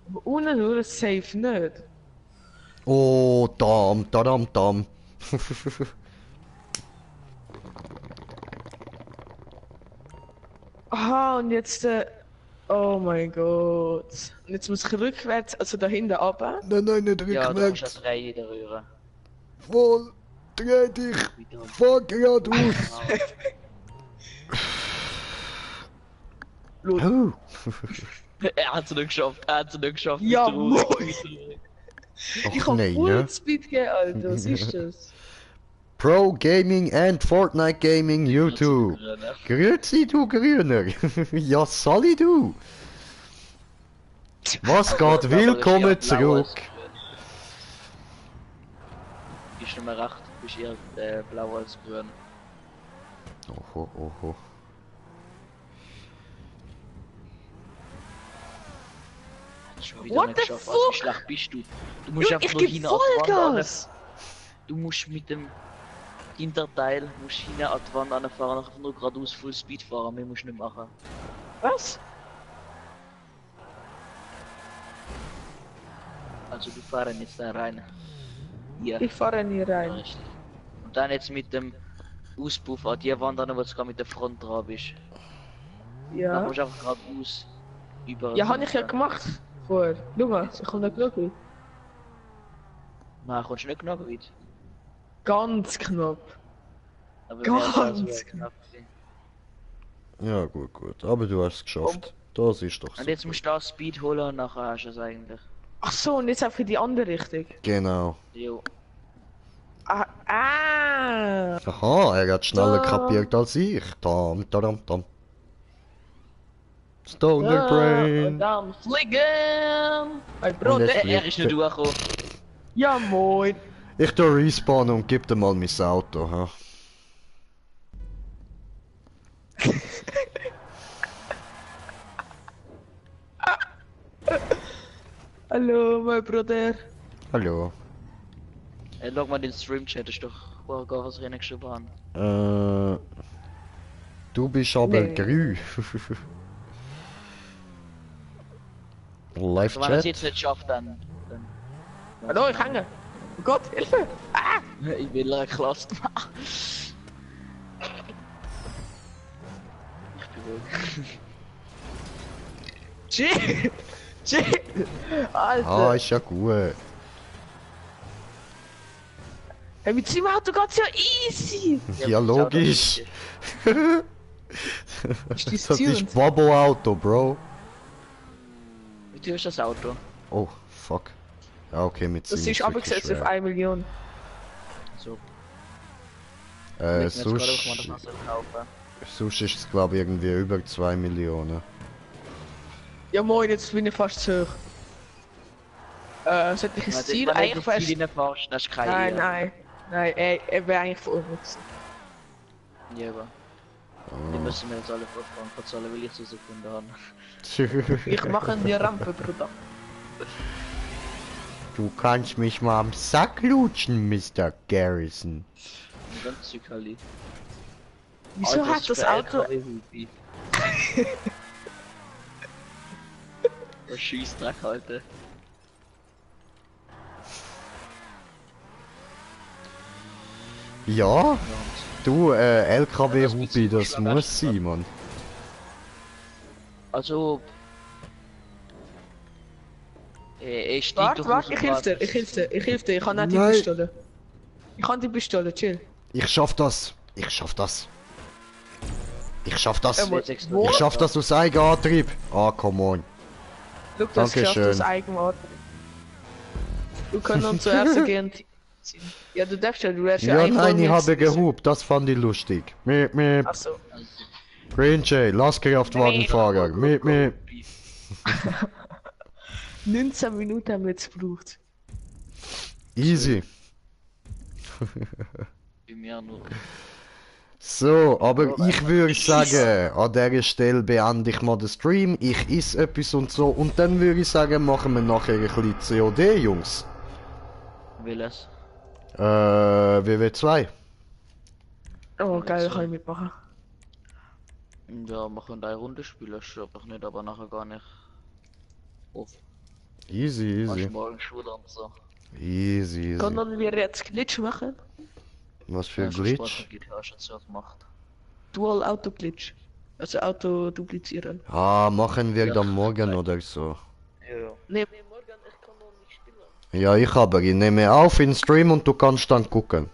Aber unten nur ein Safe nicht. Oh, dam, tadam, dam. Aha, und jetzt oh mein Gott. Und jetzt muss ich rückwärts, also da hinten runter. Nein, nicht Ja, du musst das Reihe in der Röhre. Voll, dreh dich, fahr geradeaus. Oh. Er hat es nicht geschafft, Ja, Mit der Röhre. moin. Ich Och hab nein, Full ne? Speed gegeben, Alter. Was ist das? Pro Gaming and Fortnite Gaming YouTube. Grüezi, du Grüner. Ja, Sally, du. Was geht? Willkommen zurück. Ist nicht mehr recht, bist eher blau als grün. Oho, oho. Schon wieder What nicht the geschafft. fuck? Wie schlecht bist du? Du musst Ich einfach nur geb hinten an die Wand Vollgas! Du musst mit dem Hinterteil musst hinten an die Wand anfahren, einfach nur geradeaus Full Speed fahren, mehr musst du nicht machen. Was? Also du fahren jetzt da rein. Hier. Ich fahre nie Ja, rein. richtig. Und dann jetzt mit dem Auspuff an die Wand an, wo du gerade mit der Front dran bist. Dann Ja. musst du einfach geradeaus über. Ja, habe ich ja gemacht. Vorher. Schau mal, ich komme da genug weit. Nein, kommst du nicht genug weit. Ganz knapp. Aber Ganz mehr als knapp. knapp gewesen. Ja, gut. Aber du hast es geschafft. Das ist doch so. Und jetzt musst du da Speed holen und nachher hast du es eigentlich. Ach so, und jetzt auch für die andere Richtung. Genau. Jo. Ah. Aha, er hat schneller Da. kapiert als ich. Tam, tadam, tam. Stoner Und Brain. dann fliegen! Mein Bruder! Und jetzt Er ist nicht durchgekommen. Ja, moin! Ich tu respawnen und gib dir mal mein Auto. Ha? Hallo, mein Bruder! Hallo. Log mal den Stream-Chat, ist doch gar was Rennen geschrieben haben. Du bist aber Nee. grün. Live Also, wenn er es Chat. jetzt nicht schafft, dann Hallo, ich hänge! Oh Gott, Hilfe! ich will eine Klasse machen. Ich bin ruhig. Chill! Chill! Alter! Ah, ist ja gut. Hey, mit seinem Auto geht's ja easy! Ja, logisch. Ist Das das ist tuned? Bobo-Auto, Bro. Wie teuer ist das Auto? Oh, fuck. Ja, okay, mit Das Sinn ist wirklich abgesetzt auf schwer. 1 Million. So. Ich Sonst ist es, glaube ich, irgendwie über 2 Millionen. Ja moin, jetzt bin ich fast zu hoch. Sollte ich ins Ziel? Eigentlich Wenn wär's... du fährst, das ist kein Nein, nein. Nein, er wäre eigentlich verurteilt. Ja, aber die müssen wir jetzt alle vor Frankfurt zahlen, weil ich so Sekunde habe. Ich mache die Rampe, Bruder. Du kannst mich mal am Sack lutschen, Mr. Garrison. Ganz Zückerli. Wieso hat das Auto... Was Schießdreck, Alter. Ja, du, LKW Ja, das Hubi, wird's das schon muss werden. sein, Mann. Also. Ich Warte, ich helfe dir, ich kann nicht die Nein. Pistole. Ich kann die Pistole, chill. Ich schaff das. Ich schaff das. Ich schaff das. Wo? Ich schaff das aus Eigenantrieb. Ah, come on. Schau, das schafft Dankeschön. das Eigenart. Du kannst uns zuerst gehen. Ja, du darfst ja, du wärst ja Ja, einfach nein, ich jetzt- habe gehupt. Das fand ich lustig. Miep, miep. Achso. Green Jay, Lastkraftwagenfahrer. Miep, miep. 19 Minuten haben wir jetzt gebraucht. Easy. Bei mir nur. So, aber ich würde sagen, an dieser Stelle beende ich mal den Stream. Ich esse etwas und so. Und dann würde ich sagen, machen wir nachher ein bisschen COD, Jungs. Willes. WW2. Oh, geil, kann ich mitmachen. Ja, wir können eine Runde spielen, stirb ich nicht, aber nachher gar nicht. Auf. Easy, Machst easy. morgen Schule und so. Easy, easy. Können wir jetzt Glitch machen? Was für Ja, schon Glitch? Spaß mit GTA schon so gemacht. Dual Auto Glitch. Also Auto duplizieren. Ah, machen wir dann morgen oder so. Ja, ja. Nee, morgen, ich kann noch nicht spielen. Ja, ich nehme auf in Stream und du kannst dann gucken.